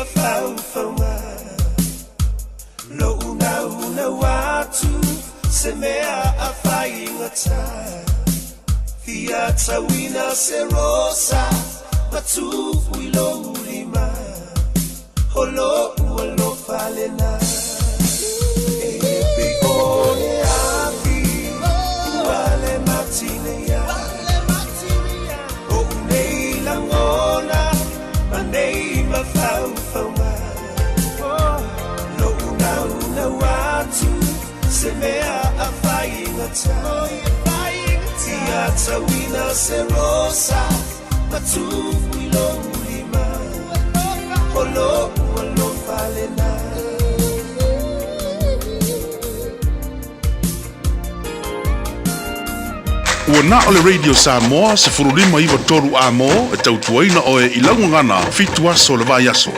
mafaufauga Lou naunau atu se mea a faigata Fia tauina se rosa ma tuu i lou lima O lou alofa lena E pei o le afi ua le matineia O'u nei lagona ma nei mafaufauga Lou naunau atu se mea a faigata Fia tauina se rosa ma tuu i lou lima O lou alofa lena. Ua na o le Radio Samoa 15 93 amo e tautuaina oe i laugagana 7 aso o le vaiaso.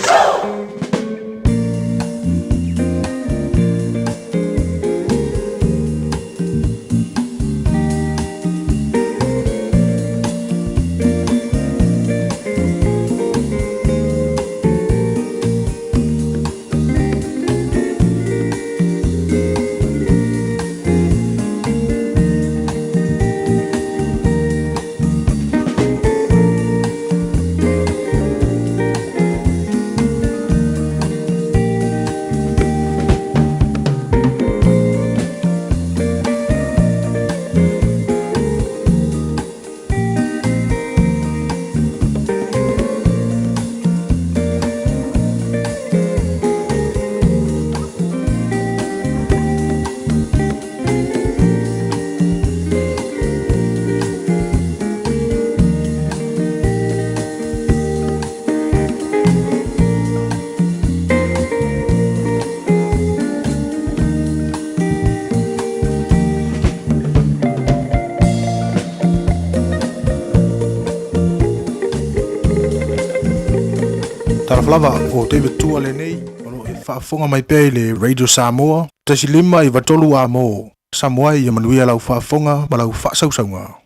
Talofa lava o David Tua lenei o lo o e faafofoga mai pea i le Radio Samoa 1 5 93 A mo Samoa ia manuia lau faafofoga ma lau faasausauga.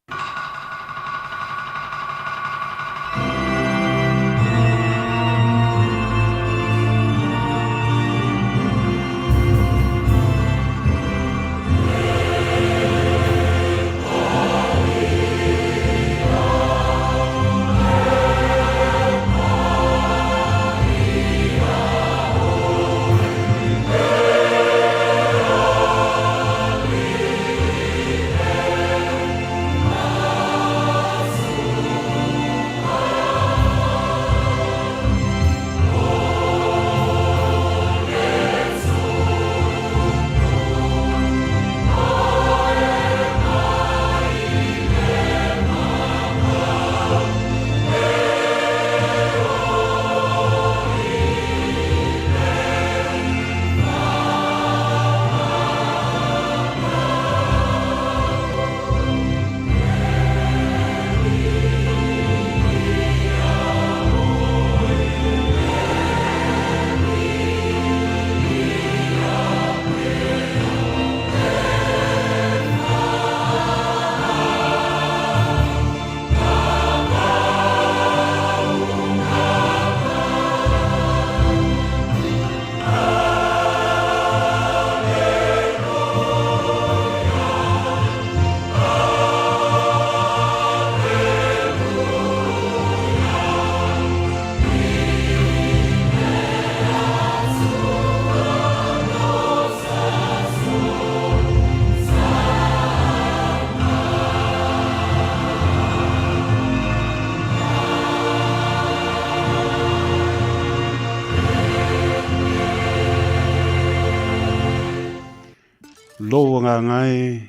Lou agaga e,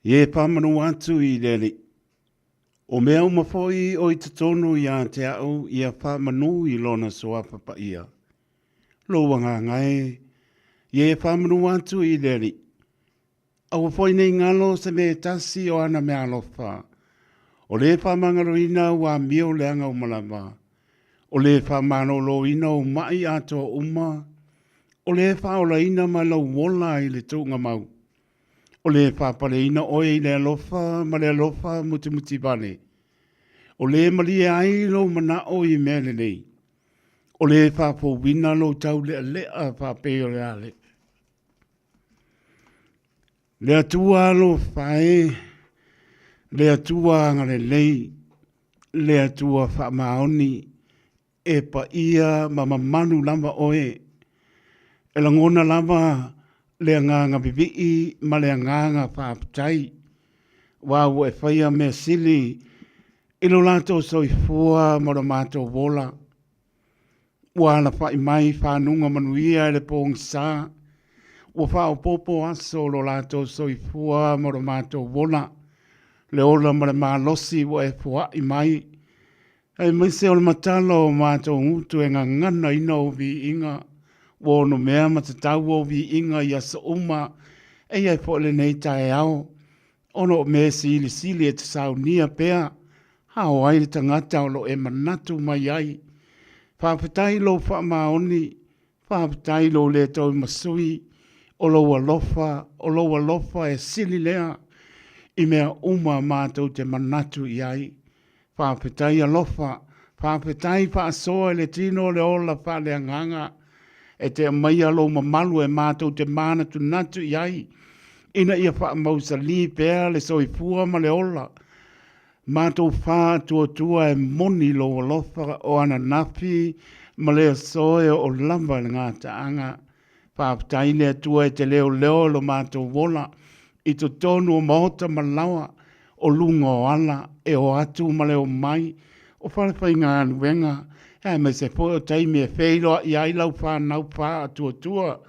i e faamanu atu i le Alii. O mea uma foi o i totonu ia te au ia faamanu i Lona suafa paia. Lou agaga e, i e faamanu atu i le Alii. Aua foi nei galo se mea e tasi o ana meaalofa. O le faamagaloina ua amio leaga uma lava. O le faamaloloina o maʻi atoa uma. O le faaolaina mai lou ola i le tuugamau. O le faapaleina oe i le alofa ma le alofa mutimutivale. O le malie ai lou manao i mea lelei. O le faafouina lou taulealea faapei o le ale. Le Atua alofa e, le Atua agalelei, le Atua faamaoni, e paia ma mamalu lava oe. E lagona lava le agaga vivii ma le agaga faafetai, aua ua e faia mea sili i lo latou soifua ma lo matou ola. Ua alafai mai fanuga manuia i le pogisa, ua faaopoopo aso o lo latou soifua ma lo matou ola, le ola ma le malosi ua e foai mai, aemaise o le matala o matou gutu e gaganaina ou viiga, ua onomea ma tatau ou viiga i aso uma, e i ai foi lenei taeao, ona o mea silisili e te saunia pea, a o ai le tagata o lo o e manatu mai ai. Faafetai i lou faamaoni, faafetai i lou le tauimasui, o lou alofa, o lou alofa e sili lea i mea uma matou te manatu i ai. Faafetai alofa, faafetai faasoa i le tino o le ola faaleagaga. E te aumaia lou mamalu e matou te manatunatu i ai, ina ia faamausalī pea le soifua ma le ola. Matou faatuatua e moni lou alofa o ananafi ma le aso e oo lava i le gataaga. Faafetai le Atua e te leoleo i lo matou ola i totonu o maota ma laoa, o luga o ala e o atu ma le omai, o falefaigaluega, aemaise foi o taimi e feiloai ai lau fanau faatuatua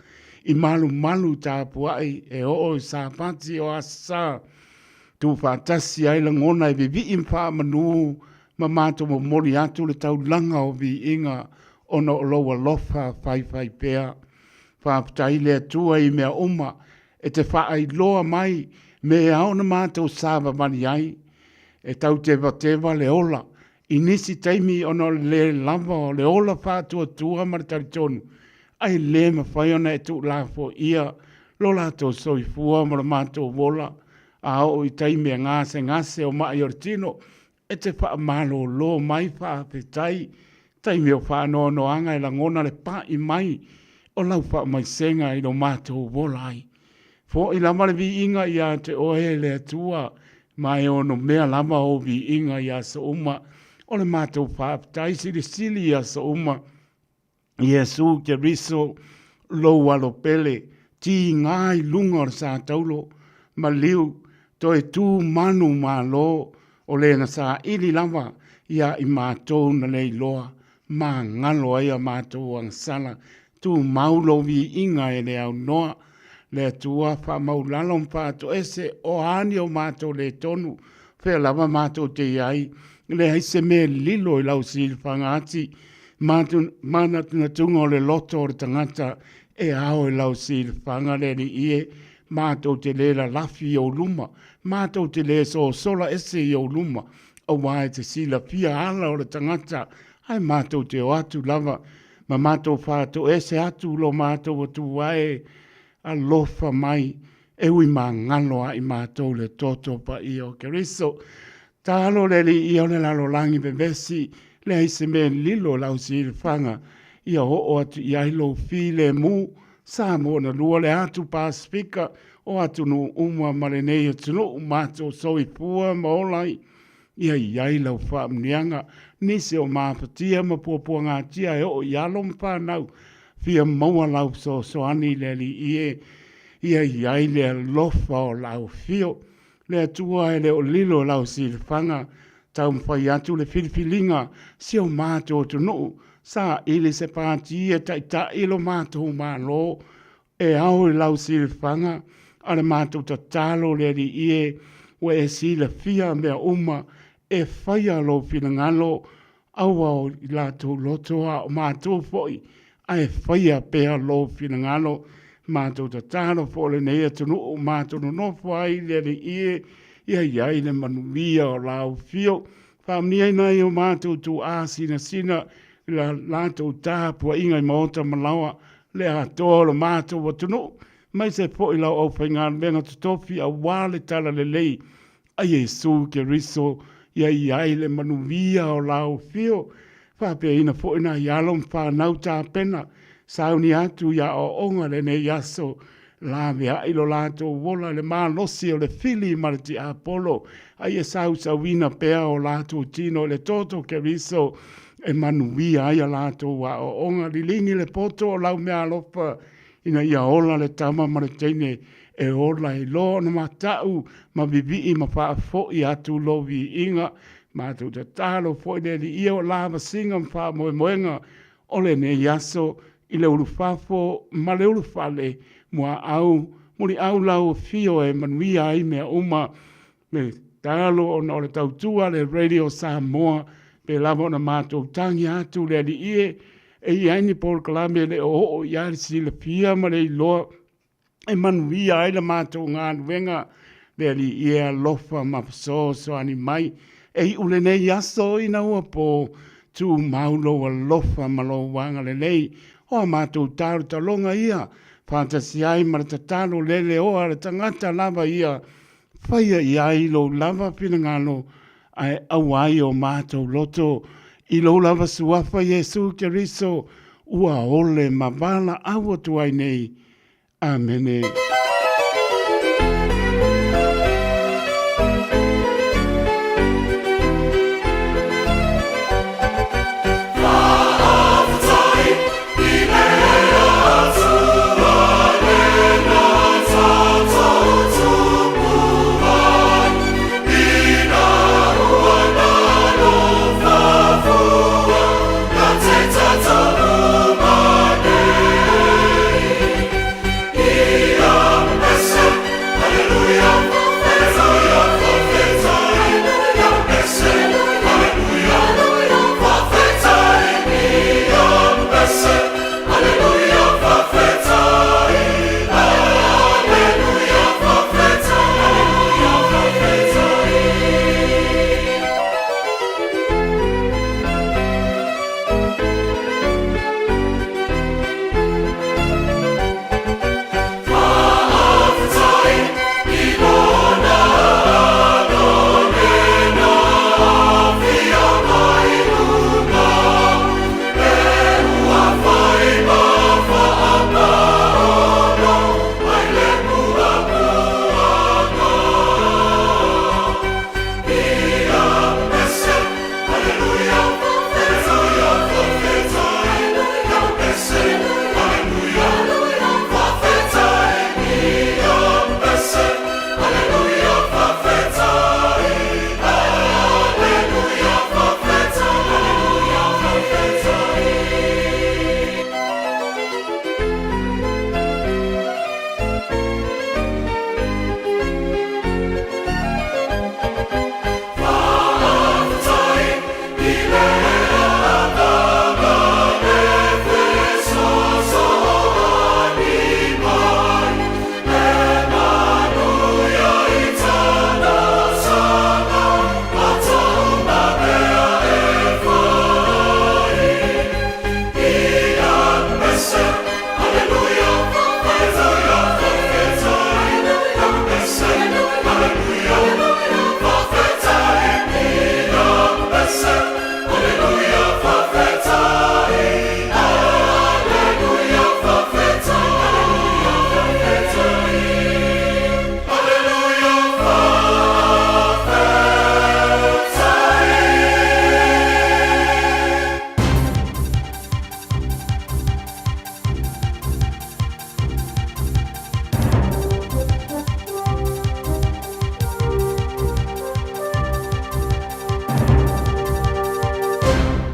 i malumalu tapuai e oo i Sapati o Aso Sa, tuufaatasi ai lagona e vivii ma faamanu ma matou momoli atu le taulaga o viiga ona o lou alofa faifaipea. Faafetai le Atua i mea uma e te faailoa mai me e ao ona matou savavali ai. E tautevateva le ola i nisi taimi ona o le le lava o le ola faatuatua ma le talitonu, ae le mafai ona e tuulafoia lo latou soifua ma lo matou ola, a oo i taimi e gasegase o ma'i o le tino, e te faamalolo mai faafetai taimi o faanoanoaga e lagona le pa'i mai o lau faamaisega i lo matou ola ai. Fo'i lava le viiga ia te oe e le Atua, ma e onomea lava ou viiga i aso uma. O le matou faafetai silisili i aso uma. Iesu Keriso, lou alo pele, tiga i luga o le sa taulo, maliu, toe tu manu malo, o le na saili lava ia i matou na le iloa, magalo ai a matou agasala, tumau lou viiga e le aunoa. Le Atua faamaulalo ma faatoese o a ni o matou le tonu, fea lava matou te i ai, leai se mea e lilo i lau silafaga ati, manatunatuga o le loto o le tagata e ao i lau silafaga le Alii e, matou te le lalafi i ou luma, matou te le sosola ese i ou luma, aua e te silafia ala o le tagata, ae matou te o atu lava ma matou faatoese atu lo matou Atua e, alofa mai, e ui magalo a i matou le toto paia o Keriso. Talo le Alii ia o le lalolagi vevesi, leai se mea lilo i lau silafaga, ia oo atu i ai lou filemu, Samoa na lua le atu Pasefika o atunuu uma ma lenei atunuu matou soifua ma ola ai. Ia i ai lau faamanuiaga, nisi o mafatia ma puapuagatia e oo i alo ma fanau, fia maua lau fesoasoani i le Alii e, ia i ai le alofa o lau afio. Le Atua e le o lilo lau silafaga, taumafai atu le filifiliga si o matou atunuu, saili se pati e taitai lo matou Malo, e ao i lau silafaga a le matou tatalo le Alii e, ua e silafia mea uma, e faia lou finagalo, aua o i latou loto a o matou foi, ae faia pea lou finagalo. Matou tatalo foi lenei atunuu matou nonofo ai i le Alii e, ia i ai le manuia o lau afio. Faamanuiaina ai o matou tuaa sinasina i la latou tapuaiga i maota ma laoa, le atoa o lo matou atunuu, aemaise foi lau aufaigaluega totofi aua le talalelei a Iesu Keriso, ia i ai le manuia o lau afio. Faapeaina foi nai alo ma fanau tapena sauni atu i aoaoga lenei aso, laveai lo latou ola i le malosi o le fili ma le tiapolo, a ia sausauina pea o latou tino i le toto o Keriso e manuia ai a latou aoaoga. Liligi le poto o lau meaalofa ina ia ola le tama ma le teine e ola e iloa ona matau ma vivii ma faafoi atu lou viiga. Matou tatalo foi le Alii e o lavasiga ma faamoemoega o lenei aso i le ulufafo ma le ulufale, muaau muliau lau afio e manuia ai mea uma. Le tatalo ona o le tautua a le Radio Samoa, pe lava ona matou tagi atu le Alii e, e i ai ni polokalame e le o oo i ai le silafia ma le iloa e manuia ai la matou galuega. Le Alii e alofa ma fesoasoani mai e iu lenei aso ina ua po, tumau lou alofa ma lou agalelei o a matou talotaloga ia, faatasi ai ma le tatalo leleoa a le tagata lava ia, faia i ai lou lava finagalo ae aua ai o matou loto i lou lava suafa Iesu Keriso ua ole ma valaau atu ai nei. Amene.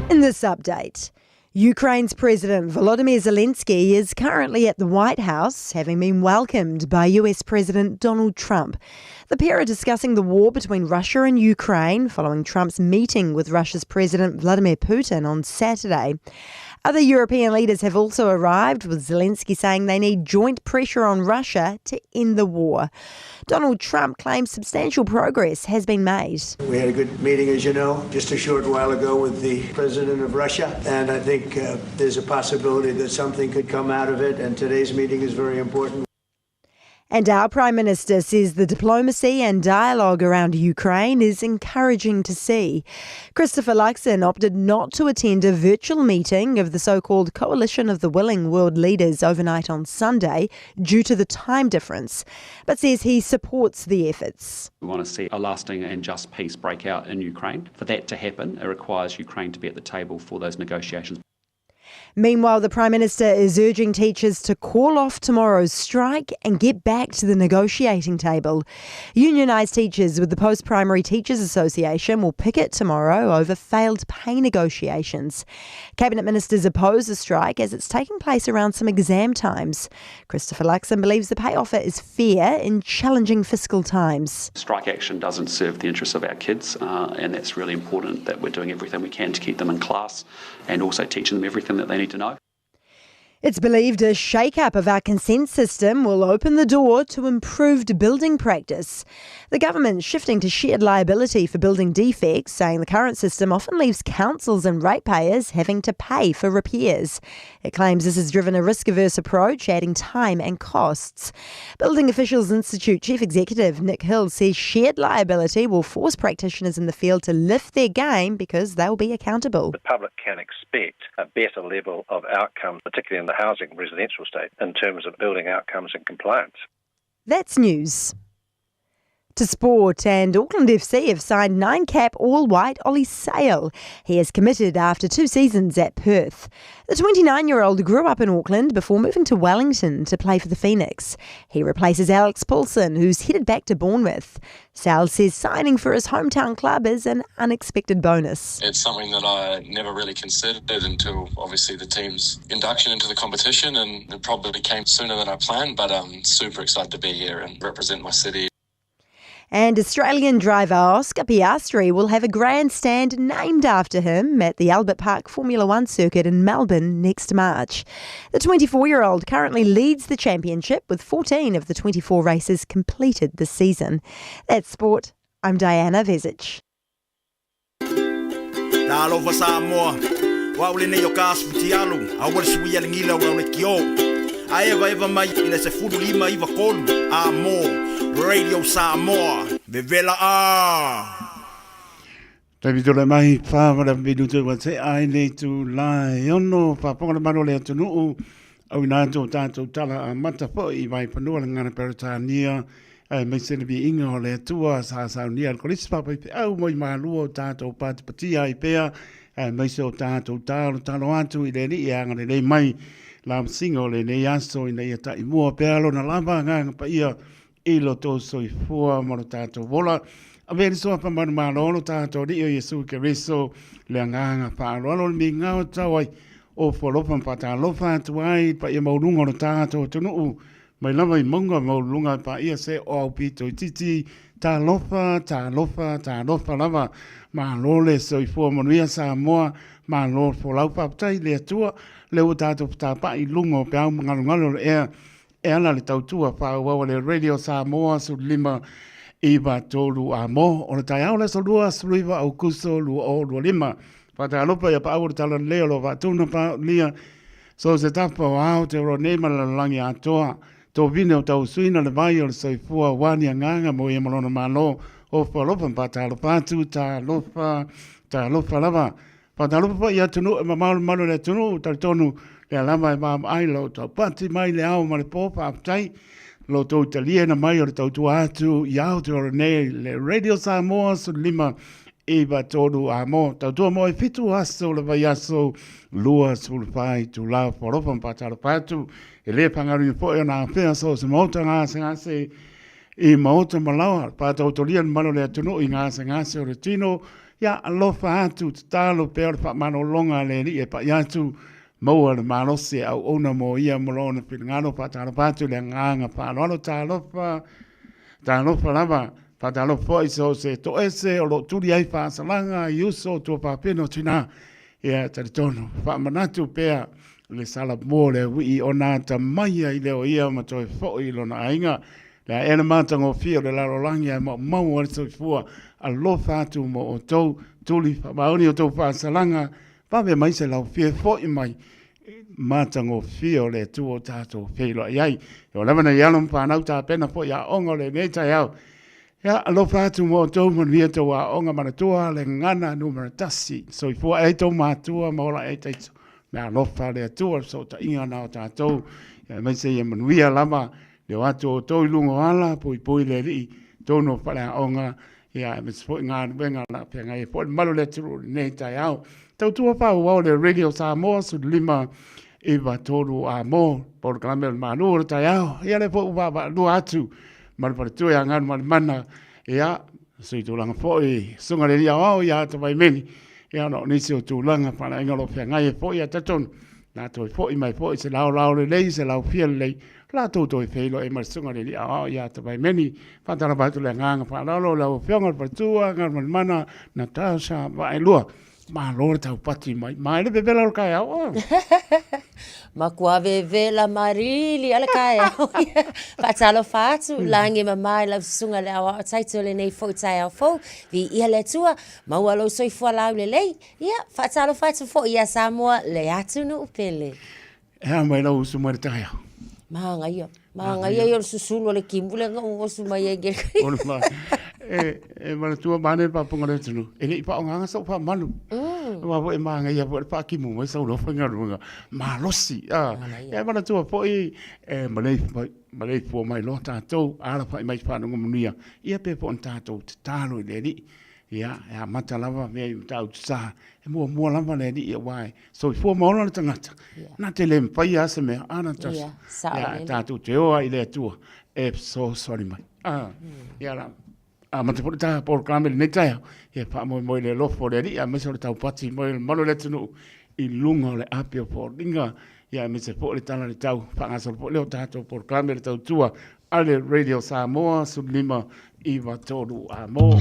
In this update, Ukraine's President Volodymyr Zelensky is currently at the White House, having been welcomed by US President Donald Trump. The pair are discussing the war between Russia and Ukraine following Trump's meeting with Russia's President Vladimir Putin on Saturday. Other European leaders have also arrived, with Zelensky saying they need joint pressure on Russia to end the war. Donald Trump claims substantial progress has been made. We had a good meeting, as you know, just a short while ago with the president of Russia, and I think there's a possibility that something could come out of it, and today's meeting is very important. And our Prime Minister says the diplomacy and dialogue around Ukraine is encouraging to see. Christopher Luxon opted not to attend a virtual meeting of the so called Coalition of the Willing World Leaders overnight on Sunday due to the time difference, but says he supports the efforts. We want to see a lasting and just peace break out in Ukraine. For that to happen, it requires Ukraine to be at the table for those negotiations. Meanwhile, the Prime Minister is urging teachers to call off tomorrow's strike and get back to the negotiating table. Unionised teachers with the Post Primary Teachers Association will picket tomorrow over failed pay negotiations. Cabinet ministers oppose the strike as it's taking place around some exam times. Christopher Luxon believes the pay offer is fair in challenging fiscal times. Strike action doesn't serve the interests of our kids, uh, and that's really important that we're doing everything we can to keep them in class and also teaching them everything that they need to know. It's believed a shake-up of our consent system will open the door to improved building practice. The government shifting to shared liability for building defects, saying the current system often leaves councils and ratepayers having to pay for repairs. It claims this has driven a risk-averse approach, adding time and costs. Building Officials Institute Chief Executive Nick Hill says shared liability will force practitioners in the field to lift their game because they'll be accountable. The public can expect a better level of outcome, particularly in the housing residential state, in terms of building outcomes and compliance. That's news. To sport, and Auckland FC have signed nine cap all white Ollie Sale. He has committed after two seasons at Perth. The 29 year old grew up in Auckland before moving to Wellington to play for the Phoenix. He replaces Alex Paulsen, who's headed back to Bournemouth. Sale says signing for his hometown club is an unexpected bonus. It's something that I never really considered until obviously the team's induction into the competition, and it probably came sooner than I planned, but I'm super excited to be here and represent my city. And Australian driver Oscar Piastri will have a grandstand named after him at the Albert Park Formula One circuit in Melbourne next March. The 24 year old currently leads the championship with 14 of the 24 races completed this season. That's sport. I'm Diana Vezic. Talofa Samoa, o au lenei o ka asu futialu, a ua le sui a le gila o lau lekiō. A evaeva mai i le 15 93 a mō Radio Samoa, vevela a! Taimi tole mai wha wala minutu wa te ai nei tu la e ono whaponga le mano le atunuu au ina tō tātou tala a mata foi i vai panua le ngana Peretania e mai se le viiga o le Atua sa saunia le Kolisi Papa-i-Feau mo i malua o tātou patipatia ai pea e mai se o tātou talo talo atu i le Alii e agalelei mai la masinga o lenei aso ina ia taimua pea lona lava agaga paia i lo tou soifua ma lo tātou ola. Avea le suafa manumalo lo tātou Alii o Iesu Keriso le agaga faaaloalo le migao tau ai o folofa ma faatalofa atu ai i le paia maualuga o lo tātou atunuu Mai lava i maunga maualuluga e paia se o aupito itiiti, talofa, talofa, talofa lava. Malo le soifua manuia Samoa, malo le folau faafetai i le Atua, lea ua tatou fetapa'i i luga o peau magalugalu o le ea e ala le tautua faaauau a le Radio Samoa 15 93 a mo o le taeao le aso 2 19 Aukuso 2025. Faatalofa ia paau o le talalelei o lo vaatuna paolia So se tapa o Aotearoa nei ma le lalolagi atoa, tovine o tausuina le vai o le soifua aua ni agaga mo ia ma lona Malo o Fualofa ma faatalofa atu, talofa, talofa lava. Faatalofa foi i atunuu e mamao le mamalu o le atunuu, talitonu lea lava e vaavaai lo taupati mai le ao ma le po, faafetai lo tou taliaina mai o le tautua atu i Aotearoa nei le Radio Samoa 15 93 a mo tautua mo e fitu aso le vaiaso 24 itula o Falofa ma faatalofa atu e le faagaluina foi ona afea so o se maota gasegase i maota ma laoa faatautolia le mamalu o le atunuu i gasegase o le tino ia alofa atu tatalo pea o le faamalologa a le Alii e pai atu maua le malosi e auauna mo ia mo lona finagalo faatalofa atu i le agaga faaaloalo talofa talofa lava Faatalofa foi i so o se toese o lo o tuli ai faasalaga i uso o tuafafine o tina. Ia, talitonu, faamanatu pea le salamua o le auii ona atamai ai lea o ia ma toe foi i lona aiga. Le ae le matagofie o le lalolagi ae maumau ai le soifua. Alofa atu mo outou, tuli faamaoni outou faasalaga, vave mai se laufie foi mai. matagofie o le Atua o tatou feiloai ai. E oo lava nai alo ma fanau tapena foi aoga o lenei taeao. Ia, alofa atu mo outou, manuia tou aoga, manatua le gagana numera 1, soifua ai tou matua ma ola ai taito. Mea alofa le Atua, le fesootaiga na o tatou, ia aemaise ia manuia lava le o atu o outou i luga o ala, puipui le Alii, tonu o faleaoga, ia aemaise foi galuega o le a feagai ai foi le mamalu o le atunuu i lenei taeao. Tautua faaauau le Radio Samoa 15 93 a mo polokalame o le malu o le taeao. Ia lea foi ua vaavaalua atu ma le faletua ia Galumalemana, ia sui tulaga foi susuga le alii aoao ia Tavaimeli, ia ona o nisi o tulaga faaleaiga o lo o feagai ai foi, ae talitonu o le a toe foi mai foi se laolao lelei, se laufia lelei, o le a tou toe feiloai ma le susuga i le alii aoao ia Tavaimeli. Faatalofa atu le agaga faaaloalo i lau Afioga i le faletua Galumalemana Natasha Vaaelua. Malo le taupati mai. Ma e le vevela o le kaeao oe. Matua vevela marili a le kaeao. Faatalofa atu, lagi mama i lau susuga i le aoao taito i lenei foi taeao fou. Viia le Atua, maua lou soifua laulelei. Ia, faatalofa atu foi ia Samoa le atunuu pele. E a mai lau usu mai le taeao? Manaia. Manaia ia o le susulu o le timu lea na ou osu mai ai. O le ma, e, e manatua mane le papunga le atunuu, e le i faaaogaina sau faamalu. Aua foi e manaia foi le faatimu mai sau loa faigaluega malosi. E manatua foi e maleifua mai loa tatou, alafai mai i faguga manuia, ia pe po o ni tatou tatalo i le Alii. Ia, e amata lava mea i Matautu Sa, e muamua lava le Alii aua e soifua ma ola le tagata. Na te le mafai lava se mea, a Natasha? Ia, tatou te o lava i le Atua e fesoasoani mai. Ia la, amata foi le ta polokalame i lenei taeao, ia faamoemoe i le alofa o le Alii aemaise o le taupati mai o le mamalu o le atunuu i luga o le api o foliga, ia aemaise foi le tala i le tau, faagasolo foi lea o tatou polokalame i le tautua a le Radio Samoa 15 93 a mo.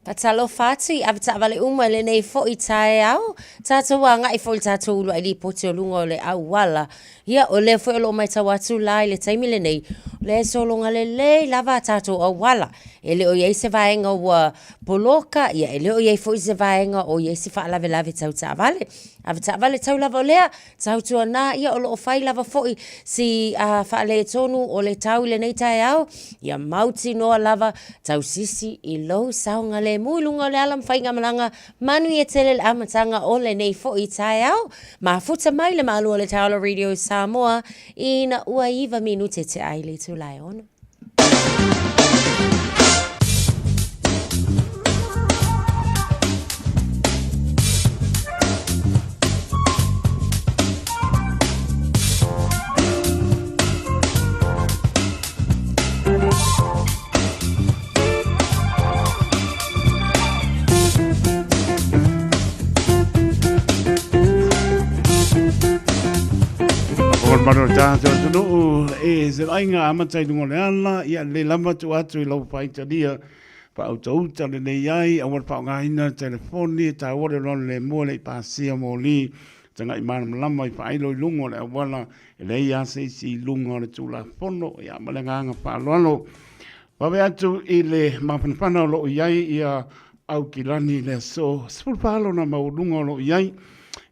Faatalofa atu i avetaavale uma i lenei foi taeao. Tatou agai foi i le tatou uluai lipoti o luga o le auala. Ia, o lea foi o lo o matau atu la i le taimi lenei, o lea e sologa lelei lava a tatou auala. E le o i ai se vaega ua poloka, ia e le o i ai foi se vaega o i ai se faalavelave tau taavale. Avetaavale tau lava o lea, Tautuana, ia o lo o fai lava foi si faaletonu o le tau i lenei taeao, ia mautinoa lava tausisi i lou saogalemu i luga o le ala ma faigamalaga manuia tele le amataga o lenei foi taeao. Mafuta mai le malu o le taeao o le Radio Samoa ina ua 9 minute tea ai le itula e 6. Manu tātou atunuu e se aiga amata i luga o le ala, ia le lava atu atu i lau faitalia faautauta lenei ai, aua le faaaogaina le telefoni, e taua le loa le mua le i pasia moli, tagai malamalama i faailo i luga o le auala, e leai lava se isi i luga o le Tulafono, ia ma le agaga faaaloalo. Vave atu i le mafanafana o lo o i ai ia Aukilani i le aso 14 lona maualuga o lo o i ai,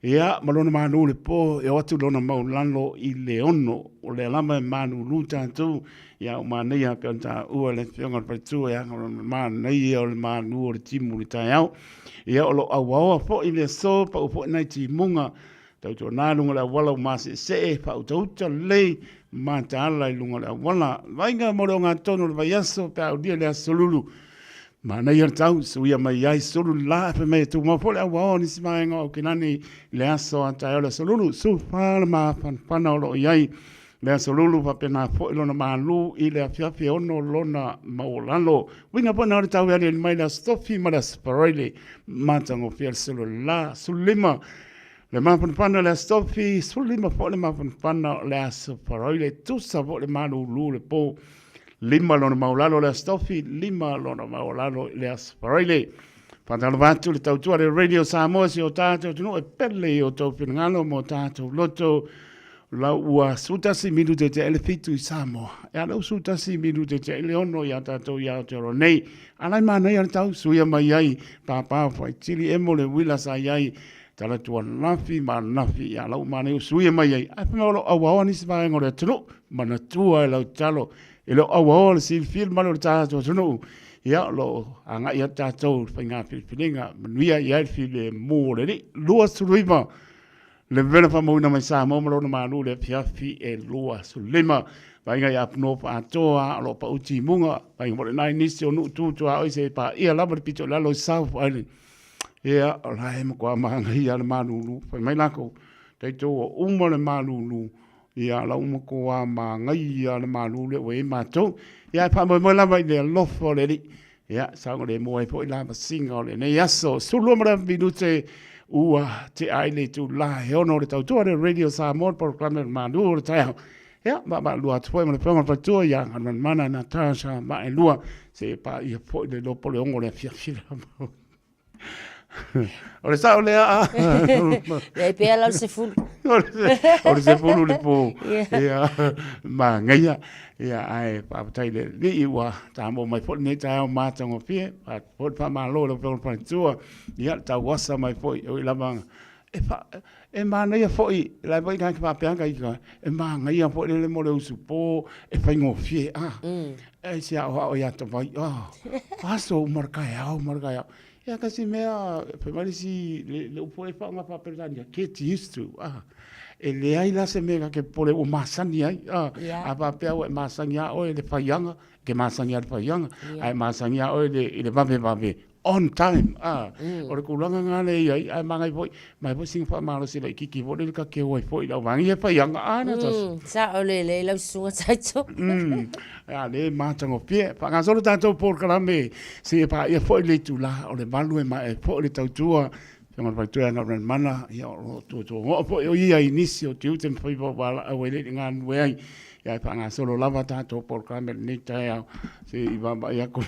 ia ma lona malu i le po, e o atu lona maulalo i le 6. O lea lava e malulu tatou, ia ua manaia pei ona taua e le Afioga i le Faletua, ia o le manaia o le malu o le timu i le taeao. Ia o lo o auaoa foi le aso, pau foi nai timuga Tautuana i luga o le auala ua maseesee, faautauta lelei mataala i luga o le auala. Vaaiga mo le ogatotonu o le vaiaso pe a aulia le aso Lulu. Manaia le tau, suia mai ai sulu le la, fai mai e tumau foi le auaoa o nisi vaega o Aukilani i le aso a taeao le aso Lulu. 14 le mafanafana o lo o i ai le aso Lulu, faapena foi lona malu i le afiafi e 6 lona maualalo. Uiga foi na o le tau e aliali mai le aso Tofi ma le aso Faraile, matagofie le sulu o le la. 15 Le mafanafana o le Aso Tofi, 15 foi le mafanafana o le Aso Faraile, tusa foi le malulu le po. 5 lona maualalo o le Aso Tofi, 5 lona maualalo i le Aso Faraile. Faatalofa atu le tautua le Radio Samoa si o tātou atunuu e pele i o tou finagalo mo tātou loto. La ua 11 minute te ele fitu i Samoa. E ala u 11 minute te ele ono i a tātou i Aotearoa nei. Ala i mānei ale tau suia mai ai pāpā whai tili emo le wila sa i ai tala tua nafi ma nafi i ala u mānei u suia mai ai. Ai whanau lo aua nisi vaenga o le atunuu manatua e lau talo e le o aua le silafia le malu o le tātou atunuu. Ia, o lo o agai atu tātou i le faiga filifiliga, manuia i ai le filemu o le Alii. 29 le vela faamauina mai Samoa ma lona malu i le afiafi e 25. Vaaiga i Apunoa Faatoa o lo o pau timuga, vaaiga foi lena i nisi o nuu tu tuaoi se i paia lava le pito i lalo i South Island. Ia, o la e matua manaia le malulu. Fai mai lākou, tatou ua uma le malulu, Ia, la uma ko a manaia le malu lea ua i ai matou. Ia, e faamoemoe lava i le alofa o le Alii. Ia, saogalemu ai foi la masiga o lenei aso. 12 ma le minute ua tea ai le itula e ono o le tautua le Radio Samoa, le polokalame o le malu o le taeao. Ia, vaavaalua atu foi ma le Afioga i le Faletua ia Galumalemana Natasha Vaaelua, se paia foi le iloa po o le 6 o le afiafi. O le sao lea. Leai pea la o le 10. O le 10 le po. Ia, manaia. Ia, ae faafetai i le Alii ua tamo mai foi lenei taeao matagofie. Faafetai foi le faamalo i lau Afioga i le Faletua. Ia, le tauasa mai foi, e ui lava e fa, e manaia foi, la e foi ka faapea ka ika, e manaia foi lele mo le usupo, e faigofie, ah. E se aoao ia te vai, ah, aso uma le taeao, uma le taeao. Ia kasi mea, fai mai le isi, le, le upu e whaonga wha-Peretania, get used to, ah. E leai la se mea ka ke popole ua masani ai, ah. Yeah. A faapea ua e masani a oe le whaianga, ke masani a le whaianga, Yeah. a e masani a oe le, i le vave vave, on time, ah. O le kulaga ngā le ia i, ai mangai foi, mai foi singa whaamalosi lai kiki foi le ka keo ai foi lau vangi e whaianga, ah, na tasi. Sa o le le lau susuga taito. A le matagofie. Faagasolo tatou polokalame seia paia foi le itula o le valu e maea ai foi le tautua. Afioga i le Faletua ia Galumalemana, ia o lo o tuatuaoa foi o ia i nisi o tiute ma faiva ua valaau ai le i galulue ai. Ia e faagasolo lava tatou polokalame i lenei taeao se i vaavaai atu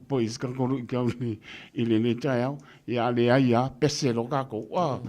foi i se tatou luitau i lenei taeao. Ia a leai lava, pese loa tatou. Ah.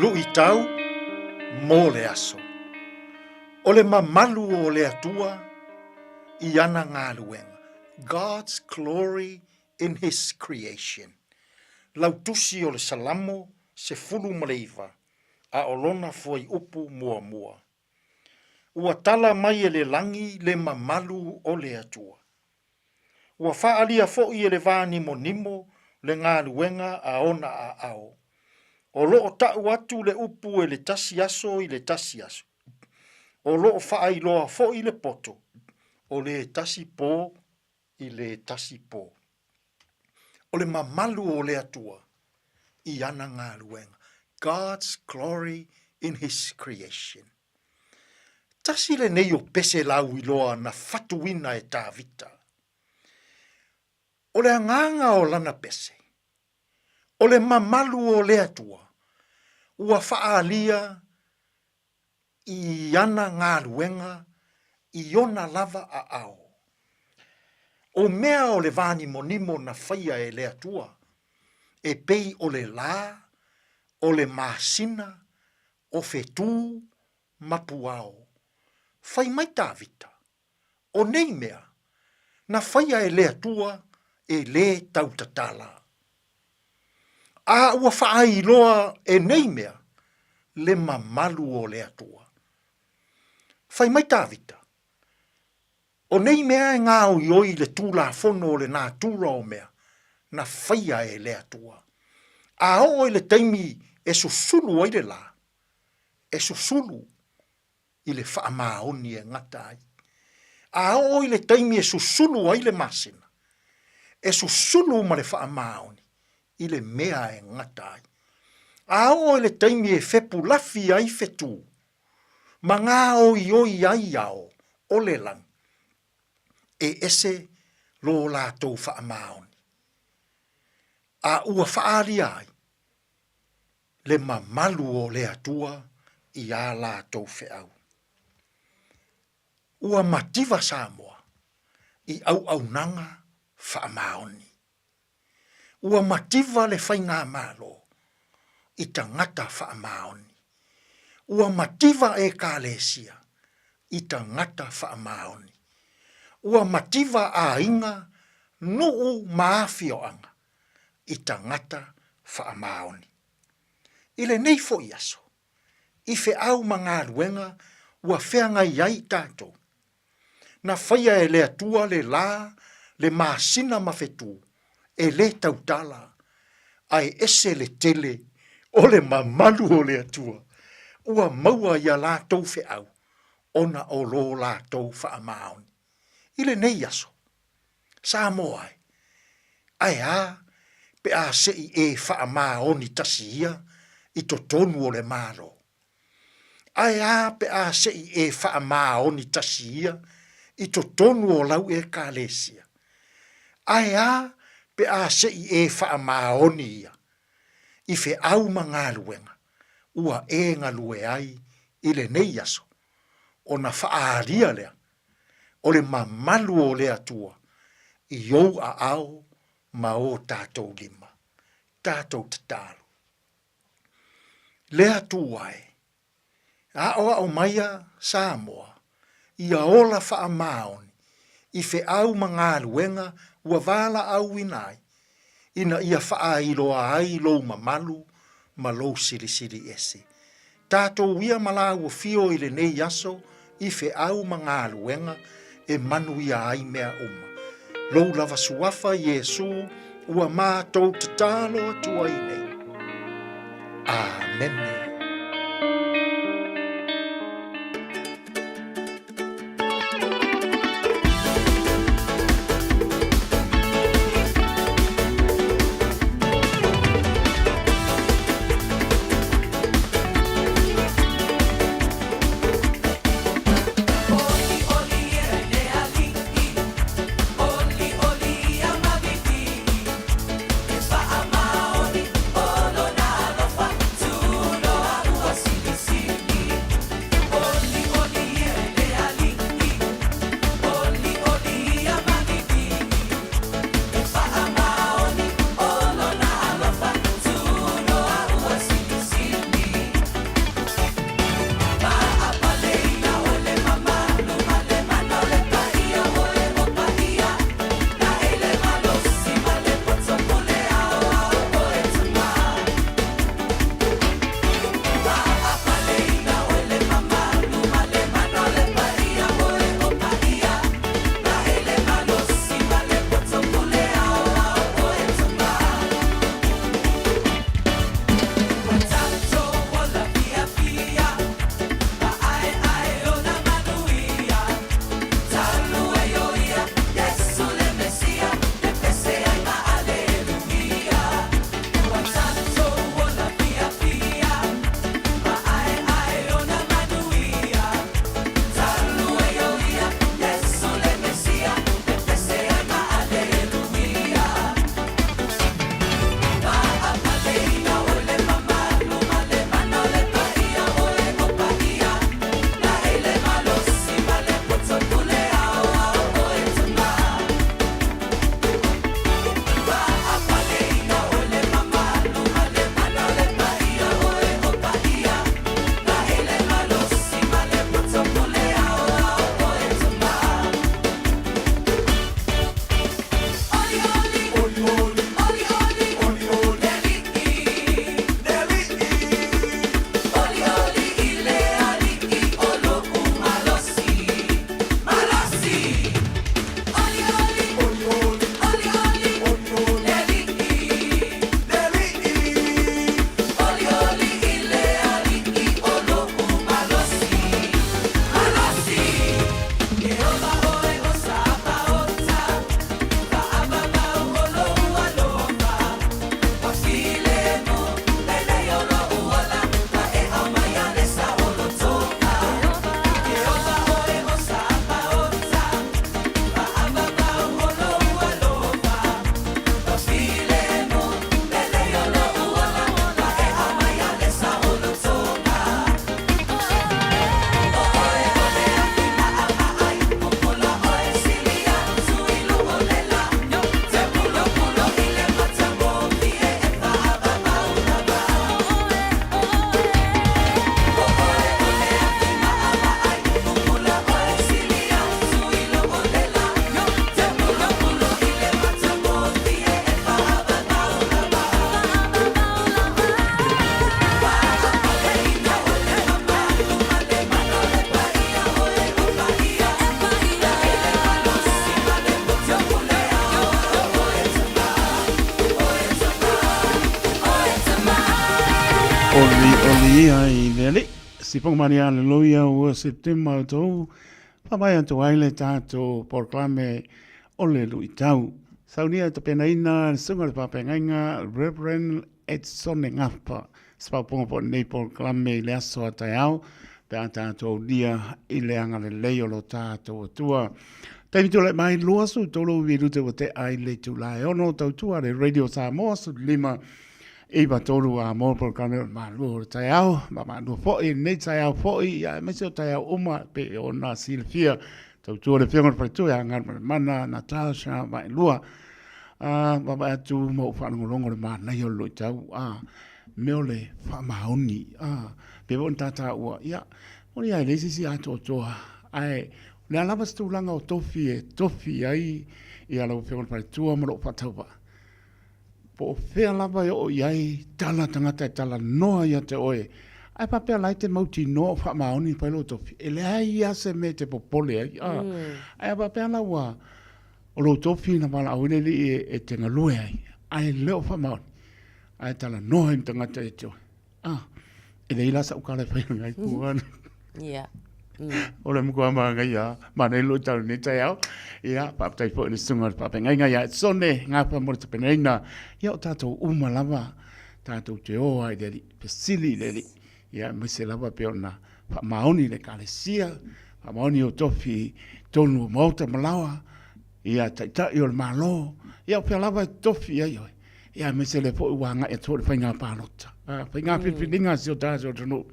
Luitau mo le aso. O le mamalu o le Atua i ana galuega, God's glory in his creation. Lau tusi o le Salamo 19, a o lona fuaiupu muamua. Ua tala mai e le lagi le mamalu o le Atua. Ua faaalia foi e le vānimonimo le galuega a ona aao. O lo o ta'u atu le upu e le tasi aso i le tasi aso. O lo o faailoa foi le poto o le tasi pō i le tasi pō. O le mamalu o le Atua i ana galuega, God's glory in his creation. Tasi lenei o pese lauiloa na fatuina e Tāvita. O le agaga o lana pese, o le mamalu o le Atua, ua faaalia i ana galuega i ona lava aao. O mea o le vānimonimo na faia e le Atua, e pei o le lā, o le masina, o whetū, ma puao. Fai mai Tāvita, O nei mea, na faia e le Atua e lē tautatala. A ua faailoa e nei mea le mamalu o le Atua. Fai mai Tāvita. O nei mea e gaoioi i le Tulafono o le natura o mea na faia e le Atua. A oo i le taimi e susulu ai le lā, e susulu i le faamaoni e gata ai. A oo i le taimi e susulu ai le masina, e susulu ma le faamaoni i le mea e gata ai. A oo i le taimi e fepulafi ai fetū, ma gaoioi ai ao o le lagi, e ese lo latou faamaoni, a ua faaalia ai le mamalu o le Atua i ā latou feau. Ua mativa Samoa i auaunaga faamaoni. Ua mativa le faigamalo i tagata faamaoni. Ua mativa Ekalesia i tagata faamaoni. Ua mativa aiga, nuu ma afioaga i tagata faamaoni. I lenei foi aso, i feau ma galuega ua feagai ai tatou, Na faia e le Atua le lā, le masina ma fetū, e lē tautala, ae ese le tele o le mamalu o le Atua, ua maua i a latou feau ona o lo latou faamaoni. I lenei aso, Samoa e, ae a pe a se i e faamaoni tasi ia i totonu o le Malo? Ae a pe a se i e faamaoni tasi ia i totonu o lau Ekalesia? Ae a pe a se i e faamaoni ia i feau ma galuega ua e galue ai i lenei aso, ona faaalia lea o le mamalu o le Atua i ou aao ma o tatou lima. Tatou tatalo. Le Atua e, aoao maia Samoa ia ola faamaoni i feau ma galuega ua valaauina ai, ina ia faailoa ai lou mamalu ma lou silisili ese. Tatou ia ma lāua fio i lenei aso i feau ma galuega e manuia ai mea uma. Lou lava suafa Iesū ua matou tatalo atu ai nei. Amene. Oli oli ia i le alii. Sipoga mani aleluia ua September o tou faavae atu ai le tatou polokalame o le luitau. Saunia e tapenaina le susuga i le faafeagaiga Reverend Edsone Gafa. Se faaopoopoga foi o lenei polokalame i le aso a taeao pe a tatou aulia i le agalelei o lo tatou Atua. Taimi tulai mai 23 minute ua tea i le itula e 6 tautua le Radio Samoa 15 i 3 a mo polokalame o le malu o le taeao ma malu foi lenei taeao foi ia aemaise o taeao uma pe ona silafia tautua le Afioga i le Faletua ia Galumalemana Natasha Vaelua. A vaavaai atu ma ou faalogologo i le manaia o le luitau, a mea o le faamaoni, a pei foi ona ta taua, ia, o ia e leai se isi atoatoa, ae o le a lava se tulaga o tofi e tofi ai ia lau Afioga i le Faletua ma lou faatauvaa, po o fea lava e oo i ai tala tagata e talanoa ia te oe, ae faapea la e te mautinoa o faamaoni na fai lou tofi, e leai lava se mea e te popole ai, a, ae a faapea la ua O lou tofi na valaauina le Alii e te galue ai, ae le o faamaoni, ae talanoa ai ma tagata ia te oe. Ah, e leai la sau tala e fai ai ngai kua. Ia. O le matua manaia, manaia lou tau i lenei taeao. Ia, faafetai foi i le susuga i le faafeagaiga ia Sone Gafa mo le tapenaina. Ia, o tatou uma lava, tatou te o lava i le Alii, fesili i le Alii. Ia, aemaise lava pei ona faamaoni le Ekalesia, faamaoni o tofi tonu o maota ma laoa, ia taitai o le Malo, ia o fea lava e tofi i ai oe. Ia aemaise lea foi ua agai atu foi le faiga palota, faiga filifiliga a si o tatou atunuu,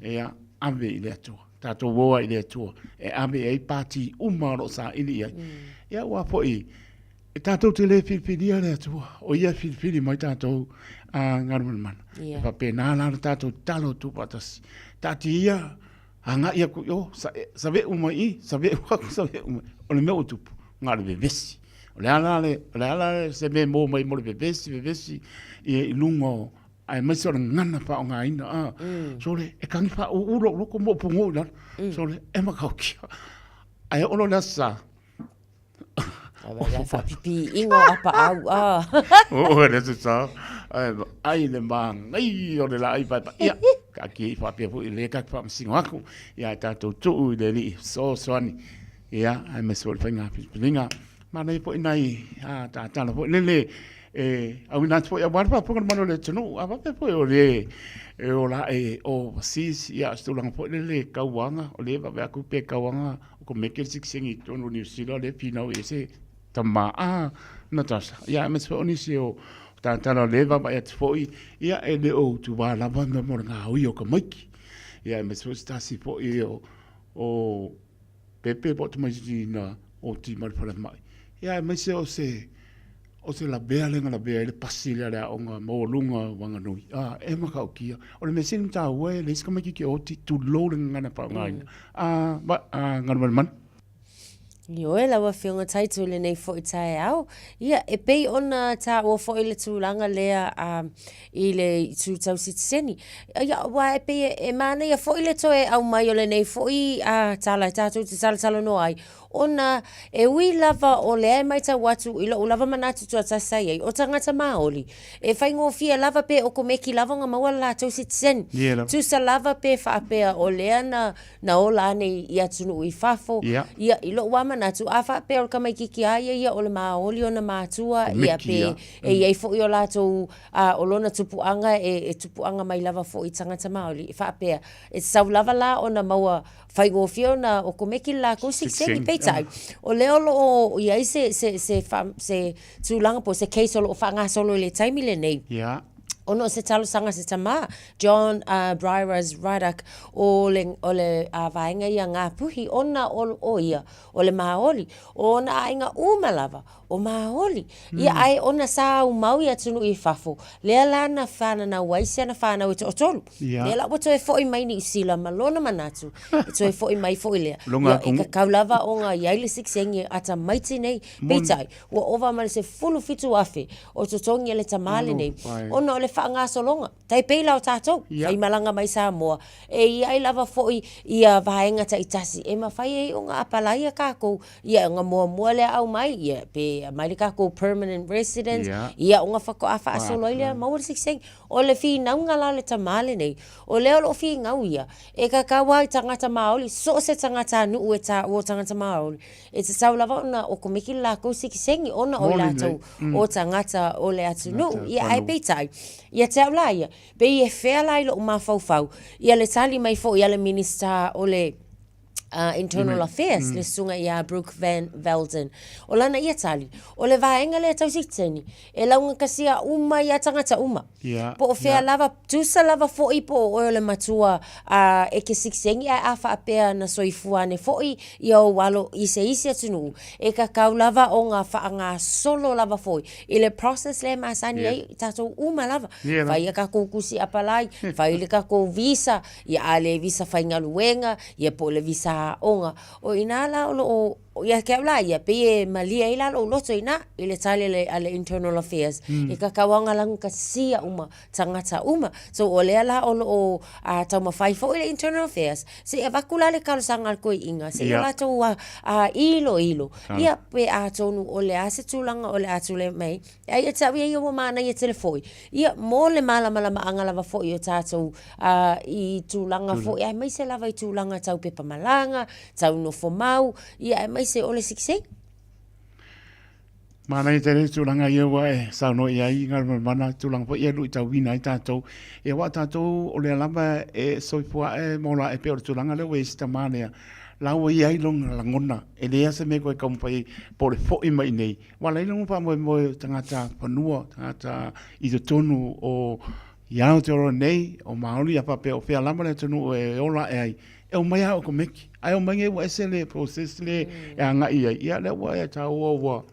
ia ave i le Atua, tatou o ai i le Atua e ave i ai pati uma o lo o saili i ai. Ia aua foi E tatou te le filifilia le Atua, o ia e filifili mai tatou a Galumalemana. Yeah. E faapena la le tatou tatalo tuufaatasi. Taatia ia, agai atu i o, save'u mai i, save'u atu, save'u mai. O le mea ua tupu, na o le vevesi. O le a la le, o le a la se mea e maua mai mo le vevesi, vevesi ia i luga o, aemaise o le gagana faaaogaina. A, sole, e tagi faaūū lou loto ma ou pugou i lalo. Sole, e matautia. Ae oo loa i le Aso Sa, Faapipiiga o apaau a. Oo le aso sa. Ai ai le māngai o le laai paepae. Ia, taatia i faapea foi le tatou faamasino atu. Ia ae tatou tuu i le Alii fesoasoani. Ia, aemaise foi le faiga filifiliga. Manaia foi nai a tatala foi lele e auina atu foi aua le faafofoga mamalu o le atunuu. A faapea foi o le e ola ae overseas, ia o se tulaga foi lele e tauaga, o lea e vaavaai atu pe tauaga O ko meke le sikisengi i totonu o Niu Sila lea e finau i ai se tama a Natasha. Ia aemaise foi o nisi o tatala o lea e vaavaai atu foi, ia e le o utuvā lava mea mo le gaoi o tamaiti. Ia aemaise foi se tasi foi o o Pepe po o tamaiti na oti mai le falemai. Ia aemaise o se o se lavea lea na lavea ai le pasi lea a le aoga maualuga o Wanganui. A, e matautia. O le mea sili ona taua e leai se tamaititi e oti, tulou le gagana faaaogaina. A, ma, a, Galumalemana. Ioe lau Afioga Taito i lenei foi taeao. Ia, e pei ona taua foi le tulaga lea a, i le itu tau sitiseni. Ia, aua e pei e manaia foi le toe aumai o lenei foi a, tala e tatou te talatalanoa ai, Ona e ui lava o lea e matau atu i lou lava manatu tuatasi sa i ai, o tagata Māori, e faigofie lava pe okomeki lava ona maua le latou citizen. Yeah lava. Tusa lava pe faapea o lea na, na ola ane i atunuu i fafo. Yeah. Ia, i lou lava manatu, a faapea o le tamaititi a ia ia o le Māori ona matua, ia Komeki, pe ia. e i ai foi o latou, a, o lona tupuaga e, e tupuaga mai lava foi i tagata Māori, e faapea, e tatau lava la ona maua Faigofie ona okomeki le latou sitiseni. Peitai, o lea o lo o i ai se, se, se, fa, se tulaga po o se case o lo o faagasolo i le taimi lenei. Yeah. Ona o se talosaga a se tamā, John uh, Briras Ruddock, o le, o le uh, vaega ia Ngāpuhi, ona o, o ia, o le Māori, o ona aiga uma lava, o Māori. Ia, ae ona sa aumau i atunuu i fafo, lea la na whananau ai si ana whanau e toatolu. Ia. Lea la ua toe foi mai Niu Sila ma lona manatu, e toe foi mai foi lea. Longa Ia, atu. e kakau lava ona i ai le sikisengi a tamaiti nei. Moni. Peitai, ua ova ma le 17,000 o totogi a le tamā lenei, Alofa e. ona o le. faagasologa, tai pei la o tatou, faimalaga mai Samoa, e i ai lava foi ia vaega taitasi e mafai ai ona apalaia tatou, ia ona muamua lea aumai, ia pe aumai le tatou permanent residence, ia ona faatoa faasolo ai lea maua le sitiseni. O le finauga la a le tama lenei, o lea o lo o finau ia, e tatau lava i tagata Maoli, so o se tagatanuu e taua o tagata Maoli, e tatau lava ona okomeki le latou sitiseni ona o i latou o tagata o le atunuu. Ia, ae peitai, ia te au la ia, pei e fea la i lou mafaufau ia le tali mai foi a le Minisita o le Internal Affairs, le Susuga ia Brooke Van Velden. O lana ia tali, o le vaega lea tau sitiseni, e laugatasia uma ai lava tagata uma. Po o fea lava, tusa lava foi po o oe o le matua e te sitiseni ae a faapea na soifua ane foi ia ou alo i se isi atunuu, e tatau lava ona faagasolo lava foi i le process lea e masani ai tatou uma lava. Fai a tatou tusi apalai, fai le tatou visa, ia a le visa faigaluega, ia po o le visa aoga. O i ina la o lo o, ia te au la ia, pei e malie ai la lou loto i ina, i le tali a le Internal Affairs, e tatau lava ona laugatasia uma tagata uma. So o lea la o lo o taumafai foi le Internal Affairs, se i avatu la le talosaga a le toeaina, se i o latou iloilo, ia pe atonu o le a se tulaga o le a tulai mai ai. Ae ia te au ia ia ua manaia tele foi, ia mo le malamalamaaga lava foi o tatou i tulaga foi, aemaise lava i tulaga tau pepa malaga, tau nofo mau, ia aemaise o le sitiseni. Manaia tele le tulaga ia ua e saunoa i ai Galumalemana, tulaga foi ia e luitauina ai tatou. Ia aua o tatou o lea lava e soifua ae ma ola ae pei o le tulaga lea ua i ai si tama lea, la ua i ai lona lagona, e leai lava se mea e toe taumafai ai po o le foi mai i inei. Aua o la e i ai lona faamoemoe o tagata fanua, tagata i totonu o i Aotearoa nei, o Māori a faapea o fea lava le atunuu e ola ae ai, e omai lava okomeki. Ae omai nei ua ese le process le e agai i ai, ia lea ua e taua ua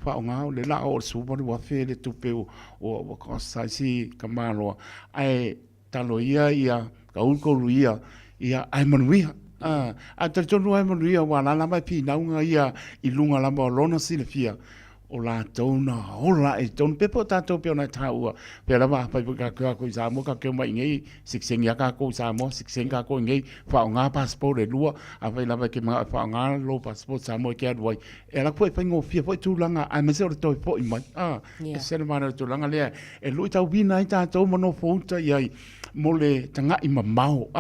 faaaoga o le la o le $18,000 le tupe ua cost ai si tamaloa. Ae talo ia ia kaulukolu ia, ia ae manuia. Ae talitonu lava e manuia aua o la lava e finauga ia i luga lava o lona silafia o latou na ola ae i totonu. Pe po o tatou pei ona e taua, pea lava afai foi tatou te o atu i Samoa, tatou te omai i inei, sitiseni lava tatou i Samoa, sitiseni tatou i inei, faaaoga passport e lua. Afai lava e te manao e faaaoga lou passport Samoa e te alu ai, e alu atu foi e faigofie foi tulaga aemaise o le toe foi mai. E ese le manaia o le tulaga lea e luitauina ai tatou ma nofouta i ai mo le tagai mamao.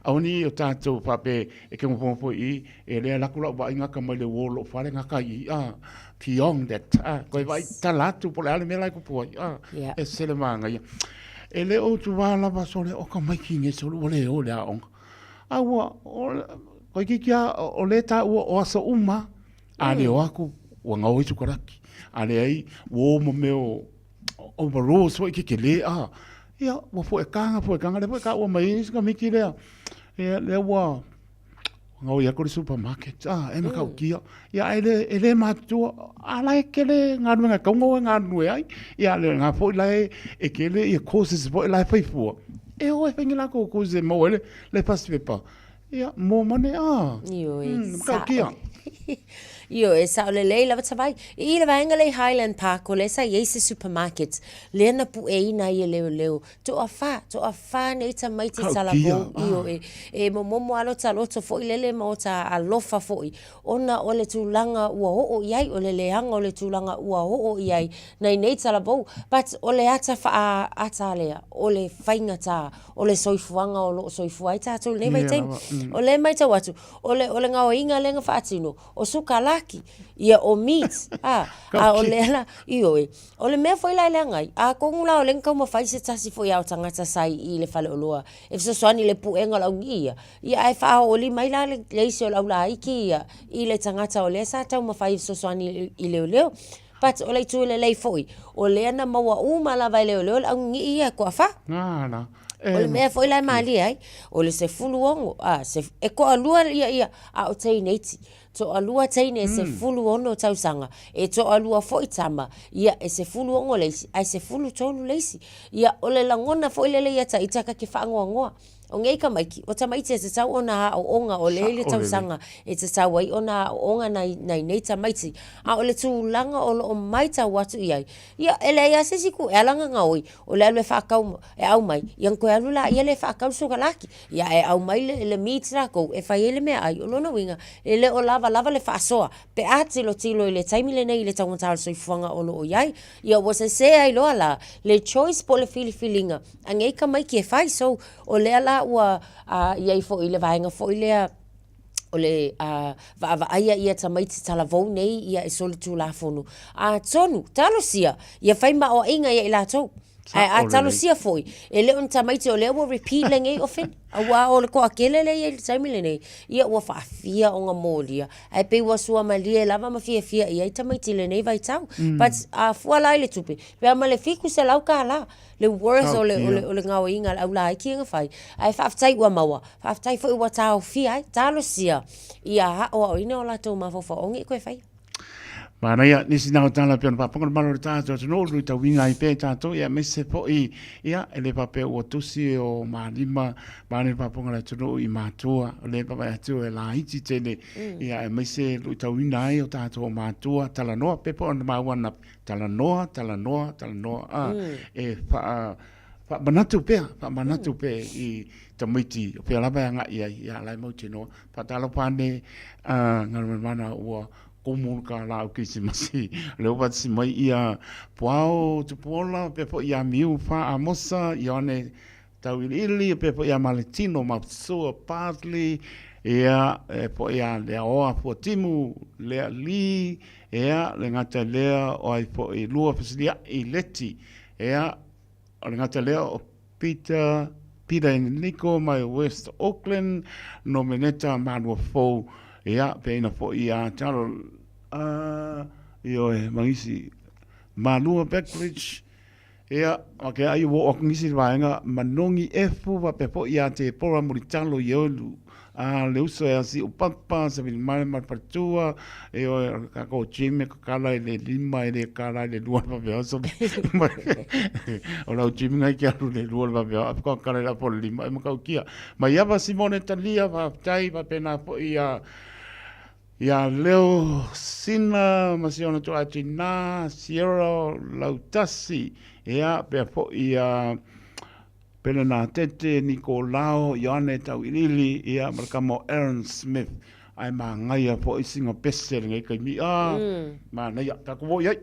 Aua ne i o tatou faapea e te nofonofo i i, E le alu atu lau vaai gata mai le uo o lou fale gata i i, ah, beyond that, ah, koe vaai tala atu po o le a le mea la e tupu ai, ah, yeah. ese le manaia. E le o tuā lava sole o ka maiki nei sole ua le o le aoga. A ua, o, koe kiki a, o le tāua o aso uma, a le o aku, ua ngao i tukaraki. A le ai, ua o ma mea o, overalls foi ke kele, ah, ia, ua foe kanga, foe kanga, le foe ka ua mai i ka miki lea. Ia, lea ua, Gaoi aku le supermarket, ah, e matautia. Ia, e le, e le matutua, a la e kele galuega e taunga oe galulue ai. Ia, le nga foi la e, e kele ia courses foi la e fai fua. E o e fai ni lakou courses e maua ai le, le first paper. Ia, more money, ah. Ioe, mm, matautia. Ioe, sao lelei lava tavai. I le vaega lea i Highland Park, o lea sa i ai se supermarket, lea na pueina ai e leoleo Toafa, toafa nei tamaiti talavou, ioe, e momomo lava lota loto foi lele ma ota alofa foi, ona o le tulaga ua oo i ai, o le leaga o le tulaga ua oo i ai nai nei talavou. But o le ata faaata lea, o le faigata o le soifuaga o lo o soifua ai tatou i lenei vaitaimi. O lea e matau atu, o le, o le gaoiga lea na faatino, o sukalaki, ia o meat, a, a o lea la, ioe. O le mea foi la e leaga ai, atonu la o lea na taumafai se tasi foi ao tagata sa i i le faleoloa e fesoasoani i le puega o le aunii ia, ia ae faaoolima ai la le isi o le aulaiti ia i le tagata o lea sa taumafai e fesoasoani i leoleo. But o le itu lelei foi, o lea na maua uma lava e leoleo le aunii ia e toafa. O le mea foi la e malie ai, o le 16, a, e toalua ia ia, a o teineiti. Toalua teine e 16 tausaga, e toalua foi tama, ia e 16 le isi, ae 13 le isi. Ia, o le lagona foi lele ia ta ita ta te faanoanoa. O ngei tamaiti, o tamaiti e tatau ona aooga, o lea i le tausaga e tatau ai ona aooga nai, nai nei tamaiti. A o le tulaga o lo o maitau atu i ai, ia, e leai lava se isi itu e ala ona gaoi, o le alu e faatau, e aumai, ia ona toe alu laia lea e faatau le sokalaki. Ia ae aumai le, le meat latou e fai ai le meaai, o lona uiga, e le o lavalava le faasoa pe a tilotilo i le taimi lenei i le taugata o le soifuaga o lo o i ai. Ia ua sese ai loa la le choice po o le filifiliga a nei tamaiti e fai. So, o lea la ua i ai foi i le vaega foi lea o le vaavaaia ia tamaiti talavou nei ia e solitulafono. Atonu, talosia, ia fai ma aoaiga ia i latou. Ae a talosia foi, e le o ni tamaiti o lea ua repeat lenei offender, aua o le toatele lea e i ai i le taimi lenei, ia ua faafia ona molia, ae pei ua suamalie lava ma fiafia i ai tamaiti i lenei vaitau. But a fua la i le tupe, pe a ma le $700 le worth o le, o le, o le gaoiga a le au laiti ia na fai, ae faafetai ua maua, faafetai foi ua taofia ai, talosia ia aoaoina o latou mafaufau aua ne i toe faia. Manaia, nisi na o tala pea ona faafofoga le mamalu o le tatou atunuu, luitauina ai pea i tatou, ia aemaise foi, ia, e le faapea ua tusi o malima vaeane le faafofoga a le atunuu i matua, o lea e vaavaai atu e laiti tele, ia aemaise luitauina ai o tatou matua, talanoa, pei foi ona maua ananafi, talanoa, talanoa, talanoa, a, e faa, faamanatu pea, faamanatu pea i tamaiti, o fea lava e agai i ai, ia la e mautinoa. Faatalofa ane a Galumalemana ua komo ka laau Kerisimasi lea ua faatasi mai ia Puao Tupuola faapea foi ia Miu Fa Amosa, Ioane Tauiliili faapea foi ia Maletino Mafusua Parsley, ia e foi ia Leaoa Fuatimu Lea Lee, ia le gata i lea o ai foi Lua Fesiliai Leti, ia o le gata lea o Peter, Peter and Nico mai West Auckland, Nomeneta Maluafou, ia, peina foi ia Talo, uh, ioe, ma nisi, Malua Beckbridge, ia, ma ke ai ua oo atu nisi i le vaega, Manogi Efu, faapea foi ia Tepora Mulitalo Ioelu, a le uso ia Siupapa, Savilimale ma le faletua, ioe, o le tatou gym e kakala i le 5 e le kala i le 2 o le vaveao so o lau gym na e te alu i le 2 o le vaveao ae faatoa kala i le apo o le 5 e matautia. Mai ava Simone Talia, faafetai faapena foi ia ia Leo Sina ma si ona toatina Sierra Lautasi, ia pea foi ia Pelenatete, Nikolao, Ioane Tauiliili, ia, ma le tama o Aaron Smith. Ae manaia foi sina pese lenei taimi. Ah, manaia. Tatou o i ai.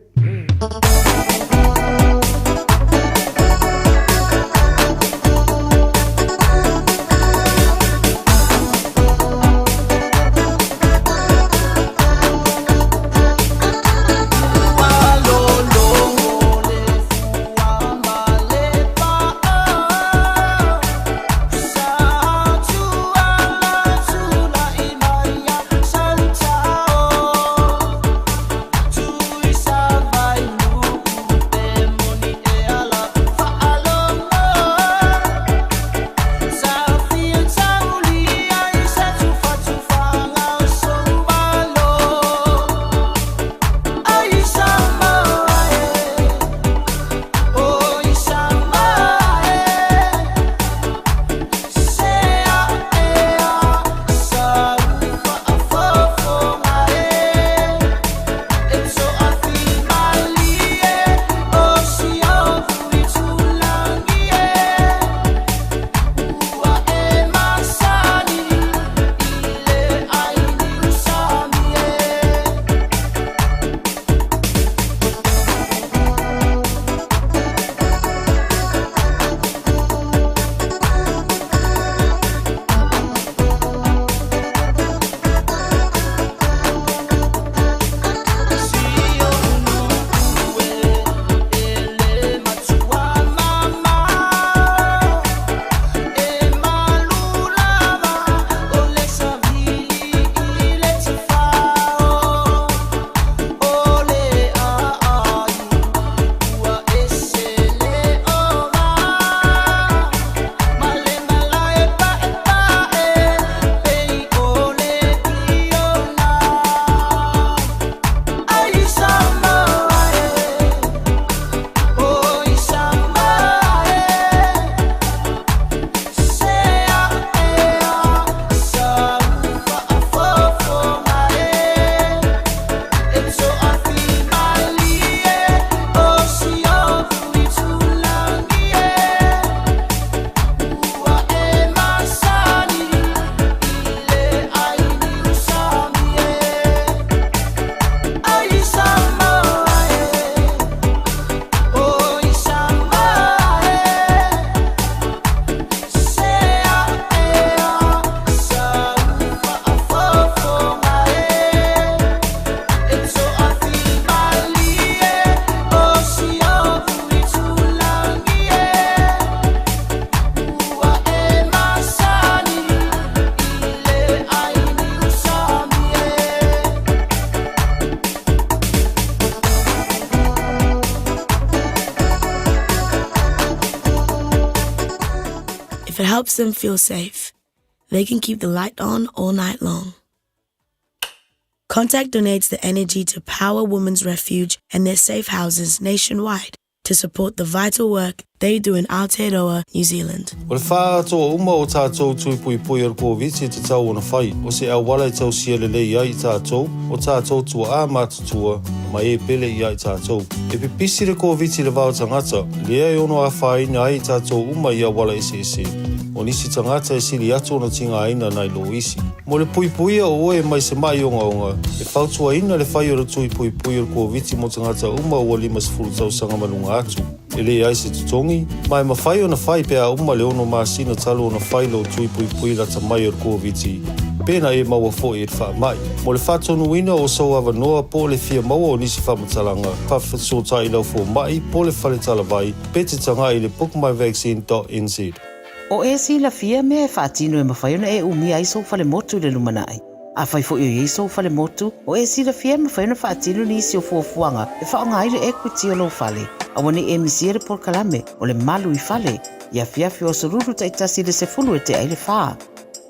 it helps them feel safe, they can keep the light on all night long. Contact donates the energy to Power Women's Refuge and their safe houses nationwide to support the vital work they do in Aotearoa, New Zealand. O le whāatoa uma o tātou tui puipui o le Koviti te tau ona whai, o se auala e tausia lelei ai i tātou, o tātou tuaā mātutua, ma e pele i ai tātou. E pipisi le Koviti le vao tangata, lea e ono āwhāina ai i tātou uma i auala eseese. O nisi tangata e sili atu ona tingāina nai lo isi. Mo le puipuia o oe mai se maʻi ogaoga, e fautuaina le fai o le tui puipui o le Koviti mo tagata uma ua 50 tausaga ma luga atu. E leai se totogi, ma e mafai ona fai pe a uma le ono masina talu ona fai lou tui puipui lata mai o le Koviti, pe na e maua foi i le faamai. Mo le faatonuina o sou avanoa po o le fia maua o nisi faamatalaga, faafesootai i lau fomai po o le fale talavai pe te tagai i le bookmyvaccine.nz. O e silafia mea e faatino e mafai ona e umia ai sou falemotu i le lumanai. Afai foi o i ai sou falemotu, o e silafia e mafai ona faatino nisi o fuafuaga e faaaoga ai le equity o lou fale. Aua ne i e misia le polokalame o le Malu i Fale i afiafi o Aso Lulu taitasi i le 10 e tea ai le fa.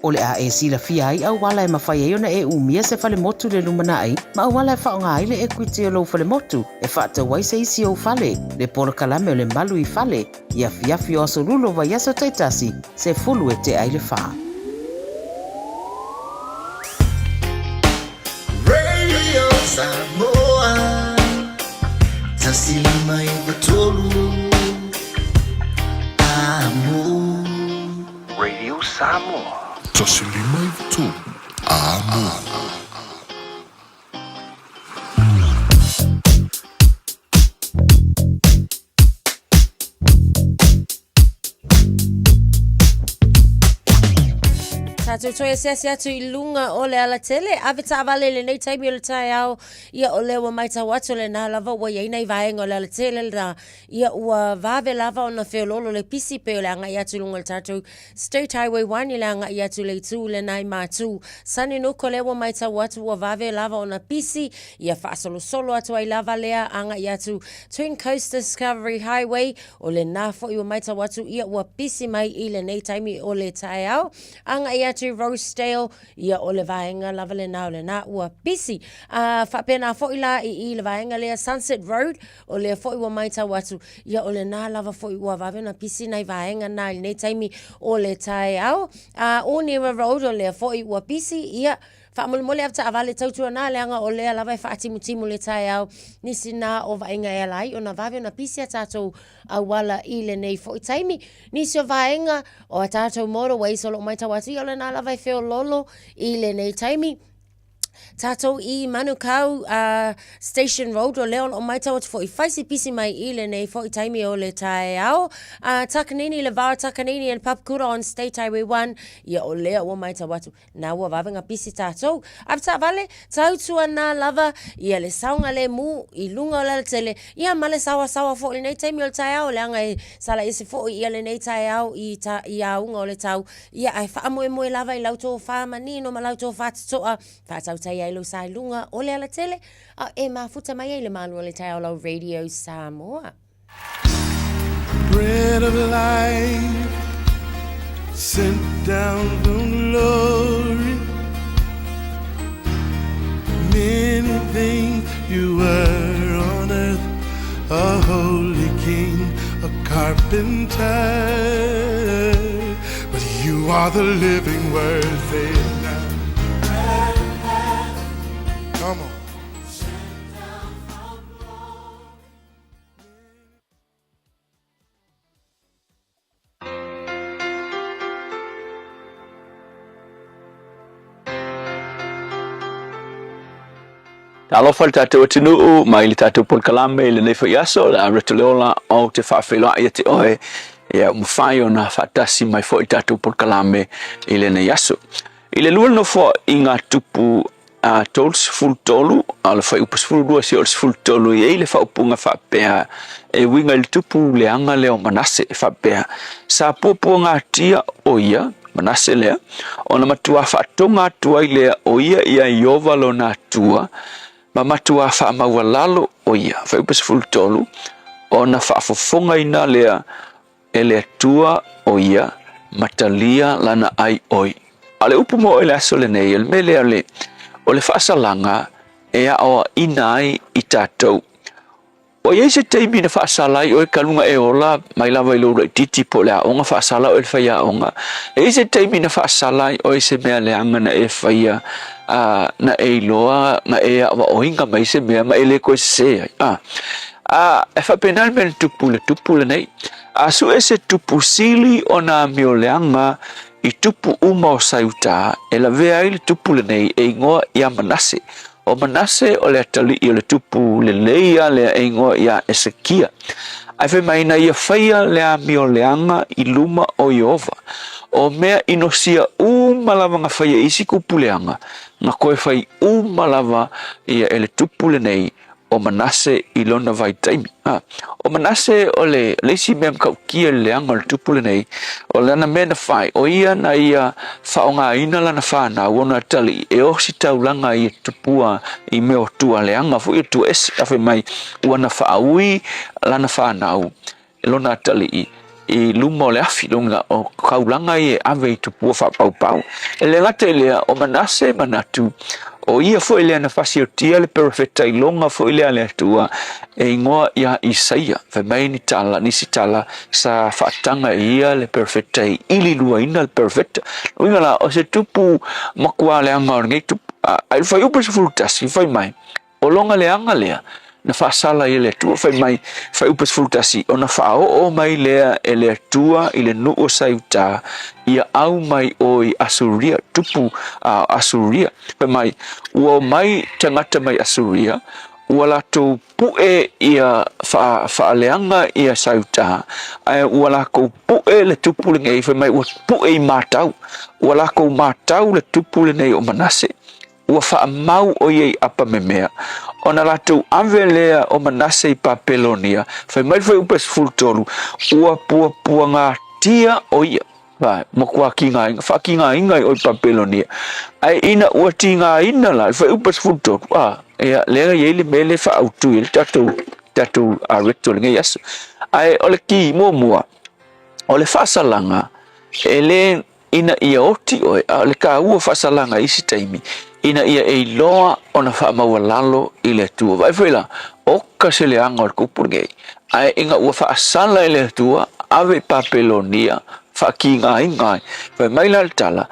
O le a e silafia ai auala e mafai ai ona e umia se falemotu i le lumanai ma auala e faaaoga ai le equity o lou falemotu e faatau ai se isi ou fale, le polokalame o le Malu i Fale i afiafi o Aso Lulu o vaiaso taitasi, 10 e tea ai le fa. Radio Samoa 153 Amo. Radio Samoa. 153 Amo. Tātou toe asiasi atu i lunga o le alatele. Ave taavale i lenei taimi o le taeao. Ia o lea ua maitau atu lena lava ua iai nai vaega o le alatele lena. Ia ua vave lava ona feoloolo le pisi pei o le agai atu i luga o le tātou State Highway 1 i le agai atu i le itu lena i Matū. Saninuku lea ua maitau atu ua vave lava ona pisi, ia faasolosolo atu ai lava lea agai atu Twin Coast Discovery Highway, o lena foi ua maitau atu ia ua pisi mai i lenei taimi o le taeao. Agai atu i Rosedale, ia o le vaega lava lena o lena ua pisi. A faapena foi la i i le vaega lea Sunset Road, O lea foi ua maitau atu, ia o lena lava foi ua vave ona pisi nai vaega na i lenei taimi o le taeao. A Onera Road, o lea foi ua pisi, ia, faamolemole ave taavale tautuana leaga o lea lava e faatimutimu le taeao, nisi na o vaaiga e ala ai ona vave ona pisi a tatou auala i lenei foi taimi. Nisi o vaega o a tatou motorways o lo o maitau atu, ia o lena lava e feololo i lenei taimi. Tātou i Manukau uh, Station Road o lea o loo maitau atu foi fai se pisi mai i lenei foi taimi o le taeao. Uh, Takanini, le vao Takanini and Papakura on State Highway 1 ia o lea ua maitau atu nā ua vave ngā pisi tātou. Ave taavale, tautua nā lava ia le saogalemu i luga o le alatele ia ma le saoasaoa foi i lenei taimi o le taeao leaga e sala ese foi ia lenei taeao i, ta, i auga o le tau Ia, ae faamoemoe lava i lau tofa manino ma lau tofa totoa, faatautai ai lou sa i luga o le alatele, a e mafuta mai ai le malu o le taeao lau Radio Samoa. Bread of life sent down from glory. Many things you were on earth, a holy king, a carpenter. But you are the living word, say it now. Come on. Talofa i le tatou atunuu mai le tatou polokalame i lenei foi aso, o le a Rito Leola ou te faafeiloai ia te oe, ia ua mafai ona faatasi mai foi i le tatou polokalame i lenei aso. I le lua le nofoaiga tupu a 33, a o le fuaiupu 12 seia oo i le 13, e i ai le faaupuga faapea, e uiga i le tupu leaga lea o Manase, e faapea, Sa puapuagatia o ia, Manase lea, ona matuā faatoga atu ai lea o ia iā Ieova lona Atua, ma matuā faamaualalo o ia, fuaiupu 13, ona faafofogaina lea e le Atua o ia ma talia lana aioi. A o le upu mo oe i le aso lenei, o le mea lea o le, o le faasalaga e aoaina ai i tatou. Ua i ai se taimi na faasala ai oe talu ona e ola mai lava i lou laitiiti po o le aoga, faasala oe i le faiaoga. E i ai se taimi na faasala ai oe i se mea leaga na e faia, a, na e iloa na e aoaoina mai se mea ma e le toe sese ai. A, a, e faapena le mea na tupu i le tupu lenei. A sue se tupu sili ona amioleaga i tupu uma o Saiuta, e lavea ai le tupu lenei e igoa ia Manase. O Manase o le atalii o le tupu lelei a lea e igoa ia Esekia. Ae fai mai na ia faia le amioleaga i luma o Ieova. O mea inosia uma lava na faia e isi tupu leaga, na toe fai uma lava ia e le tupu lenei o Manase i lona vaitaimi. A, o Manase o le, le isi mea matautia i le leaga o le tupu lenei, o lana mea na fai, o ia na ia faaaogaina lana fanau ona atalii e ositaulaga ai e tupua i mea o tua leaga foi o tua ese. A fai mai, ua na faaui lana fanau lona atalii i luma o le afi, lona o kaulaga ia e ave i tupua faapaupau. E le gata i lea, o Manase manatu, o ia foi lea na fasiotia le perofeta iloga foi lea a le Atua e igoa ia Isaia. Fai mai ni tala, nisi tala sa faataga e ia le perofeta e ililuaina le perofeta. Uiga la, o se tupu matua leaga o lenei tupu. A i le fuaiupu 11, fai mai, O lona leaga lea, na faasala ai e le Atua, fai mai, Fuaiupu 11, ona faaoo mai lea e le Atua i le nuu o Saiutā, ia au mai oe i Asuria, tupu a Asuria. Fai mai, ua omai tagata mai Asuria, ua latou pu'e ia faaleaga ia Saiutā, ae ua latou pu'e le tupu lenei, fai mai, ua pu'e i matau, ua latou matau le tupu lenei o Manase. Ua faamau ʻo ia i apamemea, ona latou ave lea o Manase i Papelonia, fai mai le fuaiupu 13, ua puapuagatia ʻo ia, vai, matua tigaina, faatigaina ai ʻoe i Papelonia. Ae ina ua tigaina la, le fuaiupu 13, a, ia, lea e i ai le mea lea e faaautu ai le tatou, tatou recto i lenei aso. Ae o le ki muamua, o le faasalaga, e le ina ia oti oe, a o le taua o faasalaga i isi taimi, ina ia e iloa ona faamaualalo i le Atua. Vaai foi la, oka se leaga o le kupu lenei, ae ina ua faasala e le Atua, ave i Papelonia, faatigaina ai. Fai mai la le tala,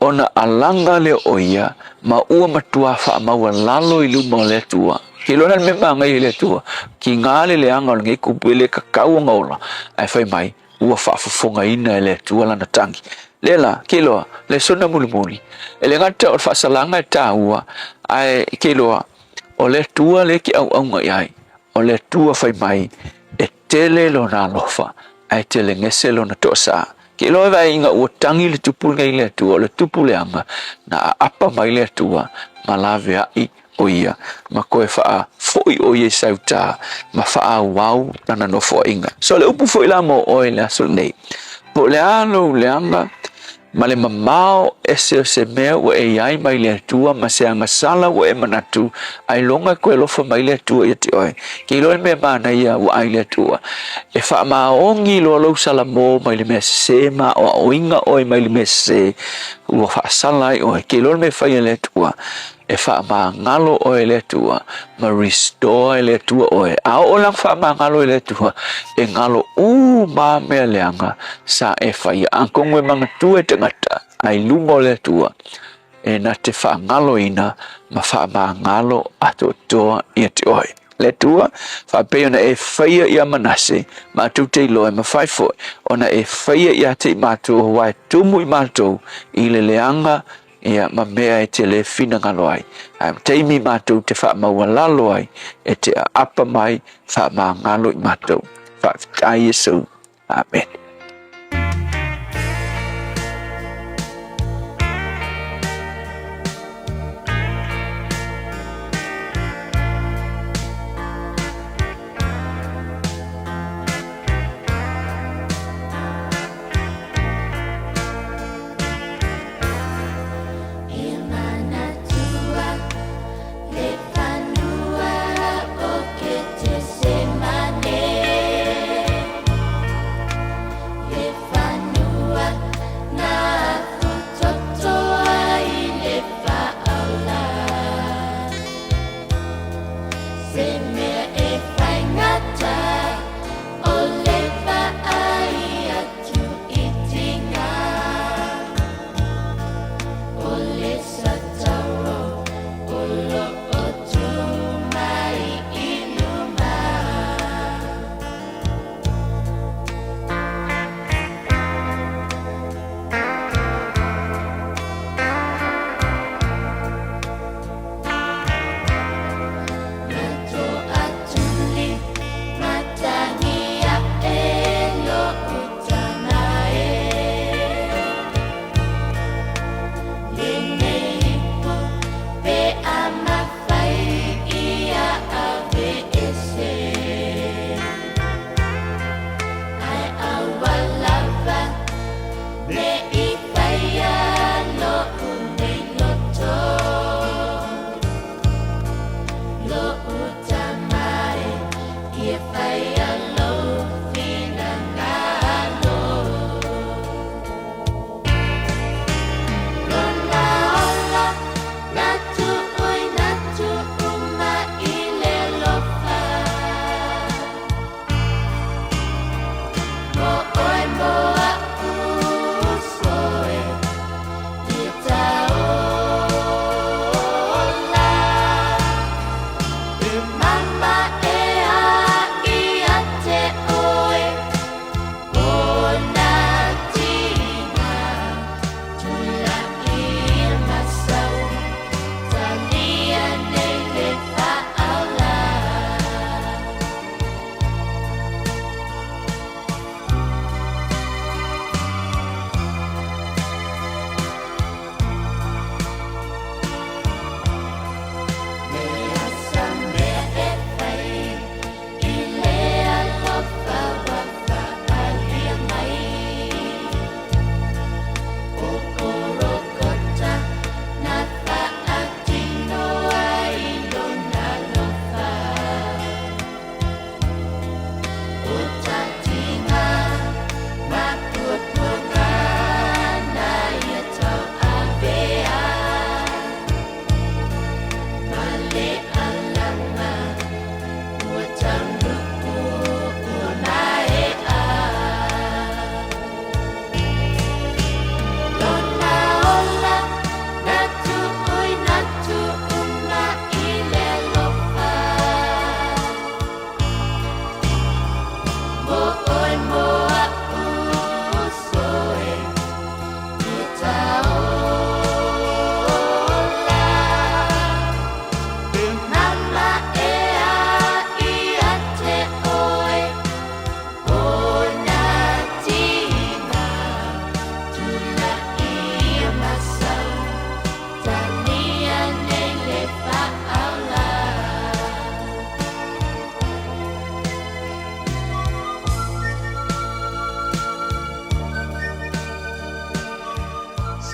ona alaga lea o ia, ma ua matua faamaualalo i luma o le Atua. Ke iloa la le mea manaia i le Atua, tiga le leaga o lenei kupu e le tatau ona ola, ae fai mai, ua faafofogaina e le Atua lana tagi. Lea la, ke iloa, le sona mulimuli, e le gata o le faasalaga e taua, ae ke iloa, o le Atua lea e te auauna i ai, o le Atua fai mai, e tele lona alofa, ae tele gese lona toasa. Ke iloa e vaai ina ua tagi le tupu lenei i le Atua, o le tupu leaga, na aapa mai le Atua ma laveai o ia, ma toe faafoi o ia i Sautā, ma faaauau lana nofoaiga. So o le upu foi la mo oe i le aso lenei, po o le a lou leaga ma le mamao ese o se mea ua e i ai mai le Atua ma se agasala ua e manatu, ailoga e toe alofa mai le Atua ia te oe. Ke iloa le mea manaia ua ai le Atua. E faamaoni loa lou salamo mai le mea sese ma aoaoina oe mai le mea sese ua faasala ai oe. Ke iloa le mea e fai e le Atua. E faamagalo oe e le Atua, ma restore e le Atua oe. A oo la faamagalo e le Atua, e galo uma mea leaga sa e faia. Atonu e manatua e tagata, a i luma o le Atua, e na te faagaloina ma faamagalo atoatoa ia te oe. Le Atua, faapei ona e faia ia Manase, matou te iloa e mafai foi ona e faia ia te i matou aua e tumu i matou i le leaga ia ma mea e te le finagalo ai. Ae o taimi matou te faamaualalo ai, e te aapa mai, faamagalo i matou. Faafetai Iesu. Amene.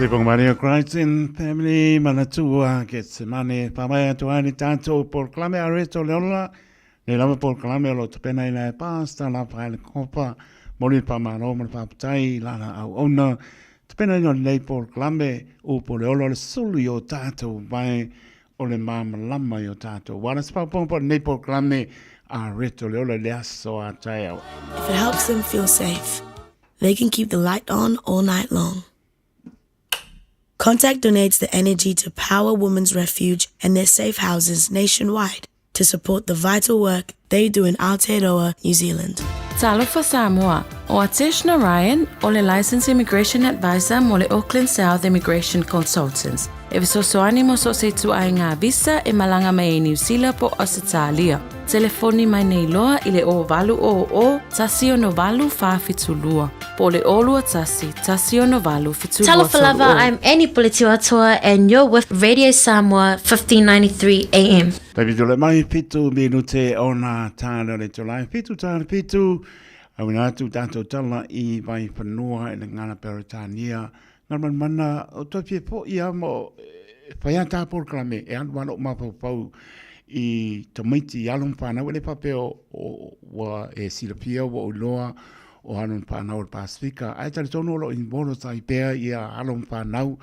Sipong Maria Crichton Family Manatua Getsemane Whamai atu ai le tātou polokalame a Reto Leola Nei lava polokalame o lo tapena i lae pāsta la whaele kopa Moli le whamalo ma le whapatai i lana au ona Tapena ina o lenei polokalame Upo le ola o le sulu i o tātou vai o le māmalama i o tātou. Wala se whaponga po lenei polokalame a Reto Leola i le aso a taeao. If it helps them feel safe, they can keep the light on all night long. Contact donates the energy to power Women's Refuge and their safe houses nationwide to support the vital work they do in Aotearoa, New Zealand. Talofa Samoa, ʻO Atesh Narayan, ʻo le Licensed Immigration Advisor mo le Auckland South Immigration Consultants. E fesoasoani mo so o se ituaiga visa e malaga mai ai Niu Sila po o Ausetalia. Telefoni mai nei loa i le 0800 168 472 po o le 021 168 72 Talofa lava, I'm Annie Puletiuatoa and you're with Radio Samoa 1593 AM. Taimi tole mai pitu minute ona tāna le tolai pitu tāna pitu awina atu tātou tala i vai whanua i le ngana Peretania Nga manumana o toi fia po ia mo e whai a tā polokalame e alu alo mafaufau i tamaiti i alo ma whanau e le faapea o ua e silafia ua oi loa o alo ma whanau o le Pasifika ae talitonu o lo o involve tai pea ia alo ma whanau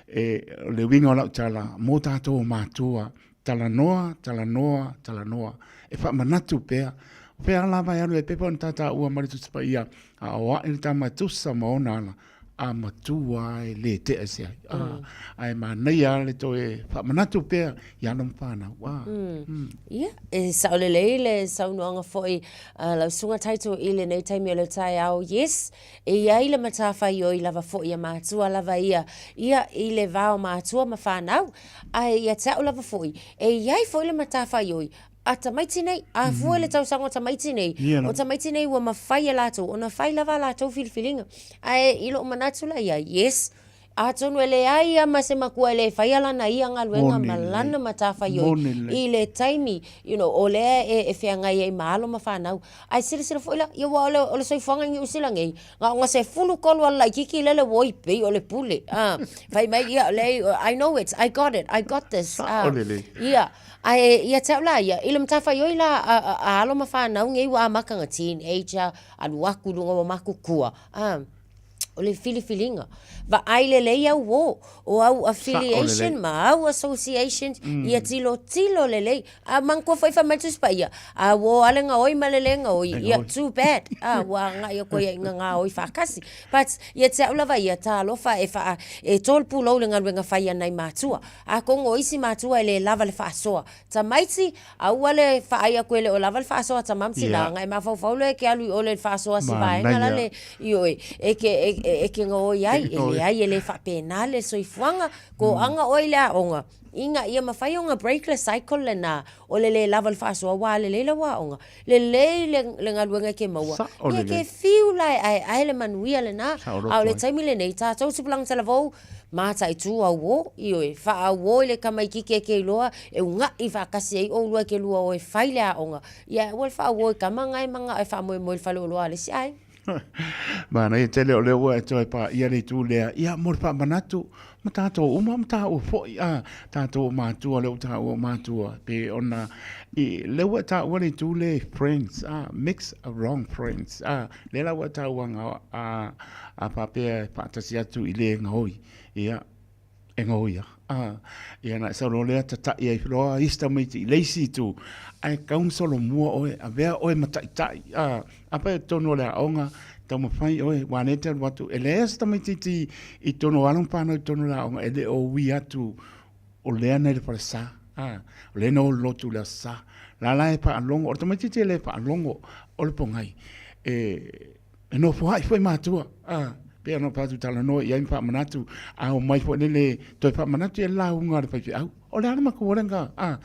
e le uiga o lau tala mo tātou o mātua talanoa talanoa talanoa e faamanatu pea o fea lava e alu e pepa ona tātāua ma le Tusi Paia a o ae le tama e tusa ma ona ala a matua e le tea se ai. A, mm. Ae manaia le toe faamanatu pea i ana ma whanau. A. Mm. Mm. Ia, e sao lelei le saunoaga foi uh, lau susuga Taito i lenei taimi o le taeao. Yes, e i ai le matafaioi lava foi a matua lava ia, ia i le va o matua ma whanau. Ae ia te au lava foi, e i ai foi le matafaioi a tamaiti nei, a fua i le tausaga o tamaiti nei, o tamaiti nei ua mafai e latou ona fai lava a latou filifiliga. Ae i lou manatu la ia, yes, atonu e leai lava ma se makua e le faia lana ia galuega ma lana matafaioi i le taimi, you know, o lea e feagai ai ma alo ma fanau. Ae silasila foi la, ia aua o le soifuaga i Niu Sila nei, Na o ga 13 ala laitiiti lele ua oi pei o le pule. Ah, fai mai ia le I know it, I got it, I got this. Ah, ia, ae ia te au la ia, i le matafaioi la a, a, a alo ma whanau nei ua amata nga teenager, alu aku i luga ua makukua. Ah, o le filifiliga. Vaai lelei au o, o au affiliation ma au associations, mm. ia tilotilo lelei. A manatua foi fai mai le Tusi Paia, a ua o ale gaoi ma le le gaoi, ia, too bad, a ua agai atu ai ina gaoi faatasi. But, ia te au lava ia, talofa e faa, e to le pulou i le galuega fai a nai matua. Atonu o isi matua e le lava le faasoa. Tamaiti, aua le faai atu e le o lava le faasoa a tama ma tina, ona e mafaufau loa e te alu i o le faasoa si vaega la le, ioe, e te, e te gaoi ai, e leai e le faapena le soifuaga, toaga oe i le aoga. Ina ia mafai ona break le cycle lena o le lē lava o le faasoa aua a lelei lau aoga, lelei le, le galuega e ke maua, Sao ia lelei. ke fiu la e aeae le manuia lena. Sao A o le loto ai. taimi lenei, tatou tupulaga talavou, mataitu auō, ioe, faaauō i le tamaititi e ke iloa e ugaʻi faatasi ai ʻoulua e ke lua o e fai le aoga. Ia aua le faaauō i tama na e manao e faamoemoe i le faleoloa a le isi aiga. Manaia tele o lea ua e toe paia le itu lea, ia mo le faamanatu ma tatou uma ma taua foi a tatou o matua lea ua taua o matua pe ona i lea ua e taua le itu lea friends a mix wrong friends a lea la ua e taua nga a a faapea e faatasi atu i le gaoi ia e gaoia. A, ia na e sau loa lea tataʻi ai loa isi tamaiti i le isi itu, ae tatau ona solomua oe, avea oe ma taitai. A, afai o totonu o le aoga, taumafai oe, aua lea e te alu atu, e leai se tamaititi i totonu o alo ma fanau i totonu o le aoga e le o ui atu o lea na i le falesa, a, o lea na o i le lotu i le Aso Sa. La la e faalogo, o le tamaititi e le faalogo o le pogai, e, E nofoaʻi foi matua, a, pei ona tatou talanoa i ai ma faamanatu, a omai foi lele toe faamanatu i le lauga a le faifeau. O le a le matua lena, a,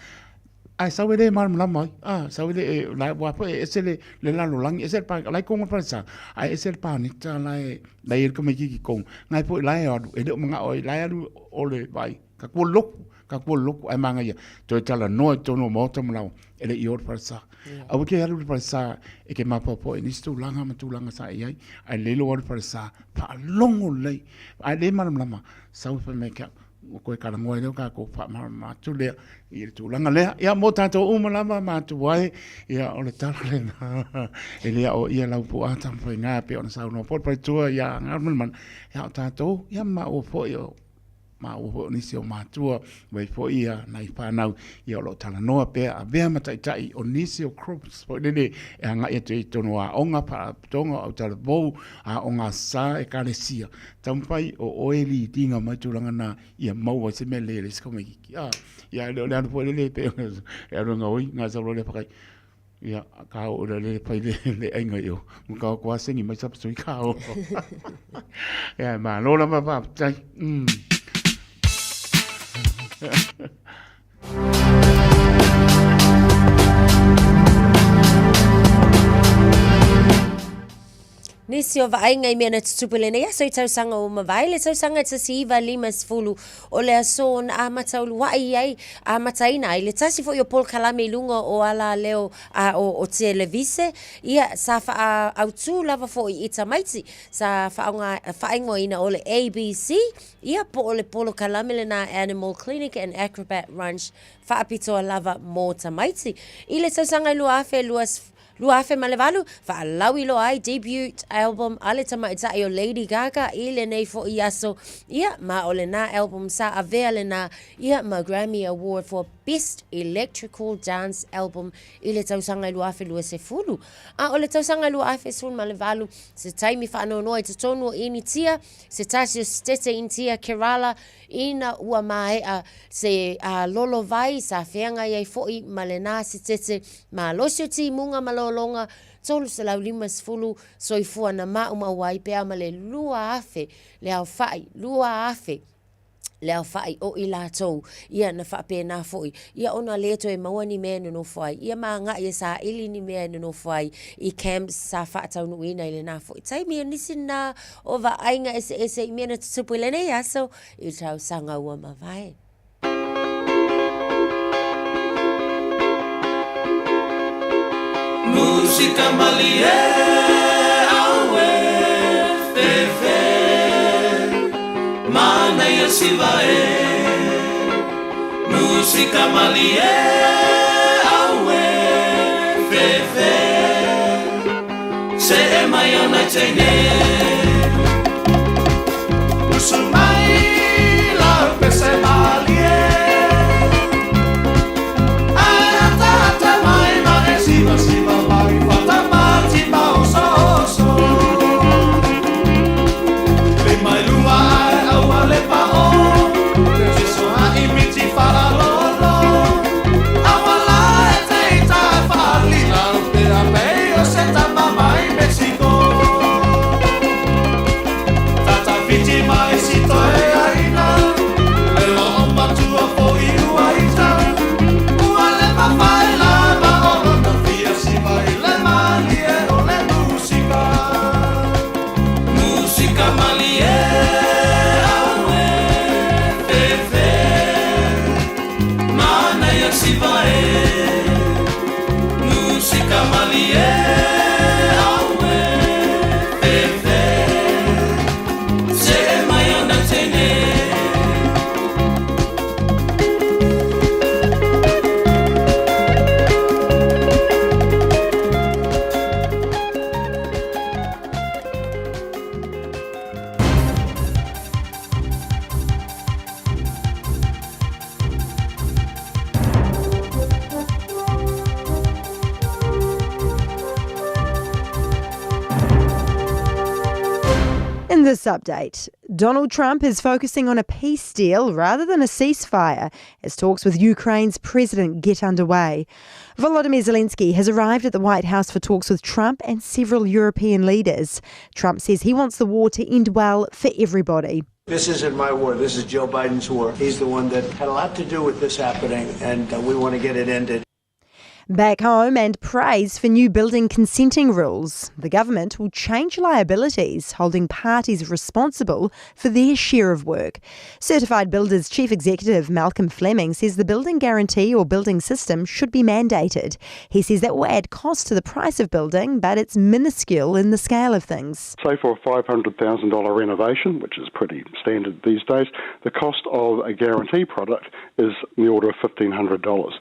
Ae sau e le malamalama ai, a, sau e le, e, la, ua foi e ese le, le lalolagi, ese le pa, la e kongo le falesa, ae ese le paneta la e, la e i ai le tamaititi i totonu. Na e foi la e alu, e le o manao ai, la e alu o le vaai, ka kua loku, ka kua loku, ae manaia, toe talanoa i totonu o maota ma laua, e le i o le falesa. Aua e te alu i le falesa e te mafaufau i nisi tulaga ma tulaga sa e i ai, ae lelei lou alu i le falesa, faalogo lelei, ae le malamalama, sau e fai mai ia te au, ua toe talanoa ai lea o tatou faamalamalama atu lea i le tulaga lea. Ia, mo tatou uma lava matua e, ia, o le tala lena, e le aoaia lau puaa Tamafaiga pei ona saunoa foi le faletua ia Galumalemana, ia o tatou, ia ma maua foi o maua foi o nisi o matua, mai foi ia nai fanau, ia o lo o talanoa pea, avea ma taitai o nisi o groups foi lele e agai atu i totonu o aoga, faalapotopotoga o autalavou, aoga sa, ekalesia, Taumafai o oe e liliga mai tulaga na ia maua ai se mea lelei a le isi tamaititi. A, ia e le o le alu foi lele pei ona e alu e gaoi, gasa loa lea fakai. Ia, ka oo lea le fai le, le aiga i o. Ma ka o sengi mai sa pasui ka o. Ia, malo lava faafetai. Nisi o vaaiga i mea na tutupu i lenei aso i tausaga ua mavae, le tausaga 1950 o le aso na amata uluai ai, amataina ai le tasi foi o polokalame i luga o alaleo a o, o televise, ia sa faaautu lava foi i tamaiti, sa faaaoga, faaigoaina o le ABC, Ia, po o le polokalame lena Animal Clinic and Acrobat Ranch faapitoa lava mō tamaiti. I le tausaga e 2008, faalauiloa ai debut album a le tamaitai o Lady Gaga i lenei foi aso, ia, ma o lena album sa avea lena, ia, ma Grammy Award for Best Electrical Dance Album i le tausaga e 2020. A o le tausaga e 2018, se taimi faanoanoa i totonu o Initia, Se tasi o setete Initia Kerala ina ua maea se lolovai sa feagai ai foi ma lena setete malosi o timuga ma lologa 350 soifua na maumau ai pe a ma le 2,000 le aofai 2,000 le aofai o i latou, ia na faapena foi, ia ona lē toe maua ni mea e nonofo ai, ia ma agai e saili ni mea e nonofo ai i camps sa faataunuuina i lenā foi taimi. O nisi na o vaaiga eseese i mea na tutupu i lenei aso i tausaga ua mavae. Musika malie aue fefe Manaia siva e Musika malie aue fefe Se'e mai ona teine Usu mai lau pese malie Ae ataata mai ma e siva siva mai Fatamati ma oso oso Le mai luma ae aua le pao Te tiso ha'i miti whalalolo Aua la e te ita whaalila Pea pei o se tama mai Mexico Tata whiti mai si toe aina Le loo matua foi ua ita Ua le mawhai la ma o lona fia siva i le malie o le musika Musika malie aue fefe Manaia siva e Musika malie aue fefe Se'e mai ona teine. In this update, Donald Trump is focusing on a peace deal rather than a ceasefire as talks with Ukraine's president get underway. Volodymyr Zelensky has arrived at the White House for talks with Trump and several European leaders. Trump says he wants the war to end well for everybody. This isn't my war. This is Joe Biden's war. He's the one that had a lot to do with this happening, and we want to get it ended. Back home and praise for new building consenting rules. The government will change liabilities, holding parties responsible for their share of work. Certified Builders Chief Executive Malcolm Fleming says the building guarantee or building system should be mandated. He says that will add cost to the price of building, but it's minuscule in the scale of things. Say for a $500,000 renovation, which is pretty standard these days, the cost of a guarantee product is in the order of $1,500.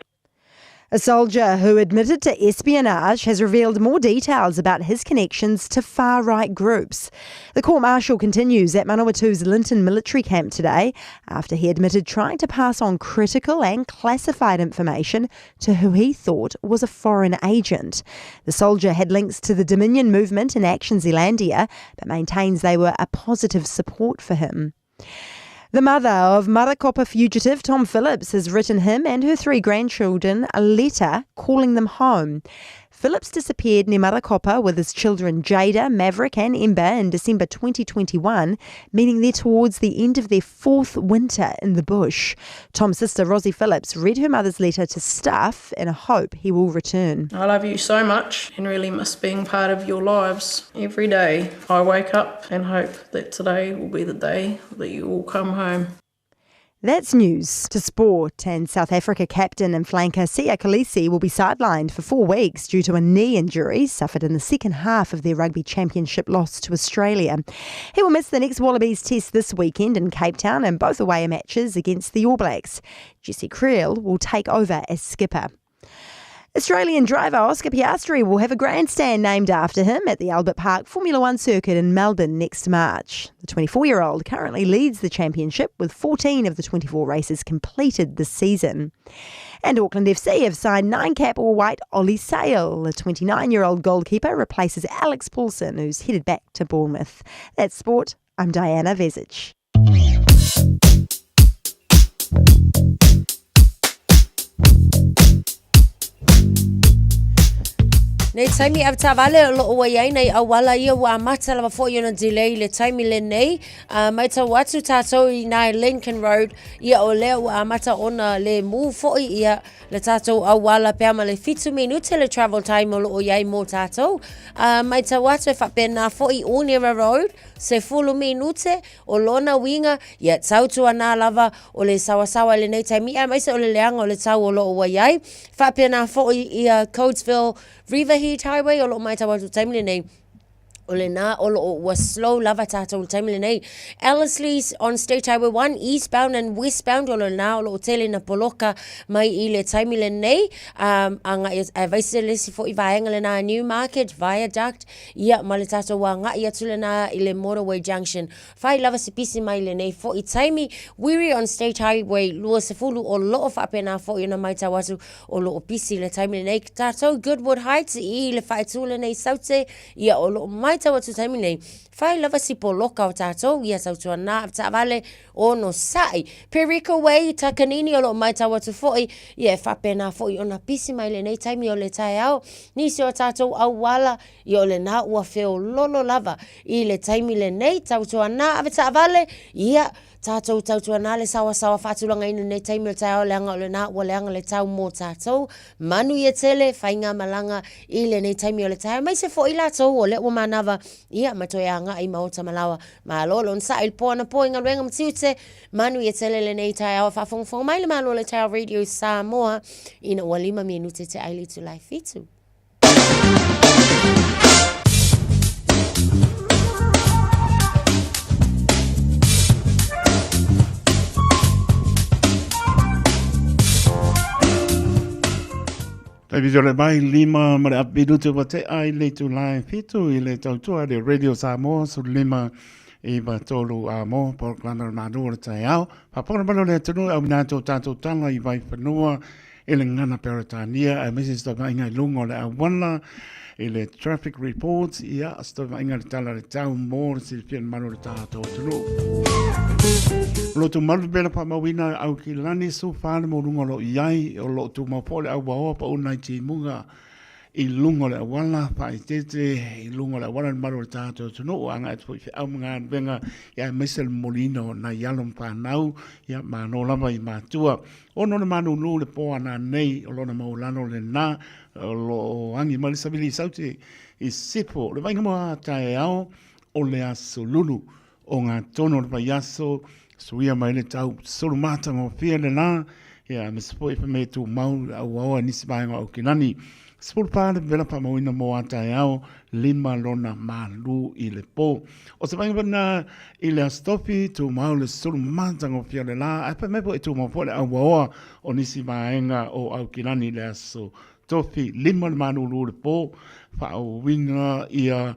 A soldier who admitted to espionage has revealed more details about his connections to far right groups. The court martial continues at Manawatu's Linton military camp today after he admitted trying to pass on critical and classified information to who he thought was a foreign agent. The soldier had links to the Dominion movement in Action Zealandia, but maintains they were a positive support for him. The mother of Marakopa fugitive Tom Phillips has written him and her three grandchildren a letter calling them home. Phillips disappeared near Marakopa with his children Jada, Maverick, and Ember in December 2021, meaning they're towards the end of their fourth winter in the bush. Tom's sister Rosie Phillips read her mother's letter to staff in a hope he will return. I love you so much and really miss being part of your lives. Every day I wake up and hope that today will be the day that you all come home. That's news to sport and South Africa captain and flanker Siya Kolisi will be sidelined for four weeks due to a knee injury suffered in the second half of their rugby championship loss to Australia. He will miss the next Wallabies test this weekend in Cape Town and both away matches against the All Blacks. Jesse Kriel will take over as skipper. Australian driver Oscar Piastri will have a grandstand named after him at the Albert Park Formula One circuit in Melbourne next March. The 24 year old currently leads the championship with 14 of the 24 races completed this season. And Auckland FC have signed nine cap all white Ollie Sale. The 29 year old goalkeeper replaces Alex Paulsen, who's headed back to Bournemouth. That's sport. I'm Diana Vezic. Nei taimi avetaavale o loo ua iai nai auala ia ua amata lava foi ona delay le taimi lenei. Uh, maitau atu tātou i nai Lincoln Road, ia o lea ua amata ona le mū foi ia le tātou auala pea ma le fitu minute le travel time o loo iai mō tātou. Uh, maitau atu e whapena foi Onera Road, se fulu minute o lona uiga, ia tautuanā lava o le sawasawa i lenei taimi, aemaise o le leaga o le tau o lo o ua i ai. Faapena foi ia Coatesville Riverhead Highway o lo o matau atu i le taimi lenei, o lena o lo o ua slow lava tātou i le taimi lenei. Ellerslie on State Highway 1, eastbound and westbound, o lena o lo o tele na poloka mai i le taimi lenei. Um, agai, aemaise le isi foi vaega lena Newmarket Viaduct, Ia, ma le tātou agai atu lena i le Motorway Junction. Whai lava se pisi mai lenei fo'i taimi, Wiri on State Highway 20 o loo faapena fo'i ona maitau atu o loo pisi le taimi lenei. Tātou Goodwood Heights i le whaetū lenei Saute, ia o loo maitau atu taimi nei. Whai lava si poloka o tātou, ia tautua nā taavale o no sa'i. Perico Way, Takanini o loo maitau atu fo'i, ia e faapena fo'i ona pisi mai lenei taimi o le taeao. Nisi o tātou auala, ia o lena ua feololo lava i le taimi lenei, tautuana ave taavale, ia, tātou tautuana le sawasawa faatulagaina i lenei taimi o le taeao leaga o lena ua leaga le tau mō tātou. Manuia tele, faigamalaga i lenei taimi o le taeao, aemaise foi latou o lea ua manava, ia, ma toe agai i maota malaoa. Malo le onosai i le po anapo i galuega ma tiute, manuia tele lenei taeao a faafogafoga mai le Malo o le Taeao Radio Samoa ina ua lima minute te ai le itula e fitu. Taimi tole mai lima ma le apilu te wa te ai le tu lai fitu i le tautua le Radio Samoa su lima i ma tolu a mo po klana manu o le taiao. Papona malo le atunu au nā tō tātou tala i Vaifanua i le ngana Peretania aemaise se taumaiga i luga o le auala i le traffic reports ia se taumaiga le tala le tau mō le silafia le malu o le tātou atunuu. O lo tumau pea le faamauina au ki lani su whāle mō runga o lo i ai o lo tumau po le auaoa pa unai timuga. i luga o le auala, faaeteete i luga o le auala le mamalu o le tatou atunuu, agai atu foi i feau ma galuega, ia aemaise le momoliina o nai alo ma fanau, ia malo lava i matua. Ono le malulu le po ana nei o lona maualalo lena o lo o agi mai le savili i Saute i Sifo. O le vaaiga mo a taeao o le aso Lulu o gatonu o le vaiaso, suia mai le tau sulu matagofie le la, ia aemaise foi fai mai e tumau le auaoa i nisi vaega o Aukilani. 14 le vela faamauina mo a taeao, 5 lona malu i le po. O se vaaiga foi lena i le Aso Tofi, tumau le sulu matagofie o le la, ae fai mai foi e tumau foi le auaoa o nisi vaega o Aukilani i le Aso Tofi, 5 le malulu i le po, faauuina ia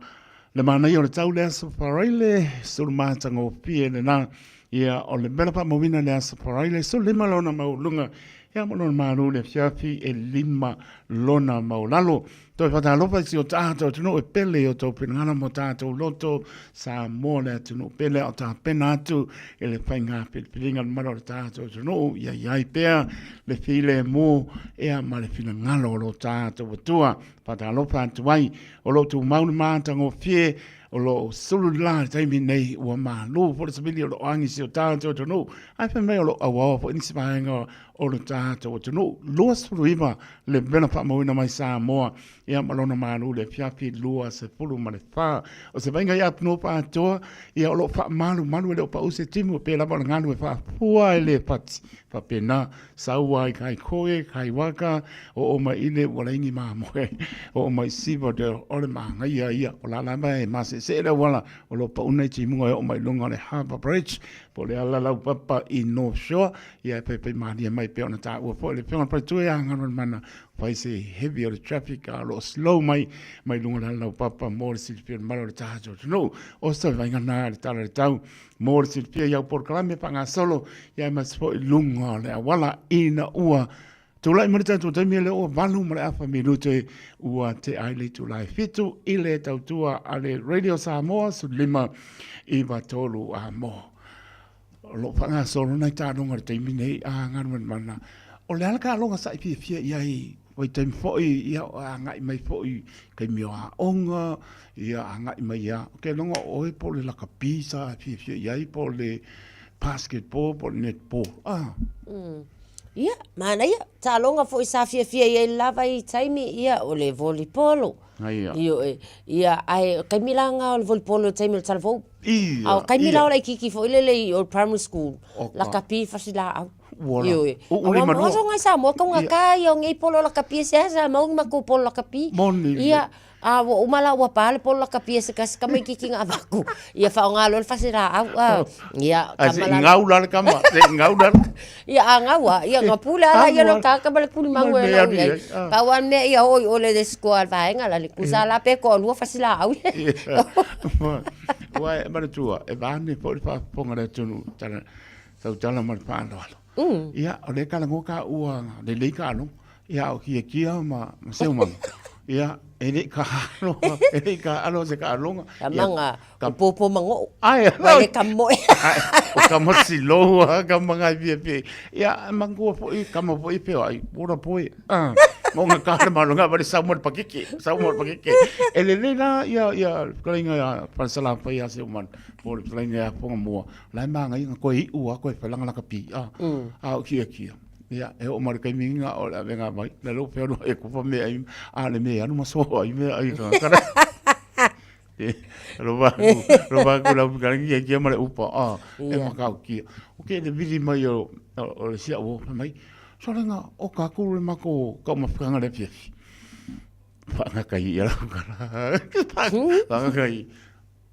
Le manaia o le tau le Aso Faraile, sulu matagofie lena. Ia, o le mela faamauina le Aso Faraile, sulu lima lona maualuga, ia ma lona malu le afiafi e lima lona maualalo. Toe faatalofa i si o tatou atunuu e pele i o tou finagalo ma o tatou loto, Samoa le atunuu pele a o tapena atu i le faiga filifiliga le mamalu o le tatou atunuu, ia i ai pea le filemu ia ma le finagalo o lo tatou Atua. Faatalofa atu ai, o lo o tumau le matagofie, o lo o sulu le la i le taimi nei, ua malu foi le savili o lo o agi si o tatou atunuu, ae fai mai o lo o auaoa foi nisi vaega o le tatou atunuu. 29 le vela faamauina mai Samoa, ia ma lona malu i le afiafi 24. O se vaaiga ia Apunopa atoa, ia o lo o faamalumalu e le o pau se timu, e pei lava o le galu e faafua e le fati. Faapena, sau ai kai koe, kai waka, o o mai ile ua laini mamoe, o o mai siva de o le māngaia ia, o la lava e masese le auala, o lo pauna i timuga e o mai lunga o le Harbour Bridge, po le ala lau papa i North Shore, ia e paipai mālie mai pea ona tāua foi le whionga le paletua ia ngaro le mana, whai se heavy o le traffic, a lo slow mai, mai lunga le ala lau papa, mo le silifia le mala o le tahato atunuu, o se vainga nā le tala le tau, Mo le silafia i au polokalame faagasolo, ia aemaise foi luga o le auala ina ua tulai mai le tatou taimi lea ua 8:30 minute ua tea ai le itula e 7 i le tautua a le Radio Samoa 15 9 3 a mo. O lo o faagasolo nai taaloga i le taimi nei a Galumalemana. O le a le taaloga sa e fiafia i ai vaitaimi foi, ia, agai mai foi i taimi o aoga, ia, agai mai ia, ou te iloa o oe po o le lakapi sa fiafia i ai, po o le basketball, po o le netball, ah. Ia, manaia, taaloga foi sa fiafia i ai lava i taimi, ia, o le volleyball. Ia. Ioe. Ia, ae o taimi la nga o le volleyball o le taimi o le talavou. Ia, A o taimi ia. la o le laitiiti foi lele i o le primary school, Oka. lakapi fasilaau. Ua la. Ioe. Uu le Aua manua. maso ngai Samoa kaunga Ia. ka ia o nei polo lakapi e sea sa mau ni makou polo lakapi. Moni le. Ia, a ua uma la ua pa le polo lakapi e se kasi tamaititi na avaku. Ia faaaoga loa le fasilaau a. Ia, Ai se kama la. ngau la le kama, se ngau la. Ia, a ngau a, ia nga pule ala ia lo ka kama le kuli Ma mangu e mea lau ni iai. ai, ah. Pau a mea ia o i o le le score al vaenga la le kusa la pe ko lua fasilaau. Ia. Ua e manatua, e vane foi le faafofoga a le atunuu, tala Tautala ma le faaaloalo. Ia, o lea kalagoa ka ua lelei ka aloga. Ia, o kiakia ma, ma seumaga. Ia, e le i ka alo, e le i ka alo se ka aloga. Ka manga, o pōpō mango'o. Ai, Ua le ka moe. Ai, o ka masiloa, ka manga i fia fia. Ia, mangua foi, kama foi peo ai, ora poe. Ah, mo nga ka le malonga ba le sau mo le pakeke, sau mo le pakeke. E lelei la, ia, ia, fetalaiga ia Falesalafai ia Seumanu, po o le fetalaiga ia Fogamua. La e māngai nga koe iu a koe whailanga laka pi a a o kia kia. Ia, e o mare kaimi nga o le avenga mai. Le lo peo e kupa me ai a le me anu maso ai me ai ka kara. E, lo va ku, lo va ku la ka kia kia mare upa a e makau kia. O ke le vili mai o o le sia o mai. So lenga o ka ku le mako ka mafukanga le fiafi. Whaangakai ia lau kara. Whaangakai.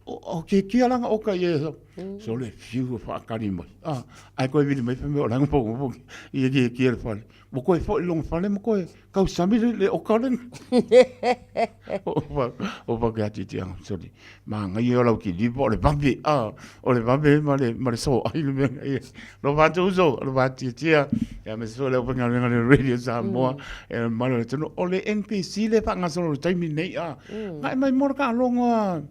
O ke kia langa o ka ia so. So le fiu o whaakari mai. Ah, ai koe vili mai whamea o langa pongo pongo. Ia kia kia le whale. Mo koe fo i longa whale mo koe kau sami le le o ka lenga. O pa ke ati tia sorry. Ma ngai o lau ki lipo o le vape. Ah, o le vape ma le ma le so ai le mea ia. Lo va tu so, lo va tia tia. Ia me so le openga lenga le radio Samoa. E malo le tonu o le NPC le whangasolo le taimi nei a. Ngai mai mora ka longa.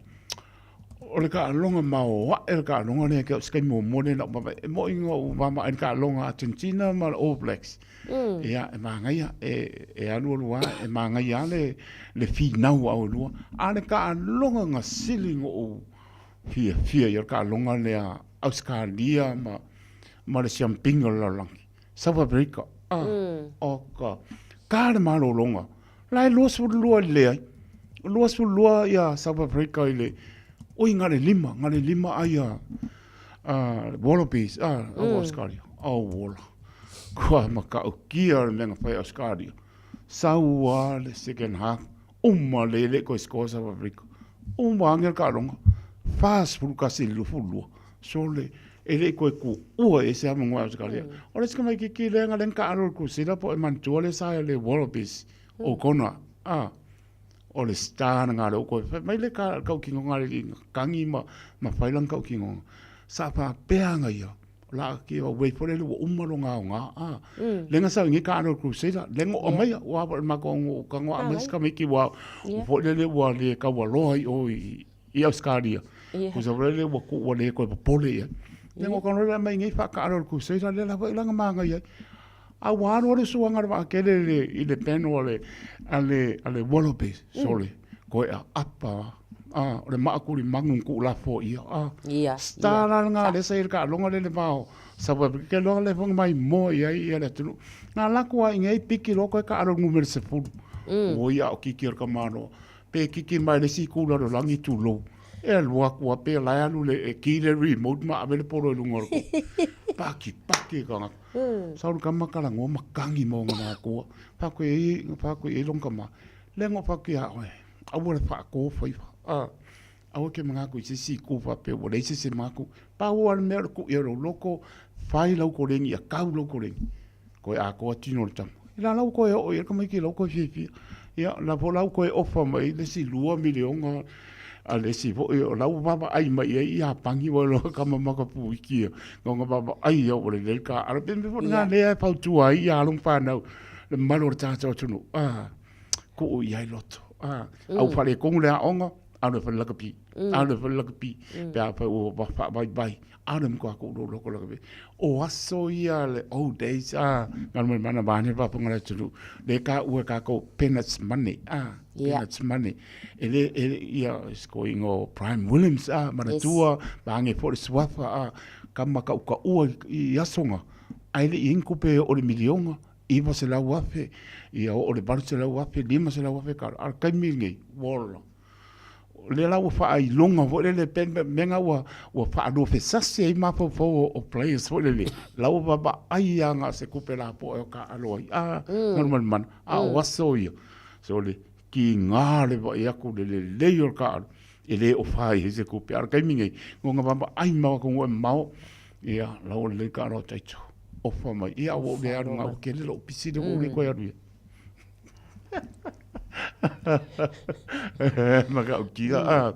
O le taaloga maoae le taaloga lea ke o se taimi muamua lea na ou vaavaai. E moni na ou vaavaai i le taaloga a Argentina ma le All Blacks. Ia, e manaia, e alualu lava, e manaia lava le finau a oe lua. A o le taaloga na sili ona ou fiafia i ai o le taaloga lea a Ausetalia ma le siamupini o le lalolagi. South Africa, ah, oka, ta le malologa. La e 22 i le leai. 22 ia South Africa i le, oi na le lima, na le lima ai a, a Wallabies, a, a Australia. Au ola. Kua matautia le mea na fai e Australia. Sau a le second half, uma le le koe score South Africa. Uma ange le taaloga, 41 i le 22. Sole, e le i koe kuua e se avanoa e Ausetalia. O le isi tamaititi lea na lea na taalo i le Kusila po o e manatua lea sa i le Wallabies o Kona, a, o le star lena lea ua toe fai mai le tautinoga a le alii na tagi ma, ma fai lana tautinoga. Sa faapea ana ia, o la a give away foi lele ua uma lona aoga, a. Lea na sau i nei taalo i le Crusader, lea na oo maia, ua a foi le matou tago a aumai si tamaiti ua foi lele ua le taualoa i o i i Ausetalia. Tusa foi lele ua tuu ua le toe popole i ai. Lea na ou lea mai nei faataalo i le Crusader lea lava ila na manaia ai. A ua alu alu suaga le vaatele i le, i le panel a le, a le, a le Wallabies, sole, koe a apa, a, o le maa tulimanu na tuulafo ia, a. Ia, Star la lena lea sa i le taaloga lea i le va o South Africa, ke loa lea foi na maimoa i ai ia le atunuu. Na alu atu lava i inei piki loa toe taalo i le numera 10. Oi a o kiki o le tamaloa. Pe kiki mai le isi itu lalolagi tulou. E alu atu a pe la e alu le e ki le remote ma ave le polo i luga o le koko. Paki paki e tagata. Sau le tama talanoa ma tagi ma ona matua. Fa koe e fa koe e long tama. Le ngo fa koe a oe. Aua le whaako whaifa. A, aua ke mangaku i se si ku fa pe ua leise se maku. Pa ua le mea o le ku i ro loko, whai lau korengi, a kau lau korengi. Koe atoa tino le tama. I la lau koe oo ia tamaiti lau koe fiafia. Ia la po lau koe ofa mai le isi lua miliona a le isi foi o lau vaavaai mai i ai Iapani ua iloa kama makapu iki ia. No nga vaavaai ia ua lelei ka ala. Pe mea foi lena lea e fautua ai ia alo ma fanau le mamalu o le tagata o atunuu. Ah, kuu i ai loto. Ah, au faaletonu le aoga, alu e fale lakapi. Alu e fale lakapi. Pe afai ua faavaivai. Alu e matua kuu lou loko lakapi. O aso ia le old days, ah, ngalo mai mana vane le faafofoga a le atunuu, lea e taua e tatou peanuts money, ah, peanuts money. E le, e le, ia, sikoiga o Prime Williams, ah, manatua, vaeane foi le suafa, ah, kama tautaua i aso na, ae le i i ai ni tupe o le miliona, $900,000, ia oo i le $800,000, $500,000 tala, a o le taimi lenei, ua ola. O lea la ua faailoga foi lele pe mea na ua ua faaluafesasi ai mafaufau o players foi lele la ua vaavaai lava na o se tupe lapoa e taaalo ai. A malumalimana, a o aso ia, sole, tiga le vaai atu le lelei o le taaalo e le ofa ai se tupe. A o le taimi nei, no na vaavaai mau atunuu e mamao, ia, la ua lelei taaalo a taito. Ofa mai, ia ua ou le alu na ua tele lou pisi lea ua ou le toe alu i ai. Matautia.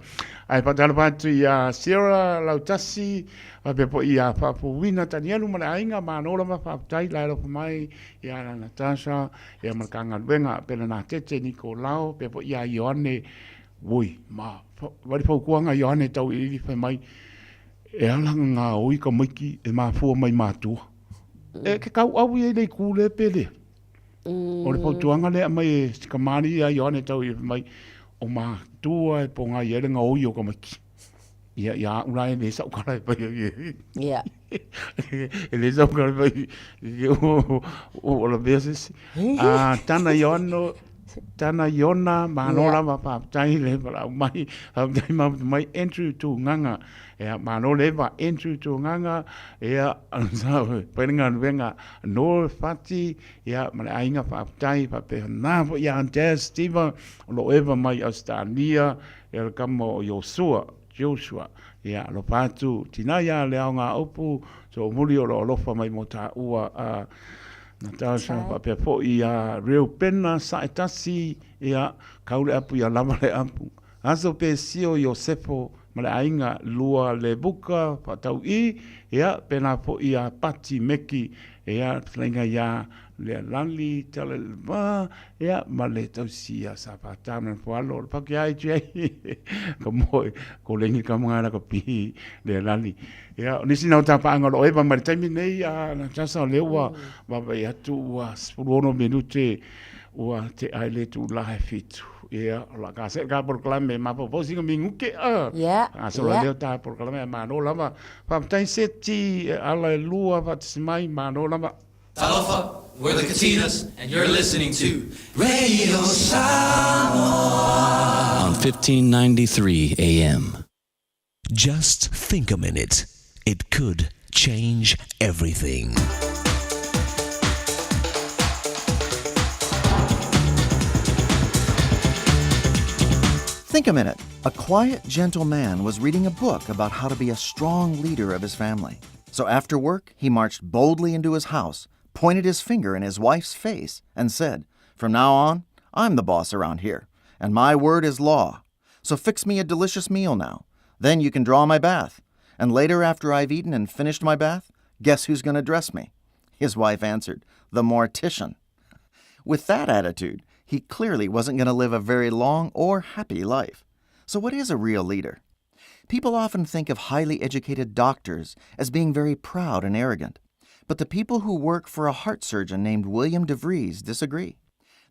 Ae faatalofa atu ia Sarah Lautasi, faapea foi ia Faafouina Tanielu ma le aiga, malo lava faafetai la e alofa mai ia Natasha, ia ma le Matagaluega, Pelenatete Nikolao, faapea foi ia Ioane, oi, ma wari fautuaga Ioane Tauiliili fai mai, e ala ona gaoi tamaiti e mafua mai matua. E ke kauau ia i le itu lea pe lea. O le fautuaga lea e aumai e si kamali'i ia Ioane tau i mai, o matua e pogai ai le gaoi o tamaiti. Ia, ia a'u la e le sa'u tala e fai ai. Ia. E le sa'u tala e fai ai, o lavea se isi. A, tana Ioano, tana Iona, malo lava faafetai le valaau mai, faafetai mai Andrew Tugaga. Ia, malo le eva Andrew Tugaga, ia, fai le galuega Noel Fati, ia, ma le aiga faafetai, faapea na foi ia Aunt Steve, o lo o eva mai Ausetalia, ia le tama o Iosua, Joshua, ia, alofa atu, tina ia le aoga upu, soomuli o lo o alofa mai mo tāua a Natasha, faapea foi ia Reupena Saetasi, ia, kau le apu ia lava le apu. Aso pe sio Iosefo. ma le aiga Lua Levuka Faatau'i, ia, pēlā foi ia Pati Meki, ia, le fetalaiga iā Lealali Taleleva, ia, ma le tausi ia Sa Pata ma le Foalo, o le pake ai tu ai, ka moe, ko lengi ka mga la ka pihi Lealali. Ia, o nisi na o tāpaanga o lo eva mai le taimi nei, a Natasha, o lea ua vaavaai atu ua 16 minute ua te ai le tulaga e fitu. Ia, o la ka se ka polokalame mafaufau sina minute a. Ia, A so la leo tā polokalame a malo lava. Faafetai Seti, e ala e lua faatasi mai, malo lava. Talofa, we're the Katinas, and you're listening to Radio Samoa on 1593 AM. Just think a minute. It could change everything. Think a minute. A quiet, gentle man was reading a book about how to be a strong leader of his family. So after work, he marched boldly into his house, pointed his finger in his wife's face, and said, From now on, I'm the boss around here, and my word is law. So fix me a delicious meal now. Then you can draw my bath. And later, after I've eaten and finished my bath, guess who's going to dress me? His wife answered, The mortician. With that attitude, he clearly wasn't going to live a very long or happy life. So, what is a real leader? People often think of highly educated doctors as being very proud and arrogant. But the people who work for a heart surgeon named William DeVries disagree.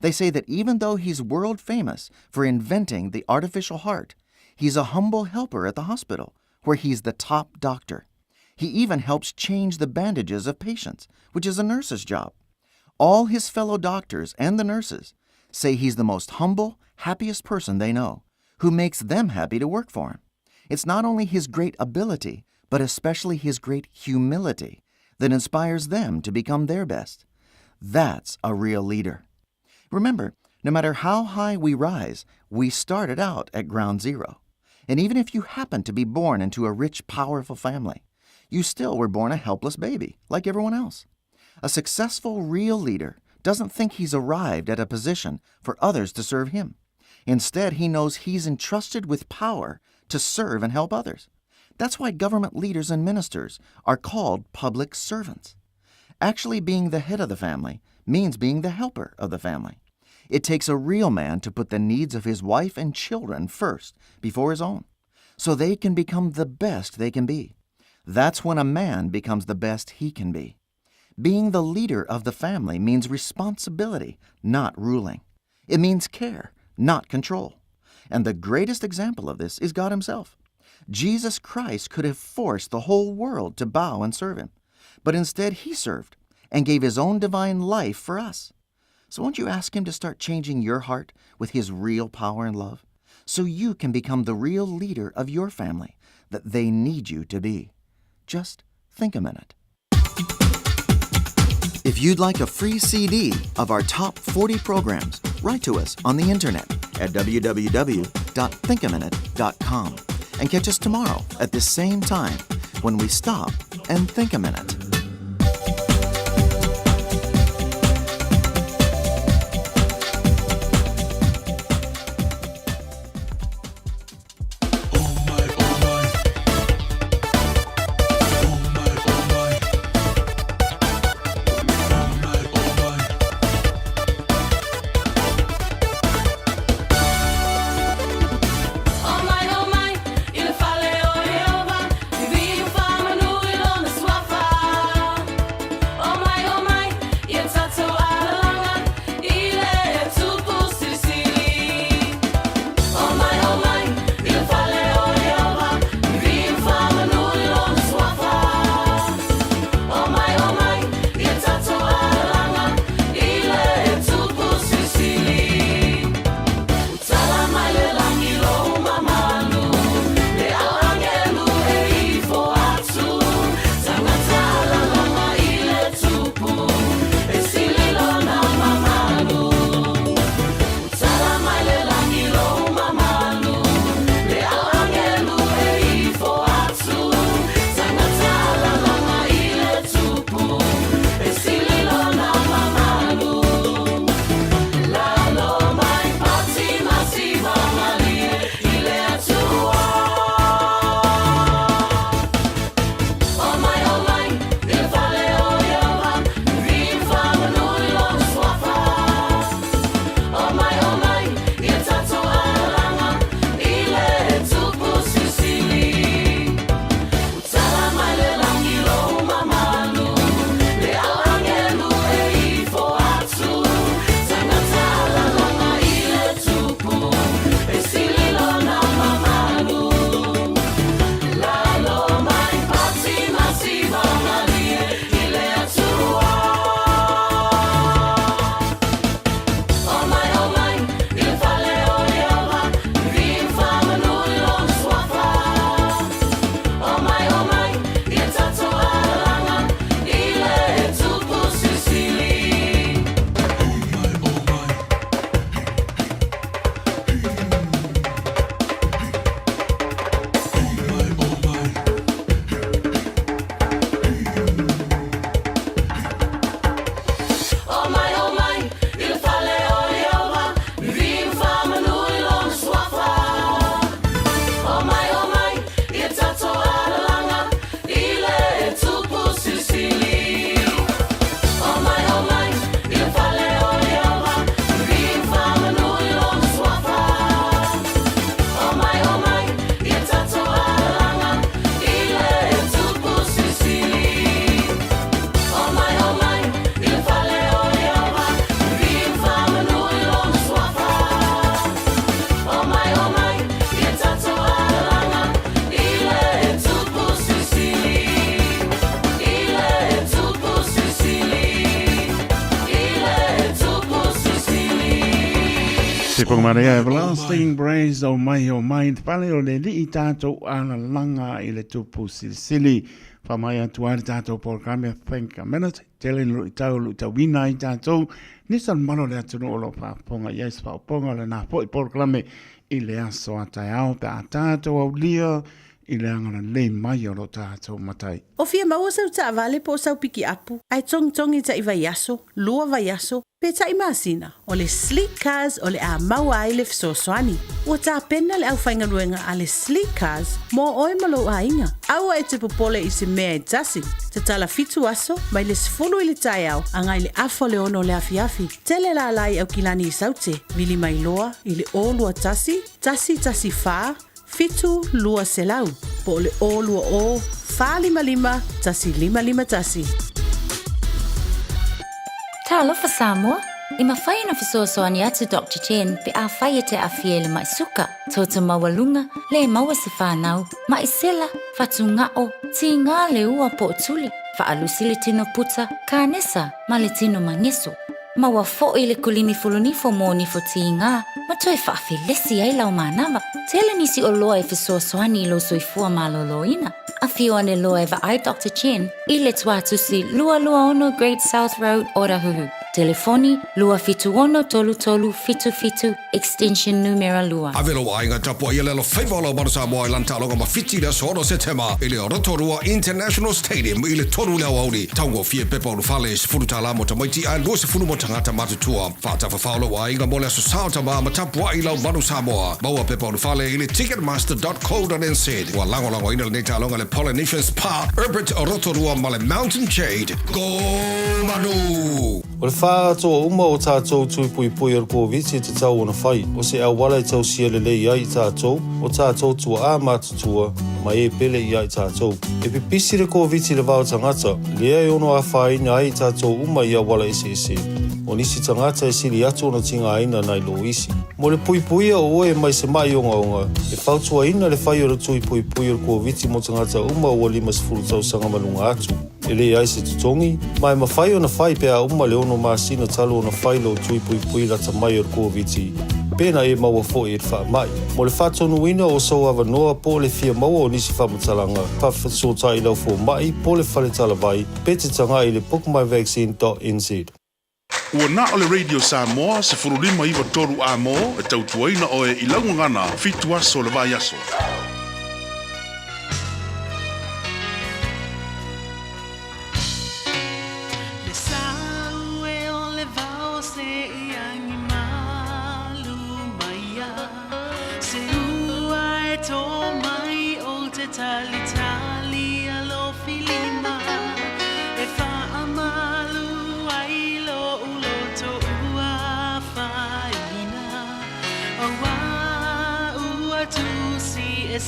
They say that even though he's world famous for inventing the artificial heart, he's a humble helper at the hospital, where he's the top doctor. He even helps change the bandages of patients, which is a nurse's job. All his fellow doctors and the nurses say he's the most humble, happiest person they know, who makes them happy to work for him. It's not only his great ability, but especially his great humility that inspires them to become their best. That's a real leader. Remember, no matter how high we rise, we started out at ground zero. And even if you happen to be born into a rich, powerful family, you still were born a helpless baby, like everyone else. A successful, real leader doesn't think he's arrived at a position for others to serve him. Instead, he knows he's entrusted with power to serve and help others. That's why government leaders and ministers are called public servants. Actually, being the head of the family means being the helper of the family. It takes a real man to put the needs of his wife and children first before his own, so they can become the best they can be. That's when a man becomes the best he can be. Being the leader of the family means responsibility, not ruling. It means care, not control. And the greatest example of this is God Himself. Jesus Christ could have forced the whole world to bow and serve Him, but instead He served and gave His own divine life for us. So won't you ask Him to start changing your heart with His real power and love so you can become the real leader of your family that they need you to be? Just think a minute. If you'd like a free CD of our top 40 programs, write to us on the internet at www.thinkaminute.com and catch us tomorrow at this same time when we stop and think a minute. O mai, o mai, i le fale o Ieova, Viviu faamanu i lona suafa. Te whakamaria Everlasting Praise o mai o mai te pale o le lii tātou alalaga i le tupu silisili. Whamai atu ai le tātou polokalame Think a Minute, tele ni luʻitau o luʻitauina ai tātou, nisi o le mamalu o le atunuu o lo o faafofoga i ai se faaopoopoga o lena foi polokalame i le aso a taeao pe a tātou aulia i le agalelei mai o lo tātou Matai. O fia maua sau taavale po o sau pikiapu ae togitogi taʻi vaiaso, lua vaiaso, pe taʻi masina, o le Sleek Cars o le a maua ai le fesoasoani. Ua tapena le aufaigaluega a le Sleek Cars mo oe ma lou aiga. Aua e te popole i se mea e tasi. Tatala fitu aso, mai le 10 i le taeao agai le afa o le 6 o le afiafi. Tele lala i Aukilani i Saute, vili mai loa i le 0 21 114 7 200 po o le 020 455 1551. Talofa Samoa, e mafai ona fesoasoani atu Dr Chen pe afai e te aafia i le maʻi suka, toto maualuga, le maua se fanau, maʻi sela, fatugao, tigā le ua po o tuli, faalusi le tino puta, kanesa ma le tino mageso. Maua foʻi le kulimi fulunifo mo nifo tigā ma toe faafelesi ai lau manava. Tele nisi oloa e fesoasoani i lou soifua malōlōina. Afio ane loa e vaai Dr Chen i le Tuatusi 226 Great South Road, Otahuhu. Telefoni 276 33 77 extension numera 2. Ave lou aiga tapuai le alofaiva o lau Manu Samoa i lana taaloga ma Fiti i le aso 6 Setema i le Rotorua International Stadium i le 3 i le aoauli. Taugofie pepa ulufale, $10 mo tamaiti ae 20 mo tagata matutua. Faatafafao lou aiga mo le Aso Sa o Tamā ma tapuai lau Manu Samoa. Maua pepa ulufale i le ticketmaster.co.nz. Ua lagolagoina lenei taaloga e le Polynesian Spa, Herbert Rotorua ma le Mountain Jade. Go Manu! O le faaatoa uma o tatou tui puipui o le Koviti e tatau ona fai, o se auala e tausia lelei ai i tatou, o tatou tuaa matutua, ma e pele ia i tatou. E pipisi le Koviti i le va o tagata, lea e ono afaina ai i tatou uma i auala eseese. O nisi tagata e sili atu ona tigaina nai lo isi. Mo le puipuia o oe mai se maʻi ogaoga, e fautuaina le fai o le tui puipui o le Koviti mo tagata uma ua 50 tausaga ma luga atu. E leai se totogi, ma e mafai ona fai pe a uma le ono masina talu ona fai lou tui puipui lata mai o le Koviti, pe na e maua foʻi i le faamai. Mo le faatonuina o sou avanoa po o le fia maua o nisi faamatalaga, faafesootai i lau fomai po o le fale talavai, pe te tagai i le bookmyvaccine.nz. Ua na o le Radio Samoa 1593 A mo e tautuaina oe i lau gagana 7 aso o le vaiaso. Le sau e o le vao se i agi malu mai ia Se ua e tō mai o te talitali alofi lima E faamalu ai loʻu loto ua afaina Auā ua tusi e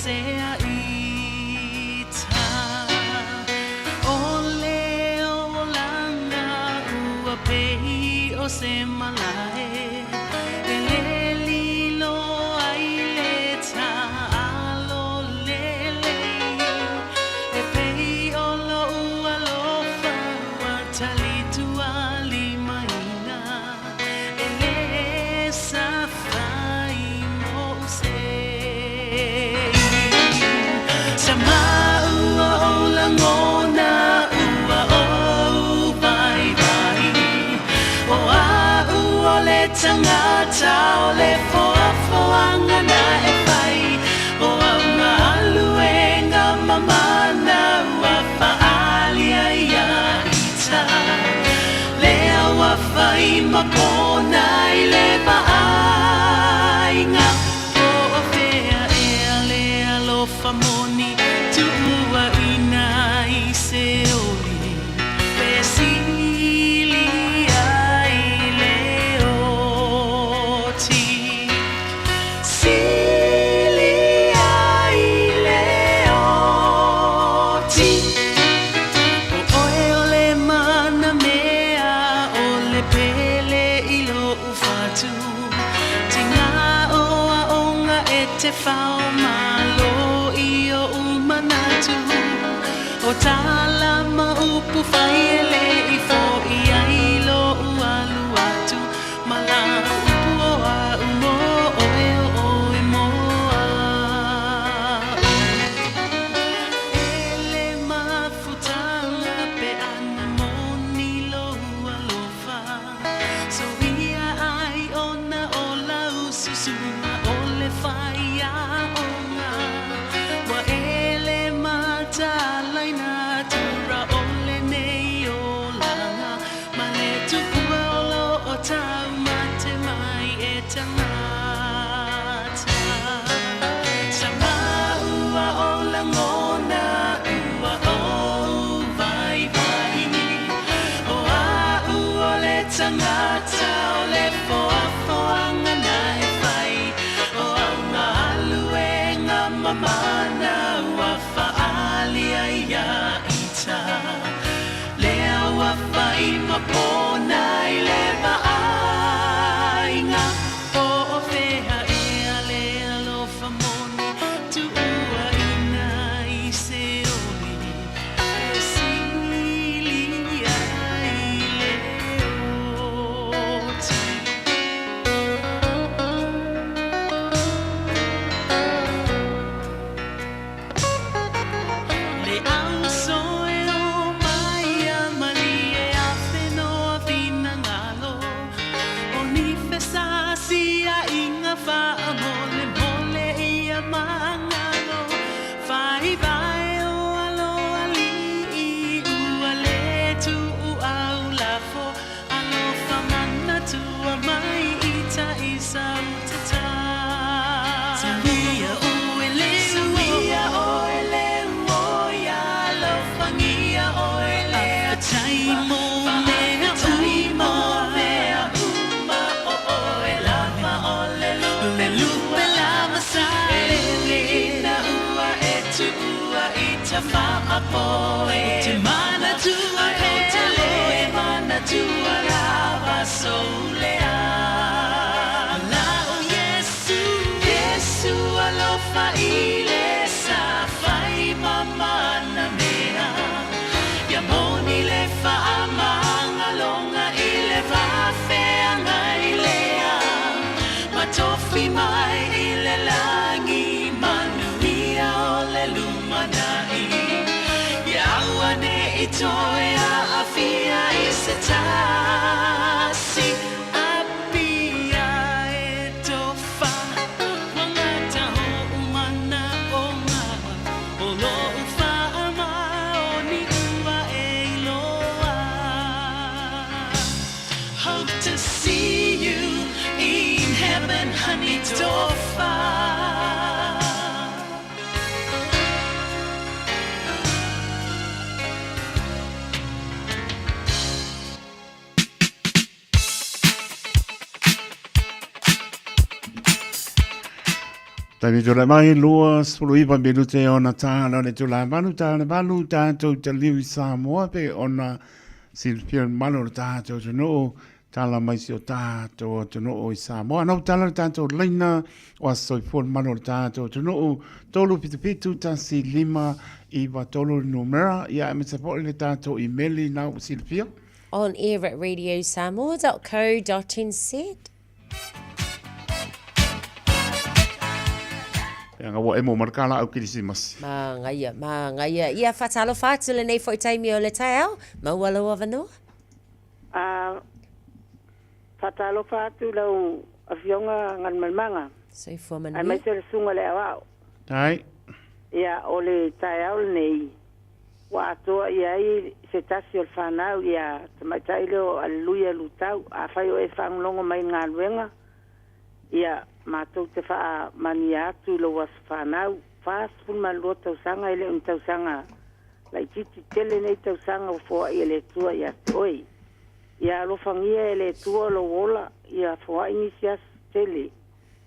tagata. Sama ua ou lagona ua ou vaivai, O a'u o le tagata o le foafoaga na e fai, O au galuega mamana ua faaalia iā ita, Lea ua fai ma pona i le vaaiga. Po o fea ea le alofa moni tuuaina i Seoli e sili ai le oti. Le auso e o mai a malie afe noa finagalo, O ni fesasiaiga faamolemole ia magalo, Faivae o alo alii ua le tuuau lafo, Alofa manatua mai ita i sau tatau. Samia oe le Samia oe le ua alofagia oe le Faafetai mo mea uma mea uma o oe lava o le lupe lupe lava sa lele ina ua e tuua ita faapoe Ou te manatua pea le manatua lava sou lea La o Iesu Iesu alofa i le sa fai mamana mea Ia moni le faamagaloga i le va feagai lea Ma tofi mai i le lagi manuia o le lumanai Ia aua ne i toe aafia i se tasi Apia e tofa Ua gata o'u manaoga O lo'u faamaoni ua e iloa Hope to see you in heaven honey Tofa. Taimi tulai mai, 29 minute ona tāna le tula malu, tāna malu, tātou te liu i Samoa pe ona silafia malu o le tātou atunuu, tala mai si o tātou atunuu i Samoa. Anau tala le tātou laina o aso soifua le malu o le tātou atunuu, 377 1 5 9 3 le numera, ia aemaise foi le tātou imeli nā ua silafia. On air at radiosamoa.co.nz. Anga ua emo ma le ka laau Kirisimasi. Māngaia, māngaia. Ia whatalofa atu lenei foi taimi o le taeao. Maua lou avanoa. A whatalofa atu lau afioga Galumalemana. Soifua manuia. Aemaise o le susuga i le Aoao. Ai. Ia, o le taeao lenei, ua atoa i ai se tasi o le fanau ia tamaitai lea o Aleluia Lutau. Afai o e faalogologo mai i le galuega, ia, matou te faamanuia atu i lou aso fanau, 42 tausaga, e le o ni tausaga laitiiti tele nei tausaga ua foai e le Atua ia te oe. Ia alofagia e le Atua lou ola, ia foai nisi aso tele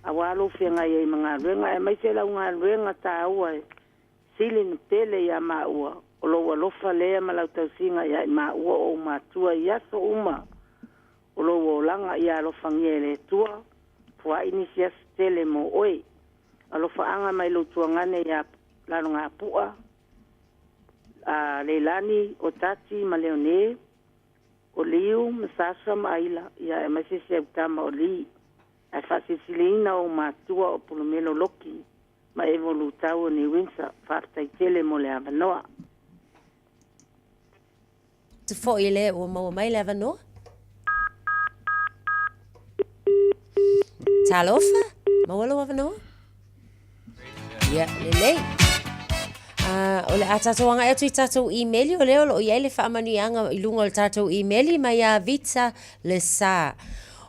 aua lou feagai ai ma galuega, aemaise lau galuega taua e Sili na pele iā māua, o lou alofa lea ma lau tausiga iā i māua o ou matua i aso uma o lou olaga ia alofagia e le Atua, foai nisi aso tele mo oe. Alofaaga mai lou tuagane iā Lalogapu'a, a Leilani, o Tati ma Leone, o Liu ma Sasa ma Aila, ia aemaise si au tama o Lee, ae faasilisiliina ou matua o Pulumelo Loki ma Evo Lutau o New Windsor, faafetai tele mo le avanoa. Tu foi le ua maua mai le avanoa. Talofa, maua lou avanoa. Ia, lelei. Uh, o le a tātou agai atu i tātou email, o lea o lo o i ai le faamanuiaga i luga o le tātou email mai ia Vita Lesa.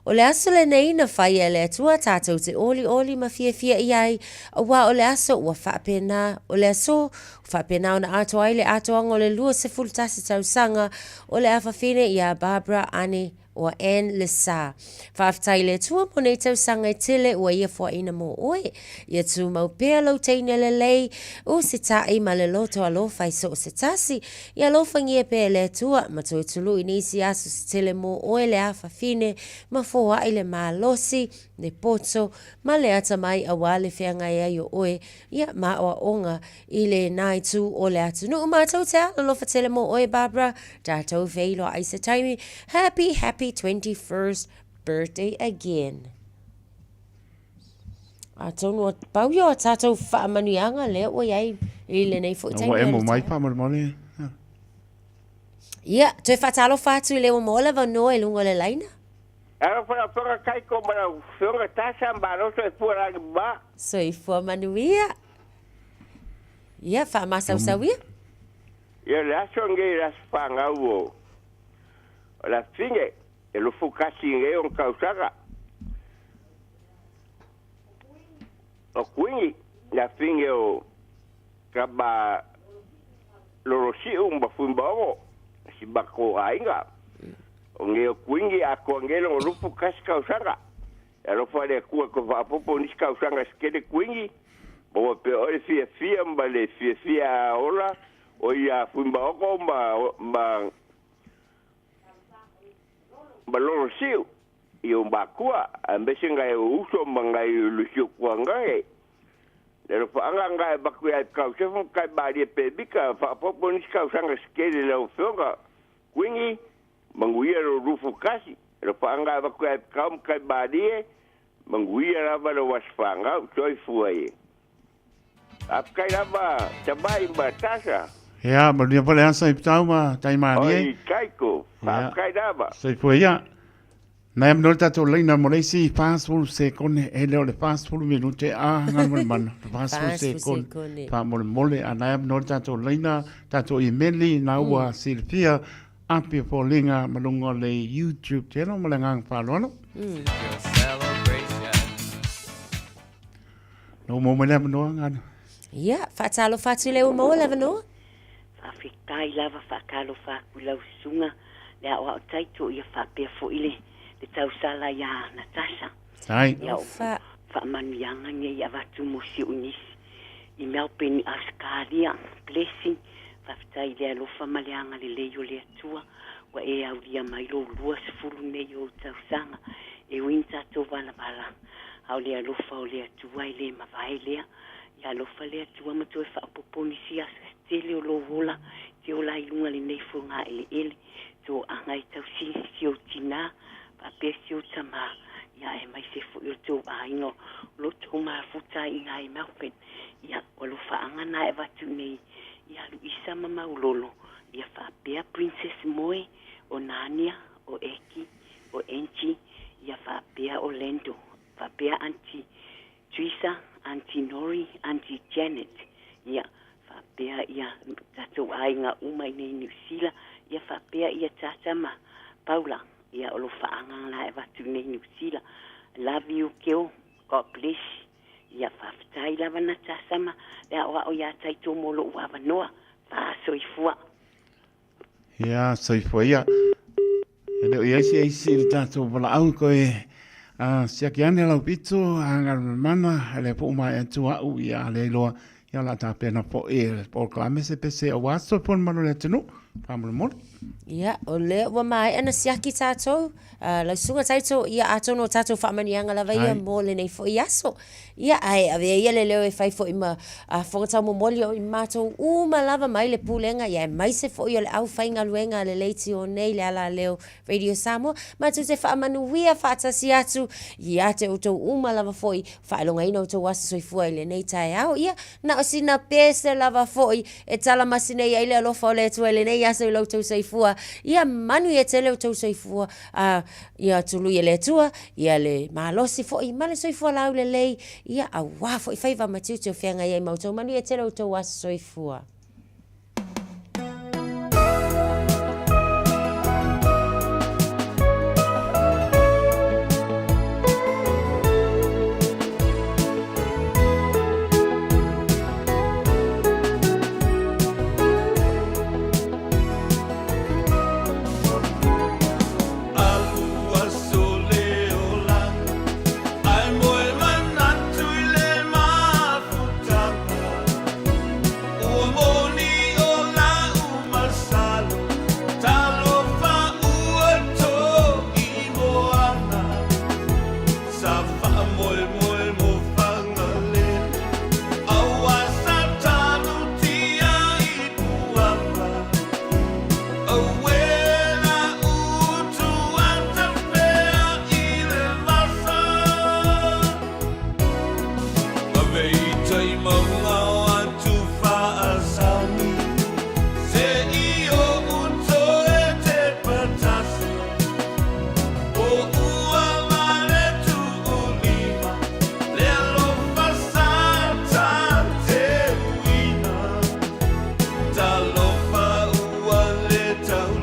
O le aso lenei na fai e le Atua tātou te olioli ma fiafia i ai, auā o le aso ua faapena, o le aso ua faapena ona atoa ai le atoaga o le 21 tausaga o le afafine iā Barbara Anne o Anne Lesa. Faafetai i le Atua mo nei tausaga e tele ua ia foaina mo oe. Ia tumau pea lou teine lelei, usita'i ma le loto alofa i so o se tasi. Ia alofagia pea e le Atua ma toe tului nisi aso se tele mo oe le afafine ma foa'i le malosi, le poto, ma le atamai auā le feagai ai o oe ia ma aoaoga i lena itu o le atunuu. Matou te alolofa tele mo oe Barbara, tatou feiloai se taimi. Happy, happy 21st birthday again. Atonu o pau ia o tātou faamanuiaga lea ua iai i lenei foi taimi. Ua emo mai faamolemole. Ia, toe faatalofa atu i le ua maua le avanoa i luga o le laina. Alofa lau Afioga Taiko ma lau Afioga Tasa ma Aloso e fua lagi ma. Soifua manuia. Ia, faamasausau ia. Ia le aso nei le aso fanau o o le afine e 21 nei ona tausaga. O Kuini le afine o Kama Lolosi'u ma Fuimaogo si matou aiga. O nei o Kuini atoa nei lona 21 tausaga. E alofa le Atua e toe faaopoopo nisi tausaga se tele Kuini, maua pea oe le fiafia ma le fiafia ola o ia Fuimaogo ma ma ma Lolosi'u i ou matua, aemaise nai ou uso ma nai Lusiukuagae. Le alofaaga lena e avatu ia Kausefu ma Tai Malie Pemita, faaopoopo nisi tausaga se tele i lau Afioga Kuini, manuia lou 21. Alofaaga lena e avatu ia Kau ma Tai Malie, manuia lava lou aso fanau. Soifua ia. Faafetai lava Tamai ma Tasa. Ia, manuia foi le aso i Pitau ma Tai Malie. Oi Taiko, faafetai lava. Soifua ia. Nai am le tatou laina mo le isi 40 sekone, e le o le 40 minute a Galumalemana, 40 sekone faamolemole, a nai am le tatou laina, tatou imeli, na ua silafia api o foliga ma luga o le YouTube channel ma le agaga faaaloalo. No mo mai le avanoa, Gana. Ia, faatalofa atu i le ua maua le avanoa. Faafetai lava faatalofa atu i lau susuga le aoao taito ia faapea foi le le tausala ia Natasha. Ai. Ia o faamanuiaga nei avatu mo si ou nisi i Melbourne Australia. Blessing. Faafetai i le alofa ma le agalelei o le Atua ua e aulia mai lou 20 nei o ou tausaga. E ui ina tatou valavala, a o le alofa o le Atua e le mavae lea. Ia alofa le Atua ma toe faaopoopo nisi aso se tele o lou ola e te ola ai i luga lenei fogaeleele. Toaga e tausi si ou tinā faapea si ou tamā, ia aemaise foi o le tou aiga o lo outou mafuta ai i ina i Melbourne. Ia, o alofaaga na e avatu nei ia Luisa ma Maulolo, ia faapea Princess Moe, o Nania, o Eki, o Angie, ia faapea Orlando, faapea Aunty Teresa, Aunty Nori, Aunty Janet, ia, faapea ia tatou aiga uma i nei Niu Sila, ia faapea ia Tata ma Paula, ia o lo faaga la e avatu i nei Niu Sila. Love you Keo, God bless. Ia faafetai lava Natasha ma le aoao ia Taito mo lou avanoa. Faasoifua. Ia, soifua ia. E le o i ai se isi i le tatou valaau koe a siaki ane lau pito a Galumalemana le puu mai atu au ia le iloa ia la tapena foi e le polokalame se pese aua soifua le malu o le atunuu faamolemole. Ia, o lea ua maea na siaki tatou, lau susuga Taito, ia atonu o tatou faamanuiaga lava ia mo lenei foi aso. Ia, ae avea ia le leo e fai foi ma fofoga taumomoli o i matou uma lava mai le Pulega, ia aemaise foi o le aufaigaluega a le leitio nei, le alaleo Radio Samoa, matou te faamanuia faatasi atu ia te outou uma lava foi, faailogaina outou aso soifua i lenei taeao. Ia, na o sina pese lava foi e talamasi nei ai le alofa o le Atua i lenei aso i lo outou soifua. Ia manuia tele outou soifua, a ia tului e le Atua, ia le malosi foi ma le soifua laulelei, ia auā foi faiva ma tiute o feagai ai ma outou. Manuia tele outou aso soifua. Talofa ua le tau.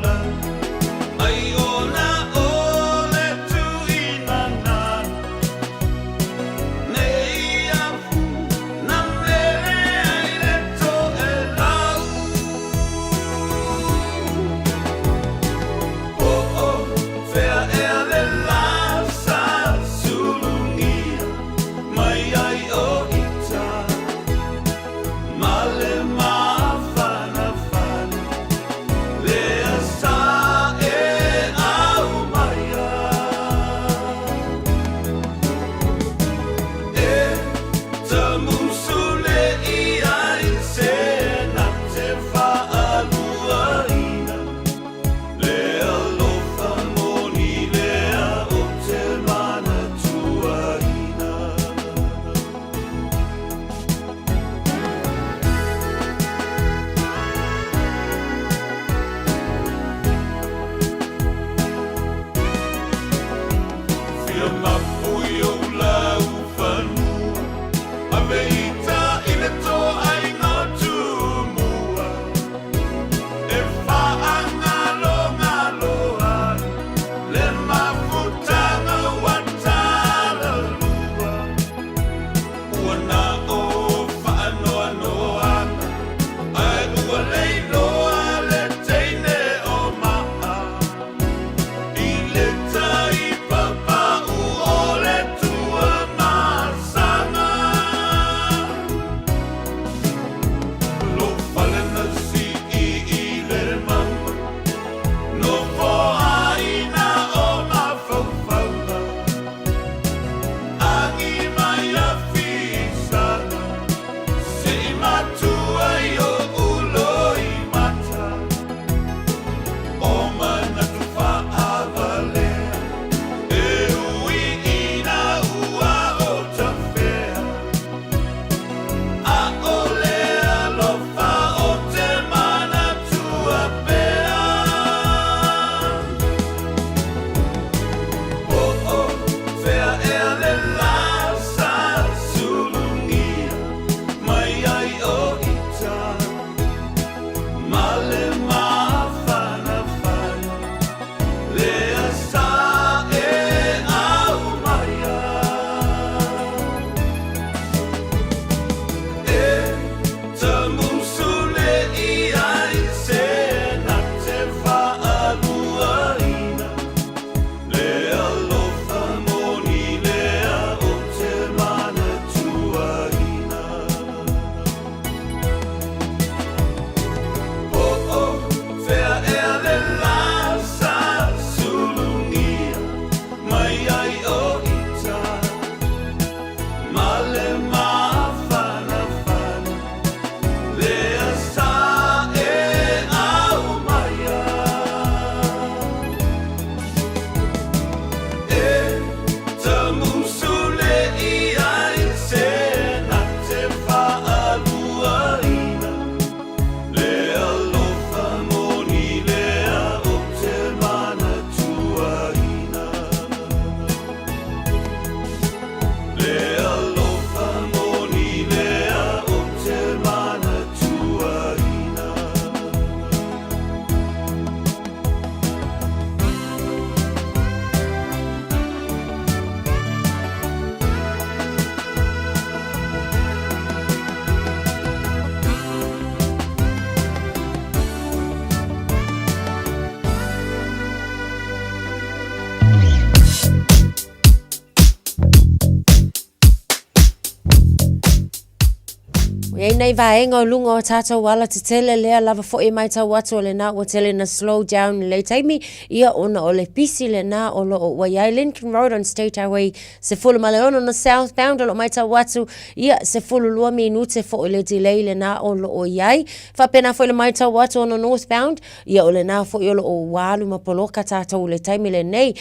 Ua i ai nai vaega o luga o tatou ala tetele lea lava foi e matau atu o lena ua tele na slow down i lei taimi, ia ona o le pisi lena o lo o ua i ai Lincoln Road on State Highway 16 na southbound o lo o matau atu, ia 12 minute foi le delay lena o lo o i ai. Faapena foi le matau atu ona northbound, ia o lena foi o lo o ua alu ma poloka tatou i le taimi lenei.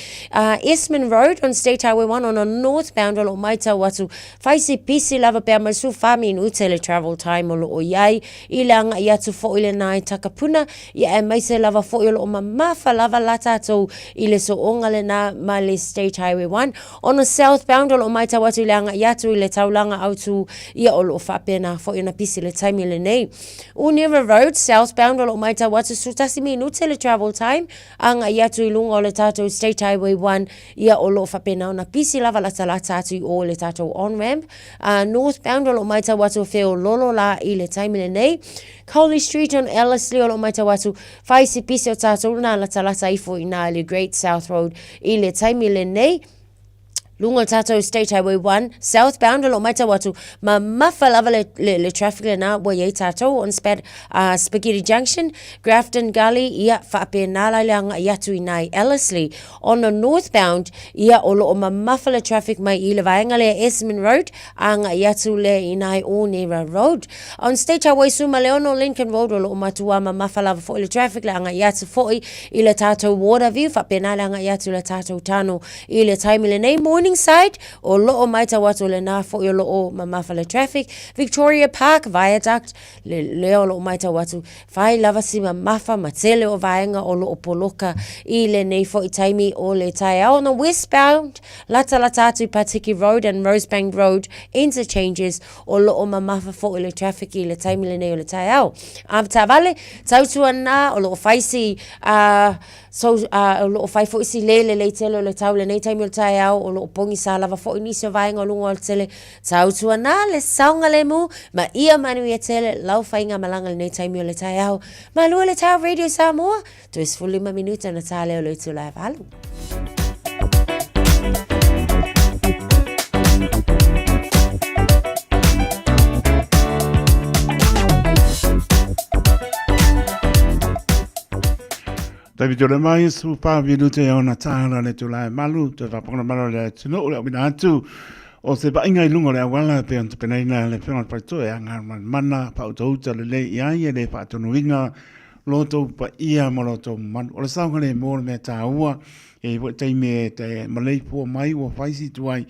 Esmond Road on State Highway 1 ona northbound o lo o matau atu, Fai si pisi lava pea ma le 14 minute le travel time o lo o i ai i le agai atu foi lena i Takapuna, ia aemaise lava foi o lo o mamafa lava la tatou i le sooga lena ma le State Highway 1. Ona southbound o lo o matau atu i le agai atu i le taulaga autu, ia o lo o faapena foi ona pisi le taimi lenei. Unira Road, southbound o lo o matau atu 11 minute le travel time agai atu i luga o le tatou State Highway 1, Ia o lo o faapena ona pisi lava latalata atu i o i le tatou on-ramp. Northbound o lo o matau atu o feololo la i le taimi lenei. Coley Street on Ellerslie o lo o matau atu fai si pisi o tatou lena latalata ifo i ina i le Great South Road i le taimi lenei. Luga o le tatou State Highway 1 southbound o lo o matau atu mamafa lava le, le, le traffic lena ua i ai tatou on Spat, Spaghetti Junction, Grafton Gully, ia faapena la le agai atu i ina i Ellerslie. Ona northbound, ia o lo o mamafa le traffic mai i le vaega lea Esmond Road agai atu lea i ina i Onera Road. On State Highway 16 Lincoln Road o lo o matua mamafa lava foi le traffic le agai atu foi i le tatou Waterview faapena le agai atu i le tatou Tano i le taimi lenei. Morningside o lo o matau atu lena foi o lo o mamafa le traffic. Victoria Park Viaduct le lea o lo o matau atu Fai lava si mamafa ma tele o vaega o lo o poloka i lenei foi taimi o le taeao. On the westbound, latalata atu i Patiki Road and Rosebank Road interchanges o lo o mamafa foi le traffic i le taimi lenei o le taeao. Avetaavale, tautuana o lo o fai si so, o lo o fai foi si le lelei tele o le tau lenei taimi o le taeao o lo o pogisa lava foi nisi o vaega o luga o le tele. Tautuana le saogalemu ma ia manuia tele lau faigamalaga lenei taimi o le taeao. Malua le taeao Radio Samoa, toe 15 minute ona ta lea o le itula e 8. David Ole mai su pa minute ona tāra le tula e malu, te whapanga malo le tunu le omina atu, o se vaaiga i luga o le auala e pei ona tapenaina le Afioga i le Faletoi e Agamalemana, faautauta lelei i ai e le faatonuina lo outou paia ma lo outou mamalu. O le saogalemu o le mea taua, e i ai foi taimi e te maleifua mai ua fai si tuai,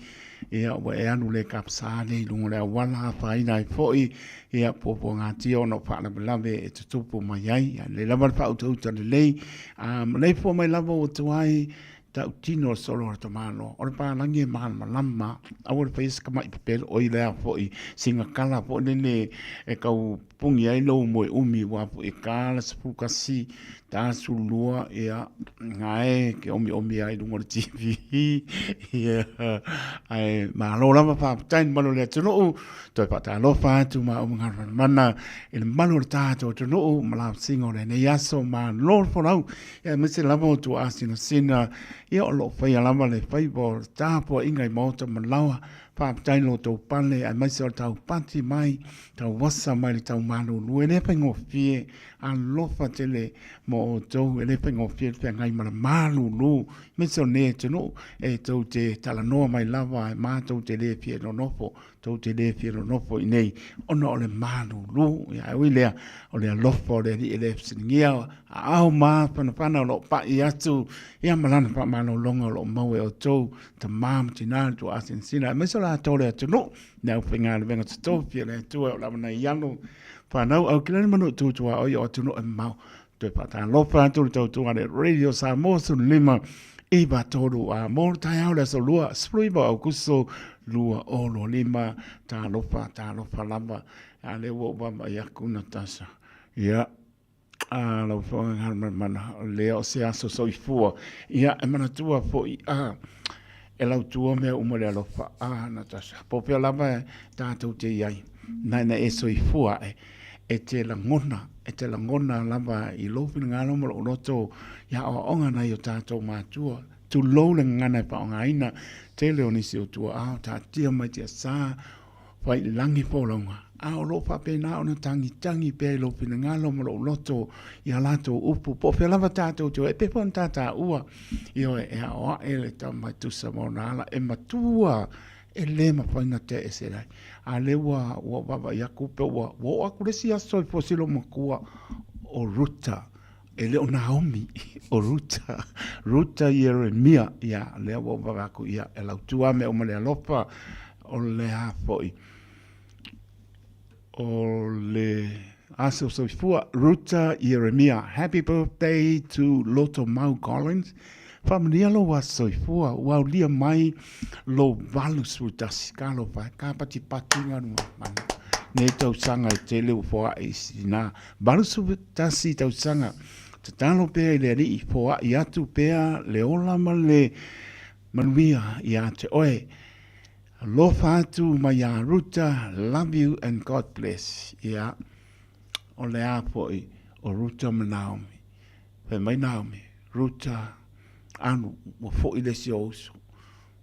ia ua e alu le kapsa lea i luga o le auala, afaina ai foi ia puapuagatia ona o faalavelave e tutupu mai ai. Ia lelei lava le faautauta lelei, a maleifua mai lava ua tuai, Tautino o le solo o le tamaloa, o le palagi e malamalama, aua le faia se tama'i pepelo, oi lea foi sina tala foi lele e tau pupuni ai lou moe umi aua foi e ta le 11, ta le 12, ia, na e te omiomi ai i luga o le TV, ia, ae malo lava faafetai i le mamalu o le atunuu, toe faatalofa atu ma au mana i le mamalu o le tatou atunuu ma lausiga o lenei aso, malo le folau. Ia aemaise lava o tuaasinasina, ia o lo o faia lava le faiva o le tapuaiga i maota ma laoa. Faafetai lo outou pale aemaise o le taupati mai, tauasa mai le taumalulu. E le faigofie, alofa tele mo outou, e le faigofie le feagai ma le malulu, aemaise o lenei atunuu e tou te talanoa mai lava matou te le fia nonofo tou te le fia nonofo i nei ona o le malulu. Ia, ae ui lea, o le alofa o le Alii e le fesiligia, aao mafanafana o lo o pai atu, ia ma lana faamalologa o lo o maua e outou, tama ma tina, le tuaasinasina, aemaise o latou le atunuu, le aufaigaluega totofi a le Atua o lava nai alo, fanau au kilani manu tutuaoi o atunuu e mamao. Toe faatalofa atu le tautua le Radio Samoa 15 9 3 a mo le taeao le aso 2 19 o Aukuso 2025. Talofa, talofa lava. A lea ua ou vaavaai atu Natasha. Ia, a lau Afioga Galumalemana, o lea o se aso soifua. Ia, e manatua foi a e lautua mea uma le alofa. A Natasha, po o fea lava e tatou te i ai, na ina e soifua ae, e te lagona, e te lagona lava i lou finagalo ma lou loto i aoaoga nai o tatou matua, tulou le gagana e faaaogaina, tele o nisi o tuaao, taatia mai tiasa, fai i lagi folauga. a o lo o faapena ona tagitagi pea i lou finagalo ma lou loto i a latou upu, po o fea lava tatou te o ai, e pei foi ona ta taua, ioe, e aoae le tama e tusa ma ona ala, e matua, e le mafai ona tea ese ai. A lea ua, ua vaavaai atu, pe ua, ua oo atu le isi aso i fusi lou matua o Ruta, e le o Naomi, o Ruta, Ruta Ieremia, ia, lea ua ou vaavaai atu, ia, e lautua mea uma le alofa, o le a foi. O le aso soifua, Ruta Ieremia, happy birthday to Loto Mau Collins. Faamanuia lou aso soifua, ua aulia mai lou 81, talofa e, ka patipati galugamana. Nei tausaga e tele ua foai i sina. 81 tausaga, tatalo pea i le Alii, foai atu pea le ola ma le manuia ia te oe. Alofa atu mai ia Ruta, love you and God bless. Ia, o le a foi o Ruta ma Naomi. Fai mai Naomi, Ruta, anu, ua foi le isi o uso.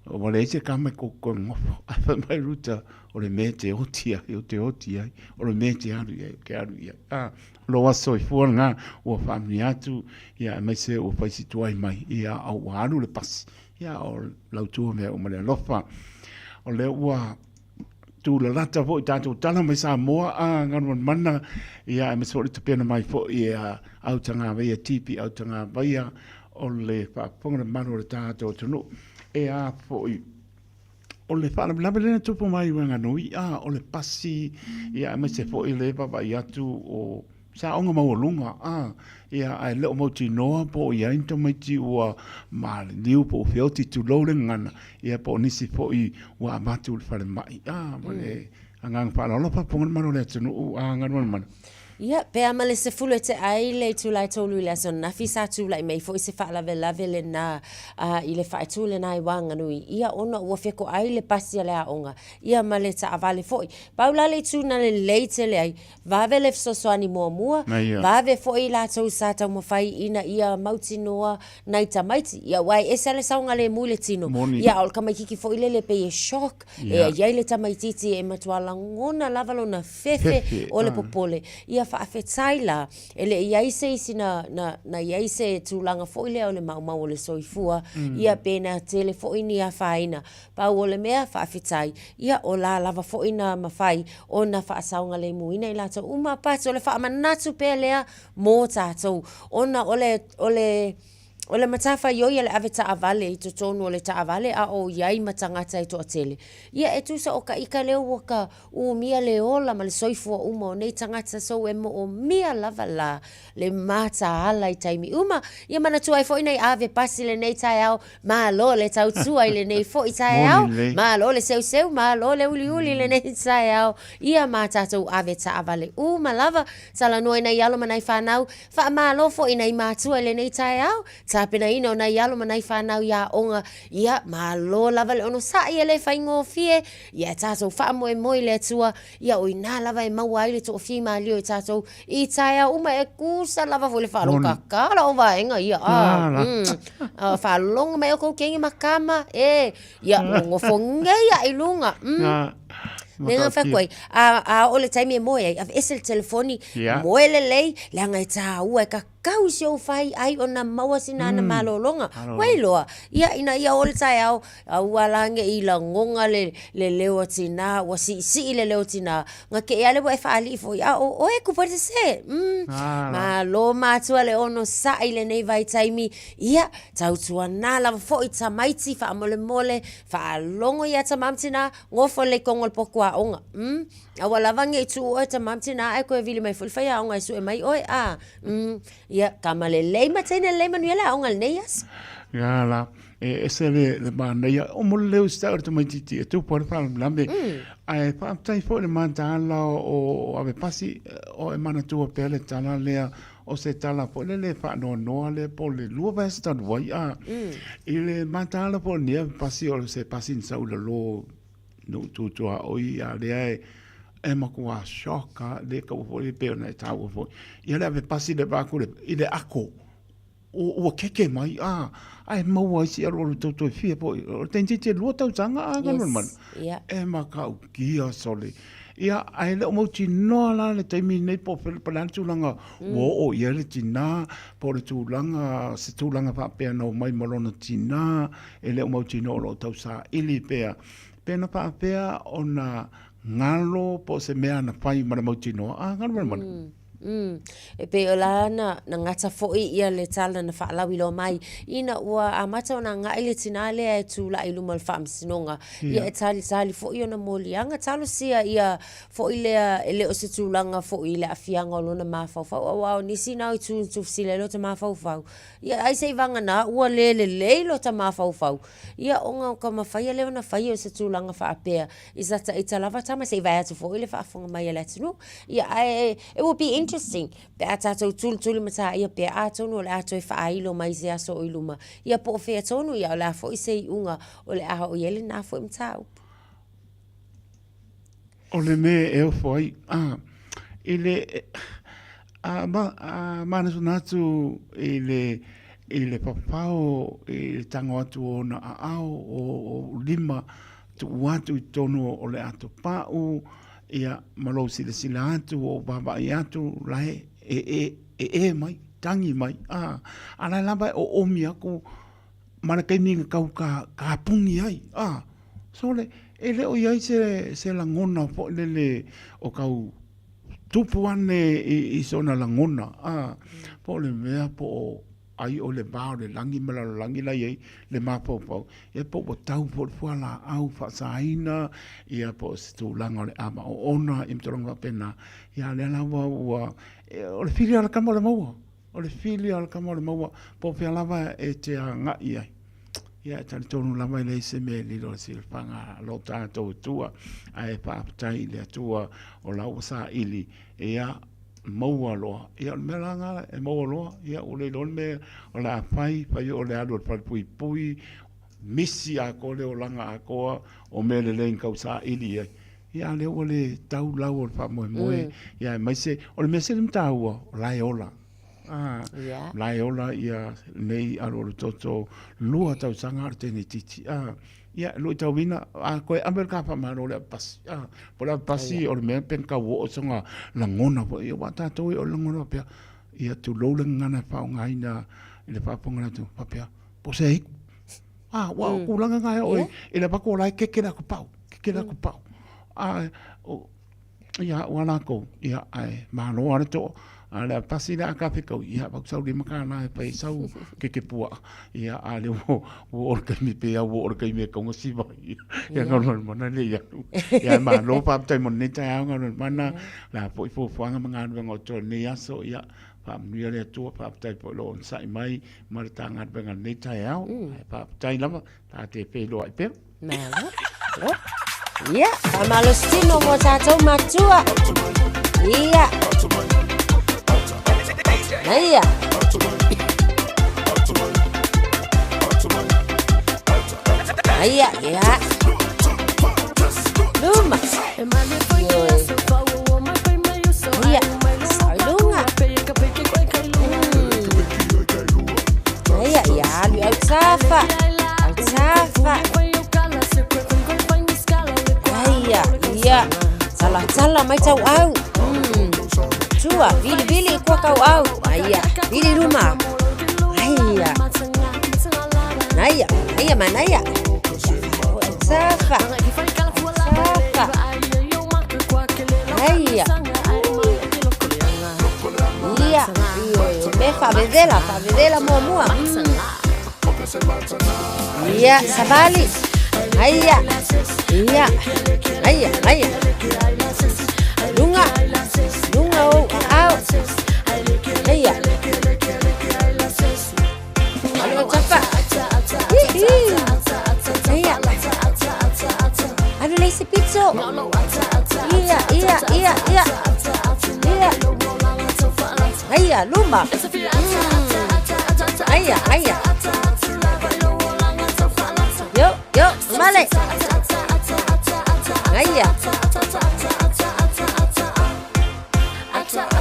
Ua leai se kama e kou koe ngofo. Ae fai mai Ruta, o le mea e te oti ai, o te oti ai, o le mea e te alu i ai, o te alu i ai. Ah, lo aso soifua lena, ua faamanuia atu, ia, aemaise ua fai si tuai mai, ia, a ua alu le pasi. Ia, o lautua mea uma le alofa. O lea ua tūlalata foi tātou tala mai Samoa a Galumalemana, ia, aemaise foi le tapena mai foi e a Autagavaia, TP Autagavaia, o le faafofoga le mamalu o le tātou atunuu. E a foi, o le faalavelave lea na tupu mai i Wanganui, a, o le pasi, ia, aemaise foi le vaavaai atu o Sa aoga maualuga, a, ia, ae le o mautinoa po o i ai ni tamaiti ua maliliu po ua feoti, tulou le gagana, ia po o nisi foi ua avatu i le falemai, a, ma le agaga faaaloalo faafofoga le malu o le atunuu, a, Galumalemana. Ia, pe a ma le 10 e tea ai le itula e tolu i le aso ananafi sa tulai mai foi se faalavelave lena i le faaitu lena i Whanganui, ia ona ua fekoai le pasi a le aoga, ia ma le taavale foi. Pau la le itu na lelei tele ai, Vave le fesoasoani muamua, vave foi i latou sa taumafai ina ia mautinoa nai tamaiti. Ia aua e ese lava le saogalemu i le tino, ia a o le tamaititi foi lele e pei e shock, e i ai le tamaititi e matua lagona lava lona fefe o le popole. Ia faafetai la, e le i i ai se isi na, na, na i ai se tulaga foi lea o le maumau o le soifua, ia pe na tele foi ni afaina. Pau o le mea, faafetai, ia o la lava foi na mafai ona faasaogalemuina i latou uma, but o le faamanatu pea lea mo tatou, ona o le, o le, o le matafaioi a le ave taavale i totonu o le taavale a o i ai ma tagata e toatele, ia e tusa o ka ika lea ua ka umia le ola ma le soifua uma o nei tagata, so e moomia lava la le mataala i taimi uma. Ia manatua ai foi nai ave pasi lenei taeao, malo le tautua i lenei foi taeao, malo le seuseu, malo le uliuli lenei taeao, ia ma tatou ave taavale uma lava, talanoa i nai alo ma nai fanau, faamalo foi i nai matua i lenei taeao, tapenaina o nai alo ma nai fanau i aoga, ia malo lava le onosai e le faigofie, ia tatou faamoemoe i le Atua, ia o i ina lava e maua ai le toafia malio i tatou i taeao uma e tusa lava foi le faalogo kakala o vaega ia a mm. faalogo mai oukou kenge ma kama e ia nonofo nei a i luga mm. Mea fai atu ai, a, a oo le taimi e moe ai, aveese le telefoni, moe lelei, leaga e tāua e kakau i si ou fai ai ona maua sina ana malologa. Ua iloa, ia ina ia oo le taeao, Aua la ne i lagona le, le leo a tinā, ua siisii le leo tinā, na te i a lea ua e faalii foi, a o oe kupu e sese. Mm. Malo matua le onosai i lenei vaitaimi, ia, tautuanā lava foi tamaiti faamolemole, faalogo ia tamā ma tinā, nofo lelei i totonu o le potu aoga. Mm. Aua lava ne i tuu oe tamā ma tinā ae toe vili mai foi le faiaoga e sue mai oe, a. Mm. Ia, tama lelei ma teine lelei manuia le aoga i lenei aso. Ia la. E ese le, le manaia, o mo le leo i o le tamaitiiti e tupu ai le faalavelave. Ae faafetai foi i le mataala o Avepasi, o e manatua pea le tala lea, o se tala foi lele e faanoanoa lea po o le lua vaiaso talu ai, a. I le mataala foi o lenei Avepasi, o se pasi na sau i lalo nuu tu tuaoi, a lea e, e matua shock lava, le taua foi pei ona e taua foi. Ia le Avepasi le va atu i le ako. Ua keke mai, a, ae maua ai si alualu tau toe fia foi. O le tamaitiiti e lua tausaga a Galumalemana. Yes, yeah. E matautia sole. Ia, ae le o mautinoa la le taimi lenei po o po o le a le tulaga ua oo i ai le tinā, po o le tulaga, se tulaga faapea na omai ma lona tinā, e le o mautinoa o lo o tausaili pea. Pe na faapea ona galo po o se mea na fai ma le mautinoa, a Galumalemana. Mm. E pei o la na, na gata foi ia le tala na faalauiloa mai, ina ua amata ona agai le tinā lea e tulai i luma o le faamasinoga, ia e talitali foi ona moliaga. Talosia ia foi lea e le o se tulaga foi i le aafiaga o lona mafaufau, aua o nisi na o itu na tuufesili ai lota mafaufau, ia ai seiavagana ua le lelei lota mafaufau, ia ona o ka mafai lea ona faia o se tulaga faapea i sa ita lava tama se i vae atu foi le faafofoga mai a le atunuu. Ia ae it will be interesting pe a tatou tulituli mataia pea atonu o le a toe faailo mai i se aso o i luma, ia po o fea tonu, ia o le a foi se iuga o le a oo i ai lena foi mataupu. O le mea e ofo ai, a, i le, a, ma, a manatunatu i le, i le papao i le tago atu o ona aao, o, o lima tuu atu i totonu o le ato pa'u, ia, ma lou silasila atu, o vaavaai atu, la e, e, e, e e mai, tagi mai, a, a la e lava e oomi aku ma le taimi na tau ka, kapuni ai, a, sole, e le o i ai se, se lagona foi lele o kau tupu ane i, i sona lagona, a, po o le mea po o ai o le va o le lagi ma lalolagi la i ai le mafaufau, ia po ua tau foi le fualaau faasaina, ia po o se tulaga o le ava oona, ia ma tulaga faapena. Ia a o lea lava ua, o le fili lava o le kama o le maua, o le fili lava o le kama o le maua, po o fea lava e te agai ai. Ia e talitonu lava e leai se mea e lilo i le silafaga a lo tatou Atua, ae faafetai i le Atua o la ua saili, ia maua loa. Ia o le mea la lena e maua loa, ia ua le iloa le mea o le a fai, fai o le alu a le falepuipui, misi atoa le olaga atoa o mea lelei na tau saili i ai. Ia a o lea ua le tau lau o le faamoemoe, ia aemaise o le mea sili ona taua, o la e ola. Yeah. La e ola ia nei alualutoto 2 tausaga a o le teineitiiti. Ia, luitauina, a koe ave le ka faamalo le avepasi. Po o le avepasi o le mea pe na tau oo sona lagona foi, aua tatou e o le lagona faapea, ia tulou le gagana e faaaogaina i le faafofoga a le atunuu, faapea, po o se aiku. Aua o tulaga na e oo i le avatu o la e keke le atopau, keke le atopau. A o Ia, ua lakou, ia, ae malo lava le toa. A o le a pasi le a kafekau, ia, avatu sau $5 e fai ai sau keke puaa. Ia, a o lea ua oo le taimi, pei lava ua oo le taimi e tatau ona siva ai. Ia, Galumalemana le i alu. Ia, ae malo faafetai mo lenei taeao Galumalemana. O le a foi fuafuaga ma galuega o totoe i lenei aso, ia, faamanuia le Atua, faafetai foi i lou onosai mai ma le ta galuega i lenei taeao. Ae faafetai lava, ta te feiloai pea. Malo. Ia, faamalosi tino mo tatou matua. Ia. Ia. Ia, ia. Luma. Ia. Luga. Ia, ia, alu au tafa. Au tafa. Aia, ia. Talatala mai tau au. Tua, vili vili i kua kau au. Aia, vili luma. Aia. Naia, naia manaia. Tafa. Tafa. Aia. Ia, me faavevela, faavevela muamua. Ia, savali. Aia. Ia. Aia, aia. Luga. Luga ou aao. Aia. Alu au tafa. Hihi. Aia. Alu le isi pito. Ia, ia, ia, ia. Ia. Aia, luma. Aia, aia. Yo, yo, male. Aia.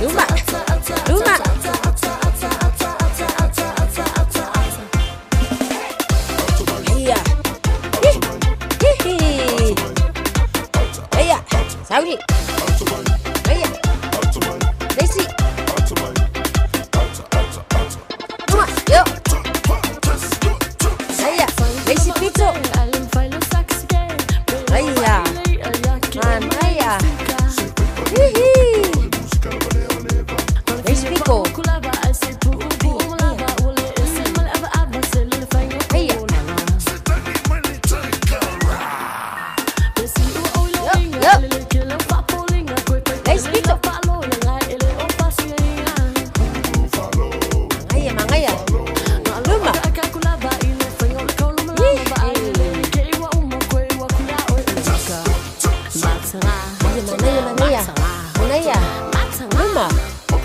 Luma. Luma. Aia. Hi. Hi. Aia. Sauli.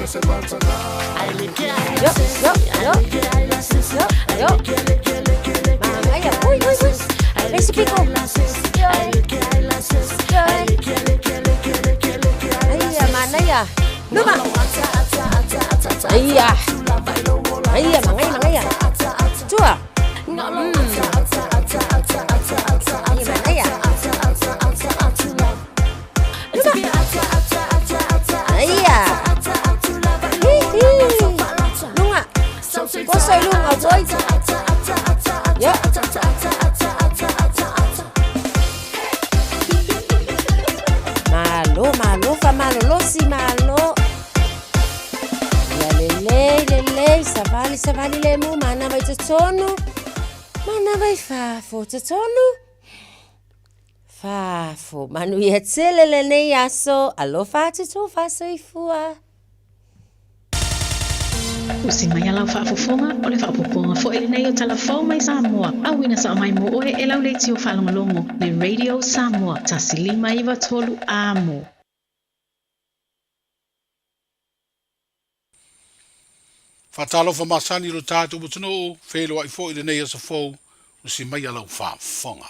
Yo, yo, yo. Yo, yo. Manaia. Ui, ui, ui. Vem se picou. Aia, manaia. Luma. Aia. Aia, mangaia, mangaia. Tua. Aia, manaia. Luma. Aia. Hi, hi. Lunga. Kosoi lunga, boy. Yo. Malo, malo, fa malolosi, malo. Ia lelei, lelei, savali, savali le mu, mana vai totonu. Mana vai fafo, totonu. Fafo, manuia tele lenei aso, alofa atu tō faasoifua. Usi mai a lau faafofoga, o le faaopoopoga foi lenei o Tala Fou mai Samoa, auina sao mai mo oe e lau leitio faalogologo le Radio Samoa 1593 Amo. Faatalofa masani i lo tatou atunuu, feiloai foi i lenei aso fou, usi mai a lau faafofoga.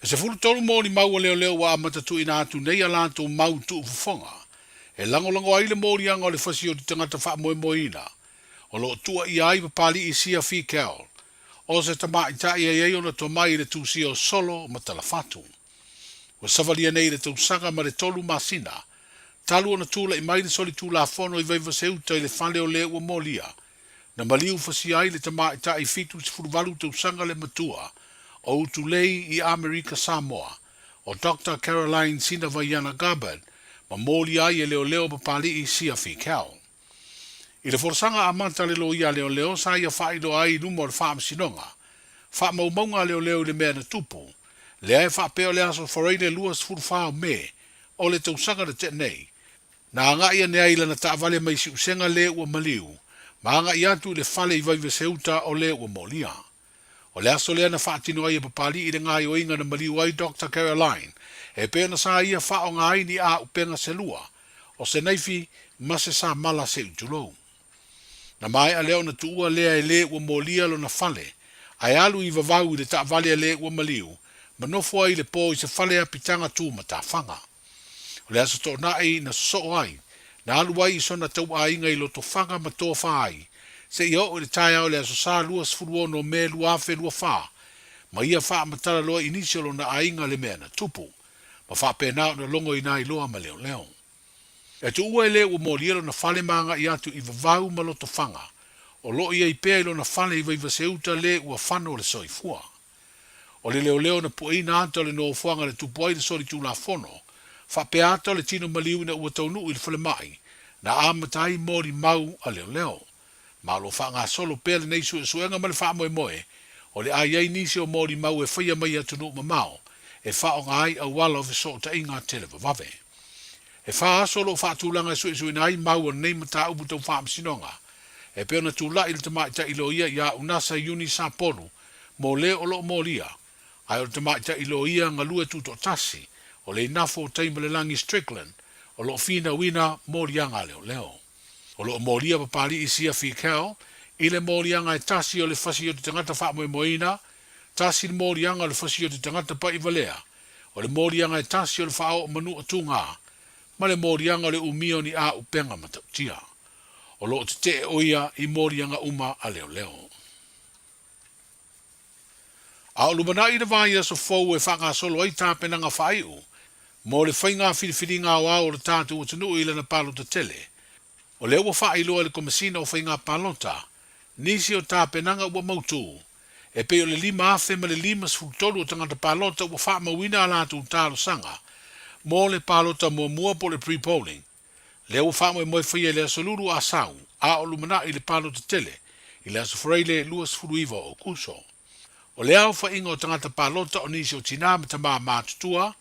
E 13 molimau a leoleo ua amata tuuina atu nei a latou mau tuufofoga e lagolago ai le moliaga o le fasi o te tagata faamoemoeina o lo o tuuaia ai Papali'i Sia Fikel o se tamaitai e i ai ona tomai i le tusia o solo ma talafatu. Ua savalia nei i le tausaga ma le tolu masina talu ona tulai mai le solitulafono i Vaivase-uta i le fale o le ua molia na maliu fasia ai le tamaitai 78 tausaga le matua o Utulei i Amerika Samoa, o Doctor Caroline Sinavaiana Gabbard, ma molia ai e leoleo Papali'i Sia Fikel. I le folasaga amata a le loia a leoleo sa ia faailoa ai i luma o le Faamasinoga Faamaumauga a Leoleo i le mea na tupu, lea e faapea o le aso Faraile 24 o Me o le tausaga na tea nei, Na agai ane ai i lana taavale mai Siusega le ua maliu, ma agai atu i le fale i Vaivase-uta o le ua molia. O le aso lea na faatino ai e Papali'i le gaoioiga na maliu ai Doctor Caroline, e pei ona sa ia faaaoga ai ni āupega se lua, o se naifi ma se samala se i tulou. Na maea lea ona tuua lea e le ua molia lona fale, ae alu i vavau i le taavale a le ua maliu, ma nofo ai i le po i se fale apitaga tu matafaga. O le Aso Toonai na sosoo ai, na alu ai i sona tauaiga i Lotofaga ma tofa ai, seia oo i le taeao i le Aso Sa 26 o Me 2024, ma ia faamatala loa i nisi o lona aiga le mea na tupu, ma faapena ona logoina ai loa ma leoleo. E tuua e le ua molia lona fale ma agai atu i Vavau ma Lotofaga, o lo o i ai pea i lona fale i Vaivase-uta le ua fano le soifua. O le leoleo na pueina ata o le nofoaga na tupu ai le solitulafono, faapea ata o le tino maliu ina ua taunuu i le falemai, na amata ai molimau a leoleo. Ma o lo o faagasolo pea lenei suesuega ma le faamoemoe, o le a i ai nisi o molimau e faia mai i atunuu mamao e faaaoga ai auala o fesootaiga televavave. E fa aso o lo o faatulaga e suesueina ai mau o lenei mataupu tau faamasinoga, e pei ona tulai le tamaitai loia ia Unasa Iuni Sapolu mo le o lo o molia, ae o le tamaitai loia galue tutoatasi o le inafo o Taimalelagi Strickland o lo o finauina moliaga a leoleo. O lo o molia Papali'i Sia Fikel i le moliaga e tasi o le fasi o te tagata faamoemoeina, tasi le moliaga o le fasi o te tagata paʻivalea, o le moliaga e tasi o le faaoo manua tugā, ma le moliaga o le umia o ni āupega matautia. O lo o tetee ʻo ia i moliaga uma a leoleo. A o lumanai le vaiaso fou e faagasolo ai tapenaga faaiu mo le faiga filifiliga aoao o le tatou atunuu i lana palota tele, o lea ua faailoa e le Komesina o Faiga Palota nisi o tapenaga ua mautū, e pei o le 5,053 o tagata palota ua faamauina a latou talosaga mo le palota muamua po o le pre-polling, Lea ua faamoemoe faia i le Aso Lulu a Sau, a o lumanai le palota tele i le Aso Faraile 29 o Aokuso. O le aofaiga o tagata palota o nisi o tinā ma tamā matutua,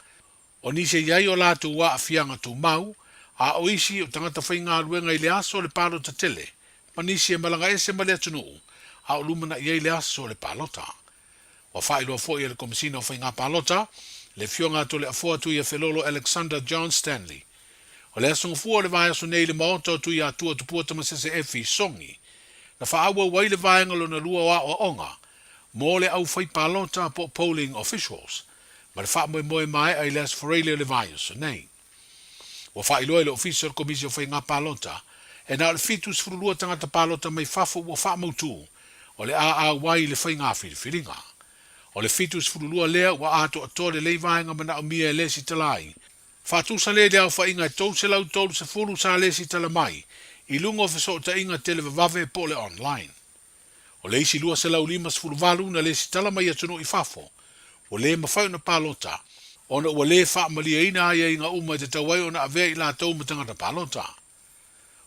o nisi e i ai o latou aafiaga tumau, a o isi o tagata faigaluega i le aso o le palota tele, ma nisi e malaga ese ma le atunuu, a o lumanai ai le aso o le palota. Ua faailoa foi e le Komesina o Faiga Palota, le Afioga a Toleafoa Tuiafelolo Alexander John Stanley. O le Aso Gafua o le vaiaso nei i le Maota o Tuiatua Tupua Tamasese Effie Songi, na faaauau ai le vaega lona lua o aoaoga mo le aufaipalota po o polling officials ma le faamoemoe maea i le Aso Faraile o le vaiaso nei. Ua faailoa e le Ofisa o le Komisi o Faiga Palota, e na o le 72 tagata palota mai fafo ua faamautu o le a auai i le faiga filifiliga. O le 72 lea ua atoatoa lelei vaega manaomia e lesitala ai. Faatusa lea i le aofaiga e 330 sa lesitala mai i luga o fesootaiga televavave po o le online. O le isi 258 na lesitala mai atunuu i fafo, ua le mafai ona palota, ona ua le faamalieina aiaiga uma e tatau ai ona avea i latou ma tagata palota.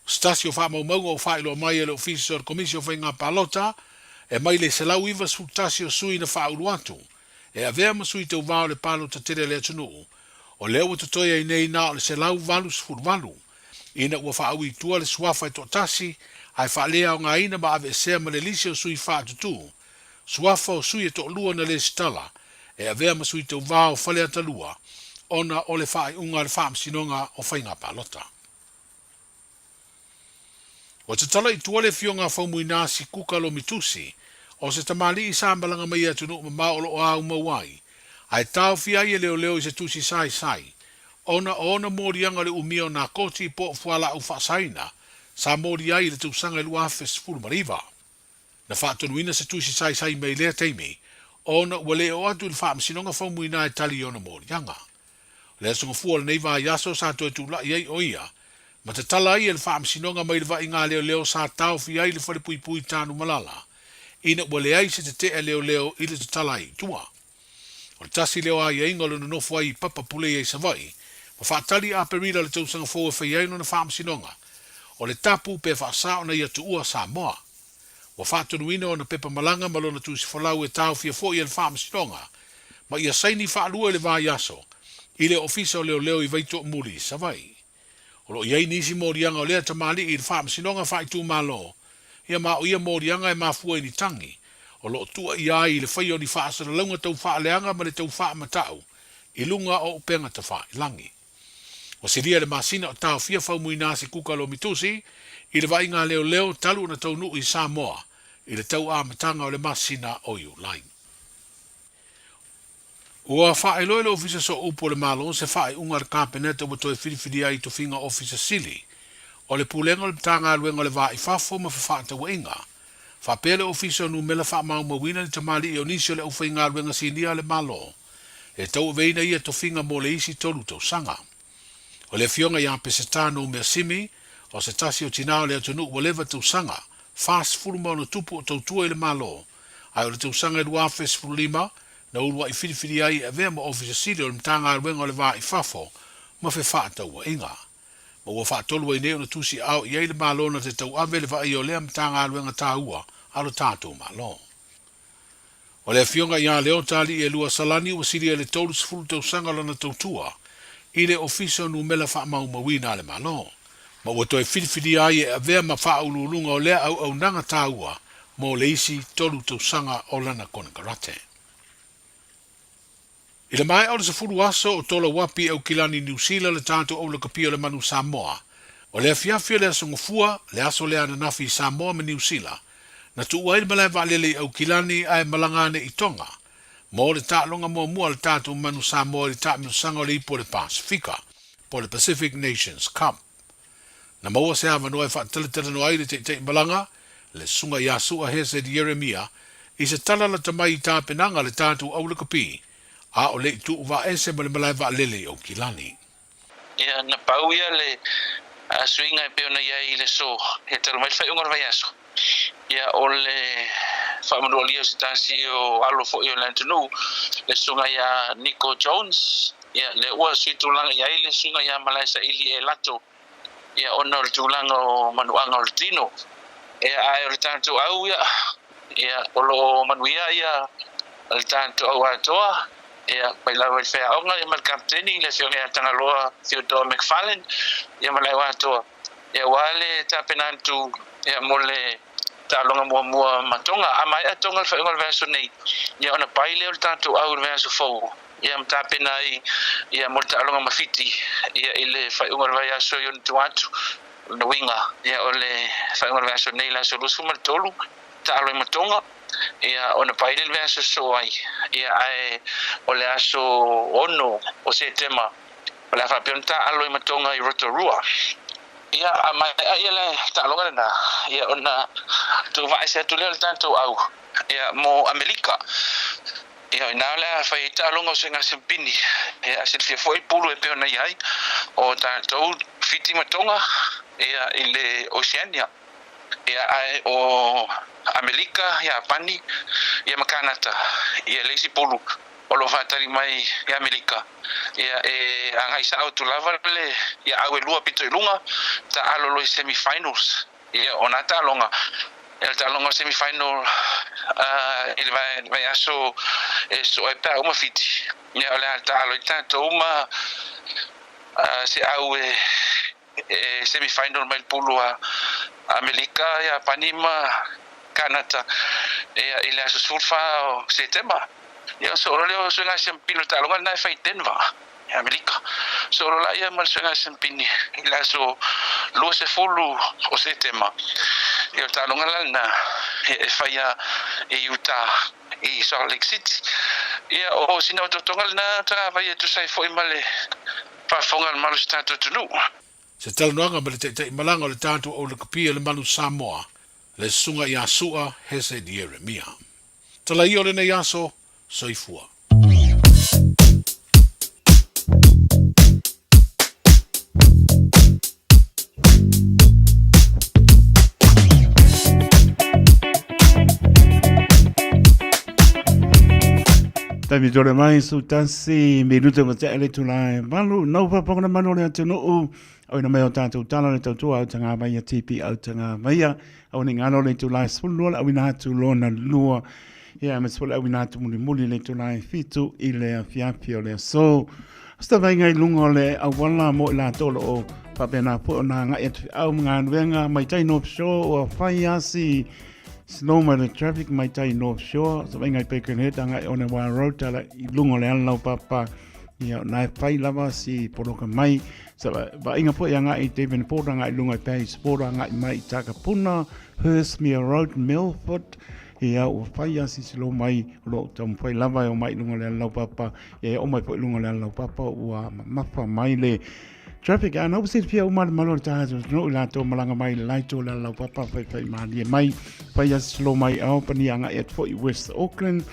O se tasi o faamaumauga ua faailoa mai e le Ofisa o le Komisi o Faiga Palota, e mai le 191 o sui na faaulu atu, e avea ma sui tauva o le palota tele a le atunuu, o lea ua totoe ai nei na o le 188, ina ua faaui i tua le suafa e toatasi ae faaleaogaina ma aveesea ma le lisi o sui faatutū, suafa o sui e toalua na lesitala e avea ma sui tauva o Faleata 2 ona o le faaiuga a le Faamasinoga o Faiga Palota. Ua tatala i tua le afioga a Faumuina Sikuka Lomitusi, o se tamalii sa malaga mai i atunuu mamao o lo o aumau ai, ae taofia ai e leoleo i se tusi saisai, ona o ona moliaga o le umia o nā koti po o fualaau faasaina sa molia ai i le tausaga e 2019. Na faatonuina se tusi saisai mai lea taimi, ona ua le oo atu i le Faamasinoga Faumuina e tali i ona moliaga. O le Aso Gafua o lenei vaiaso sa toe tulai ai o ia, ma tatala ai e le Faamasinoga mai le vaaiga leoleo sa taofi ai le falepuipui Tanumalala, ina ua leai se tete'e leoleo i le tatala ai i tua. O le tasi lea o aiaiga o le nonofo ai i papa puleia i Savaii, ma faatali i Aperila le tausaga fou e fai ai lona faamasinoga, o le tapu pe faasao na ia tuua Samoa. Ua faatonuina ona pepa malaga ma lona tusi folau e taofia foi e le faamasinoga, ma ia saini faalua i le vaiaso i le Ofisa o Leoleo i Vaitoomuli i Savaii. O lo o i ai nisi moliaga o lea tamalii i le Faamasinoga Faaitumalo, ia ma o ia moliaga e mafua i ni tagi o lo o tua ia ai i le faia o ni faasalalauga tau faaleaga ma le tau faamatau i luga o upega tafailangi. Ua silia le masina o taofia Faumuina Sikuka Lomitusi i le vaaiga leoleo talu ona taunuu i Samoa i le tau amataga o le masina o Iulai. Ua faailoa e le Ofisa Sooupu o le Malo se faaiuga a le Kapeneta ua toe filifilia ai i tofiga Ofisa Sili o le Pulega o le Matagaluega o le Va i Fafo ma Fefaatauaiga, faapea le Ofisa o Numela Faamaumauina le tamalii o nisi o le aufaigaluega sinia a le Malo e tauaveina ia tofiga mo le isi tolu tausaga. O le Afioga ia Peseta Noumea Simi, o se tasi o tinā o le atunuu ua leva tausaga, 46 o tautua i le Malo, ae o le tausaga e 2015 na uluai filifili ai e avea ma Ofisa Sili o le Matagaluega o le Va i Fafo ma Fefaatauaiga. Ma ua faatolu ai nei ona tusi aao i ai le Malo na te tauave le vaaia o lea Matagaluega taua a lo tatou Malo. O le Afioga ia Leota Alii-e-lua Salani ua silia i le 30 tausaga lana tautua i le Ofisa o Numela Faamaumauina a le Malo, ma ua toe filifilia ai e avea ma faauluuluga o lea auaunaga taua mo le isi tolu tausaga o lana konekarate. I le maea o le 10 aso o Tolauapi i Aukilani, Niu Sila le tatou aulakapia o le manu Samoa. O le afiafi o le Aso Gafua, le aso lea ananafi i Samoa ma Niu Sila, na tuua ai le malae vaalele i Aukilani ae malaga ane i Tonga mo le taaloga muamua a le tatou manu Samoa i le taamilosaga o le Ipu o le Pasefika, po o le Pacific Nations Cup. Na maua se avanoa e faatalatalanoa ai le taitai malaga, le Susuga ia Sua Hesed Ieremia, i se tala lata mai i tapenaga a le tatou aulakapi, a o le i tuuvaese ma le malae vaalele i Aukilani. Ia, na pau ia le suiga e pei ona i ai i le aso, ia talu mai le faaiuga o le vaiaso. Ia, o le faamanualia o se tasi o alo foi o le atunuu, le susuga ia Nico Jones, Ia, lea ua sui tulaga i ai le suiga ia Malaesaili e Lato, ia, ona o le tulaga o manuaga o le tino. Ia, ae o le tatou au, ia, ia, o lo o manuia ia le tatou au atoa, ia, mai lava i le faiaoga, ia, ma le kapeteni, le Afioga ia Tagaloa Theodore McFarlane, ia, ma le au atoa, ia, aua le tapena atu, ia, mo le taaloga muamua ma Tonga. A maea Tonga i le faaiuga o le vaiaso nei, ia, ona pai lea o le tatou au i le vaiaso fou. Ia ma tapena ai ia mo le taaloga ma Fiti ia i le faaiuga o le vaiaso i ona tua atu. O lona uiga, ia o le faaiuga o le vaiaso nei i le aso 23, taalo ai ma Tonga, ia ona pai lea i le vaiaso sosoo ai, ia ae o le aso 6 o Setema o le a faapea ona taaalo ai ma Tonga i Rotorua. Ia a maea ia le taaloga lena, ia ona tuuvaese atu lea o le tatou au ia mo Amelika. Ia, o i ina o le a fai ai taaloga o Suiga Sempini, ia, a silafia foi pulu e pei ona i ai o tatou Fiti ma Tonga, ia, i le Oceania, ia, ae o Amelika, Iapani, ia, ma Kanata, ia, le isi pulu o lo o faatali mai i Amelika, ia, e agai sao atu lava le, ia, au e lua pito i luga, taalo loa i semi-finals. Ia, o nā taaloga, ia le taaloga o semi final i le vaiaso e sosoo ai pe a uma Fiti, ia o le a taalo ai tatou ma se au e semi final mai le pulu a Amerika, Iapani ma Kanata ia i le aso 14 o Setema. Ia ona sosoo loa lea o Suiga Siampini, o le taaloga lena e fai i Denver. i Amerika. Solo la ia ma le suiga sempini i le aso 20 o Setema. Ia o le taaloga la lena e faia i Utah i Salt Lake City. Ia o sina otootoga lena tagavai e tusa ai foi ma le faafofoga a le mamalu o si tatou atunuu. Se talanoaga ma le taitai malaga o le tatou au lakapi a le Manu Samoa, le Susuga ia Su'a Hesed Ieremia. Tala ia o lenei aso, soifua. Taimi tole mai su tasi minuta ma te ele tula e malu nau paponga na manu le atunuu o ina mai o tātou tala le tautua au tanga mai a TP au tanga mai a au ni ngalo le tula e 12 le awina atu lona lua Ia, ma se le auina atu mulimuli le itula e fitu i le afiafi o le aso. Se vaaiga i luga o le auala mo i latou o lo o faapena foi ona agai atu feau ma galuega mai tai North Shore ua fai asi slow mai le traffic mai tai North Shore. Se vaaiga i Birkenhead agai Onewa Road tala i luga o le ala laupapa. Ia, na e fai lava si poloka mai. Se vaaiga foi agai i Devonport agai i luga i Parrys Ford agai mai i Takapuna, Hurstmere Road, Milford, Ia, ua fai a sisilo mai, o lo o taumafai lava e o mai i luga o le ala laupapa, ia e oo mai foi i luga o le ala laupapa ua mamafa mai le traffic. A na ua silafia uma le malu o le tatou atunuu i latou malaga mai i le laito o le ala laupapa, faifai malie mai, fai a sisilo mai i Albany, agai atu foi i West Auckland,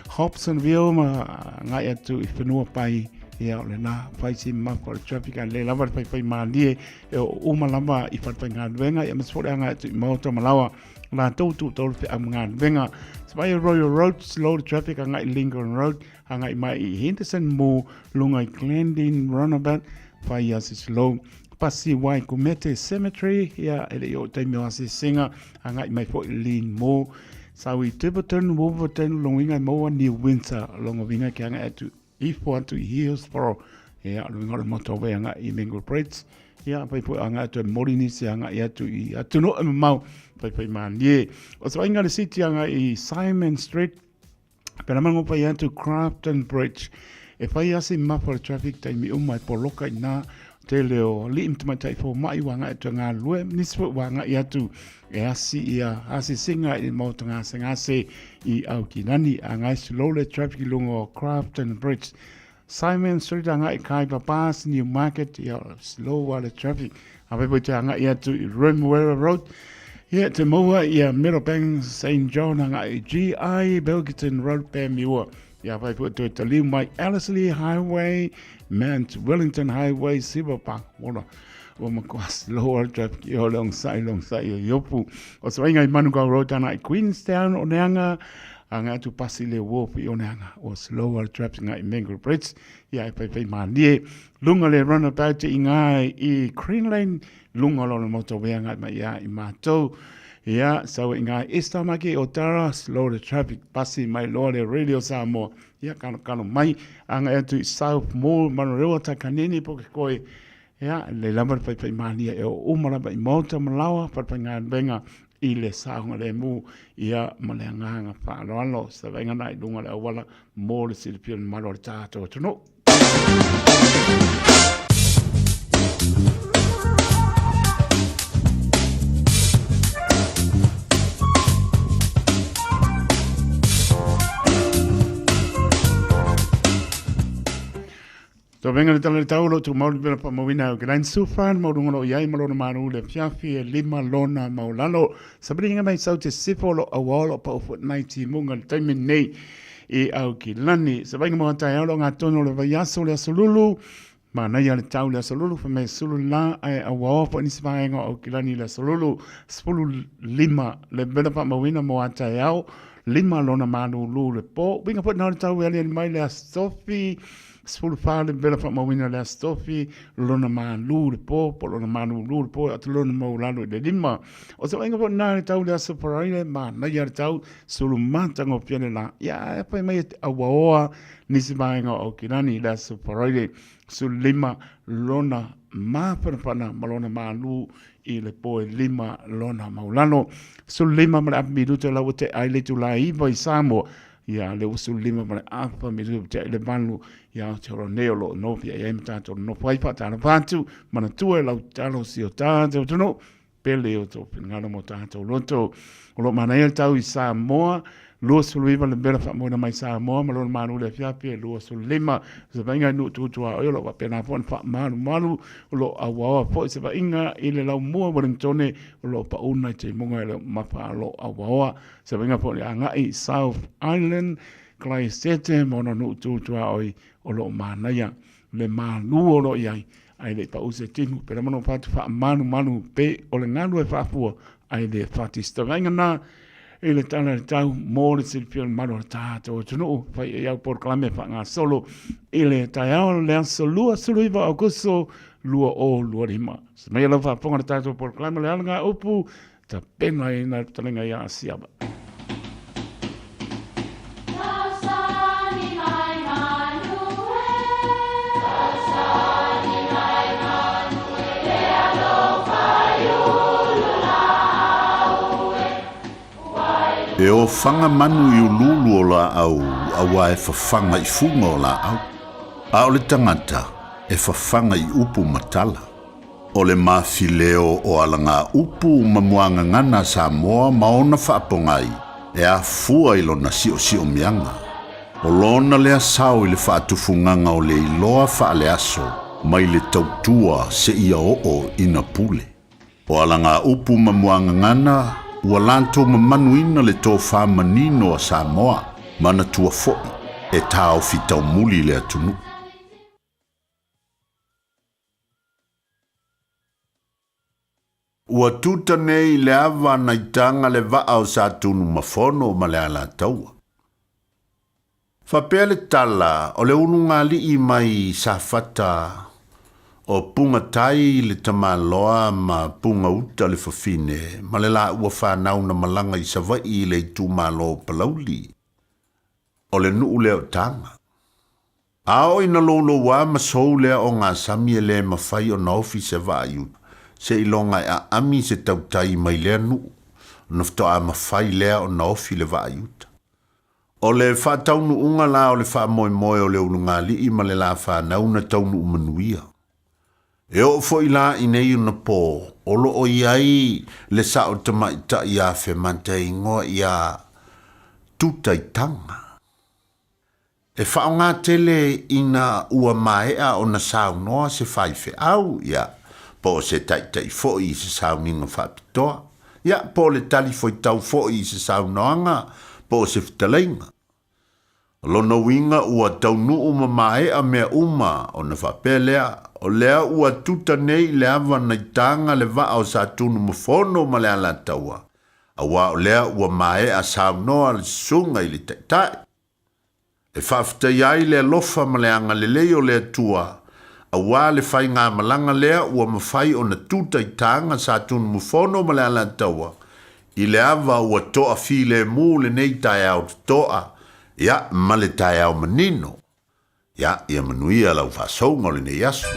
Hobsonville ma agai atu i Whenua Pai, ia o lena fai si mamafa o le traffic, a le lava le faifai malie e oo uma lava i falefaigaluega, ia aemaise foi le agai atu i Maota ma Laoa. Latou tu tolu feau ma galuega. Sa mai Royal Road, slow the traffic agai Lincoln Road, agai mai i Henderson Mall, lunga i Glendene Roundabout, whai ia se slow. Pasi Waikumete Cemetery, ia e le i o taimi o asisinga, agai mai foi Lean Mall. Sau i Tiverton, Wolverton, longa inga i maua New Windsor, longa winga ke agai atu Ifo atu i Hillsborough, ia, o le uiga o le motorway agai i Mingo Bridge, ia, whai foi agai atu e Morinisi, agai atu i atunuu e mamao, whai whai mālie. O se vainga le city agai i Simon Street, pera mango whai atu Crafton Bridge, e whai asi mafa le traffic taimi uma e poloka i nā tele o alii ma tamaitai fomai ua agai atu e galulue, nisi foi ua agai atu e asi ia asisinga i le maota gasegase i Aukilani. Agai slow le traffic i luga o Crafton Bridge. Simon Street agai i Khyber Pass, New Market, ia slow a le traffic. A whai te agai atu i Remuera Road. Ia te maua ia Meadowbank St John agai i GI Bilkerton Road Panmure. Ia whai foi toe taliu mai Ellerslie Highway, Mount Wellington Highway, Silver Park. Ora, ua matua slow al traffic i o le ongsai, le ongsai o iopu. O se vainga i Manukau Road tana i Queenstown o neanga, a ngā atu pasi le wharf i Oneanga, o slow al traffic ngā i Mango Bridge, ia e whai whai mālie. Lunga le runabout i ngā i Green Lane, lunga lo le motorway ngā mai ia i mātou. Ia, sau i ngā East Tamaki o Tara, slow the traffic, pasi mai loa le Radio Samoa. Ia, kano, kano mai, anga atu i South Mall, Manurewa, Takanini, Pukekohe. Ia, le lava le whaiwhai mānia e o uma lava i Maota ma Laoa, whaiwhai ngā venga. i le saogalemu ia ma le agaga faaaloalo. Se vaaiga na i luga o le auala mo le silafia o le mamalu o le tatou atunuu. Tovenga le tala le tau lo tu mauli pela pa mawina o Glenn Sufa mo lunga lo iai ma lona malu le fiafi e lima lona maulalo. Sabri inga mai sau te sifo lo awalo pa ufu nai ti munga le taimi nei i au ki lani. Sabainga mo tai au lo ngā tono le vaiaso le asolulu. Ma nei le tau le asolulu fa me sulu la ai awao po nisi vaenga au ki lani le asolulu. 15 le pela pa mawina mo atai au. Lima lona malulu le po. Winga po na le tau e ali mai le asofi. 14 le vela faamauina le Aso Tofi, lona malū le pō, po o lona malūlū le pō, atu lona maulalo i le lima. O se vaaiga foi lena i le tau le Aso Faraile, manaia le tau, sulu matagofie le lā. Ia, ae fai mai e te auaoa nisi vaega o Aukilani i le Aso Faraile, 15 lona mafanafana ma lona malū i le pō e lima lona maulalo. 15 ma le afa miluta lau ua tea ai le itulā 9 i Samoa, Ia, le ua 15 ma le afa miliona tea i le 8, ia Aotearoa nei o lo o nofia i ai ma tātou nofo ai faatalofa atu, manatua e lau tatalo si o tātou atunuu, pele o tō finagalo mo tātou loto. O lo o manaia le tau i Samoa, 29 le mela faamoena mai Samoa ma lona malu le afiafi e 25. Se vaaiga i nuu tutua oi o lo o faapena foi ona faamalumalu, o lo o auaoa foi se vaaiga i le laumua Wellingtone o lo o pauna i timuga e le o mafa o lo o auaoa. Se uiga foi agai i South Island, Kalaisete ma ona nuu tu tuaoi o lo o manaia le malu o lo o i ai, ae le i pau se timu. Pela mano fatu faamalumalu pe o le galu e faafua ae le fati. Se tauaiga na i le tala i le tau mo le silafia o le malu o le tatou atunuu, fai i au polokalame faagasolo i le taeao le aso 29 Aokuso 2025. Se mai lau faafofoga le tatou polokalame le alagaupu Tapena i nā talenga i a Siava. E ofaga manu i uluulu o laau, auā e fafaga i fuga o laau, a o le tagata e fafaga i upu ma tala. O le mafileo o alagaupu ma muagagana a Samoa ma ona faapogai e afua i lona siosiomiaga. O lona lea sao i le faatufugaga o le iloa faaleaso mai le tautua seia oo ina pule. O alagaupu ma muagagana ua latou mamanuina le tofa manino a Samoa, manatua foi e taofi taumuli le atunuu. Ua tuta nei le ava nai taga le vaa o Satunumafono ma le Alataua. Faapea le tala o le ulugalii mai Safata o Pugatai le tamaloa ma Pugauta le fafine ma le laua fanau na malaga i Savaii i le itumalo o Palauli. O le nuu lea o Taga. A oo ina louloua ma sou lea o gasami e le mafai ona ofi se vaa i uta, seiloga e aami se tautai mai lea nuu, ona faatoa mafai lea ona ofi le vaa i uta. O le faataunuuga la o le faamoemoe o le ulugalii ma le la fanau na taunuu manuia. E oo foi la i nei ona po, o lo o i ai le sao tamaitai Afemata e igoa ia Tutaitaga. E faaaoga tele ina ua maea ona saunoa se faifeau, ia, po o se taitai foi i se sauniga faapitoa, ia, po o le talifuaitau foi i se saunoaga po o se fetalaiga. O lona uiga ua taunuu ma maea mea uma ona faapea lea, o lea ua tuta nei le ava nai taga le vaa o Satunumafono ma le Alataua, auā o lea ua maea saunoa le susuga i le Taitai. E faafetaia ai le alofa ma le agalelei o le Atua, auā le faigamalaga lea ua mafai ona tuta i taga Satunumafono ma le Alataua i le ava ua toafilemu lenei taeao totoa, ia, ma le taeao manino. Ia, ia manuia lau faasouga o lenei aso.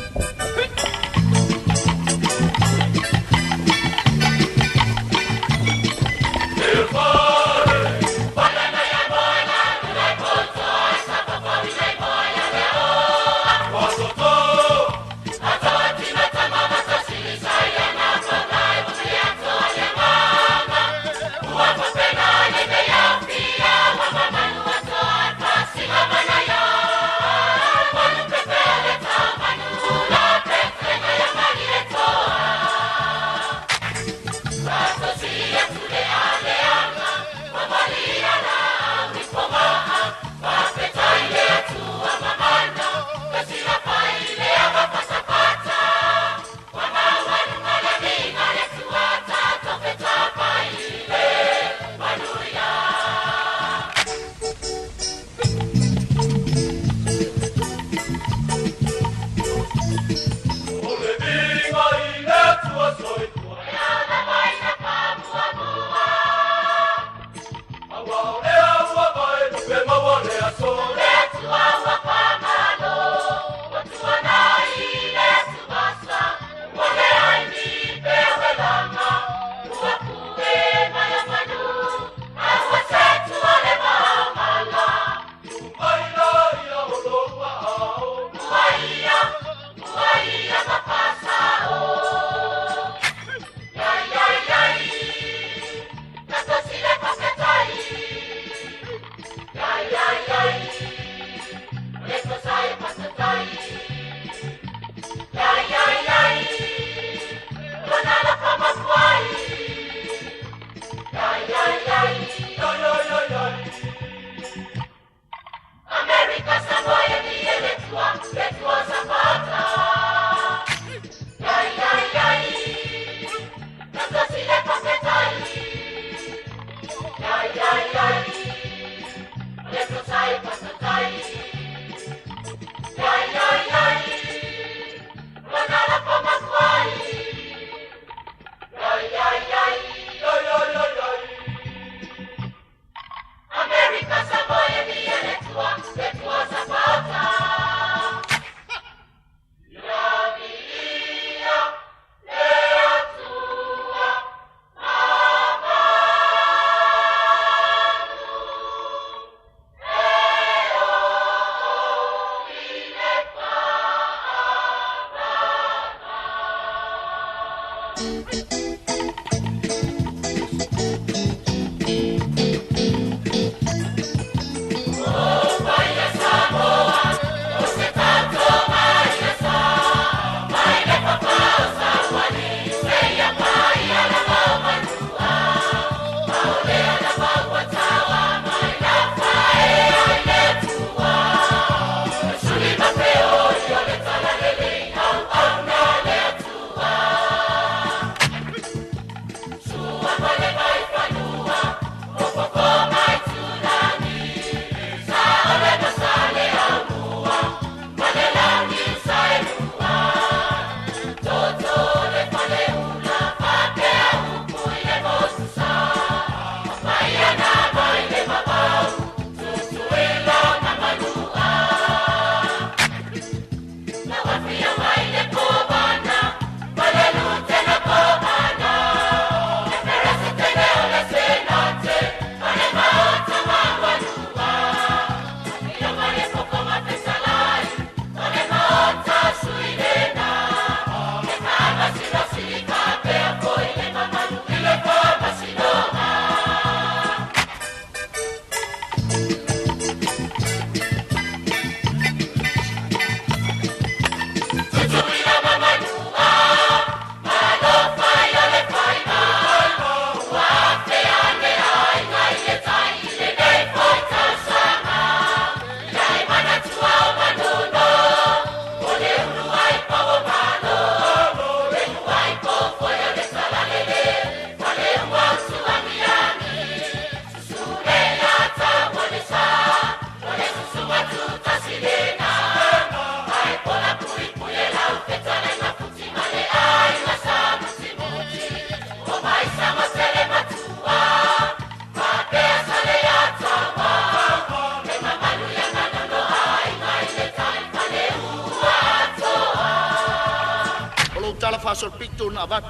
faasoloPito na avatu.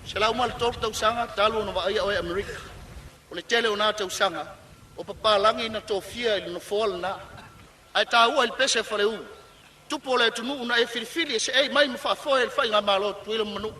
103 tausaga talu ona vaaia oe Amerika. O le tele o na tausaga o papalagi na tofia i le nofoa lena. Ae taua i le pese a Faleu, tupu o le atunuu na e filifili e seei mai ma faafoe le faigamalo a Tutuila ma Manua.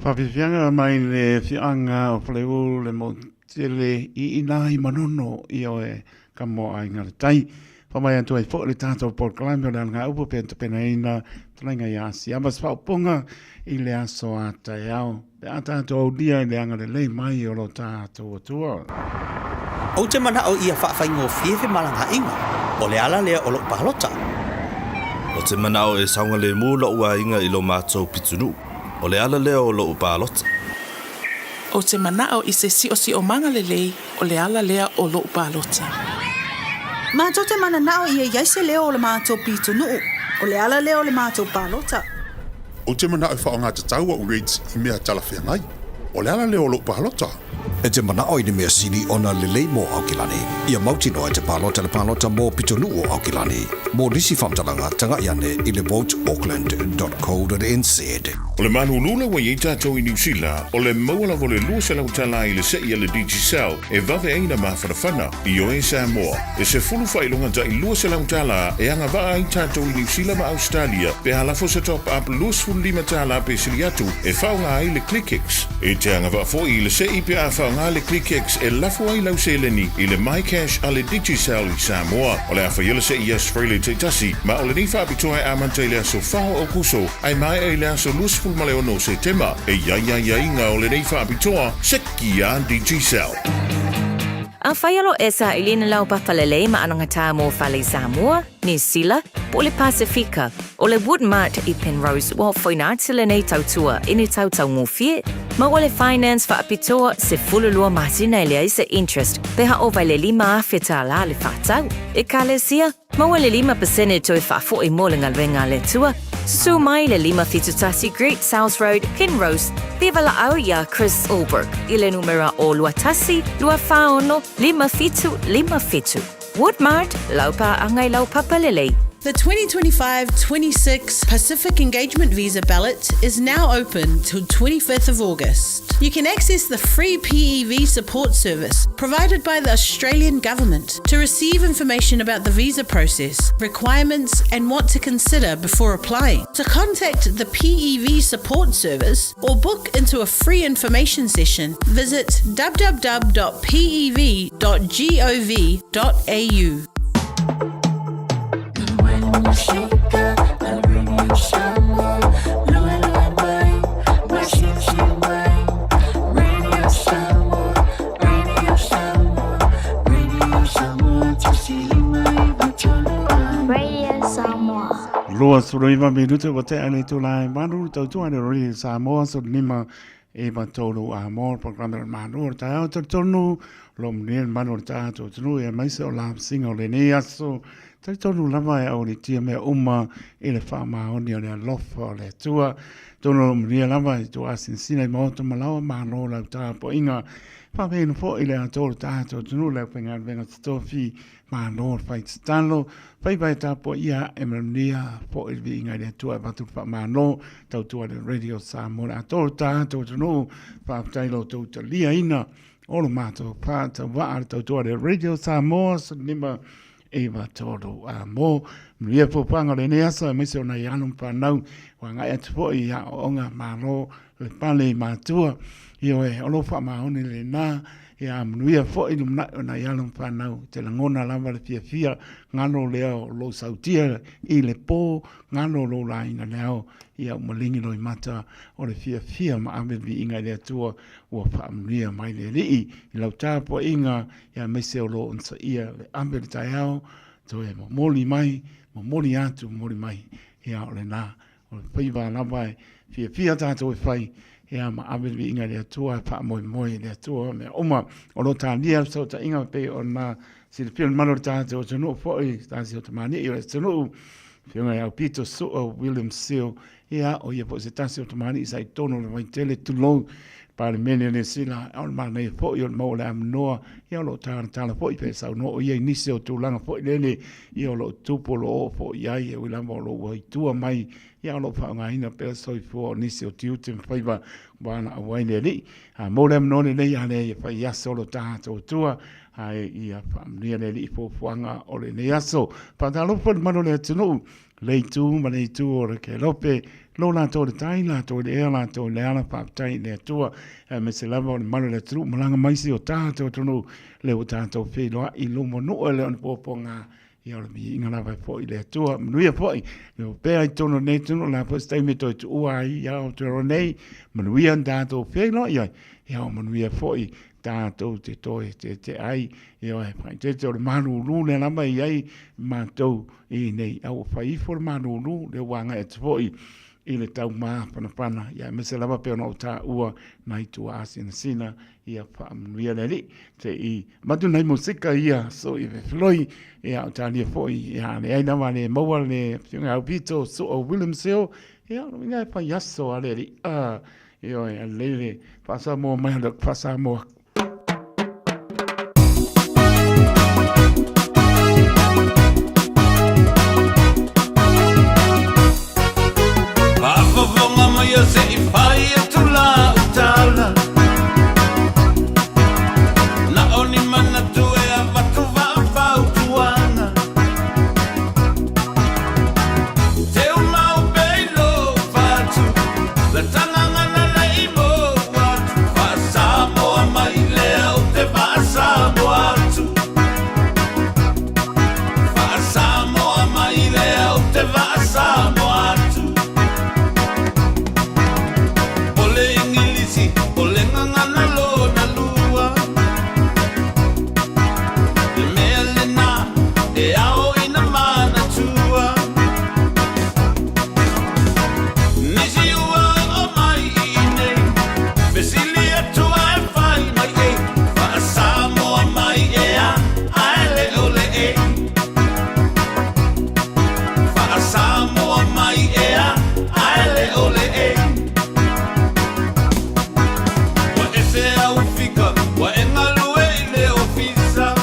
Faafiafiaga mai le afioaga o Faleu le Motele i ina i Manono i oe ka mo aiga le tai. Whamai atu ai fo le tātou polokalame o le alga upu pe tapenaina talaiga ia Asiama se faaupuga i le aso a taeao. Pe a tātou aulia i le agalelei mai o lo tātou Atua. Ou te mana'o ia faafaigofie femalagaaiga, o le ala lea o lo'u palota. Ou te mana'o e saogalemu lo'u aiga i lo matou pitonuu, o le ala lea o lo'u palota. Ou te mana'o i se siosiomaga lelei, o le ala lea o lo'u palota. Matou te manana'o ia i ai se leo o le matou pitonuu, o le ala lea o le matou palota. Ou te mana'o e faaaoga tatau a'u rates i mea talafeagai, o le ala lea o lo'u palota. E te mana'o i le mea sili ona lelei mo Aukilani. Ia mautinoa e te palota le palota mo pitonuu o Aukilani. Mo nisi faamatalaga, taga'i ane i le voteauckland.co.nz. O le malulu ua i ai tatou i Niu Sila, o le maua lava o le $200 i le se'i a le Digicel e vave ai na mafanafana. Ioe Samoa, e 10 faailoga ta'i $200 e agava'a ai tatou i Niu Sila ma Ausetalia pe a lafo se top up $25 pe sili atu e faaaoga ai le ClickX. E te agava'a fo'i i le se'i pe a faaaoga le ClickX e lafo ai lau seleni i le MyCash a le Digicel i Samoa. O le a faia le se'i i aso Faraile ta'itasi, ma o lenei faapitoa e amata i le aso 4 o Aokuso ae mae'a i le aso 26 o Setema. E i ai aiaiga o lenei faapitoa, seki a Digicel. Afai o lo o e saili i ni laupapa lelei ma anagatā mo fale i Samoa, Niu Sila, po o le Pasifika, o le Woodmart i Penrose ua ofoina atu lenei tautua i ni tau taugofie, maua le finance faapitoa 12 masina e leai se interest pe a ova i le $5,000 le faatau. Ekalesia, Maua le 5% toe faafo'i mo le galuega a le Atua. Susu mai le 571 Great South Road, Penrose, pe valaau iā Chris Allbrook i le numera o 21 26 57 57. Woodmart, lau paaga i lau papa lelei. The 2025-26 Pacific Engagement Visa ballot is now open till 25th of August. You can access the free PEV support service provided by the Australian Government to receive information about the visa process, requirements, and what to consider before applying. To contact the PEV support service or book into a free information session, visit www.pev.gov.au. 29 minute ua tea le itula e 8, tautua i le Radio Samoa, 15 9 3 a mo le programe o le Malo o le taeao talitonu lo manuia le malu o le tatou atunuu aemaise o lamasiga o lenei aso. Talitonu lava e aualiitia mea uma i le faamaoni o le alofa o le Atua. Tonu o lo manuia lava i tua asinasina i maota ma laoa, malo lau tapuaiga. Faafeina foi le atoa o le tatou atunuu le aufaigaluega totofi Malo le fai tatalo, faiva e tapuaia e manuia foi le viiga i le Atua e avatu le faamalo tautua i le Radio Samoa le atoa o le tatou atunuu. Faafetai lo outou taliaina o lo matou faatauvaa le tautua i le Radio Samoa 15 9 3 a mo manuia fuafuaga o lenei aso aemaise o nai alo ma fanau ua agai atu foi i aoaoga malo le pale i matua. Ioe, o lou faamaoni lena, ia manuia foi lumanai o nai alo ma fanau, te lagona lava le fiafia, galo lea o lou sautia i le po, galo lou laina le ao, ia ua maligi loimata o le fiafia ma ave le viiga i le Atua ua faamanuia mai le Alii i lau tapuaiga, ia aemaise o lou onosaia le ave le taeao, toe momoli mai, momoli atu, momoli mai, ia o lena O le faiva lava e fiafia tatou e fai, ia ma ave le viiga i le Atua, e faamoemoe i le Atua mea uma. O lo o talia le fesootaiga pei ona silafia le mamalu o le tatou atunuu foi, se tasi o tamalii o le atunuu, Afioga ia Aupito Sua William Seal, ia o ia foi se tasi o tamalii sa i totonu o le Vaitele, tulou, Palemene o Niu Sila, o le manaia foi o le maua o le avanoa, ia o lo o talatala foi pe saunoa o ia i nisi o tulaga foi lele, ia o lo o tupu o lo o oo foi i ai, e ui lava o lo o ua i tua mai, ia o lo o faaaogaina pea soifua o nisi o tiute ma faiva ua valaau ai le Alii. A mo le avanoa lelei, a lea ia fai aso lo tatou Atua, ae ia faamanuia le Alii i fuafuaga o lenei aso. Faatalofa i le mamalu o le atunuu, le itu ma le itu o le Kelope, lo latou i le tai, latou i le ea, latou i le ala, faafetai i le Atua, aemaise lava o le mamalu o le atunuu, malaga mai si o tatou atunuu, lea ua tatou feiloai i luma o nuu e le o ni puapuaga, ia o le viiga lava e foi i le Atua. Manuia foi, le o pea i totonu o lenei atunuu, o le a foi se taimi e toe tuua ai i Aotearoa nei, manuia ni tatou feiloai ai, ia o manuia foi tatou te toe tetea ai, ioe, faaeteete o le malulu lea lava e i ai matou i nei, a ua fai ifo le malulu, lea ua agai atu foi i le tau mafanafana, ia aemaise lava pei ona ou taua nai tuaasinasina, ia faamanuia le Alii. Se i avatu nai musika ia so i fefeloi, ia o talia foi, ia leai lava le maua le Afioga ia Aupito Sua Williams Hill, ia o le uiga e fai aso a le Alii. Ioe, a lelei le faa-Samoa mai o le faa-Samoa. Faafofoga mai o se i fai atu lau tala Na o ni manatu e avatu faafautuaga E ao ina manatua Nisi ua oo mai i inei Fesili atu ae fai mai ei Faa-Samoa mai ea ae le o le e Faa-Samoa mai ea ae le o le e Ua ese au fika ua e galue i le ofisa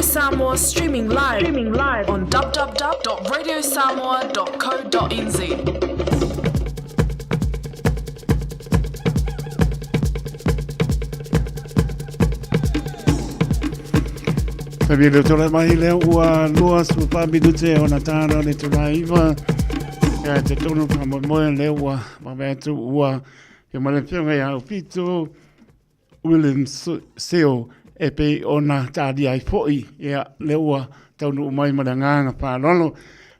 Samoa streaming live, streaming live on www.radiosamoa.co.nz. Taimi le tole mai lea ua 24 minute ona tāna le tula iwa. Ia te tonu whamoemoe lea ua wawe atu ua Ia ma le whionga ia au pito William Seo e pei ona tāria ai fo'i ia lea ua taunuu mai ma le agaga faaaloalo.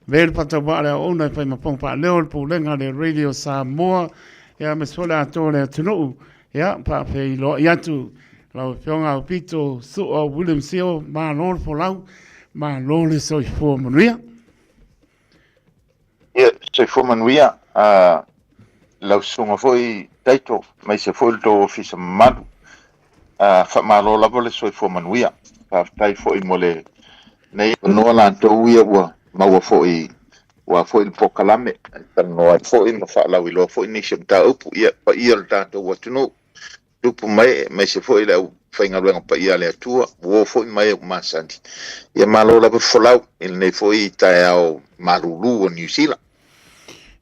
Ve le patauaa le auauna e fai ma fofoga faaleo le pulega le Radio Samoa ia aemaise foi le atoa o le atunuu. Ia faafeiloai atu lau Afioga Aupito Sua William Seo, malo le folau, malo le soifua manuia. Ia, soifua manuia a lau susuga foi Taito, aemaise foi le tou ofisa mamalu. A faamalo lava le soifua manuia. Faafetai foi mo le nei avanoa latou ia ua maua foi aua foi le polokalame e talanoa ai foi ma faalauiloa foi nisi o mataupu. Ia, paia o le tatou atunuu, tupu mai aemaise foi le aufaigaluega paia a le Atua, uo foi ma e ua masani. Ia malo lava folau i lenei foi taeao malulu o Niu Sila.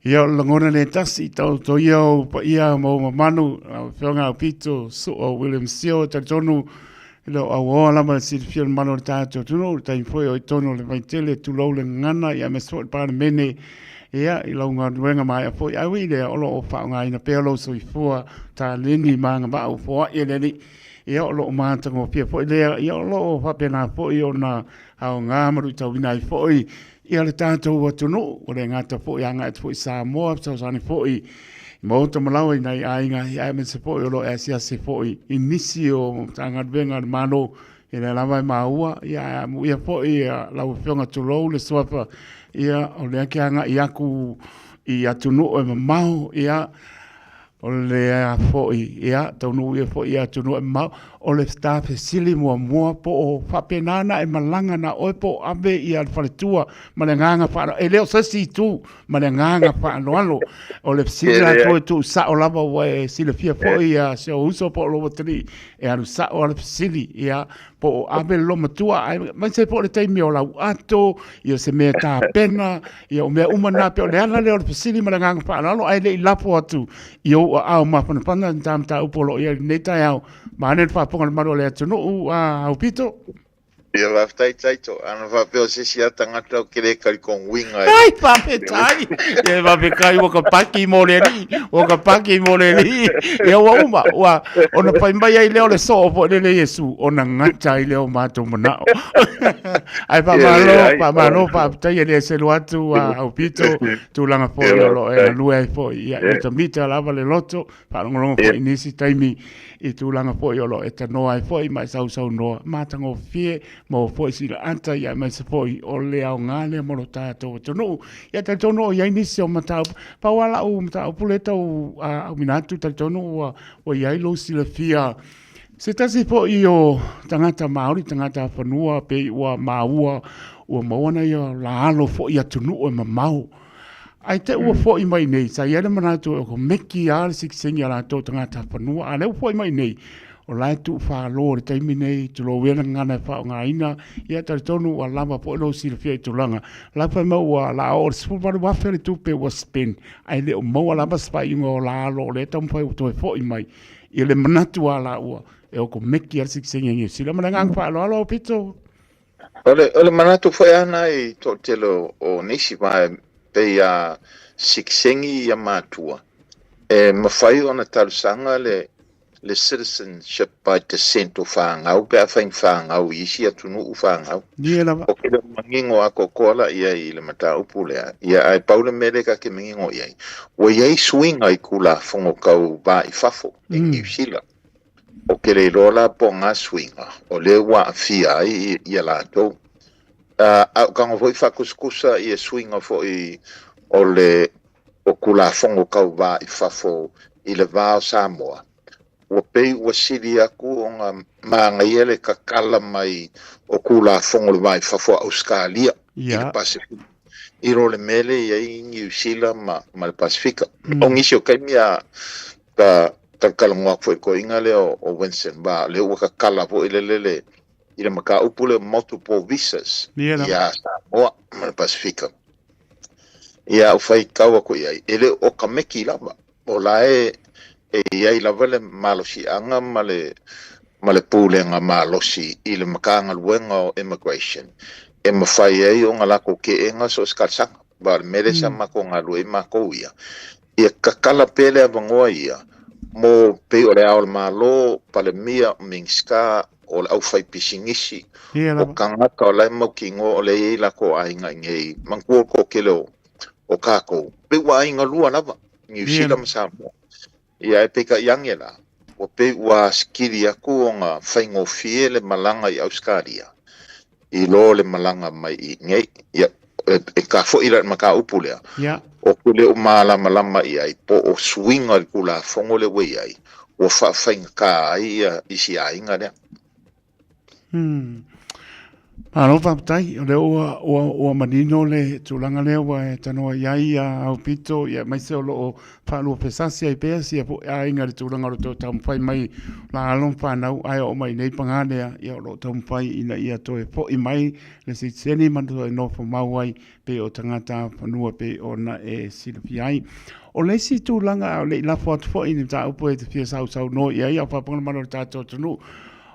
Ia, o le lagona le tasi, taoto ia ou paia ma ou mamalu, lau Afioga Aupito Sua William Sio, e talitonu e le o auaoa lava le silafia o le mamalu o le tatou atunuu, le taimi foi o i totonu o le Vaitele, tulou le gagana, ia aemaise foi le Palemene, ia, i lau galuega maea foi. Ae ui i lea, o lo o faaaogaina pea lou soifua taleni ma agavaa ua foai e le Alii, ia, o lo o matagofie foi lea, ia, o lo o faapena foi ona aoga ma luitauina ai foi Ia le tatou atunuu, ua le gata foi agai atu foi i Samoa, fesoasoani foi i maota ma laoa i nai aiga, ia aemaise foi o lo o e asiasi foi i nisi o Matagaluega a le Malo, ia lea lava e maua, ia ae amuia foi lau Afioga tulou le suafa, ia o lea ke agai aku i atunuu e mamao, ia O lea foi, ia, taunuu ia foi i atunuu e mamao, o le ta fesili muamua po o faapena ona e malaga na oe po o ave ia le faletua ma le agaga faaaloalo. E le o se isi itu ma le agaga faaaloalo. O le fesili latou e tuu sao lava ua e silafia foi ia si ou uso po o lou atalii e alu sao lava le fesili, ia, po o ave le loomatua, aemaise foi o le taimi o lau ato, ia se mea tapena, ia o mea uma na, pei o le ala lea o le fesili ma le agaga faaaloalo, ae le i lafo atu i ou aao mafanafana ni ta mataupu o lo o i ai i lenei taeao, vaeane le faafofoga a le mamalu o le atunuu, a Aupito. Ia faafetai Taito, ana faapea o se isi a tagata ou te le talitonuina i. Ai, faafetai. Ia faafetai ua ka paki mo le alii, ua ka paki mo le alii. Ia ua uma, ua ona fai mai ai lea o le soo foi lele Iesu, ona gata ai lea o matou manao. Ae faamalo, faamalo, faafetai e le selu atu a Aupito, tulaga foi o lo o e galue ai foi. Ia mitamita lava le loto, faalogologo foi i nisi taimi i tulaga foi o lo o e tanoa ai foi ma e sausaunoa matagofie maua foi sila ata ia aemaise foi o le aoga lea mo lo tatou atunuu. Ia talitonu o i ai nisi o mataupu, pau lava lau mataupu lea e tau auina atu, talitonu ua ua i ai lou silafia se tasi foi o tagata Māori, tagata fanua pei ua maua ua maua nai o la alo foi i atunuu e mamao. Ae te ua foi mai nei, sa i ai le manatu o ko meki a le sikisengi a latou tagata fanua, a lea ua foi mai nei, o la e tuufalo i le taimi nei, tulou ia le gagana e faaaogaina, ia talitonu ua lava foi lou silafia i tulaga. La fai mai ua la oo i le 18,000 le tupe ua spend, ae le o maua lava se faaiuga o la alo o lea e taumafai ua toe foi mai i le manatu a laua e oko meki a le sikisengi a Niu Sila. Ma le agaga faaaloalo, Aupito. O le, o le manatu foi lava lena i toatele o, o nisi, ma e pei a sikisengi ia matua, e mafai ona talosaga le, le citizenship by descent o fanau pe afai ni fanau i isi atunuu fanau. Ia lava. O ke le manino atoatoa la i ai i le mataupu lea, ia ae pau le mea lea ta te manino i ai, ua i ai suiga i Tulafono tau va i fafo i Niu Sila. Ou te le iloa la po o ngā suiga o lea ua aafia ai ia latou. A o tago foi faakusakusa ia suiga foi o le o Tulafono tau va i fafo i le va o Samoa, ua pei ua sili atu ona manaia le tatala mai o Tulafono o le va i fafo a Ausetalia i le Pasefika i lo le mea lea e i ai Niu Sila ma le Pasefika. O nisi o taimi a ka talatalanoa atu foi i le toeaina lea o Winston Ba, lea ua tatala foi lele le i le mataupu lea o multiple visas iā Samoa ma le Pasefika. Ia a ou faitau atu i ai, e le o okameki lava, o la e e i ai lava le malosiaga ma le ma le pulega malosi i le Matagaluega o Immigration e mafai ai ona latou keena so o se talosaga. Aua o le mea lea sa matou galue ai matou ia, ia tatala pea le avanoa ia mo pei o le Ao o le Malo, Palemia, Minisita, o le aufaipisinisi, o tagata o la e mautinoa o lea e i ai latou aiga i inei. Manatua o le toatele o tatou, pei ua aiga lua lava, Niu Sila ma Samoa. Ia ae peitai ane la, ua pei ua asikili atu ona faigofie le malaga i Ausetalia i lo le malaga mai i inei. Ia, e ta foi la i le mataupu lea, ou te le o malamalama i ai po o suiga i le Tulafono lea ua i ai, ua faafaigata ai ia isi aiga lea. Malo faafetai, o lea ua, ua, ua manino le tulaga lea ua e tanoa i ai ia Aupito, ia aemaise o lo o faaluafesasi ai pea sia foi aiga i le tulaga o le toe taumafai mai la alo ma fanau, ae oo mai nei paga lea, ia o lo o taumafai ina ia toe foi mai le sitiseni ma toe nofo mau ai pei o tagata fanua pei ona e silafia ai. O le isi tulaga a o le i lafo atu foi i ni mataupu e te fia sausaunoa i ai a o faafofoga mai lo tatou atunuu,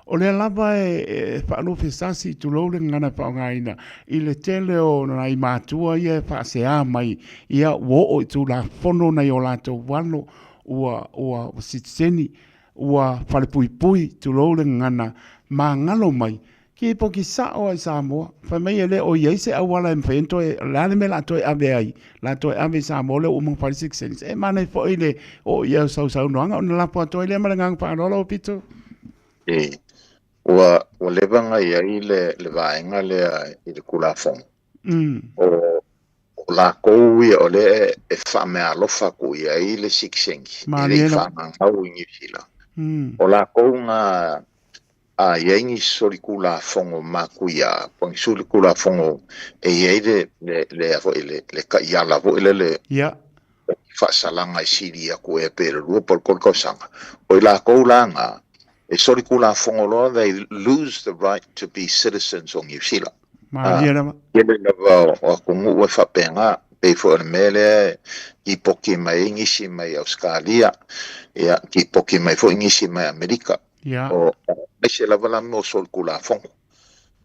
O lea lava e faaluafesasi, tulou le gagana e faaaogaina, i le tele o nai matua ia e faasea mai, ia ua oo i Tulafono nai o latou alo, ua, ua sitiseni, ua falepuipui, tulou le gagana, magalo mai, kipoki sao lava i Samoa, fai mai e le o i ai se auala e mafai ai ona toe, o le a le mea o le a toe ave ai, o le a toe ave i Samoa lea ua uma ona fai le sitiseni. E manaia foi le oo i ai o sau saunoaga ona lafo atu ai lea ma le agaga faaaloalo Aupito. E, ua, ua leva ona i ai le, le vaega lea i le Tulafono. O, o latou ia o lea e faameaalofa atu i ai le sitiseni, e le i faagagau i Niu Sila. O latou na a i ai ni solitulafono matuia, po o ni solitulafono e i ai le, le, le, foi, le, le taiala foi lele faasalaga e sili atu ea pe le 2 po o le 3 tausaga. O i latou la na, e solitulafono loa, they lose the right to be citizens o Niu Sila. Malie lava. Tele lava o atunuu e faapena, pei foi o le mea lea e tipoki mai ai nisi mai Ausetalia, ia, tipoki mai foi nisi mai Amerika. O, aemaise lava la mea o solitulafono.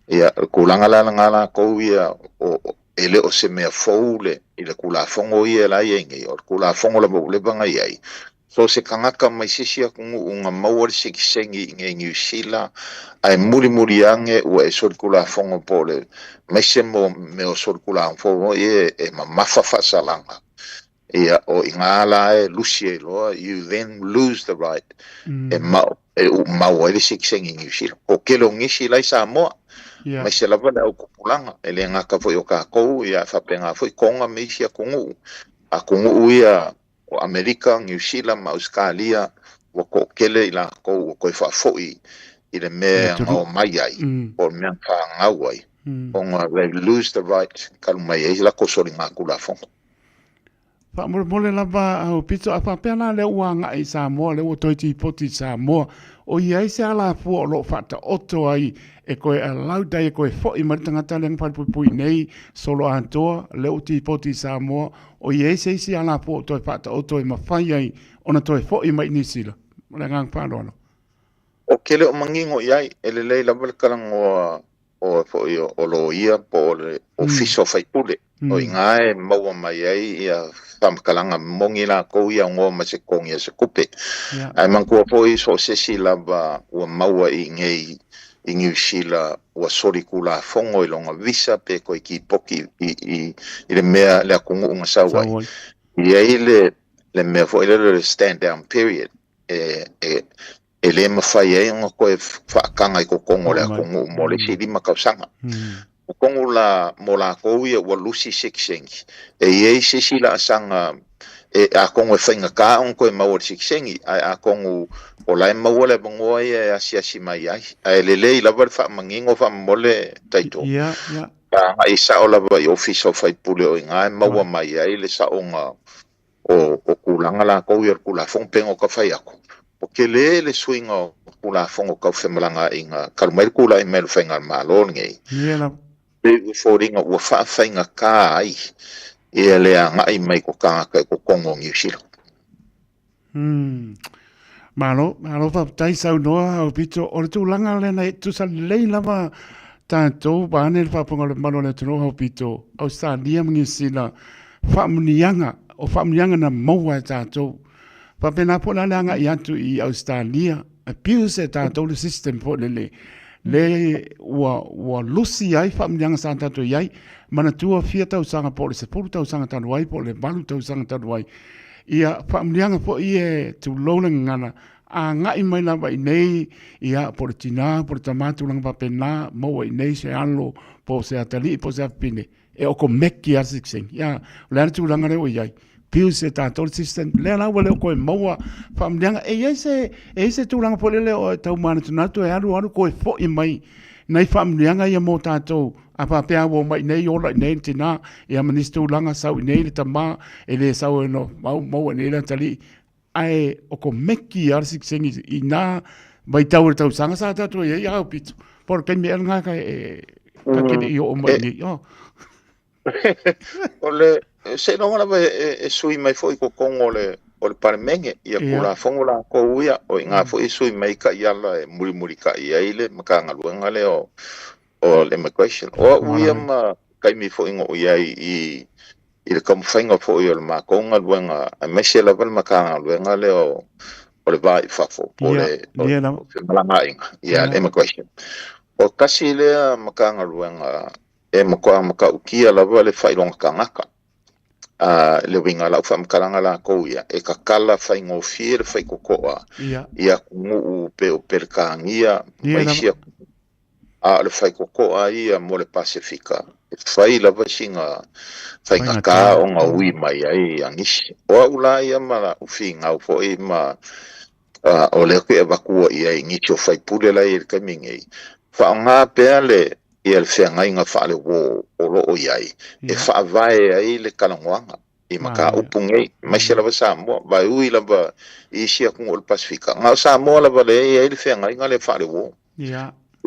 Ia, o le tulaga la lena latou ia, o, e le o se mea fou le, i le Tulafono ia la i ai nei, o le Tulafono lava ua leva ona i ai. So se tagata mai se isi atunuu na maua le sitiseni i inei i Niu Sila, ae mulimuli ane ua e solitulafono po o le, aemaise mo mea o solitulafono ia e mamafa faasalaga. Ia, o i ina la e lusi ai loa, you then lose the right e mau, e mau ai le sitiseni i Niu Sila. O tele o nisi la i Samoa, aemaise lava le au tupulaga, e le gata foi o tatou, ia, e faapena foi Toga ma isi atunuu. Atunuu ia o Amerika, Niu Sila ma Ausetalia, ua toatele i latou ua toe faafoi i le mea na omai ai, po o le mea na fanau ai, ona they lose the right talu mai ai latou soligatulafono. Faamolemole lava au pito, a faapea la lea ua agai i Samoa, lea ua toe tipoti i Samoa, o i ai se alafua o lo o faataoto ai e toe allowed ai e toe foi mai le tagata lea na falepuipui nei, solo atoa, lea ua tipoti i Samoa, o i ai se isi alafua o toe faataoto e mafai ai ona toe foi mai i Niu Sila? Ma le agaga faaaloalo. Ou te le o manino i ai, e lelei lava le talanoa o foi o loia po o le ofisa o faipule. O i ina e maua mai ai ia faamatalaga moni latou ia aunoa ma se togi a se tupe. Ae manatua foi so o se isi lava ua maua i inei i Niu Sila ua solitulafono i lona visa pe toe tipoti i le mea le atunuu na sau ai. E i ai le mea foi lele o le stand down period e e le mafai ai ona toe faataga i totonu o le atunuu mo le isi 5 tausaga. Totonu la mo latou ia ua lusi sitiseni, e i ai se isi laasaga e atonu e faigata ona toe maua le sitiseni, ae atonu o la e maua le avanoa ia e asiasi mai ai. Ae lelei lava le faamanino faamolemole Taito. Agai sao lava i ofisa o faipule o i ina e maua mai ai le saoga o tulaga latou ia o le Tulafono pei ona ta fai atu, ua tele le suiga o. Tulafono tau femalagaaiga talu mai le tulai mai o le Faigamalo lenei. Ia lava. Pei ua foliga ua faafaigata ai ia le agai mai ko tagata i totonu o Niu Sila. Malo, malo faafetai saunoa Aupito. O le tulaga lena e tusa lelei lava tatou vaeane le faafofoga o le mamalu o le atunuu Aupito, Ausetalia ma Niu Sila, faamuniaga, o faamuniaga na maua e tatou. Faapena foi la le agai atu i Ausetalia, abuse e tatou le system foi lele, le ua, ua lusi ai faamuniaga sa tatou i ai. Manatua fia tausaga po o le 10 tausaga talu ai po o le 8 tausaga talu ai, Ia, faamuniaga foi e tulou le gagana, agai mai lava i nei, ia, po o le tina, po o le tama, tulaga faapena, maua i nei se alo, po o se atalii, po o se afafine, e okomeki lava le sitiseni. Ia, o le a le tulaga lea ua i ai? Abuse e tatou le system, lea la ua le o toe maua faamuniaga. E i ai se, e i ai se tulaga foi lele o e tau manatunatu e alu alu toe foi mai nai faamuniaga ia mo tatou. A faapea ua omai i inei ola i inei le tina, ia ma nisi tulaga sau i inei le tama, e le sau e no mau maua i inei le atalii, ae o komeki lava le sitiseni i na vaitau o le tausaga sa tatou i ai aupito. Po o le taimi ea lena ka e ka te le i oo mai i inei. Oh. O le seiloga lava e sui mai foi i totonu o le o le Palemene ia Tulafono latou ia, o i ina foi e sui mai ai taiala e mulimulitai ai le Matagaluega lea o o le immigration. O au ia ma taimi foi na ou i ai i i le taumafaiga foi o le matou galuega aemaise lava le Matagaluega lea o o le Va i Fafo po o le Femalagaaiga, ia le immigration. O tasi lea Matagaluega e matua matautia lava le faailoga tagata. A le uiga o lau faamatalaga latou ia, e tatala faigofie le faitotoa i atunuu pei o Peretania ma isi atunuu. A o le faitotoa ia mo le Pasefika, e fai lava sina faigata ona ui mai ai ia nisi. O au la ia ma la'u finau foi ma o lea ou te avatua i ai i nisi o faipule la e i ai i le taimi nei, faaaoga pea le ia le feagaiga faale-uō o lo o i ai e faavae ai le talanoaga. i mataupu nei, aemaise lava Samoa, aua e ui lava i isi atunuu o le Pasefika, na o Samoa lava lea e i ai le feagaiga lea faale-uō.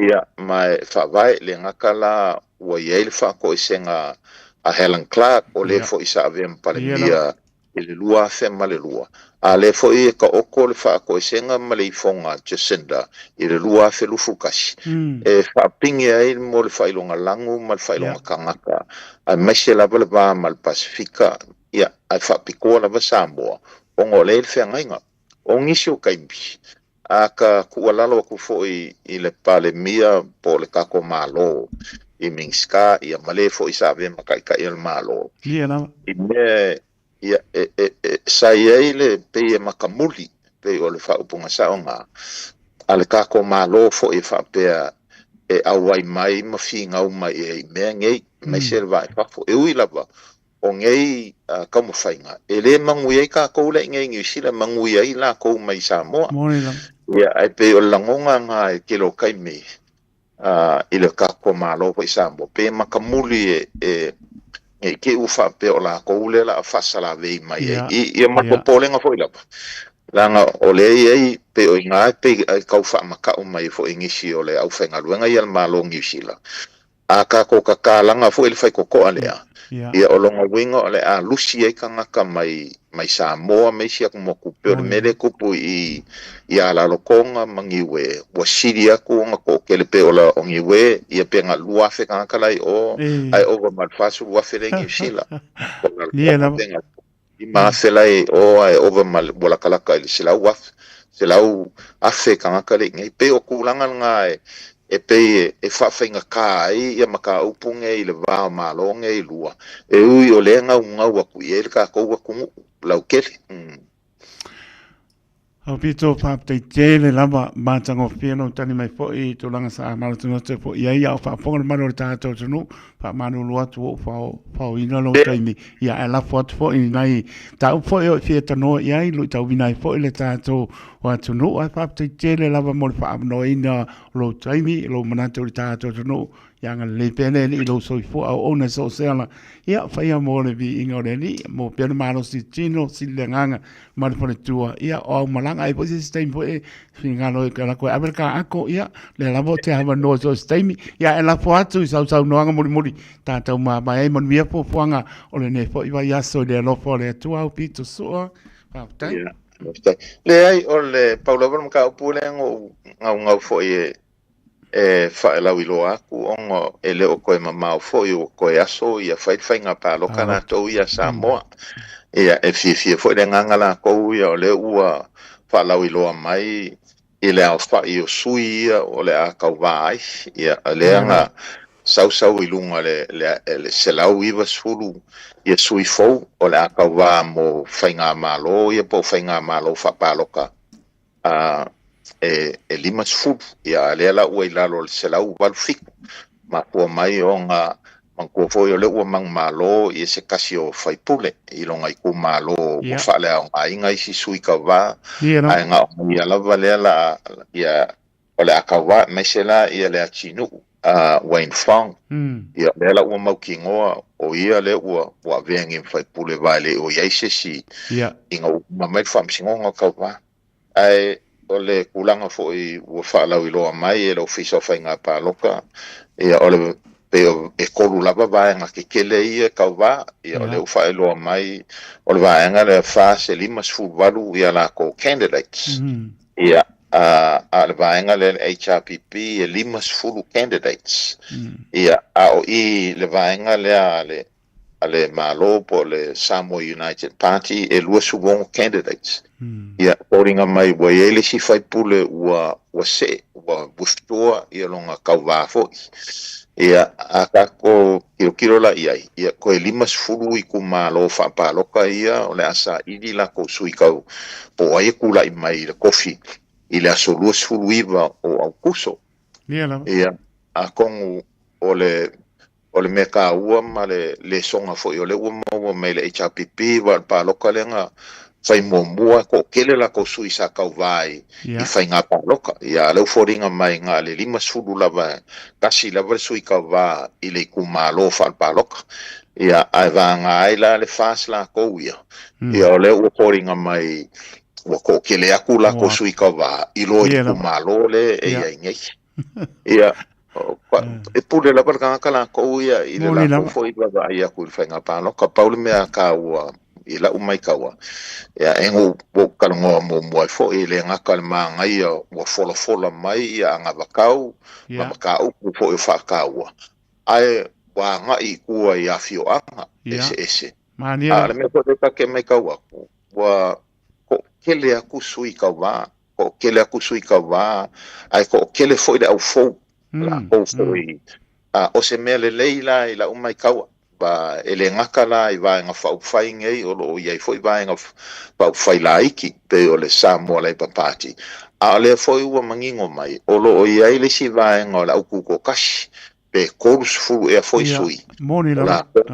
Ia, ma e faavae, e le gata la ua i ai le faatoesega a Helen Clark, o le foi sa avea ma Palemia i le 2002, a o lea foi e taoto le faatoesega ma le ifoga a Jacinda i le 2021, e faapigi ai mo le faailoga lanu ma le faailoga tagata aemaise lava le va ma le Pasefika, ia, ae faapitoa lava Samoa, ona o lea e i le feagaiga. O nisi o taimi, a ka tuualalo atu foi i le Palemia po o le tatou Malo, i Minisita, ia, ma le foi sa avea ma Taitai o le Malo, i mea Ia, e, e, e, sa i ai le, pei e matamuli, pei o le faaupuga sao na, a le tatou Malo foi e faapea e auai mai ma finau mai i ai i mea nei, aemaise le va i fafo. E ui lava, o nei uh, taumafaiga, e le manuia ai tatou lea i nei i Niu Sila, e manuia ai latou mai Samoa. Ia, ae pei o le lagona na i tele o taimi, i le tatou Malo foi i Samoa, pe matamuli e, e ne i te i ua faapea o latou lea o le a faasalavei mai ai i ia matou popolega foi lava, leaga o lea e i ai, pei o i ina e pei e tau faamata'u mai ai foi nisi o le aufaigaluega ia a le Malo o Niu Sila. A tatou tatalaga foi le faitotoa lea, ia o lona uiga o le a lusi ai tagata mai mai Samoa ma isi atumotu, pei o le mea lea e tupu i i Alalotoga ma Niue, ua sili atu ona toatele pei o la o Niue, ia pe na 2,000 tagata la i o, ae ova ma le 40,000 lea i Niu Sila. O Alalotoga pe na 5,000 la i o, ae ova ma le, ua latalata i le 100,000, 100,000 tagata lea i inei. Pei o tulaga lena e, e pei e faafaigata ai ia mataupu nei i le va o Malo nei e lua, e ui o lea e naunau atu i ai le tatou atunuu lautele. Aupito, faafetai tele lava matagofie lou tali mai foi i tulaga sa manatunatu ai foi i ai a o faafofoga le mamalu o le tatou atunuu. Faamalulu atu ua ou fao, faoina lou taimi, ia ae lafo atu foi i nai mataupu foi o e fia tanoa i ai, luitauina ai foi le tatou atunuu. Ae faafetai tele lava mo le faaavanoaina o lou taimi, lou manatu i le tatou atunuu. Ia agalelei pea le Alii i lou soifua auauna i so o se ala. Ia, faia mo le viiga o le Alii, maua pea le malosi tino, sili le agaga ma le faletua. Ia, o au malaga ai foi se isi taimi foi e finagalo ai ke koe ave le kaato, ia, lea lava o te avanoa i so o se taimi. Ia, e lafo atu i sausaunoaga mulimuli tatou mavae ai manuia fuafuaga o lenei foi vaiaso i le alofa o le Atua au pito sua. Faafetai. Ia, faafetai. Leai, o le pau lava le mataupu lea na ou naunau foi e e faalauiloa atu ona e le o toe mamao foi ua toe aso ia fai le faiga palota latou ia Samoa. Ia e fiafia foi le agaga latou ia o lea ua faalauiloa mai i le aofai o sui ia o le a tauva ai. Ia lea na sausau i luga le le 190 ia sui fou o le a tauva mo faigamalo ia po o faigamalo faapalota a e 50, ia a lea la ua i lalo o le 187. Mafua mai ona manatua foi o lea ua manumalo ia se tasi o faipule i lona itumalo ua faaleaogaina isi sui tauva, ae na o ia lava lea la ia o le a tauva, aemaise la ia Leatinuu Wayne Fong, ia lea la ua mautinoa o ia lea ua avea nei ma faipule aua e le o i ai se isi ina ua uma mai le faamasinoga o tauva. Ae o le tulaga foi ua faalauiloa mai e le Ofisa o Faiga Palota, ia o le pei o e tolu lava vaega tetele ia e tauva, ia o lea ua faailoa mai o le vaega lea FAST e 58 ia latou candidates. Ia a o le vaega lea le HRPP e 50 candidates. Ia a o i le vaega lea a le a le Malo po o le Samoa United Party e 26 candidates. Ia, foliga mai ua i ai le isi faipule ua ua see, ua withdraw ia lona tauva foi. Ia, a tatou tilotilo la i ai, ia toe 50 itumalo faapalota ia o le a saili latou sui tau po o ai e tulai mai i le tofi i le aso 29 o Aokuso. Ia lava. Ia, atonu o le O le mea taua ma le lesona foi o lea ua maua mai le HRPP aua o le palota lea na fai muamua e toatele latou sui sa tauva ai i faiga palota. Ia a o lea ua foliga mai na o le 50 lava e tasi lava le sui tauva i le itumalo faale-palota. Ia ae vagana ai la le FAST latou ia, ia o lea ua foliga mai ua toatele atu latou sui tauva i lo i le itumalo lea e i ai nei. Ia, e pule lava le tagata latou ia i le latou foi vaavaai atu i le faiga palota. Pau le mea taua i lau maitaua, ia, e ua ou talanoa muamua ai foi, e le gata le manaia ua folafola mai ia anavatau ma mataupu foi o faataua, ae ua agai i tua i afioaga eseese. A o le mea foi lea ta te maitau atu, ua toatele atu sui tauva toatele atu sui tauva, ae toatele foi le au fou, latou foi. A o se mea lelei la i lau maitau, a e le gata la i Vaega Faaupufai nei, o lo o i ai foi Vaega Faaupufai laiti, pei o le Samoa Labour Party, a o lea foi ua manino mai, o lo o i ai le isi vaega o le au tutoatasi, pe 30 ea foi sui o latou.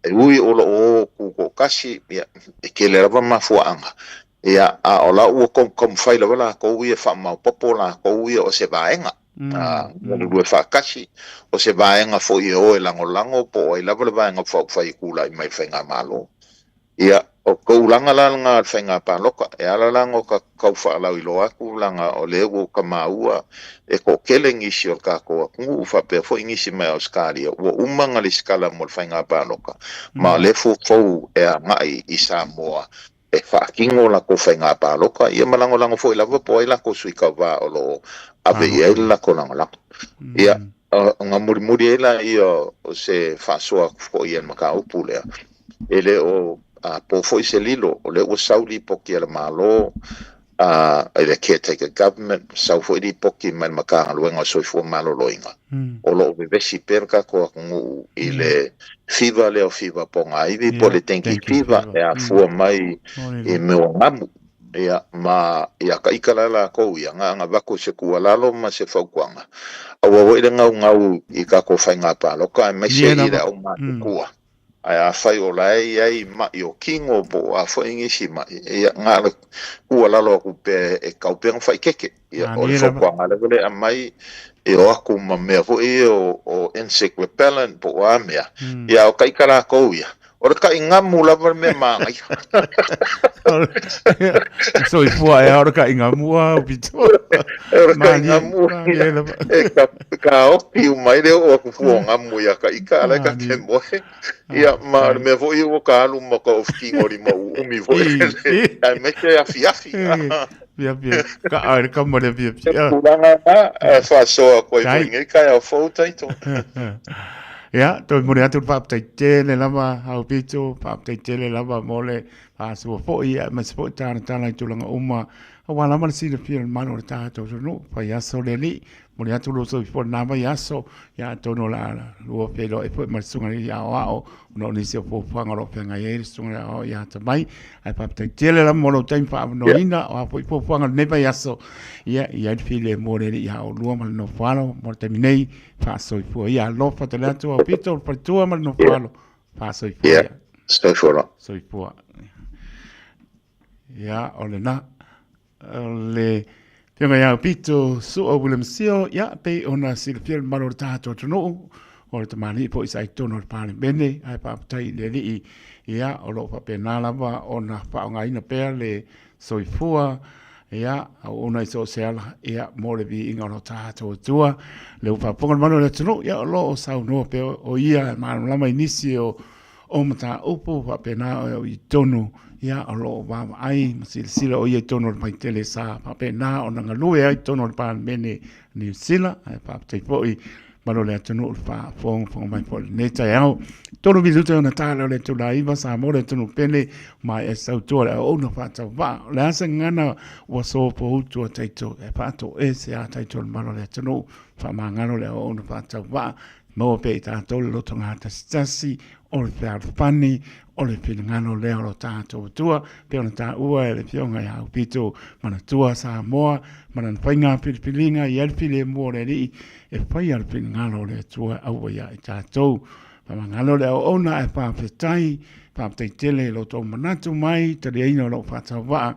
E ui o lo o o tutoatasi, ia, e tele lava mafuaaga, ia, a o la ua taumafai lava latou ia e faamaopoopo latou ia o se vaega, a, galulue faatasi, o se vaega foi e o e lagolago po o ai lava le vaega faaupufai e tulai mai i le faigamalo. Ia, o tulaga la lena o le faiga palota, e ala la ona tau faalauiloa atu leaga o lea ua ta maua e toatele nisi o le tatou atunuu faapea foi nisi mai Ausetalia ua uma ona lesitala mo le faiga palota ma o lea foufou e agai i Samoa e faatino latou faiga palota ia ma lagolago foi lava po o ai latou sui tauva o lo o ave i ai le latou lagolago. Ia, ona mulimuli ai laia o se faasoa atu foi i le mataupu lea, e le o po foi se lilo, o lea ua sau lipoti a le Malo i le caretaker government, sau foi lipoti mai le Matagaluega o Soifua Maloloina, o lo o vevesi pea le tatou atunuu i le fiva lea o fiva pogaivi po o le dengue fever e afua mai i mea o gamu. Ia, ma ia ka ika la lakou ia, na ona avatu se tuualalo ma se fautuaga, aua foi le gaugau i tatou faiga palota aemaise i le aumatutua. Ae afai o la e i ai ma'i o kino po o a foi nisi ma'i, ia, na o le tuualalo atu pea e tau pea ona faaeteete. Ia, o le fautuaga lava lea e aumai. E o aku ma mea foi ia o insect repellent po o a mea. Ia, o ka ika lākou ia. O le kaʻi ngamu lava le mea mānaia. Soifua ea o le kaʻi ngamu a pito. O le kaʻi ngamu. E ka, kaoki uma ai le oo aku fua o ngamu iā ka ika, a lae ka te moe. Ia, ma o le mea foi ia ua ka alu ma ka ofikigoli ma ʻuʻumi foi. Aemaise afiafi. Afiafi, ka ai le kama le afiafi. E tulaga na, e faasoa atu ai foi i lenei taeao fou Taito. Ia, toe momoli atu le faafetai tele lava Aupito, faafetai tele lava mo le faasoa foi aemaise foi talatala i tulaga uma aua lava le silafia o le mamalu o le tatou atunuu. Vaiaso le alii, momoli atu lou soifua i lena vaiaso, ia atonu o le a lua feiloai foi ma le susuga i le aoao ona o nisi o fuafuaga o lo o feagai ai le susuga i le aoao ia atamai. Ae faafetai tele lava mo lou taimi faaavanoaina, o a foi fuafuaga o lenei vaiaso, ia i ai le filemu o le Alii ia oulua ma le nofo alo mo le taimi nei. Faasoifua ia. Alofa tele atu Aupito, le faletua ma le nofo alo. Faasoifua ia. Soifua loa. Soifua. Ia, o lena. O le Afioga ia Aupito Su'a William Sio, ia, pei ona silafia le mamalu o le tatou atunuu, o le tamalii foi sa i totonu o le Palemene, ae faafetai i le Alii, ia, o lo o faapena lava ona faaaogaina pea le soifua, ia, auauna i so o se ala, ia, mo le viiga o lo tatou Atua. Le ua faafofoga le mamalu o le atunuu, ia, o lo o saunoa pea o ia e malamalama i nisi o mataupu faapena o i totonu, ia, o lo o vaavaai ma silasila o ia i totonu o le vaitele sa faapena ona galue ai i totonu o le Palemene Niu Sila. Ae faafetai foi mamalu o le atunuu i le faafogafoga mai foi i lenei taeao. 3 minute ona ta lea o le itula 9, Samoa le atunuu pele, maea se tautua le auauna faatauvaa. O le a se gagana ua sopoutu a taito e faatoese a taito le mamalu o le atunuu, faamagalo le auauna faatauvaa, maua pea i tatou le loto gatasitasi o le fealofani, o le finagalo lea o lo tatou Atua, pei ona taua e le Afioga ia Aupito, manatua Samoa ma lana faiga filifiliga, i ai le filemu o le Alii e faia le finagalo o le Atua aua ia i tatou. Faamagalo le auauna ae faafetai, faafetai tele i lo outou manatu mai, taliaina o lou faatauvaa.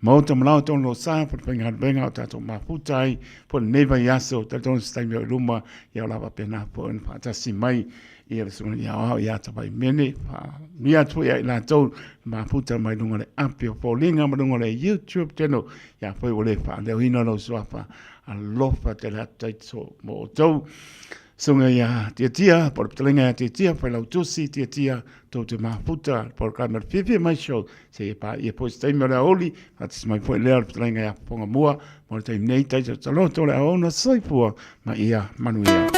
Maota ma lao tonu lou sa po le faigaluega o tatou mafuta ai po lenei vaiaso. Talitonu se taimi o i luma ia o la faapena foi ona faatasi mai ia le susuga i Aoao ia Tavaimene. Faamanuia atu foi ia i latou mafuta mai luga o le api o Foliga ma luga o le YouTube channel. Ia foi ua le faaleoina lou suafa. Alofa tele atu taito mo outou. Susuga ia Tiatia, po o le fetalaiga ia Tiatia, Failautusi Tiatia, tou te mafuta, le polokalame o le Fiafia Mai Show, seia paia foi se taimi o le aoauli, faatasi mai foi lea o le fetalaiga ia Fofoga Mua, mo le taimi nei, taito taloto le auauna soifua ma ia manuia.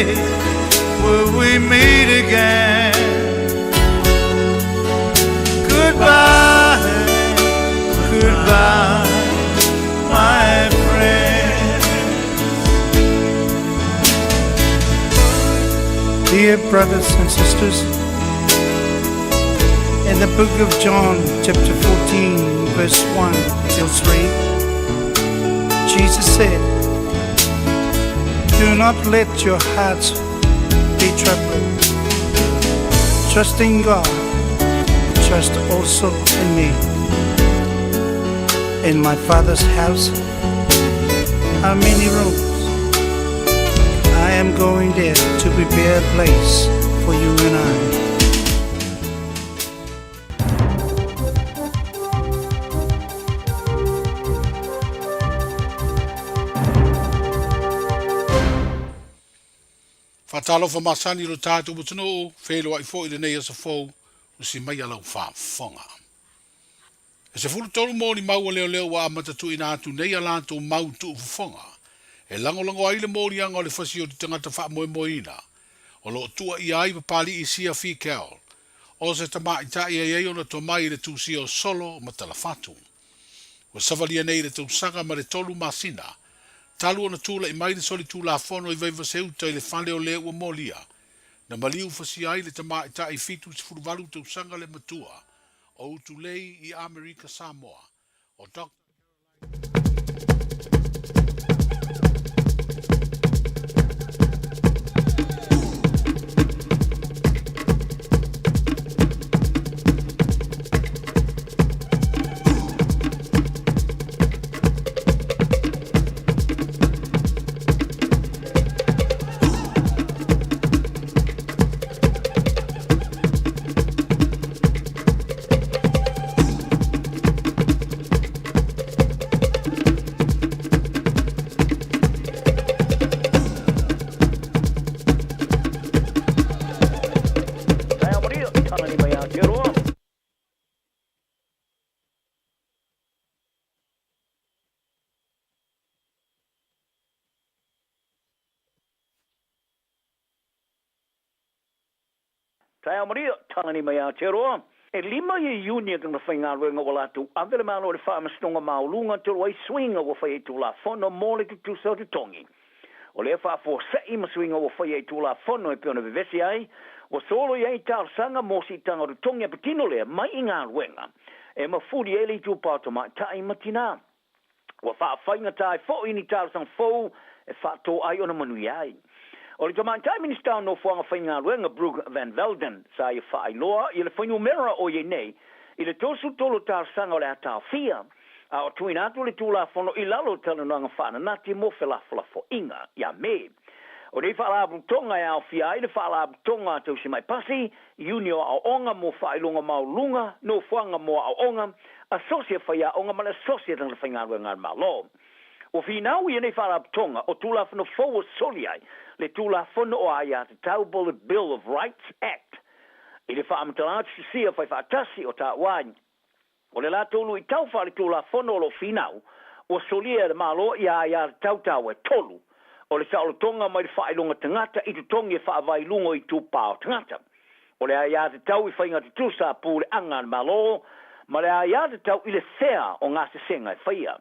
day will we meet again. Goodbye, goodbye, my friend. Dear brothers and sisters, in the book of John, chapter 14, verse 1 till 3, Jesus said, Do not let your hearts be troubled. Trust in God, trust also in me. In my Father's house are many rooms. I am going there to prepare a place for you and I. Faatalofa masani i lo tatou atunuu, feiloai foi i lenei aso fou, usi maia lau faafofoga. E 13 molimau a leoleo ua amata tuuina atu nei a latou mau tuufofoga e lagolago ai le moliaga o le fasioti tagata faamoemoeina o lo o tuuaia ai Papali'i Sia Fikel o se tamaitai e i ai ona tomai i le tusia o Solo ma Talafatu. Ua savalia nei i le tausaga ma le tolu masina talu ona tulai mai le solitulafono i Vaivaseuta i le fale o le ua molia na maliu fasia ai le tamaitai 78 tausaga le matua o Utulei i Amerika Samoa o Doctor Taeao Maria, Talani mai Aotearoa. E lima ia Iuni a tagata faigaluega ua latou ave le Malo i le Faamasinoga Maualuga talu ai suiga ua faia i Tulafono mo le tutusa o totogi. O lea faafuasei ma suiga ua faia i Tulafono e pei ona vevesi ai, ua solo i ai talosaga mo siitaga o totogi a patino lea mai i galuega e mafuli ai le itupa o tamaitai ma tinā. Ua faafaigata ai foi ni talosaga fou e faatō ai ona manuia ai. O le Tamaitai Minisita o Nofoaga Faigaluega Brooke Van Velden sa ia faailoa ia le fuainumera o i ai nei i le 33 o talosaga o le a taofia a o tuuina atu le Tulafono i lalo o talanoaga faananati mo felafolafoaiga ia Me. O nei faalapotopotoga e aofia ai le Faalapotopotoga a Tausimai Pasi, Iuni o Aoaoga mo Faailoga Maualuluga, Nofoaga mo Aoaoga, Asosi a Faiaoga ma le Asosi a Tagata Faigaluega a le Malo. Ua finau ia nei Faalapotopotoga o Tulafono fou ua soli ai le Tulafono o Aiatatau po o le Bill of Rights Act i le faamatalaga tusia faifaatasi o taua ai O le latou luitau faaletulafono o lo o finau, ua solia e le Malo ia aiatatau taua e tolu, o le saolotoga mai le faailoga tagata i totogi e faavae i luga o itupa o tagata, o le aiatatau i faiga tutusa a puleaga a le Malo, ma le aiatatau i le fea o gasesega e faia.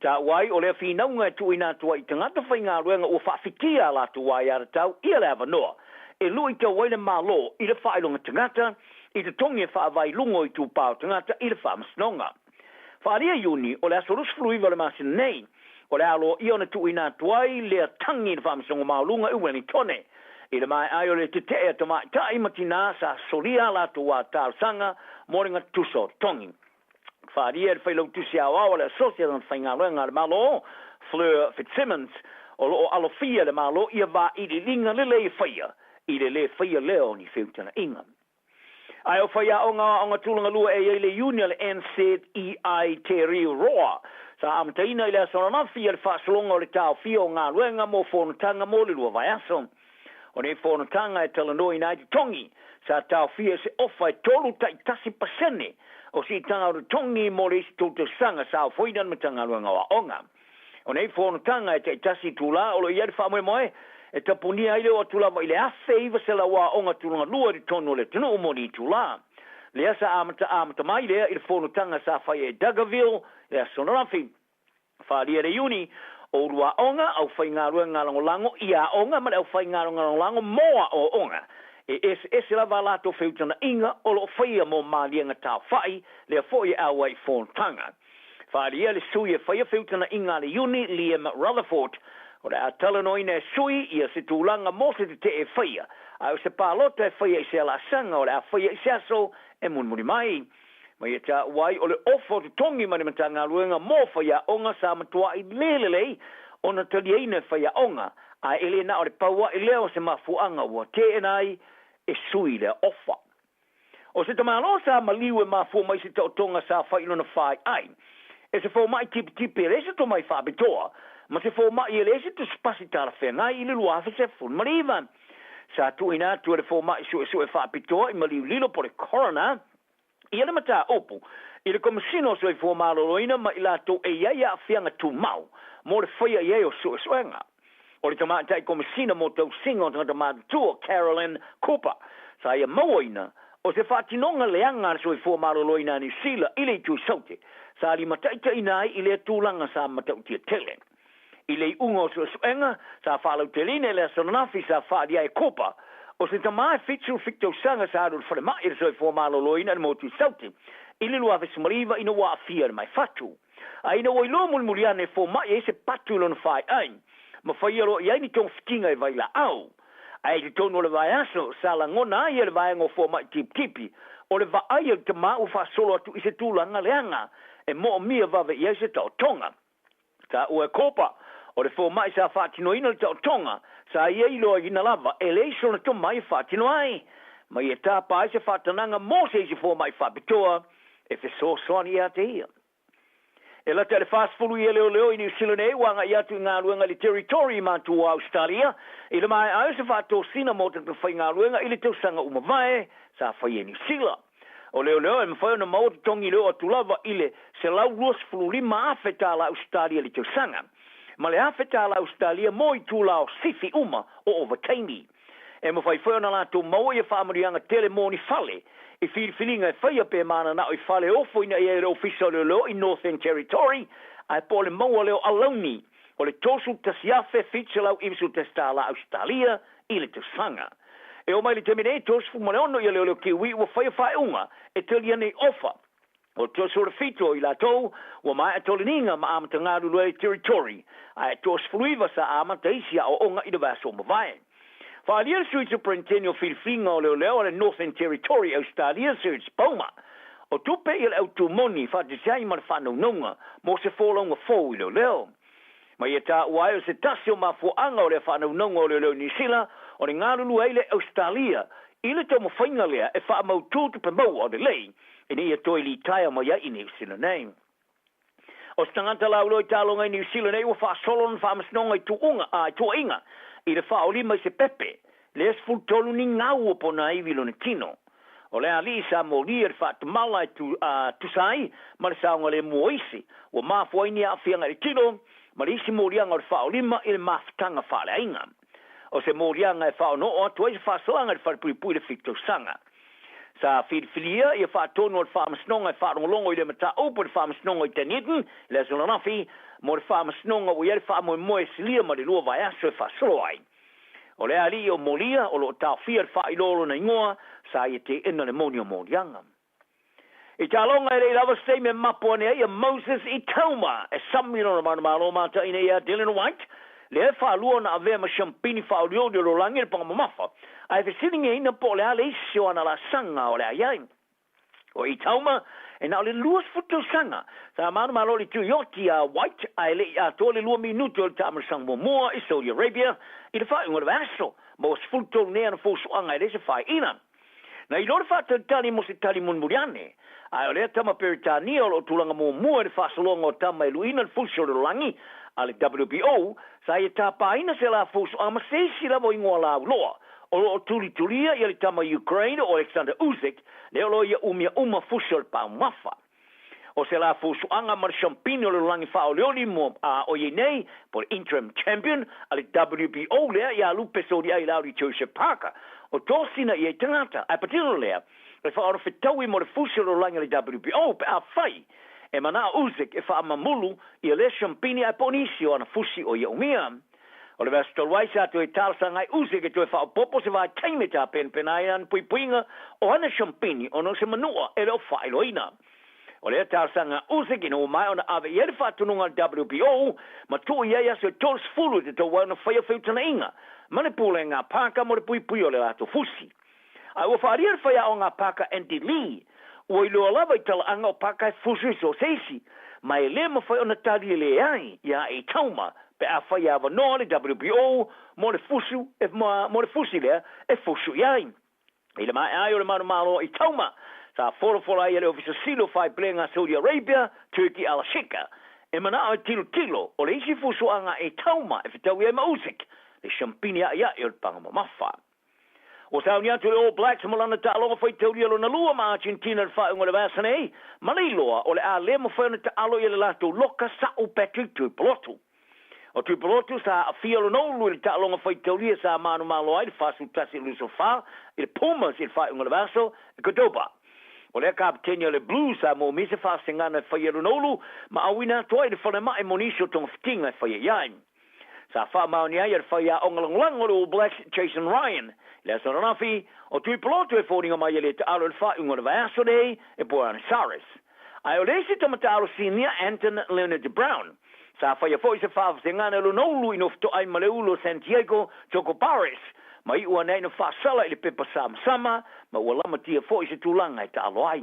Taua ai, o lea finauga e tuuina atu ai i tagata faigaluega ua faafitia a latou aiatatau ia le avanoa e luitau ai le Malo i le faailoga tagata i totogi e faavae i luga o itupa o tagata i le Faamasinoga. Faaalia Iuni, o le aso 29 o le masina nei, o le a aloaia ona tuuina atu ai lea tagi i le Faamasinoga Maualuga i Ueligitone. I le maea ai o le tetee a tamaitai ma tinā sa solia a latou talosaga mo le gatusa o totogi. Faaalia e le Failautusi Aoao a le Asosi a Tagata Faigaluega a le Malo, Fleur Fitzsimmons, o lo o alofia e le Malo ia vailiiliga lelei e faia i le lē faia lea o ni feutagaiga. Ae o faiaoga o aoga tulaga lua e i ai le iuni a le NZEI Te Riu Roa sa amataina i le aso ananafi a le faasologa o le taofia o galuega mo fonotaga mo le lua vaiaso. O nei fonotaga e talanoaina ai totogi sa taofia e se ofa e 3.1% o siitaga o totogi mo le isi tou tausaga sa ofoina le Matagaluega o Aoga. O nei fonotaga e taitasi itulā o lo o i ai le faamoemoe e tapunia ai le oo atu lava i le 1,900 aoga tulaga lua i totonu o le atunuu mo ni itulā. Lea sa amata amata mai lea i le fonotaga sa faia i Dargaville i le aso ananafi. Faaalia le Iuni, o ulu aoga, aufaigaluega lagolago i aoga ma le aufaigaluega lagolago mo aoaoga. E eseese lava a latou feutagaiga o lo o faia mo maliega taofai, lea foi e auai i fonotaga. Faaalia le sui e faia feutagaiga a le Iuni, Liam Rutherford. O le a talanoaina e sui ia se tulaga mo se tetee e faia, a o se palota e faia i se alaasaga o le a faia i se aso e mulimuli mai. Ma ia taua ai o le ofa o totogi mai le Matagaluega mo faiaoga sa matuai le lelei ona taliaina e faiaoga, ae e le na o le pau aʻe lea o se mafuaaga ua teena ai e sui lea ofa. O se tamaloa sa maliu e mafua mai se taotoga sa fai i lona faiai e se fomai tipitipi e leai se tomai faapitoa ma se fomai e leai se tusipasi talafeagai i le 2019. Sa tuuina atu e le fomai suesue faapitoa i maliu lilo po o le coroner ia le mataupu i le Komesina o Soifua Maloloina ma i latou e i ai aafiaga tumau mo le faia i ai o suesuega. O le Tamaitai Komesina mo Tausiga o Tagata Matutua, Carolyn Cooper, sa ia mauaina o se faatinoga leaga a le Soifua Maloloina a Niu Sila i le Itu Saute sa limataitaiina ai i lea tulaga sa matautia tele. I le iuga o suesuega sa faalauteleina i le aso ananafi sa faaalia ai e Cooper, o se tama e 77 tausaga sa alu i le falemai i le soifua maloloina i le motu i Saute i le 2019 ina ua aafia i le maefatu. A ina ua iloa mulimuli ane e fomai ai se patu i lona faeai, ma faia loa i ai ni togafitiga i vailaau. Ae i totonu o le vaiaso, sa lagona ai e le vaega o fomai tipitipi, o le vaai a le tama ua faasolo atu i se tulaga leaga e moomia vave i ai se taotoga. Taua e Cooper, o le fomai sa faatinoina le taotoga, sa ia iloaina lava e leai sona tomai e faatino ai, ma ia tapa ai se faatanaga mo se isi fomai faapitoa e fesoasoani ia te ia. E lata i le 40 ia leoleo i Niu Sila nei ua agai atu i galuega i le Territory i Matua o Ausetalia i le maea ai o se faatosina mo tagata faigaluega i le tausaga ua mavae sa faia i Niu Sila. O leoleo e mafai ona maua totogi le oo atu lava i le $125,000 tala Ausetalia i le tausaga, ma le $1,000 tala Ausetalia mo itula o sifi uma o ovataimi. E mafai foi ona latou maua ia faamanuiaga tele mo ni fale i filifiliga e faia pe mananao i fale e ofoina i ai e le Ofisa o Leoleo i Northern Territory, ae po o le maua lea o alauni o le $31,791 tala Ausetalia i le tausaga. E oo mai i le taimi nei, 36 ia leoleo Kiwi ua faia faaiuga e talia nei ofa. O le 37 o i latou ua maea toleniga ma amata galulue ai Territory, ae 29 sa amata isi aoaoga i le vaiaso ua mavae. Faaalia le Sui Superinteni o Filifiliga o Leoleo a le Northern Territory, Ausetalia, Serge Bouma, o tupe ia le autu moni faatasi ai ma le faanaunauga mo se folauga fou i leoleo. Ma ia taua ai o se tasi o mafuaaga o lea faanaunauga o leoleo i Niu Sila, o le galulue ai le Ausetalia i le taumafaiga lea e faamautu tupe maua lelei ina ia toe litaea mai ai i Niu Sila nei. O se tagata lauiloa i taaloga i Niu Sila nei ua faasolo lona faamasinoga i tuuga, a, i tuuaiga i le faaolima i se pepe, lea 13 ni gau o ponaivi i lona tino. O le alii sa molia le faatamala e tu, a, tusa ai ma le saogalemu o isi, ua mafua ai ni aafiaga i le tino ma le isi moliaga o le faaolima i le mafutaga faaleaiga. O se moliaga e faaonoo atu ai se faasalaga i le falepuipui i le fitu tausaga. Sa filifilia ia faatonu o le Faamasinoga e faalogologo i le mataupu i le Faamasinoga i Dunedin i le aso ananafi mo le Faamasinoga ua i ai le faamoemoe e silia ma le lua vaiaso e faasolo ai. O le alii o Molia o lo o taofia le faailoa o lona igoa, sa ia teena le moni o moliaga. I taaloga e le i lava se taimi e mapo ane ai ia Moses Itauma e sami lona manumalo mataina ia Dylan White, lea e faalua ona avea ma siampini faaolioli o lolagi i le paga mamafa, ae fesiligiaina po o le a le isi o ana laasaga o le a i ai. O Itauma, e na o le 20 tausaga, sa manumalo i le tuioti a White ae le i atoa le lua minute o le taamalosaga muamua i Saudi Arabia i le faaiuga o le vaiaso, ma ua 13 nei ana fuafuaga e leai se faaiina. Na iloa le faatalitali mo se tali mulimuli ane, ae o lea tama Peretania o lo o tulaga muamua i le faasologa o tama e luiina le fusi o le lalolagi a le WBO, sa ia tapaina se la fuafuaga ma se isi lava o igoa lauloa o lo o tulitulia ia le tama Ukraine o Oleksandr Usyk, lea o lo o ia umia uma fusi o le paumafa. O se la fusuaga ma le siampini o le lalolagi faaolioli mo a o iai nei, po o le interim champion a le WBO lea ia Lupe Sodiai Lauli Joseph Parker. O tosina i ai tagata, ae patino lea, e faaolofetaui mo le fusi o le lalolagi a le WBO pe afai e manao Usyk e faamamulu ia lea siampini ae po o nisi o ana fusi o ia umia. O le vaiaso talu ai sa toe talosaga ai Usyk e toe faaopoopo se vaitaimi e tapenapena ai ana puipuiga o ana siampini ona o se manua e le o faailoaina. O lea talosaga a Usyk ina ua maea ona ave i ai le faatonuga a le WBO ma tuu i ai aso e 30 e tatau ai ona faia feutagaiga ma le Pulega a Parker mo le puipuia o le latou fusi. A ua faaalia le faiaoga a Parker Andy Lee, ua iloa lava i talaaga o Parker e fusu i so o se isi, ma e le mafai ona tali e leai iā Itauma pe afai e avanoa le WBO mo le fusu mo le fusi lea e fusu i ai. I le maea ai o le manumalo o Itauma, sa folafola ai e le Ofisa Sili o Faiplega a Saudi Arabia, Turki Al-Sheikh, e manao e tilotilo o le isi fusuaga a Itauma e fetaui ai ma Usyk, le siampini a'ia'i o le paga mamafa. Ua sauni atu le All Blacks ma lana taaloga faitaulia lona lua ma Argentina i le faaiuga o le vaiaso nei, ma le iloa o le a le mafai ona taalo ia le latou loka sa'u Patrick Tuipulotu. O Tuipulotu sa aafia lona ulu i le taaloga faitaulia sa manumalo ai le 41 i le 24 i le Pumas i le faaiuga o le vaiaso i Cordoba. O lea kapeteni o le Blues sa moomia se faasegana e faia lona ulu ma auina atu ai i le falemai mo nisi o togafitiga e faia i ai. Sa faamaonia ai e le faiaoga lagolago o le All Blacks, Jason Ryan, i le aso ananafi, o Tuipulotu e foliga mai e le taalo i le faaiuga o le vaiaso nei e Buenos Aires. Ae o le isi tama taalo sinia, Anton Leonard Brown, sa faia foi se faavasegana e lona ulu i nofo-toai ma le ulu o Santiago Chocobares, ma iu ane ai na faasala i le pepa samasama, ma ua lamatia foi se tulaga e taalo ai.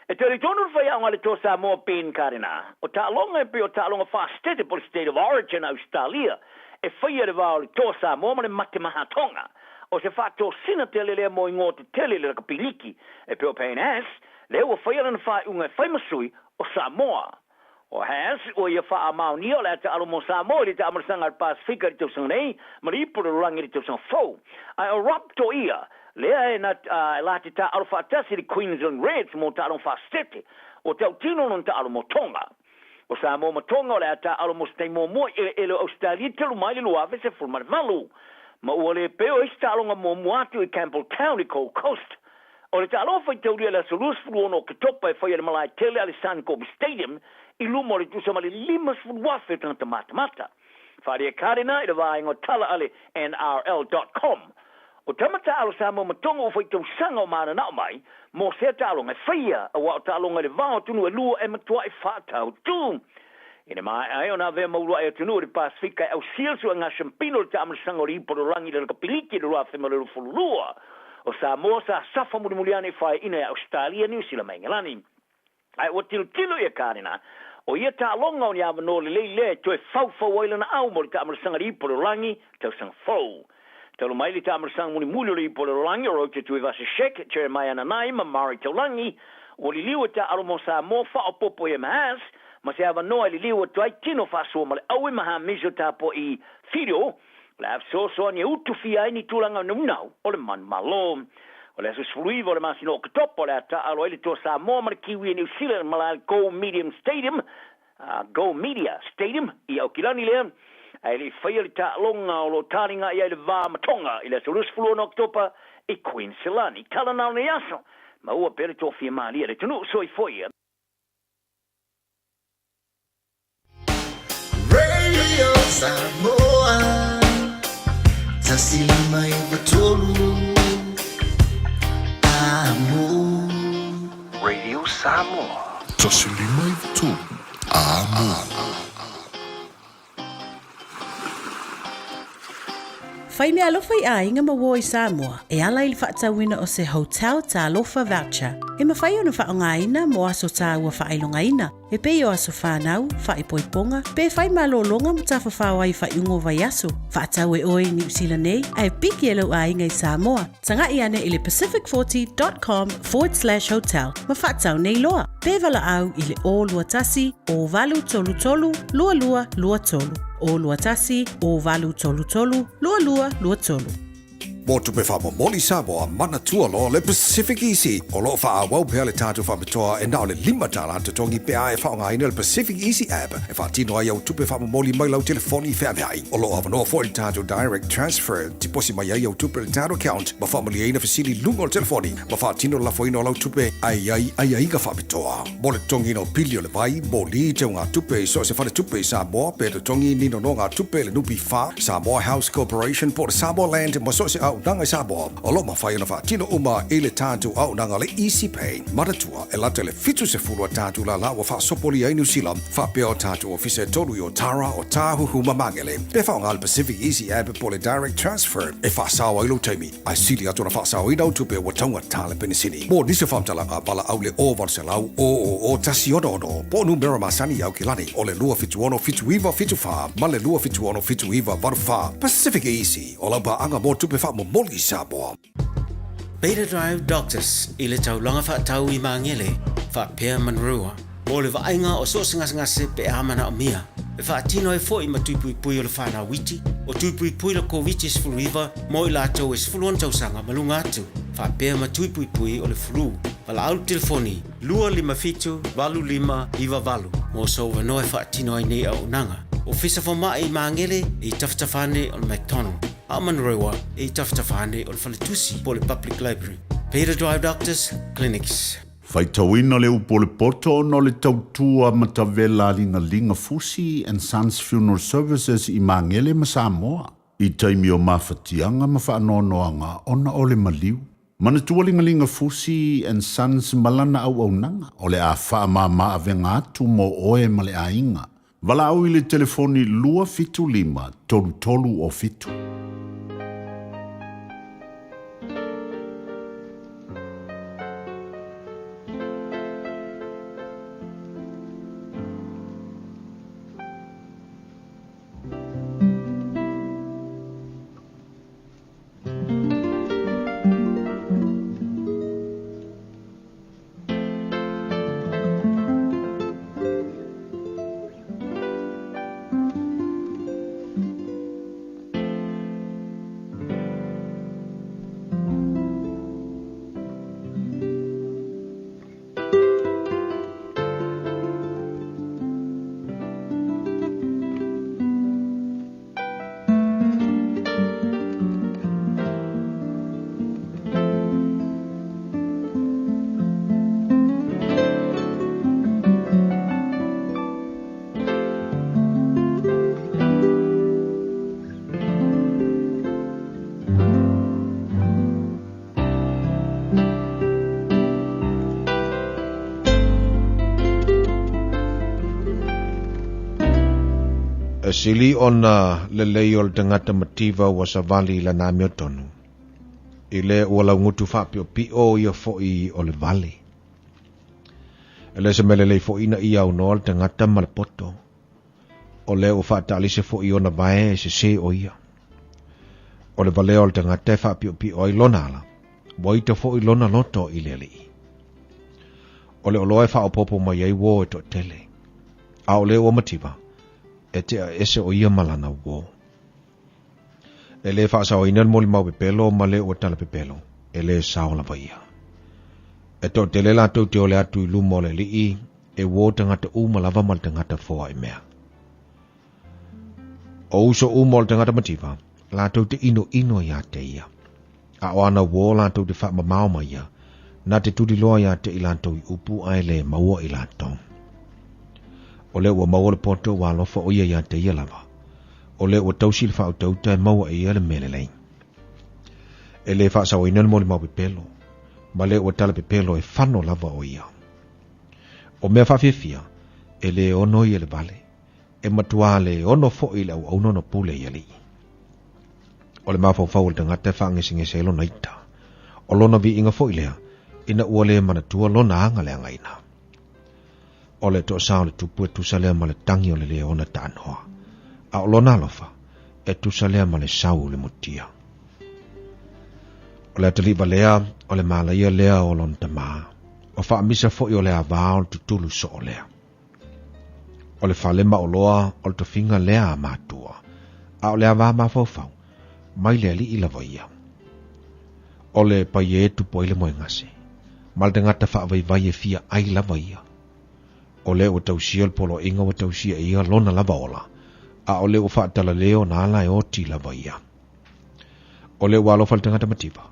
E talitonu le faiaoga a le Toa Samoa Ben Karena, o taaloga e pei o taaloga faa-state po o le State of Origin a Ausetalia e faia i le va o le Toa Samoa ma le Mate Mahatonga. O se faatosina tele lea mo igoa tetele i le rakapiliki e pei o Payne Haas, lea ua faia lana faaiuga e fai ma sui o Samoa. O Haas, ua ia faamaonia o le a taalo mo Samoa i le taamalasaga a le Pasefika i le tausaga nei ma le ipu o le lalolagi i le tausaga fou. Ae o Rob Toia, lea e na e la te taalo faatasi i le Queensland Reds mo taaloga faasitete, ua tautino lona taalo mo Tonga. O Samoa ma Tonga o le a taalo mo se taimi muamua i eleele o Ausetalia talu mai le 2018. Ma ua le pei o isi taaloga muamua atu i Campbelltown i Gold Coast. O le taaloga faitaulia i le aso 26 o Oketopa e faia i le malae tele a le Suncorp Stadium i luma o le tusa ma le 50,000 o tagata matamata. Faaalia Karena i le vaega o tala a le NRL dot com. O tama taalo Samoa ma Tonga ua fai tausaga o mananao mai mo sea taaloga e faia aua o taaloga i le va o atunuu e lua e matuai faatautū. I le maea ai ona avea ma uluai atunuu o le Pasefika e ausia le suega siampino o le taamalasaga o le ipu o le lalolagi i le Rakapiliki i le 2022. O Samoa sa safa mulimuli ane i faeaina e Ausetalia, Niu Sila ma Engelani. Ae ua tilotilo ia Karena, o ia taaloga o ni avanoa lelei lea e toe faufau ai lana au mo le taamalasaga i le ipu o le lalolagi tausaga fou. Talu mai le taamalasaga mulimuli o le ipu o le lalolagi o Roger Tuivasa-Sheck, Jeremiah Nanai ma Murray Taulagi, ua liliu e taaalo mo Samoa faaopoopo i Mhaas ma se avanoa e liliu atu ai tino faasoa ma le aue ma hamiso tapuai Fido, o le a fesoasoani e utufia ai ni tulaga naunau o le manumalo. O le aso 19 o le masina o Oketopa o le a taaalo ai le Toa Samoa ma le Kiwi e Niu Sila i le malae Go Medium Stadium Go Media Stadium i Aukilani lea, ae le i faia le taaloga o lo o taliga i ai le va ma Tonga i le aso 26 Oketopa i Queensland. Tala na o lenei aso, maua pea le toafia malie a le atunuu. Soifua ia. Radio Samoa 153 Amo. Radio Samoa. 153 Amo. Fai meaalofa i aiga ma uo i Samoa e ala i le faatauina o se Hotel Talofa Voucher e mafai ona faaaogaina mo aso taua faailogaina e pei o aso whānau, whaipoiponga, pe whai malōlōga ma tafafao ai faaiuga o vaiaso. Faatau e oe i Niu Sila nei, ae piki e lou aiga i Samoa. Taga'i ane i le pacific40 dot com forward slash hotel ma faatau nei loa. Pe valaau i le 021 0833 2223. 021 0833 2223. Mo tupe faamomoli Samoa, manatua loa le Pacific Easy. O lo o faaauau pea le tatou faapitoa e na o le $5 totogi pe a e faaaogaina le Pacific Easy app e faatino ai au tupe faamomoli mai lau telefoni feaveai. O lo o avanoa foi le tatou Direct Transfer, tiposi mai ai au tupe i le tatou account ma faamalieina fesili i luga o le telefoni ma faatino le lafoina o lau tupe ae i ai aiaiga faapitoa. Mo le totogiina o pili o le vai, moli, teugatupe i so o se faletupe i Samoa pe totogi ni nonogatupe i le NPF, Samoa House Corporation po o le Samoa Land ma so o se auaunaga i Samoa, o lo o mafai ona faatino uma i le tatou auaunaga le Easy Pay. Manatua, e lata i le 70 a tatou lala ua faasopolia ai Niu Sila, faapea o tatou ofisa e tolu i Otara, Otāhuhu ma Magele. Pe faaaoga le Pacific Easy App po o le Direct Transfer e faasao ai lou taimi. Ae sili atu ona faasaoina au tupe ua taugata le penisini. Mo nisi o faamatalaga, valaau le 0800 000 166 po o numera masani i Aukilani o le 276 7974 ma le 276 7984. Pacific Easy, o lau paaga mo tupe faamomoli i Samoa. Beta Drive Doctors i le taulaga faatau i Magele faapea Manurewa mo le vaaiga o so o se gasegase pe a manaomia. E faatino ai foi ma tui puipui o le whanau iti, o tui puipui le Koviti-19 mo i latou e 16 tausaga ma luga atu, faapea ma tui puipui o le flu. Valaau le telefoni 257 8598 mo sou avanoa e faatino ai nei auaunaga. Ofisa Fomai i Magele e i tafatafa ane o le McDonald, a o Manurewa e i tafatafa ane o le Faletusi po o le Public Library. Beta Drive Doctors Clinics. Faitauina le upu o le poto ona o le tautua matavela a Ligaliga Fusi and Sons Funeral Services i Magele ma Samoa i taimi o mafatiaga ma faanoanoaga ona o le maliu. Manatua Ligaliga Fusi and Sons ma lana auaunaga o le a faamama avega atu mo oe ma le aiga. Valaau i le telefoni 275 3307. E sili ona lelei o le tagata mativa ua savali i lana amiotonu, i le ua laugutu faapiopio ia foʻi o le vale. E le se mea lelei foʻi ina ia aunoa le tagata ma le poto, o lea ua faataalise foʻi ona vae e sesē o ia. O le valea o le tagata e faapiopio ai lona ala, ua ita foʻi lona loto i le Alii. O le oloa e faaopoopo mai ai uō e toatele, a o le ua mativa, e tea ese o ia ma lana uō. E le faasaoina le molimau pepelo ma le ua tala pepelo, e le sao lava ia. E toatele latou te ole atu i luma o le Alii, e uō tagata uma lava ma le tagata foai mea. O uso uma o le tagata mativa, latou te inoino iā te ia. A o ana uō latou te faamamao ma ia, na te tuliloa iā te i latou i upu ae le maua i latou. O lea ua maua le poto ua alofa o ia iā te ia lava. O lea ua tausi le faautauta e maua e ia le mea lelei. E le faasaoina le molimau pepelo, ma lea ua tala pepelo e fano lava o ia. O mea faafiafia, e le ono ia le vale, e matuā le ono foʻi le auauna ona pule i alii. O le mafaufau o le tagata e faagesegese ai lona ita. O lona viiga foʻi lea, ina ua le manatua lona aga leagaina. O le toasā o le tupu e tusa lea ma le tagi o le leona taanoa, a o lona alofa e tusa lea ma le sau o le mutia. O le atalii valea o le malaia lea o lona tamā, o faamisa foʻi o le avā o le tutulu soo lea. O le fale maoloa o le tofiga lea a matua, a o le avā mafaufau, mai le alii lava ia. O le paia e tupu ai le moegase, ma le tagata faavaivai e fia ai lava ia. O lea ua tausia le poloaiga ua tausia e ia lona lava ola, a o lea ua faatalaleo ona ala e oti lava ia. O lea ua alofa le tagata mativa,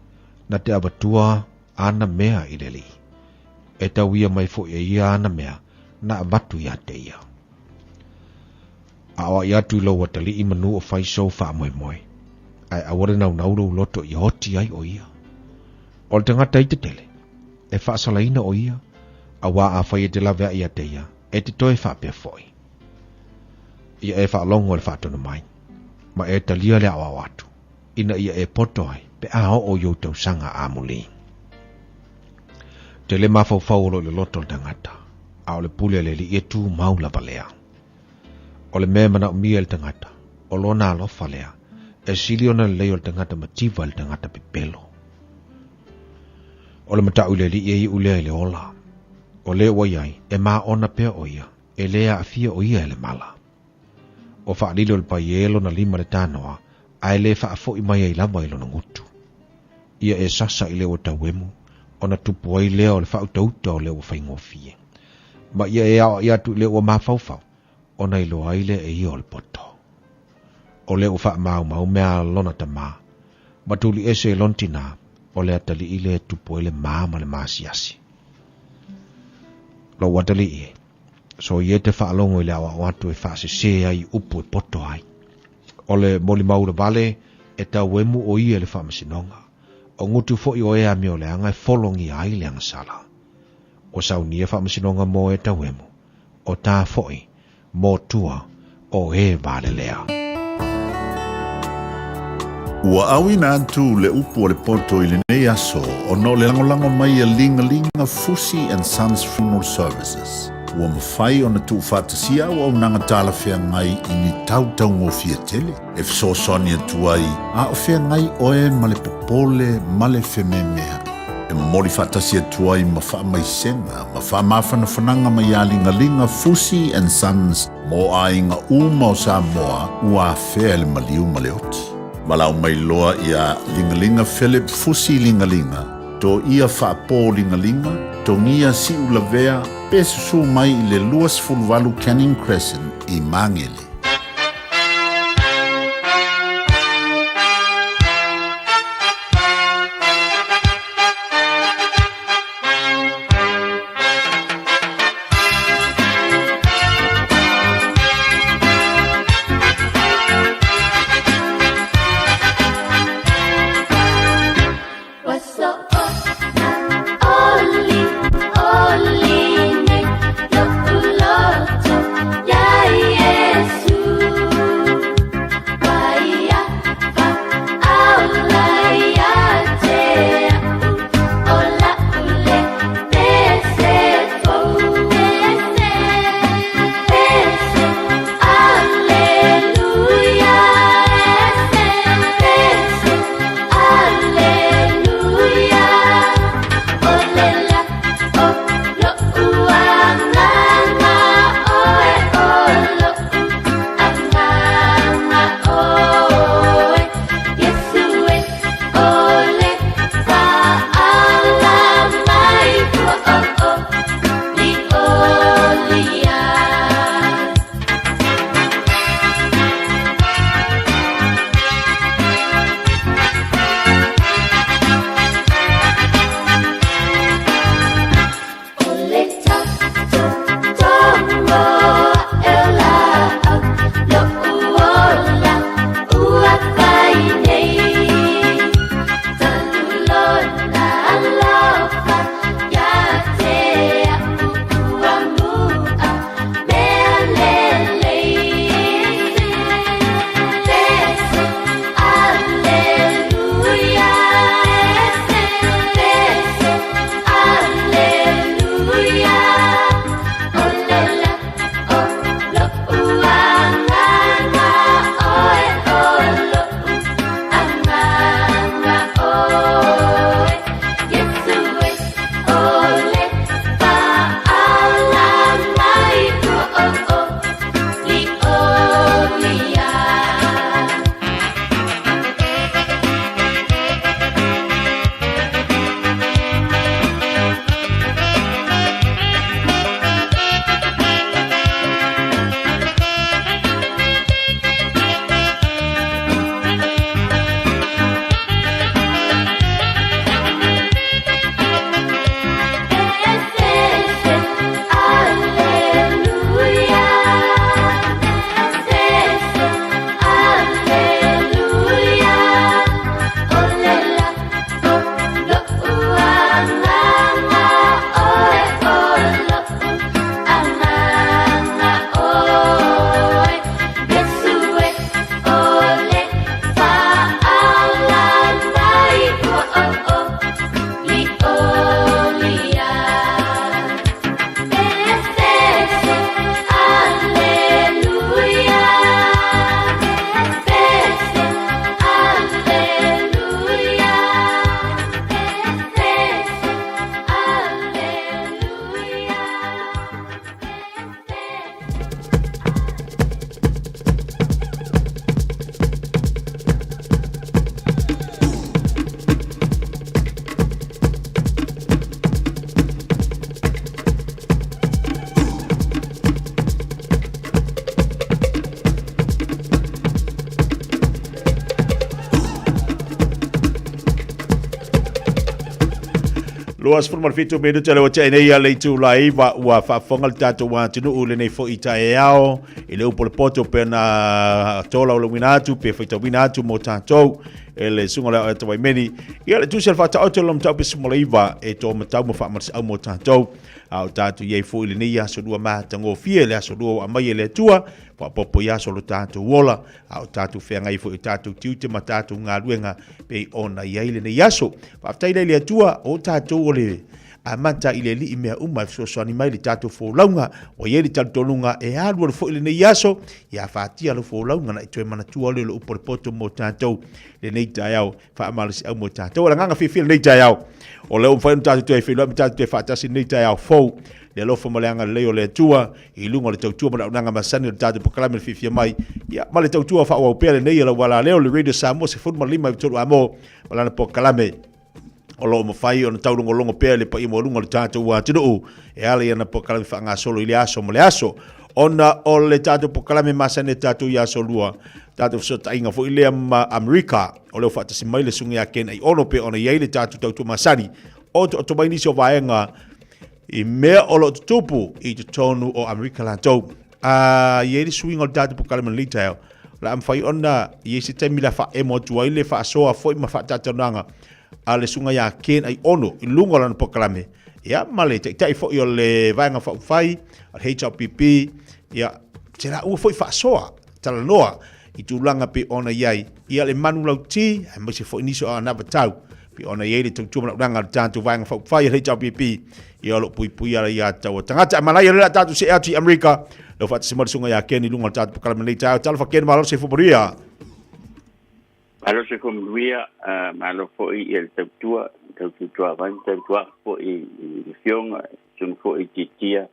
na te avatua ana mea i le Alii. E tauia mai foi e ia ana mea na avatu ia te ia. Aoai atu i lou atalii manu o fai sou faamoemoe, ae aua le naunau lou loto ia oti ai o ia. O le tagata i tetele, e faasalaina o ia, auā afai e te laveai ia te ia, e te toe faapea foi. Ia e faalogo i le faatonu mai, ma e talia le aoao atu, ina ia e poto ai pe a oo i ou tausaga amuli. Tele mafaufau o lo o i le loto o le tagata, a o le pule a le Alii e tumau lava lea. O le mea e manaomia e le tagata, o lona alofa lea, e sili ona lelei o le tagata mativa i le tagata pepelo. O le mataʻu i le Alii e iu lea i le ola. O le ua i ai, e maona pea o ia, e le aafia o ia e le mala. Ua faalilo e le paia lona lima i le tanoa, ae le faafoi mai ai lava i lona gutu. Ia e sasa i le ua tauemu, ona tupu ai lea o le faautauta o le ua faigofie. Ma ia e aoai atu i le ua mafaufau, ona iloa ai lea e ia o le poto. O lea ua faamaumau mea a lona tamā, ma tuli ese i lona tinā, o le atalii lea e tupu ai le ma ma le maasiasi. Lou atalii e, soia e te faalogo i le aoao atu e faasesē ai i upu e poto ai. O le molimau ula vale e tauemu o ia i le faamasinoga, o gutu foi o e amioleaga e fologia ai le agasala. Ua saunia faamasinoga mo e tauemu, o tā foi mo tua o e valelea. Ua auina atu le upu a le poto i lenei aso ona o le lagolago mai a Ligalinga Fusi and Sons Funeral Services. Ua mafai ona tuufaatasia auaunaga talafeagai i ni tau taugofie tele e fesoasoani atu ai a o feagai oe ma le popole ma le fememea'i. E momoli faatasi atu ai ma faamaisega ma faamafanafanaga mai ia Ligaliga Fusi and Sons mo aiga uma o Samoa ua afea e le maliu ma le oti. Valaau mai loa ia Ligaliga Philip Fusi Ligaliga, Toia Faapo Ligaliga, Togia Siulavea, pe susu mai i le 28 Canning Crescent i Magele. 27 minute le ua tea nei le itula 9 ua faafofoga le tatou atunuu i lenei foi taeao i le upu o le poto pe na tolaulauina atu pe faitauina atu mo tatou e le susuga o le Aoaoa Waimeni. Ia le tusi a le faataoto o le mataupu 19 e tō matau ma faamalosiau mo tatou. A o tatou i ai foi i lenei aso lua matagofie, le aso lua ua aumai e le Atua, faaopoopo i aso o lo tatou ola, a o tatou feagai foi i o tatou tiute ma tatou galuega pei ona i ai lenei aso. Faafetai lea i le Atua, o tatou o le amata i le Alii mea uma e fesoasoani mai i le tatou folauga. Ua i ai le talitonuga e alualu foi lenei aso, ia afatia lau folauga na i toe manatua lea o le upu a le poto mo tatou lenei taeao, faamalosiau mo tatou. O le agaga fiafia lenei taeao, o lea ua mafai ona tatou toe feiloai ma tatou toe faatasi lenei taeao fou, le alofa ma le agalelei o le Atua i luga o le tautua ma le auaunaga masani o le tatou polokalame le fiafia mai, ia, ma le tautua faaauau pea lenei a lau alaleo le Radio Samoa 15 i 3 amo ma lana polokalame o lo o mafai ona taulogologo pea i le paia maualuga o le tatou atunuu e ala i ana polokalame faagasolo i le aso ma le aso. Ona o le tatou polokalame masani a tatou i aso lua, tatou fesootaiga foi lea ma Amerika, o lea ua faatasi mai le susuga ia Ken Aiono pei ona i ai le tatou tautua masani o taoto mai nisi o vaega i mea o lo o tutupu i totonu o Amerika latou. A i ai le suiga o le tatou polokalame i lenei taeao, o le a mafai ona i ai se taimi la faaemo atu ai le faasoa foi ma faatalatalanoaga a le susuga ia Ken Aiono i luga o lana polokalame, ia ma le taitai foi o le Vaega Faaupufai o le HRPP, ia se laua foi faasoa talanoa i tulaga pei ona i ai ia le manulauti aemaise foi nisi o anavatau pei ona i ai le tautua ma launaga a le tatou Vaega Faaupufai a le HRPP, ia o lo o puipuia ia tau a tagata. Ae manaia lea tatou see atu i Amerika, leo faatasi mai le susuga ia Ken i luga o le tatou polokalame lenei taeao. Talofa Ken, malo le soifua manuia. Malo soifua manuia, malo foi i le tautua, tautuatuavai ma tautuaa foi i le Afioga, susuga foi i Tiatia,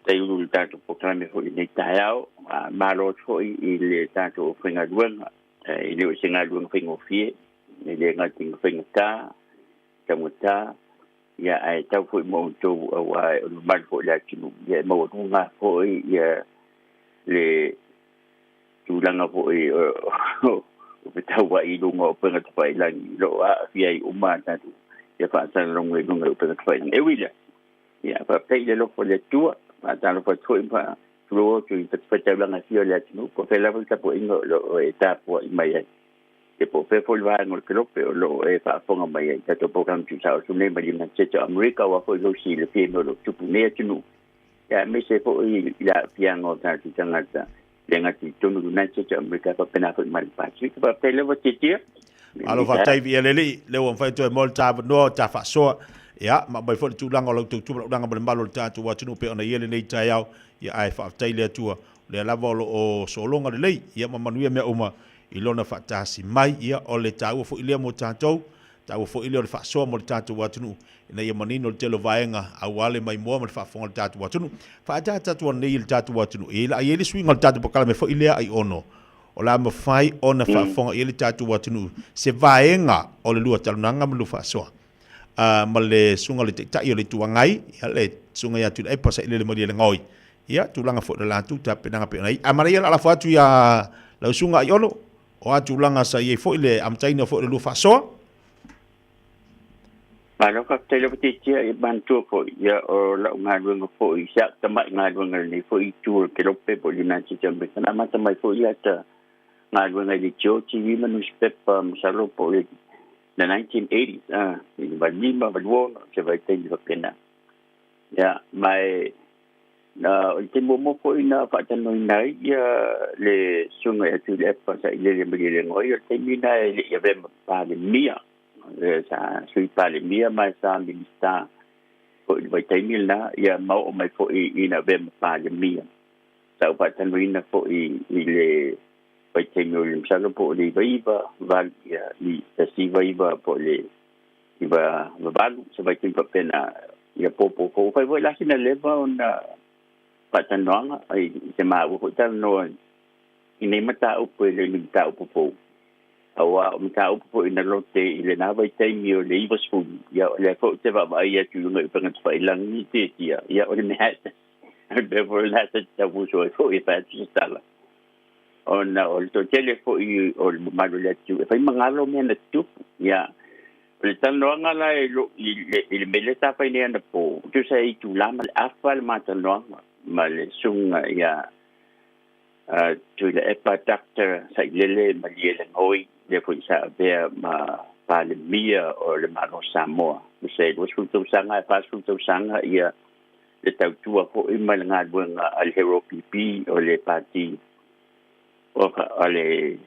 Taiulu i le tatou polokalame foi i lenei taeao. Malo atu foi i le tatou aufaigaluega, e le o se galuega faigofie, e le gata i faigata, taugata, ia ae tau foi mo outou aua o le mamalu foi o le atunuu, ia e maualuga foi ia le tulaga foi o fetauai i luga o upega tafailagi, o lo o aafia ai uma a tatou ia faasalalauga i luga o upega tafailagi. E ui i lea, ia faafetai i le alofa o le Atua, faatalofa atu foi ma faatulou atu i fatafaitaulaga e fia o le atunuu, po o fea lava le tapuaiga o lo o e tapuai mai ai, ia po o fea foi le vaega o le kelope o lo o e faafofoga mai ai i tatou polokalame tuusao nei mai le United States o Amerika, aua foi lou silafia i mea o lo o tupu i nei atunuu, ia aemaise foi i le aafiaga o tatou tagata le gata i totonu o le United States o Amerika faapena foi ma le Pasifika. Faafetai lava Tiatia. Malo faafetai viia le Alii, lea ua mafai ona toe maua le ta avanoa o ta faasoa, ia, ma aumai foi le tulaga o lau tautua ma lau laga ma le malu o le tatou atunuu pei ona i ai lenei taeao, ia, ae faafetai le Atua, o lea lava o lo o sologa lelei, ia, ma manuia mea uma i Lona faatasi mai, ia, o le taua foi lea mo tatou, taua foi lea o le faasoa mo le tatou atunuu, ina ia manino le tele o vaega aua le maimoa ma le faafofoga a le tatou atunuu. Faaataata atu anei i le tatou atunuu, e i ai le suiga o le tatou polokalame foi lea ai ono, o le a mafai ona faafofoga i ai le tatou atunuu se vaega o le lua talanoaga ma le lua faasoa ma le susuga o le Taitai o le Itu Agai, ia le susuga ia Tuilaepa Sailele Malielegaoi, ia tulaga foi o le latou tapenaga pei ona i ai. Ae manaia o le a lafo atu ia lau susuga Aiono, o a tulaga sa i ai foi le amataina foi o le lua faasoa. Malo faafetai lava Tiatia, ia manatua foi, ia o lau galuega foi, si au tamai galuega lenei foi i tua o le Kelope po o le United States of America, na amata mai foi lata galuega i le Geo TV ma newspaper masalo po o le 1980s, i le 85, 86, se vaitaimi faapena. Ia, ma e na o le taimi muamua foi na faatalanoaina ai ia le susuga ia Tuilaepa Sailele Malielegaoi, o le taimi lena e le i avea ma Palemia, sa Sui Palemia ma sa Minista foi i le vaitaimi lena, ia ma oo mai foi ina avea ma Palemia. Sa ou faatalanoaina foi i le vaitaimi o le masalo po o le 99, ia, i 19 po o le 98, se vaitaimi faapena, ia popo foi. Ua fai foi la sina leva ona faatalanoaga, ai se maua foi talanoa i nei mataupu e le o ni mataupu fou. Aua o mataupu foi na lote i lena vaitaimi o le 90, ia o lea foi ou te vaavaai atu i luga i upega tafailagi tiatia, ia o le mea e o le mea foi lena ta te tau uso ai foi e fai atu se tala. Ona o le toatele foi o le mamalu o le atunuu e fai magalo mea na tutupu, ia. O le talanoaga la i lo i le i le mea lea sa fai nei anapo, tusa e itulā ma le afa le ma talanoaga ma le susuga ia Tuilaepa Doctor Sailele Malielegaoi, lea foi sa avea ma Palemia o le Malo o Samoa. Tusa e 20 tausaga ae 40 tausaga ia le tautua foi ma le galuega a le Hero PP o le Pati o a le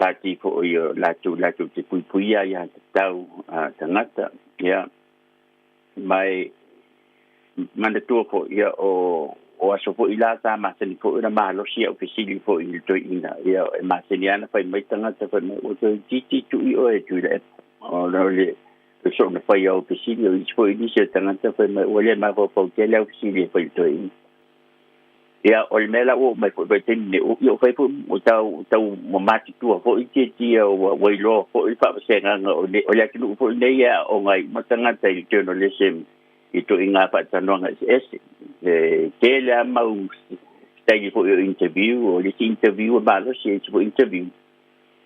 pati foi o latou latou te puipuia aiatatau a tagata. Ia, ma e manatua foi, ia, o o aso foi la sa masani foi ona malosi au fesili foi i le toeaina. Ia, e masani lava ona fai mai tagata fai mai, ua toeitiiti tui oe e Tuilaepa. Ona o le soona fai o au fesili, o isi foi nisi o tagata fai mai, ua le mafaufau tele au fesili e fai i le toeaina. Ia, o le mea la ua oo mai foi i le vaitaimi lenei, ua fai foi ua tau, tau matutua foi tietia ua, ua iloa foi le faavasegaga o le, o le atunuu foi lenei e aooga ai uma tagata i le journalism i ituaiga faatalanoaga eseese. E tele lava mau staili foi o interview, o le isi interview e malosi, e isi foi interview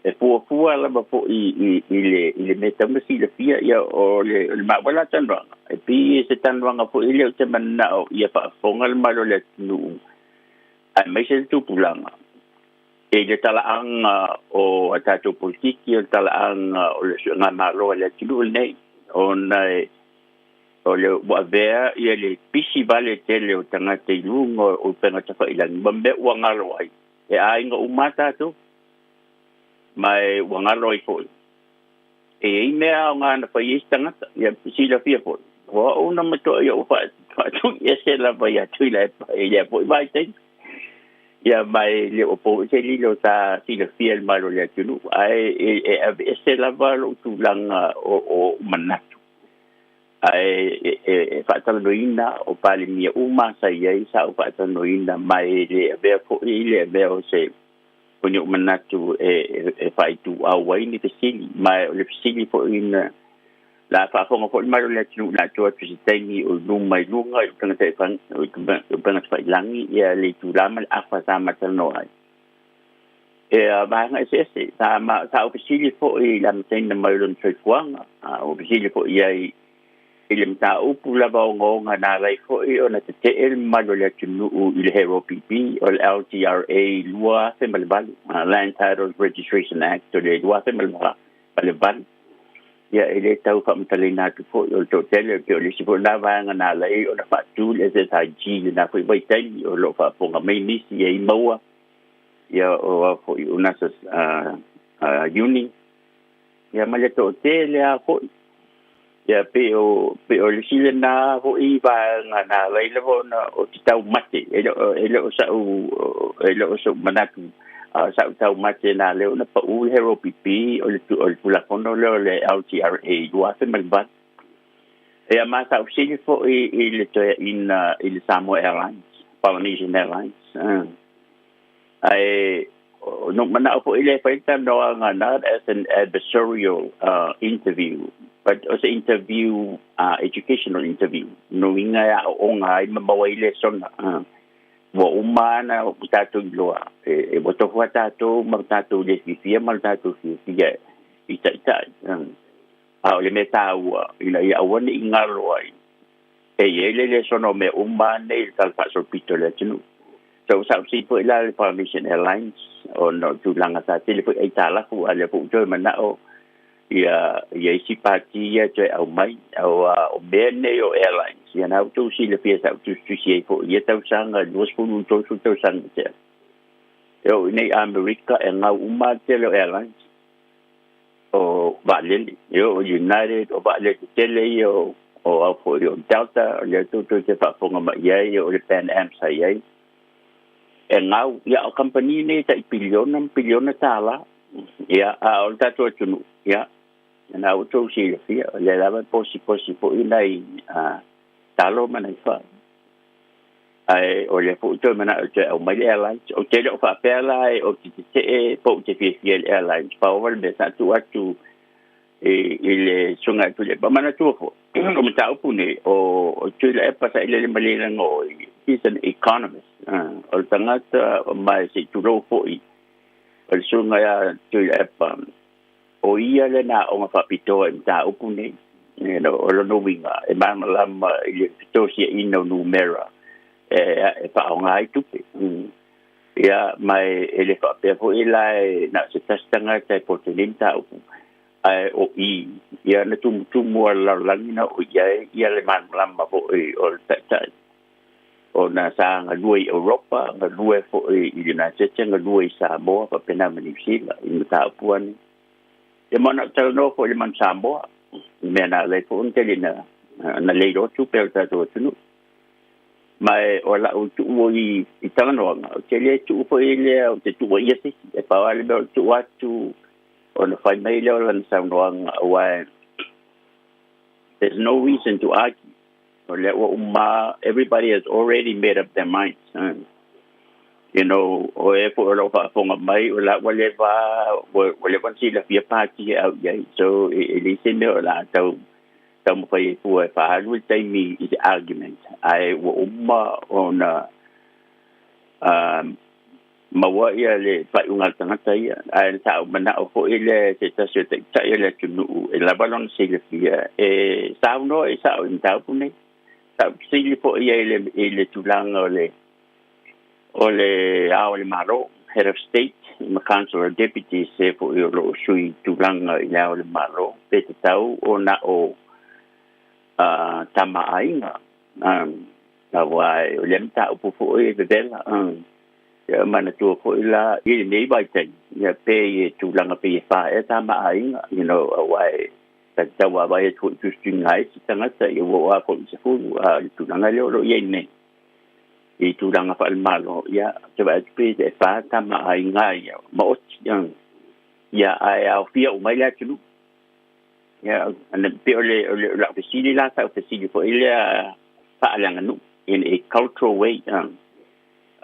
e fuafua lava foi i, i, le, i le mea tau na silafia. Ia, o le, o le maua la talanoaga, e pei e se talanoaga foi lea ou te mananao ia faafofoga le mamalu o le atunuu, aemaise le tupulaga, i le talaaga o a tatou politiki, o le talaaga o le suegamalo a le atunuu lenei, ona e o le ua avea ia le pisi vale tele o tagata i luga o upega tafailagi ma mea ua galo ai. E aiga uma lava tatou, ma e ua galo ai foi. E i ai mea aoga na fai ai se tagata, ia silafia foi, o au na matuai ou faatuiese lava ia Tuilaepa i lea foi vaitaimi. Ia, ma e le o po se lilo sa silafia e le mamalu o le atunuu, ae e aveese lava lou tulaga o manatu. Ae e faatalanoaina o Palemia uma sa i ai sa ou faatalanoaina, ma e le avea foi le avea o se o ni ou manatu e faaituau ai ni fesili. Ma o le fesili foi na la faafofoga foi le mamalu o le atunuu na atoa atu i se taimi o i luma i luga i upega tafailagi ia le itula ma le afa sa ma talanoa ai. E vaega eseese sa ma sa ou fesili foi i le amataina mai o lona soifuaga, a ou fesili foi i ai i le mataupu lava ogaoga na ala ai foi ona tetee le mamalu o le atunuu i le Hero PP o le LTRA 2008, Land Titles Registration Act o le 2008. Ia, e le tau faamatalaina atu foi o le toatele, pei o le isi foi lena vaega na ala ai ona faatu le SSIG i lena foi vaitaimi, o lo o faafofoga mai nisi e i maua ia o a foi o NASA uni, ia ma le toatele lava foi. Ia pei o pei o le isi lena foi vaega na ala ai lava ona o te taumate, e le o sa'u e le o so'u manatu, a o sa'u taumate na ala ai ona pa'u le Hero PP o le o le Tulafono lea o le LTRA 2008. Ia ma sa ou fesili foi i le toeaina i le Samoa Airlines, Polynesian Airlines, ae na ou manao foi lea e fai le talanoaga not as an adversarial interview but o se interview, educational interview, lona uiga e aooga ai ma maua ai lesona. Ua uma lava ona tatou iloa e ua tofu lava tatou ma tatou le fiafia ma le tatou fiafia i taitai. A o le mea taua ina ia aua ne i galo ai e i ai le lesona o mea uma nei i le tala faasolopito o le atunuu. So sa ou sii foi la le Polynesian Airlines ona o tulaga sa tele foi aitalafu, a o lea foi ua toe manao ia ia isi pati ia toe aumai. Aua o mea nei o airlines, ia na ua outou silafia sa ou tusitusi ai foi i ia tausaga 20 30 tausaga ua tea. E oo i nei Amerika e gau uma lava le tele o airlines o vaalele, e oo i United, o vaalele tetele ia o o au foi o Delta, o lea tou te faafofoga mai i ai, o le Pan Am sa i ai. E gau, ia o kamupani nei e tai piliona ma piliona tālā. Ia, a o le tatou atunuu, ia, na ua outou silafia, o lea lava e posiposi foi nai talo ma nai fai. Ae o lea foi ua toe manao e toe aumai le airlines. Ou te le o faapea la e ou te tetee po ou te fiafia i le airlines. Pau lava le mea sa tuu atu i le susuga ia Tuilaepa. Manatua foi, o mataupu nei, o Tuilaepa sa ilele malielegaoi, he's an economist. O le tagata ma se i tulou foi o le susuga ia Tuilaepa, o ia lena aoga faapitoa i mataupu nei. You know, o lona uiga, e malamalama i le fetosiaina o numera e, e faaaoga ai tupe. Ia, ma e, e le faapea foi la e na o se tasi tagata e poto i nei mataupu, ae o i, ia na tumutumu a le lalolagi na oo i ai ia le malamalama foi o le taitai. Ona sa galue i Europa, galue foi i United States, galue i Samoa faapena ma Niu Sila i mataupu ane. Ia ma ona ou talanoa foi i le Manu Samoa, i mea na ala ai foi ona tele na na leiloa tupe a le tatou atunuu. Ma e o lau tuu i, i talanoaga, ou te le tuu foi lea ou te tuuaia se isi. E pau lava le mea o le tuu atu ona fai mai lea o lana saunoaga, aua there's no reason to argue. O lea ua uma, everybody has already made up their minds. You know, o e foi o lo o faafofoga mai, o la ua leva, ua leva ona silafia pati e au i ai. So, e leai se mea o le a tau taumafai ai fua e faaalu le taimi i se argument. Ae ua uma ona maua ia le faaiuga a le tagata ia. Ae sa ou manao foi lea e se tasi o taitai o le atunuu e lava lona silafia e saunoa i sao i mataupu nei. Sa ou fesili foi i ai i le tulaga o le o le Ao o le Malo, Head of State, ma Council of Deputies, se foi o lo o sui tulaga i le Ao o le Malo, pe tatau ona o tama aiga. Aua o lea mataupu foi e vevela. Ia manatua foi la i lenei vaitaimi, ia pe i e tulaga pei e fa ea tama aiga, you know, aua e ta te tauavaai atu foi i tusituiga a isi tagata, ia ua oo lava foi i le 10, a o le tulaga lea o lo o i ai nei i tulaga faale-Malo, ia, ou te vaai atu pei e fa tama aiga ia maoti, ia, ae aofia uma ai le atunuu. Ia, pei o le, o le, o lau fesili la, sa ou fesili foi lea faaleaganuu, in a cultural way.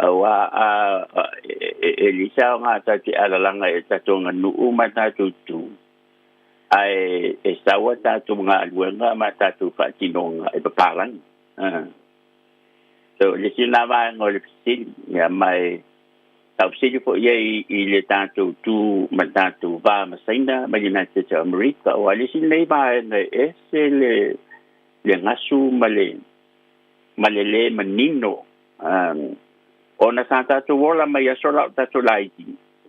Aua a, e leai se aoga tatou te alalaga i le tatou aganuu ma tatou tu, ae e sau a tatou galuega ma tatou faatinoga e papalagi. So, le isi lena vaega o le fesili, ia, ma e sa ou fesili foi i ai i le tatou tu ma le tatou va ma Saina ma United States of America, aua o le isi lenei vaega e ese le, le gasu ma le, ma le lē manino, um, ona sa tatou ola mai aso la o tatou laiti,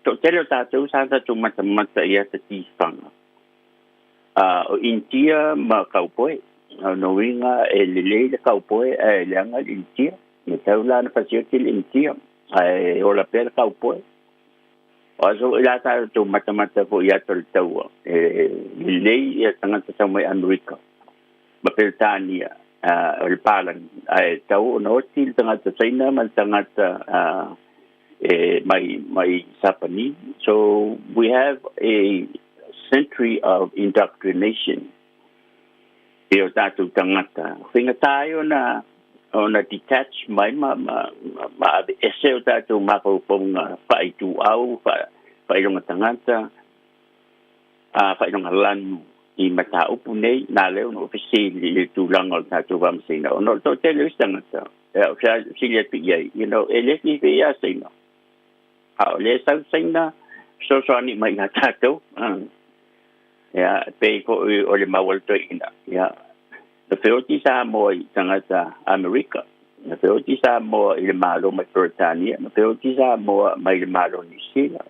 toatele o tatou sa tatou matamata i ata tifaga. O Initia ma Kaupoe. O lona uiga e lelei le Kaupoe ae leaga le Initia. E tatau la ona fasioti le Initia ae ola pea le Kaupoe. O aso foi la sa tatou matamata foi i ata o le taua, e lelei ia tagata sau mai Amerika ma Peretania o le palagi, ae tatau ona oti le tagata Saina ma le tagata e mai mai Sapani. So we have a century of indoctrination i o tātou tangata. Faigata ai ona ona detach mai ma ma ma ave ese o tātou mafaufauga faaituau, faailoga tagata, a faailoga lanu i mataupu nei, nā lea ona ou fesili i le tulaga o le tatou faamasina, ona o le toatele o isi tagata, e au fesili atu i ai, you know, e le fiafia ia Saina, a o lea e sau Saina fesoasoani mai ia tatou, ia, pei foi o le mau a le toeaina, ia, na feoti Samoa i tagata Amerika, na feoti Samoa i le Malo mai Peretania, na feoti Samoa mai le Malo Niu Sila,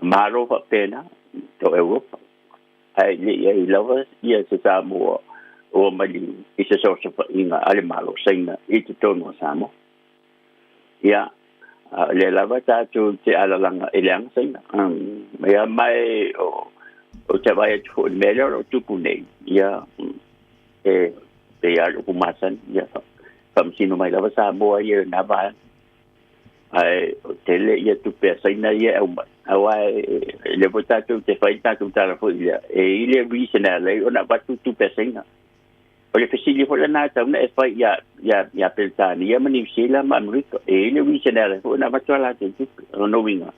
Malo faapena to Europa, ae le i ai lava ia se Samoa ua maliu i se soosofaiga a le Malo Saina i totonu o Samoa. Ia, a o lea lava tatou te alalaga i le aga Saina. Ia, ma e o, ou te vaai atu foi i le mea lea o lo o tupu nei, ia, e pei lava o le upu masani, ia, faamasino mai lava Samoa ia i lena vaega. Ae o tele ia tupe a Saina ia e aumai. Aua e lea foi tatou te fai le tatou tala foi lea, e i le reason e ala ai ona avatu tupe a Saina. O le fesili foi lena e tatau ona e fai ia, ia, ia Peretania ma Niu Sila ma Amerika. E i le reason e ala ai foi ona avatu a latou tupe. O lona uiga,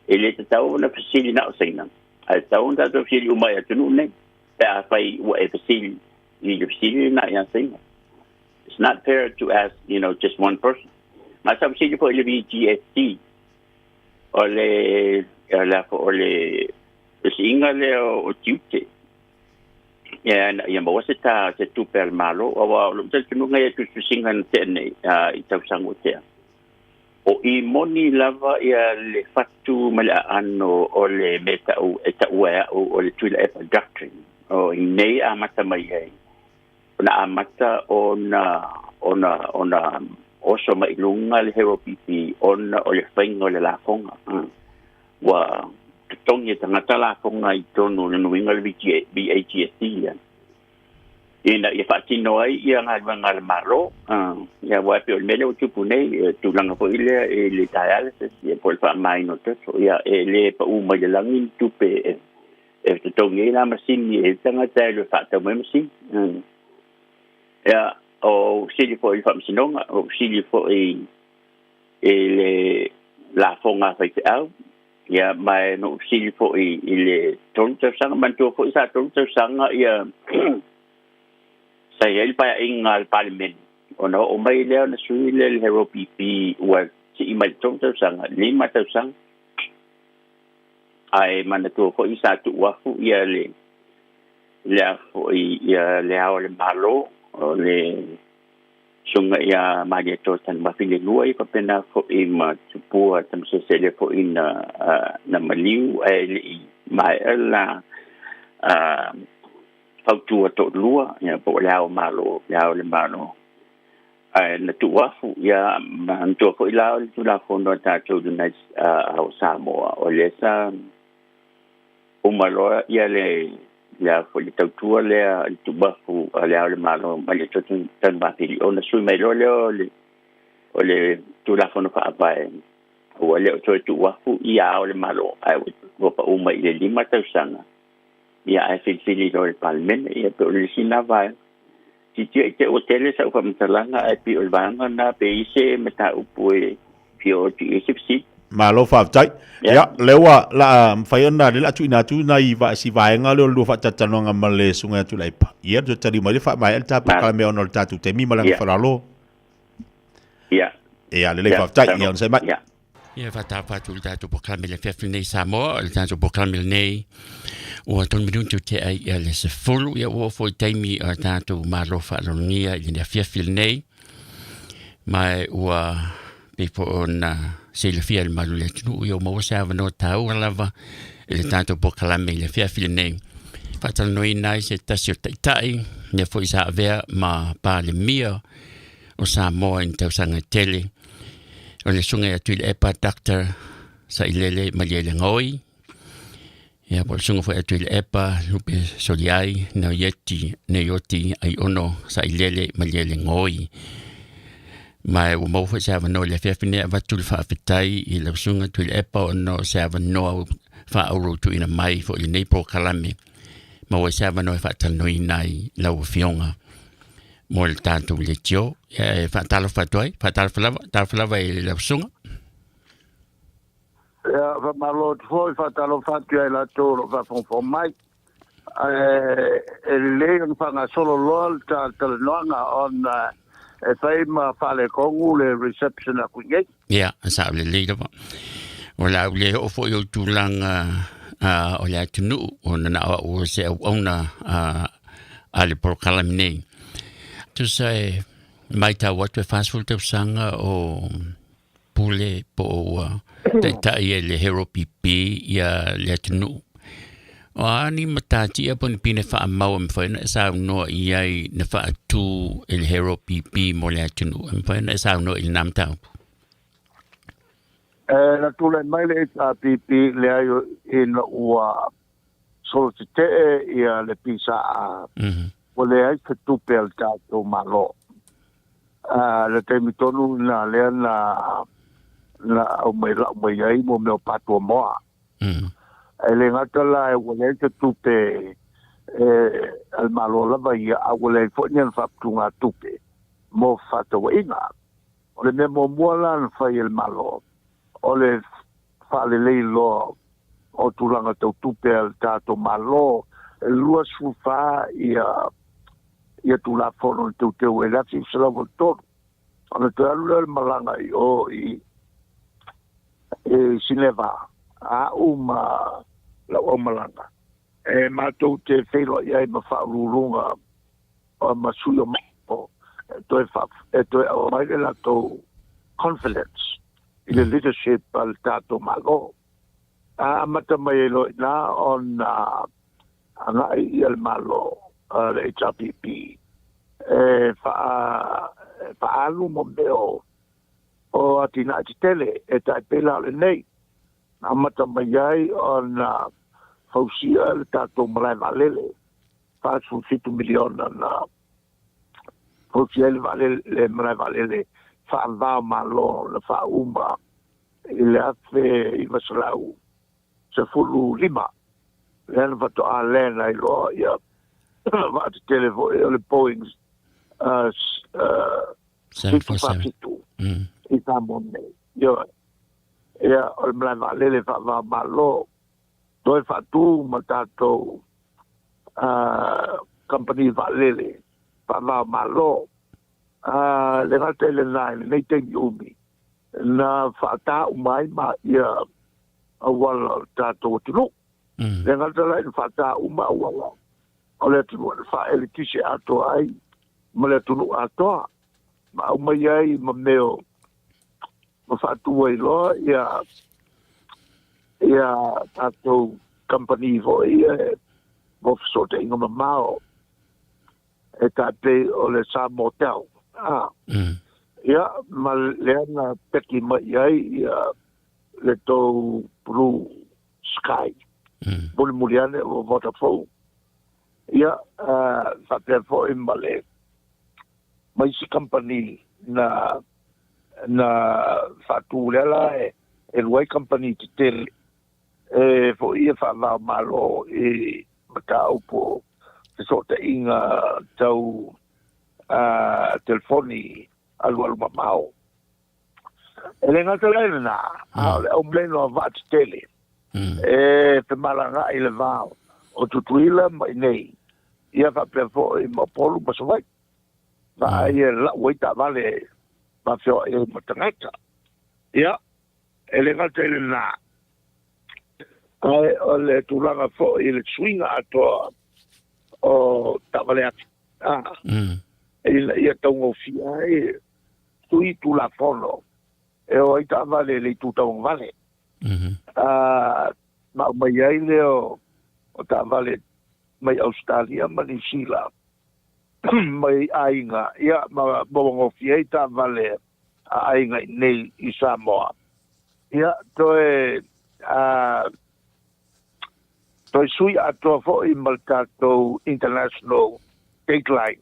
e le tatau ona fesili na o Saina, ae tatau ona tatou fesili uma i atunuu nei, pe afai ua e fesili i le fesili lena ia Saina. It's not fair to ask, you know, just one person. Ma sa fesili foi i le VGST, o le, o le, o le Le siiga lea o tiute ia ina ia maua se tā se tupe a le Malo, aua o lou talitonuga ia i tusitusiga na tea nei i tausaga ua tea. O i moni lava ia le fatu ma le aano o le mea tau e taua e a'u o le Tuilaepa Doctrine, o i nei amata mai ai ona amata ona ona ona oso mai i luga le Hero PP ona o le faiga o le lafoga. Ua totogi e tagata lafoga i totonu o lona uiga o le VAGST lea ina ia faatino ai ia galuega a le Malo. Ia aua e pei o le mea lea ua tupu nei, e tulaga foi lea i le dialysis ia po o le faamamaina o toto, ia e le pau mai le lagi ni tupe e e totogi ai la masini e tagata e alu e faatau mai masini. Ia o sili foi i le Faamasinoga, o sili foi i le lafoga a faifeau, ia ma e na ou sili foi i le 3 tausaga, manatua foi sa 3 tausaga ia sa i ai le paeaiga a le Palemene, ona oo mai lea ona sui lea i le Hero PP ua sii mai le 3 tausaga, 5 tausaga. Ae manatua foi sa tuu afu ia le le a foi ia le Ao o le Malo o le Susuga ia Malietoa Tanumafili le lua, ia faapena foi ma Tupua Tamasese lea foi na na maliu ae le i maea la fautua toalua, ia po o le Ao Malo, le Ao o le Malo. Ae na tuu afu, ia manatua foi la o le Tulafono a tatou United o Samoa, o lea sa uma loa ia le le a foi le tautua lea le tuuafu a le Ao o le Malo Malietoa Tanumafili, ona sui mai loa lea o le o le Tulafono Faavae, ua le o toe tuuafu ia Ao o le Malo, ae ua pau mai i le 5 tausaga, ia ae filifili loa e le Palemene. Ia pei o le isi lena vaega. Titia i te ua tele sau faamatalaga, ae pei o le vaega lena pe i ai se mataupu e fia oo atu i ai se fesili. Malo faafetai. Ia, lea ua la mafai ona lea la tuuina atu nai si vaega lea o le lua faatalatalanoaga ma le Susuga ia Tuilaepa. Ia, toe taliu mai le faamaea le ta polokalame ona o le tatou taimi ma le aga faaaloalo. Ia. Ia, lelei faafetai. Ia, onosai mai. Ia faatalofa atu i le tatou polokalame i le afiafi lenei Samoa, o le tatou polokalame lenei ua tolu minutu tea ai ia le 10, ia ua oo foi i taimi o le tatou malo faaaloalogia i le afiafi lenei, ma ua pei foi ona silafia e le mamalu o le atunuu, ia ua maua se avanoa taua lava i le tatou polokalame i le afiafi lenei, faatalanoaina ai se tasi o taitai, lea foi sa avea ma Palemia o Samoa i ni tausaga e tele. O le susuga ia Tuilaepa Doctor Sailele Malielegaoi, ia po o le susuga foi ia Tuilaepa Lupe Soliai Naieti Neioti Aiono Sailele Malielegaoi. Ma ua maua foi se avanoa i le afiafi nei e avatu le faafetai i lau susuga Tuilaepa ona o se avanoa faaauau tuuina mai foi i lenei polokalame. Maua ai se avanoa e faatalanoaina ai lau afioga mo le tatou leitio. Ia e faatalofa atu ai, faatalofa lava, talofa lava i lau susuga. Ia, faamalo atu foi, faatalofa atu ia i latou o lo o faafogafoga mai. Ae e lelei ona faagasolo loa le talanoaga ona e fai ma faaletonu le reception atu i nei. Ia, sao lelei lava. O le a ou le oo foi i ou tulaga o le atunuu, ona na o au o se auauna a le polokalame nei. Tusa e matau atu e 40 tausaga o pule po o ua taitai e le Hero PP ia le atunuu. O a ni matatia po o ni pine faamau e mafai ona e saunoa i ai na faatu e le Hero PP mo le atunuu? E mafai ona e saunoa i lena mataupu? E na tulai mai le HRPP leai ina ua solo tetee ia le PSA, ua leai se tupe a le tatou Malo. A le taimi tonu lena lea na na aumai lau mai ai mo mea o patuamoa. E le gata la ua leai se tupe e a le Malo lava ia, a ua leai foi ni ana faaputugatupe mo fefaatauaiga. O le mea muamua la na fai e le Malo, o le faalelei loa o tulaga tau tupe a le tatou Malo, e 24 ia ia Tulafono na teuteu ai i le 1983. Ona toe alu lea o le malaga i o i i Sineva, a au ma lau aumalaga e matou te feiloai ai ma faauluuluga ma sui o Malo e toe e toe aumai le latou confidence i le leadership a le tatou Malo. A amata mai ai loa i ina ona agai ia le Malo le HRPP e faaalu mo mea o atinae tetele e tai pei la o lenei. Na amata mai ai ona fausia le tatou malae vaalele, $47 miliona na fausia ai le vaalele, le malae vaalele faava o Malo na faauma i le 1915, lea na faatoa land ai loa ia vaa tetele foi o le Boeing 747 i Samoa nei. Ioe. Ia, o le malae vaalele faava o Malo, toe faatū ma tatou kamupani vaalele faava o Malo. Le gata i lena i lenei taimi umi, na faatā uma ai ma ia auala o le tatou atunuu. Le gata la ina faatā uma auala o le atunuu na faaeletise atoa ai ma le atunuu atoa, ma aumai ai ma mea o ma faatū ai loa ia ia tatou kamupani foi ia mo fesootaiga mamao e tai pei o le Samoa Tel. A. Ia, ma lea na peki mai i ai ia le tou Blue Sky. Mulimuli ane ua Vodafone. Ia, faapea foi ma le ma isi kamupani na na faatū lea la e lua ai kamupani tetele e foi e faava o Malo i mataupu o fesootaiga tau telefoni alualu mamao. E le gata la i lena, a o le aumeno a vaa tetele e femalagaai i le va o Tutuila ma inei, ia faapea foi ma Upolu ma Savaii. Vaa ia e lau ai taavale ma feoai ai ma tagata. Ia, e le gata i lena, ae o le tulaga foi i le suiga atoa o taavale ati, ina ia taugofie ai sui Tulafono e o ai taavale i le itu tauagavale. Ma aumai ai lea o taavale mai Ausetalia ma Niu Sila mai aiga, ia, ma mauagofie ai taavale a aiga i nei i Samoa. Ia, toe, a, toe sui atoa foi ma le tatou International Dateline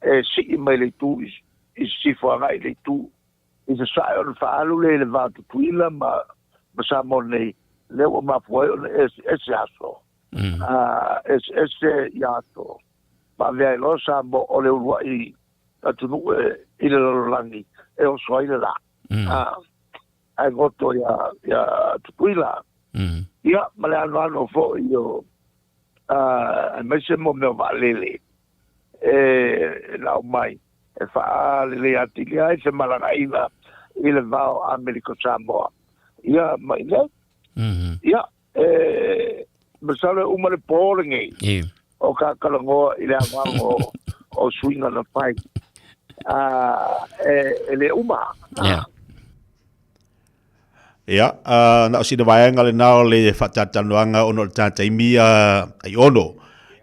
e sii mai le itu i, i sisifo agai i le itu i sasae ona faaalu lea i le va o Tutuila ma, ma Samoa nei, lea ua mafua ai ona eseese aso. A, eseese ia aso. Ma avea ai loa Samoa o le uluai atunuu e i le lalolagi e oso ai le la. A, ae goto ia, ia Tutuila. Ia, ma le anoano foi o, a, aemaise mo mea o vaalele e lau mai e faalelei atili ai femalagaaiga i le va o Amerika Samoa. Ia, ma i nei. Ia, e masalo e uma le pō lenei o ka talanoa i le anoano o suiga na fai. A, e le uma. Yeah. Ia, na o sina vaega lena o le faatalatalanoaga ona o le ta taimi ai ono.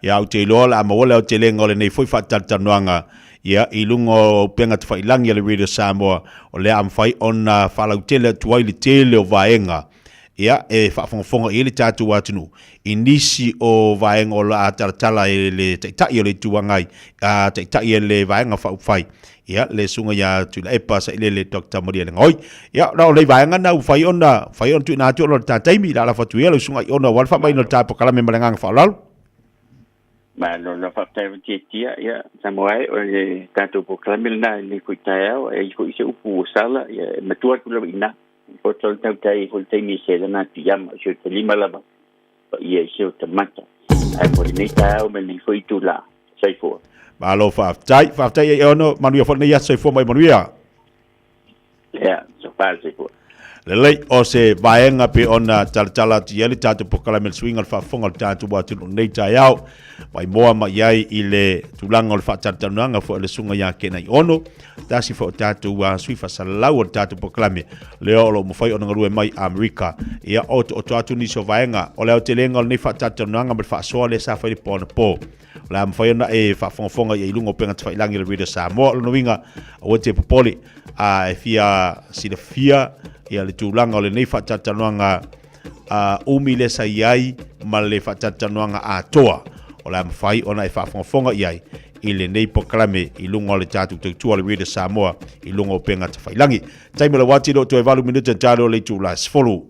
Ia, ou te iloa o le a maua le aotelega o lenei foi faatalatalanoaga, ia, i luga o upega tafailangi a le Radio Samoa, o lea a mafai ona faalautele atu ai le tele o vaega ia, e faafogafoga i ai le tatou atunuu i nisi o vaega o le a talatala e le Taitai o le Itu Agai, a Taitai e le Vaega Faaupufai, ia, le Susuga ia Tuilaepa Sailele Doctor Malielegaoi. Ia, na o nei vaega na ua fai ona, fai ona tuuina atu ona o le ta taimi, le a lafo atu ia lau Susuga Aiono aua le faamaina o le ta polokalame ma le agaga faaaloalo. Malo lava faafetai ua tiatia, ia, Samoa e, o le tatou polokalame lena i lenei foi taeao, e i ai foi se upu ua sala, ia, e matua atu lava i ina. Poto le tautai foi le taimi e selana atu i ama, o si o ta lima lava, paia i si o ta mata. Ae mo lenei taeao ma lenei foi itulā. Soifua. Malo faafetai, faafetai Aiono, manuia foi lenei aso, soifua ma ia manuia. Ia, sofa le soifua. Lelei, o se vaega pe ona talatala atu i ai le tatou polokalame le suiga o le faafofoga o le tatou atunuu i lenei taeao. Vaimoa mai i ai i le tulaga o le faatalatalanoaga foi a le Susuga ia Kenaiono, tasi foi o tatou sui faasalalau o le tatou polokalame lea o lo o mafai ona galue mai Amerika. Ia, otooto atu nisi o vaega o le aotelega o lenei faatalatalanoaga ma le faasoa lea sa fai i le po anapo. O le a mafai ona e faafogafoga i ai i luga o upega tafailagi a le Radio Samoa. O lona uiga, aua e te popole, a e fia silafia ia le tulaga o lenei faatalatalanoaga a umi lea sa i ai ma le faatalatalanoaga atoa, o le a mafai ona e faafogafoga i ai i lenei polokalame i luga o le tatou tautua le Radio Samoa i luga o upega tafailagi. Taimi o le uati lo toe 8 minute talo le itula 10.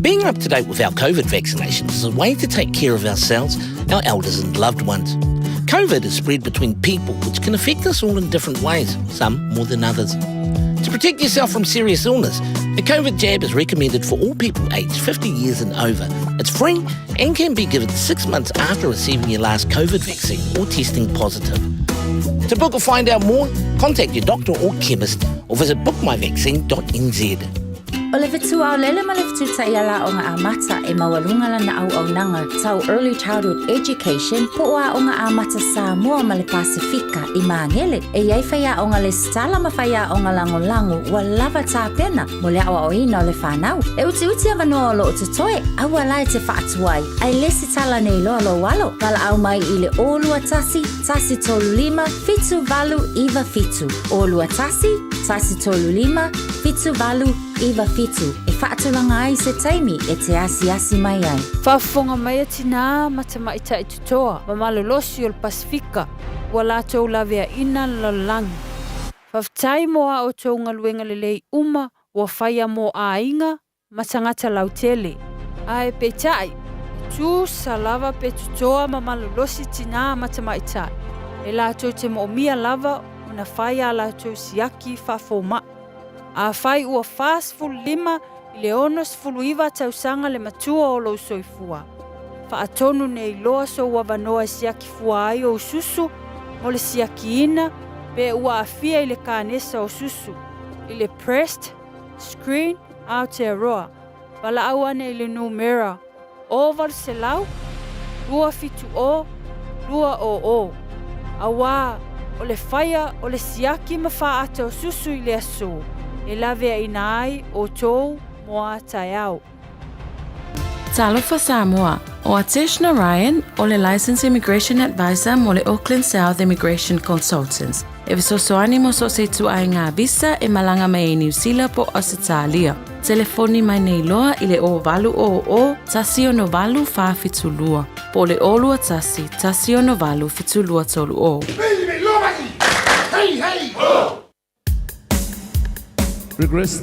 Being up to date with our COVID vaccinations is a way to take care of ourselves, our elders and loved ones. COVID is spread between people, which can affect us all in different ways, some more than others. To protect yourself from serious illness, a COVID jab is recommended for all people aged 50 years and over. It's free and can be given six months after receiving your last COVID vaccine or testing positive. To book or find out more, contact your doctor or chemist or visit bookmyvaccine.nz. O le fetu aolele ma le fetu taiala aoga amata e maualuga lana auaunaga tau Early Childhood Education po o Aoga Amata Samoa ma le Pasefika i Magele. E i ai faiaoga lesitala ma faiaoga lagolago ua lava tapena mo le aoaoina o le fanau. E utiuti avanoa o lo o totoe, aua la e te faatuai, ae lesitala nei loa lou alo. Valaau mai i le 021 135 7897, 021 135 7897 e faatulaga ai se taimi e te asiasi mai ai. Faafofoga mai a tinā ma tamaitai totoa ma malolosi o le Pasefika ua latou laveaina le lalolagi. Faafetai mo a outou galuega lelei uma ua faia mo aiga ma tagata lautele. Ae peitai, e tusa lava pe totoa ma malolosi tinā ma tamaitai, e latou te moomia lava ona fai a latou siaki faafoma'i. Afai ua 45 i le 69 tausaga le matua o lou soifua, faatonu nei loa sou avanoa e siaki fua ai ou susu mo le siakiina pe ua aafia i le kanesa o susu, i le breast screen Aotearoa, valaau ane i le numera 800 270 200, auā o le faia o le siaki ma faata o susu i le aso e laveaina ai outou mo a taeao. Talofa Samoa, ʻO Atesh Narayan, ʻo le Licensed Immigration Advisor mo le Auckland South Immigration Consultants, e fesoasoani mo so o se ituaiga visa e malaga mai ai Niu Sila po o Ausetalia. Telefoni mai nei loa i le 0800 168 472 po o le 021 168 7230. Regress.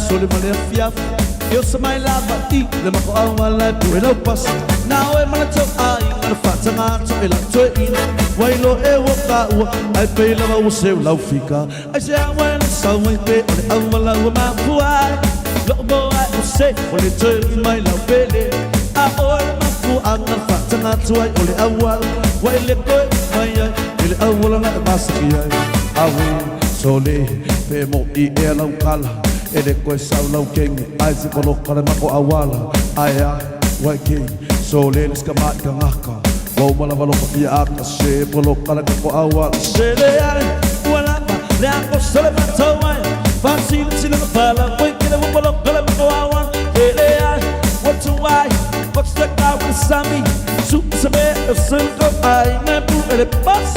Sole ma le afiafi E osa mai lava i le mako auala e pue lau pasi Na oe ma le tau aiga le faataga atu e la toeaina Ua iloa e ua taua ai pei lava ua seu lau fika Ai se a ua e sau ai pe o le auala ua mafua ai Loo mo ai o se o le toe ui mai lau pele A oe le mafuaaga le faataga atu ai o le auala Ua e le toe ui mai ai i le auala na e masaki ai Awe sole pe moʻi ea lau kala E le koe sau lau kenge ai se poloka le mako auala Ae a wai kei sole le ska mai ka ngaka Ua uma lava lo papia aka se poloka le kako auala Se le ai ua lava le ako sole matau ai Fasile sile ma pala wai kele ua poloka le mako auala E le ai ua tuai ua teka ua sami Su sa me o silko ai me pu e le pas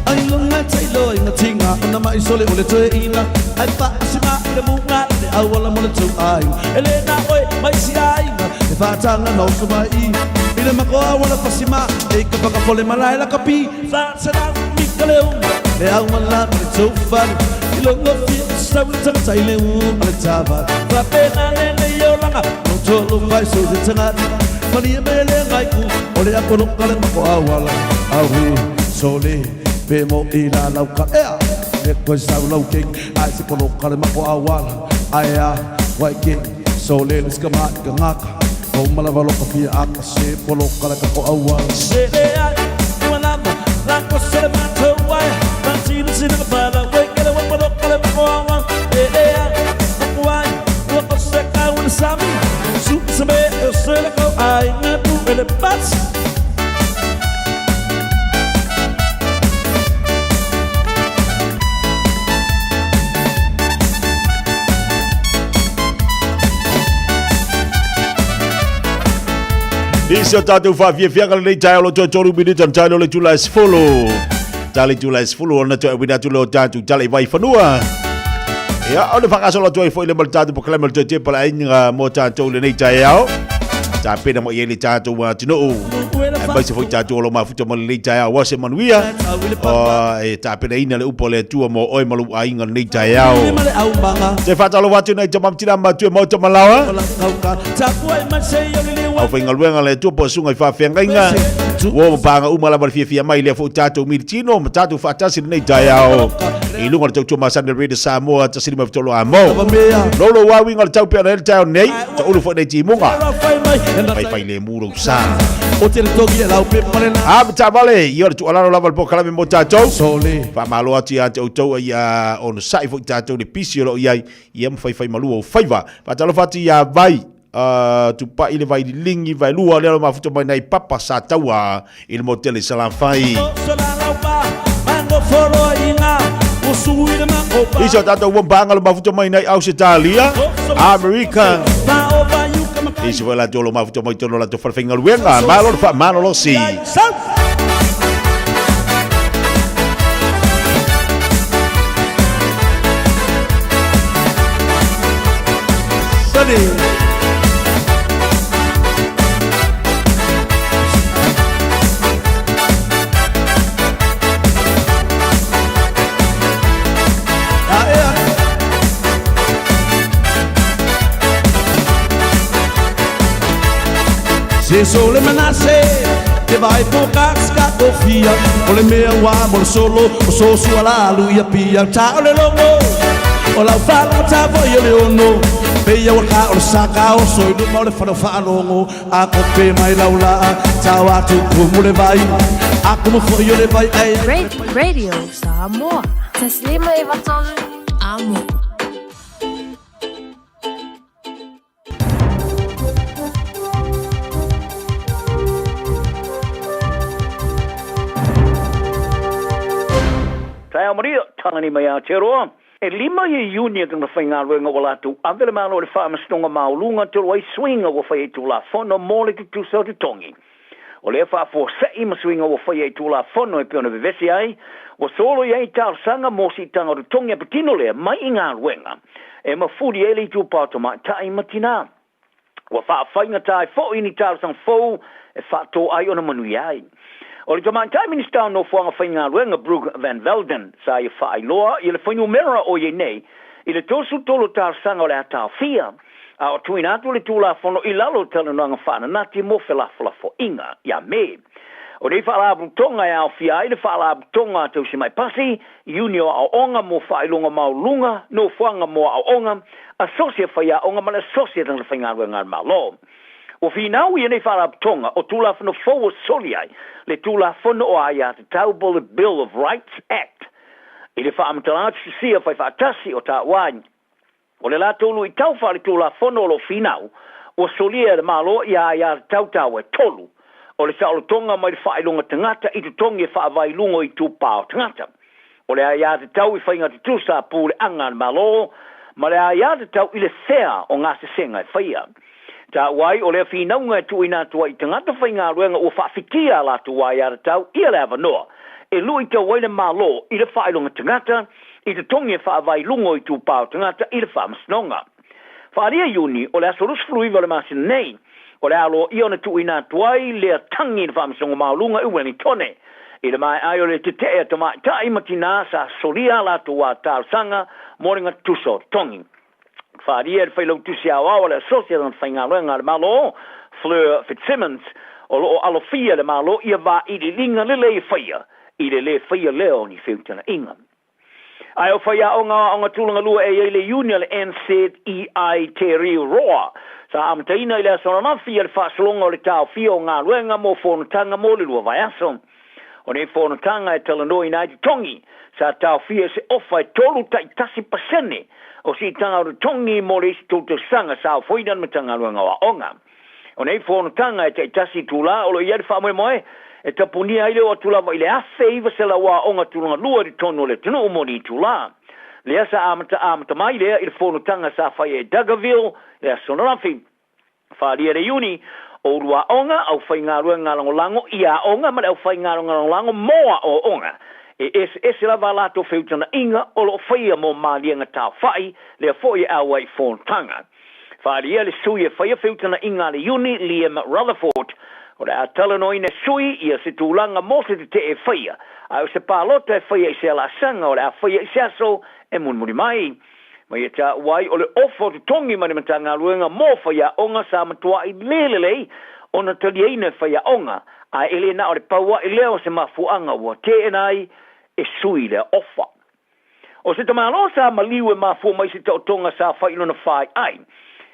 Ai lunga tai loa i nga tinga ona mai sole o le toeina Ai faasima i le muga i le auala mo le tou aiga E le na oe mai si aiga e faataga na oso mai I le mako auala pasima e ka whakafole malae la kapi Whātana mika le unga. Le auala ma le taufale I logo fia sau le tagata i le ū ma le tavale Faapena lenei olaga Lou tolu fai so se tagata Malie me le gaiku O le apoloka le mako auala Aue sole pe mo i la lau ka ea Le koe sau lau keiki Ai se poloka le mako auala Ae a wai ke sole le ska ma ka ngaka O malava loka fia aka se poloka le kako auala Se le ai ua lava la ko se le matou ai Ma sina sina ka pala wai ke le wa poloka le mako auala E le ai mako ai ua ko se ka ua le sami Su se me e se le ko ai nga pu e le pats I si o tātou whaafiafiaga lenei taeao lo toe tolu minute ona tae lea o le itula e 10. Tae le itula e 10 ona toe auina atu lea o tātou tala i Vaifanua. Ia, o le whakasolo atu ai foi le ma le tātou polokalame o le toe tepa le aiga mō tātou lenei taeao. Tāpena mai ai le tātou atunuu. Aemaise foi tātou o lo mafuta ma lenei taeao aua se manuia. O, e tāpenaina le upu a le Atua mō oe ma lou aiga lenei taeao. Te whātalofa atu nei tama tina matua maota malawa. Au whaingaluenga le Atua po sunga i whawhiangaiga. Ua mapanga uma lava le fiafia mai lea foi tātou militino ma tātou whaatasi lenei taeao. I lunga le tautua masani le Radio Samoa tasi lima fitolo a mo. Lolo wawinga le tau pea na ele taeao nei, ta ulu foi nei timuga. Fai fai le mu lou sa. A ma taavale, ia o le tuualalo lava le polokalame mo tatou. Faamalo atu ia te outou ia onosai foi tatou le pisi o lo o i ai, ia ma faifai malu ou faiva. Faatalofa atu ia Vai, Tupai le Vai Lilingi, Vaelua, lea o lo o mafuta mai nai Papa Sataua i le motele i Salafai. I so tatou uampaga lo mafuta mai nai Ausetalia, Amerika. Isi foi latou lo mafuta mai tonu latou falefaigaluega. Malo le faamalolosi. Sunny. Se so le manase Te vai po ka ska o fia O le mea ua mo le solo O so sua la lu ia pia Ta o le logo O lau whalo ta fo i o le ono Peia ua ka o le saka o soi luma o le whano whaalongo A ko pe mai lau la Tau atu kumu le vai A kumu fo i o le vai ai Radio Samoa. Taslima e vatolu amo. Taeao Maria, Talani mai Aotearoa. E lima ia Iuni e tagata faigaluega ua latou ave le Malo i le Faamasinoga Maualuga talu ai suiga ua faia i Tulafono mo le tutusa o totogi. O lea faafuasei ma suiga ua faia i Tulafono e pei ona vevesi ai, ua solo i ai talosaga mo siitaga o totogi a patino lea mai i galuega e mafuli ai le itupa o tamaitai ma tinā. Ua faafaigata ai foi ni talosaga fou e faatō ai ona manuia ai. O le Tamaitai Minisita o Nofoaga Faigaluega Brooke Van Velden sa ia faailoa ia le fuainumera o iai nei i le 33 talosaga o le a taofia a o tuuina atu le Tulafono i lalo o talanoaga faananati mo felafolafoaiga ia Me. O nei faalapotopotoga e aofia ai le Faalapotopotoga a Tausimai Pasi, Iuni o Aoaoga mo Faailoga Maualuluga, Nofoaga mo Aoaoga, Asosi a Faiaoga ma le Asosi a Tagata Faigaluega a le Malo. Ua finau ia nei Faalapotopotoga o Tulafono fou ua soli ai le Tulafono o Aiatatau po o le Bill of Rights Act i le faamatalaga tusitusia faifaatasi o taua ai. O le latou luitau faaletulafono o lo o finau, ua solia e le Malo ia aiatatau taua e tolu, o le saolotoga mai le faailoga tagata i totogi e faavae i luga o itupa o tagata, o le aiatatau i faiga tutusa a puleaga a le Malo, ma le aiatatau i le fea o gasesega e faia. Taua ai o lea finauga e tuuina atu ai i tagata faigaluega ua faafitia a latou aiatatau ia le avanoa e luitau ai le Malo i le faailoga tagata i totogi e faavae i luga o itupa o tagata i le Faamasinoga. Faaalia Iuni o le aso 29 o le masina nei, o le a aloaia ona tuuina atu ai lea tagi i le Faamasinoga Maualuga i Wellingtone. I le maea ai o le tetee a tamaitai ma tinā sa solia a latou wā talosaga mo le gatutusa o totogi. Faaalia e le Failautusi Aoao a le Asosi a Tagata Faigaluega a le Malo, Fleur Fitzsimmons, o lo o alofia e le Malo ia vailiiliga lelei e faia i le lē faia lea o ni feutagaiga. Ae o faiaoga o aoga tulaga lua e i ai le iuni a le NZEI Te Riu Roa sa amataina i le aso ananafi a le faasologa o le taofia o galuega mo fonotaga mo le lua vaiaso. O nei fonotaga e talanoaina ai totogi sa taofia i se ofa e 3.1% o siitaga o totogi mo le isi tou tausaga sa ofoina le Matagaluega o Aoga. O nei fonotaga e taitasi itulā o lo o i ai le faamoemoe e tapunia ai le oo atu lava i le 1,900 aoga tulaga lua i totonu o le atunuu mo ni itulā. Lea sa amata amata mai lea i le fonotaga sa faia i Dargaville i le aso ananafi. Faaalia le Iuni, o ulu aoga, aufaigaluega lagolago i aoga ma le aufaigaluega lagolago mo aoaoga. E eseese lava a latou feutagaiga o lo o faia mo maliega taofai, lea foi e auai i fonotaga. Faaalia le sui e faia feutagaiga a le Iuni, Liam Rutherford. O le a talanoaina e sui ia se tulaga mo se tetee e faia, ae o se palota e faia i se alaasaga o le a faia i se aso e mulimuli mai. Ma ia taua ai o le ofa o totogi mai le Matagaluega mo faiaoga sa matuai le lelei ona taliaina e faiaoga, ae e le na o le pau aʻe lea o se mafuaaga ua teena ai e sui lea ofa. O se tamaloa sa maliu e mafua mai se taotoga sa fai i lona faiai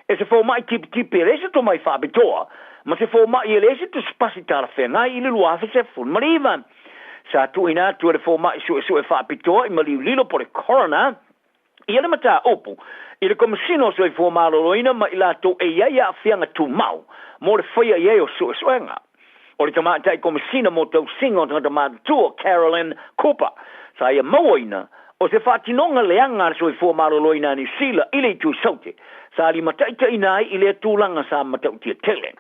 e se fomai tipitipi e leai se tomai faapitoa ma se fomai e leai se tusipasi talafeagai i le 2019. Sa tuuina atu e le fomai suesue faapitoa i maliu lilo po o le coroner ia le mataupu i le Komesina o Soifua Maloloina ma i latou e i ai aafiaga tumau mo le faia i ai o suesuega. O le Tamaitai Komesina mo Tausiga o Tagata Matutua, Carolyn Cooper, sa ia mauaina o se faatinoga leaga a le Soifua Maloloina a Niu Sila i le Itu Saute sa limataitaiina ai i lea tulaga sa matautia tele.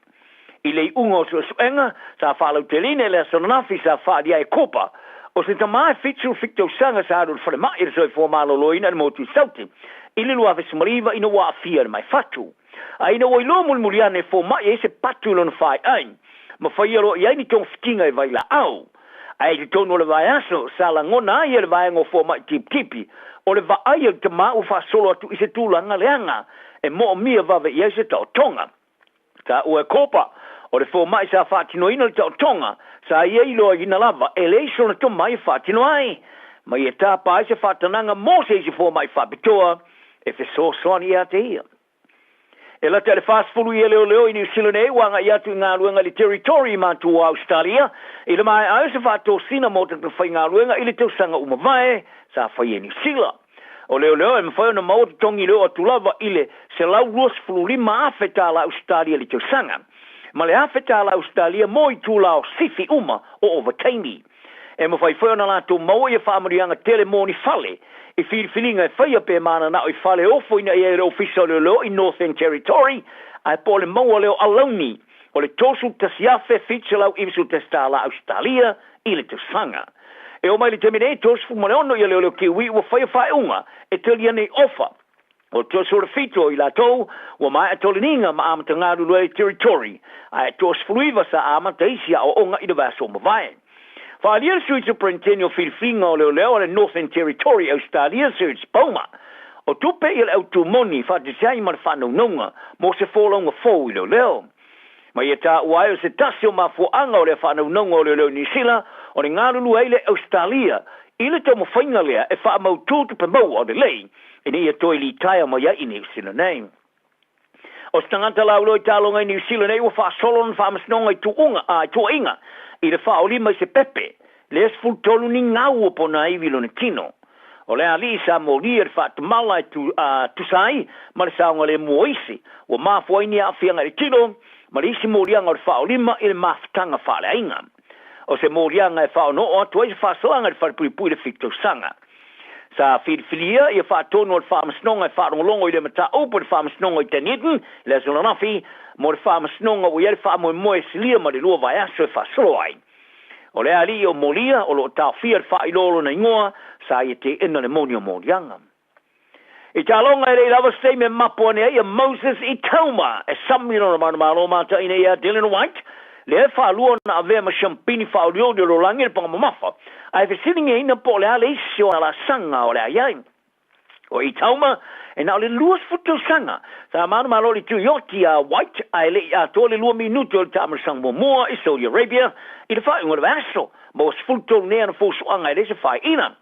I le iuga o suesuega sa faalauteleina i le aso ananafi sa faaalia ai e Cooper, o se tama e 77 tausaga sa alu i le falemai i le soifua maloloina i le motu i Saute i le 2019 ina ua aafia i le maefatu. A ina ua iloa mulimuli ane e fomai ai se patu i lona faeai, ma faia loa i ai ni togafitiga i vailaau. Ae i totonu o le vaiaso sa lagona ai e le vaega o fomai tipitipi, o le vaai a le tama ua faasolo atu i se tulaga leaga e moomia vave i ai se taotoga. Taua e Cooper, o le fomai sa faatinoina le taotoga, sa ia iloaina lava e leai sona tomai e faatino ai, ma ia tapa ai se faatanaga mo se isi fomai faapitoa e fesoasoani ia te ia. E lata i le 40 ia leoleo i Niu Sila nei ua agai atu i galuega i le Territory i Matua o Ausetalia i le maea ai o se faatosina mo tagata faigaluega i le tausaga ua mavae sa faia i Niu Sila. O leoleo e mafai ona maua totogi i le oo atu lava i le $125,000 tala Ausetalia i le tausaga, ma le $1,000 tala Ausetalia mo itula o sifi uma o ovataimi. E mafai foi ona latou maua ia faamanuiaga tele mo ni fale i filifiliga e faia pe mananao i fale e ofoina i ai le Ofisa o Leoleo i Northern Territory, ae po o le maua lea o alauni o le $31,791 tala Ausetalia i le tausaga. E oo mai i le taimi nei, 36 ia leoleo Kiwi ua faia faaiuga e talia nei ofa. O le 37 o i latou ua maea toleniga ma amata galulue ai Territory, ae 29 sa amata isi aoaoga i le vaiaso ua mavae. Faaalia le Sui Superinteni o Filifiliga o Leoleo a le Northern Territory, Ausetalia, Serge Bouma, o tupe ia le autū moni faatasi ai ma le faanaunauga mo se folauga fou i leoleo. Ma ia taua ai o se tasi o mafuaaga o lea faanaunauga o leoleo i Niu Sila o le galulue ai le Ausetalia i le taumafaiga lea e faamautū tupe maua lelei ina ia toe litaea mai ai i Niu Sila nei. O se tagata lauiloa i taaloga i Niu Sila nei ua faasolo lona faamasinoga i tuuga, a, i tuuaiga i le faaolima i se pepe lea 13 ni gau o ponaivi lona tino. O le alii sa molia le faatamala e tu, a, tusa ai ma le saogalemu o isi, ua mafua ai ni aafiaga i le tino ma le isi moliaga o le faaolima i le mafutaga faaleaiga. O se moliaga e faaonoo atu ai se faasalaga i le falepuipui i le fitu tausaga. Sa filifilia ia faatonu o le Faamasinoga e faalogologo i le mataupu i le Faamasinoga i Dunedin i le aso ananafi mo le Faamasinoga ua i ai le faamoemoe e silia ma le lua vaiaso e faasolo ai. O le alii o Molia o lo o taofia le faailoa o lona igoa, sa ia teena le moni o moliaga. I taaloga e le i lava se taimi e mapo ane ai ia Moses Itauma e sami lona manumalo mataina ia Dylan White. lea e faalua ona avea ma siampini faaolioli o le lalolagi i le paga mamafa, ae fesiligiaina po o le a le isi o ana laasaga o le a i ai. O Itauma, e na o le 20 tausaga, sa manumalo i le tuioti a White ae le i atoa le lua minute o le taamilosaga muamua i Saudi Arabia i le faaiuga o le vaiaso, ma ua 13 nei ana fuafuaga e le se faaiina.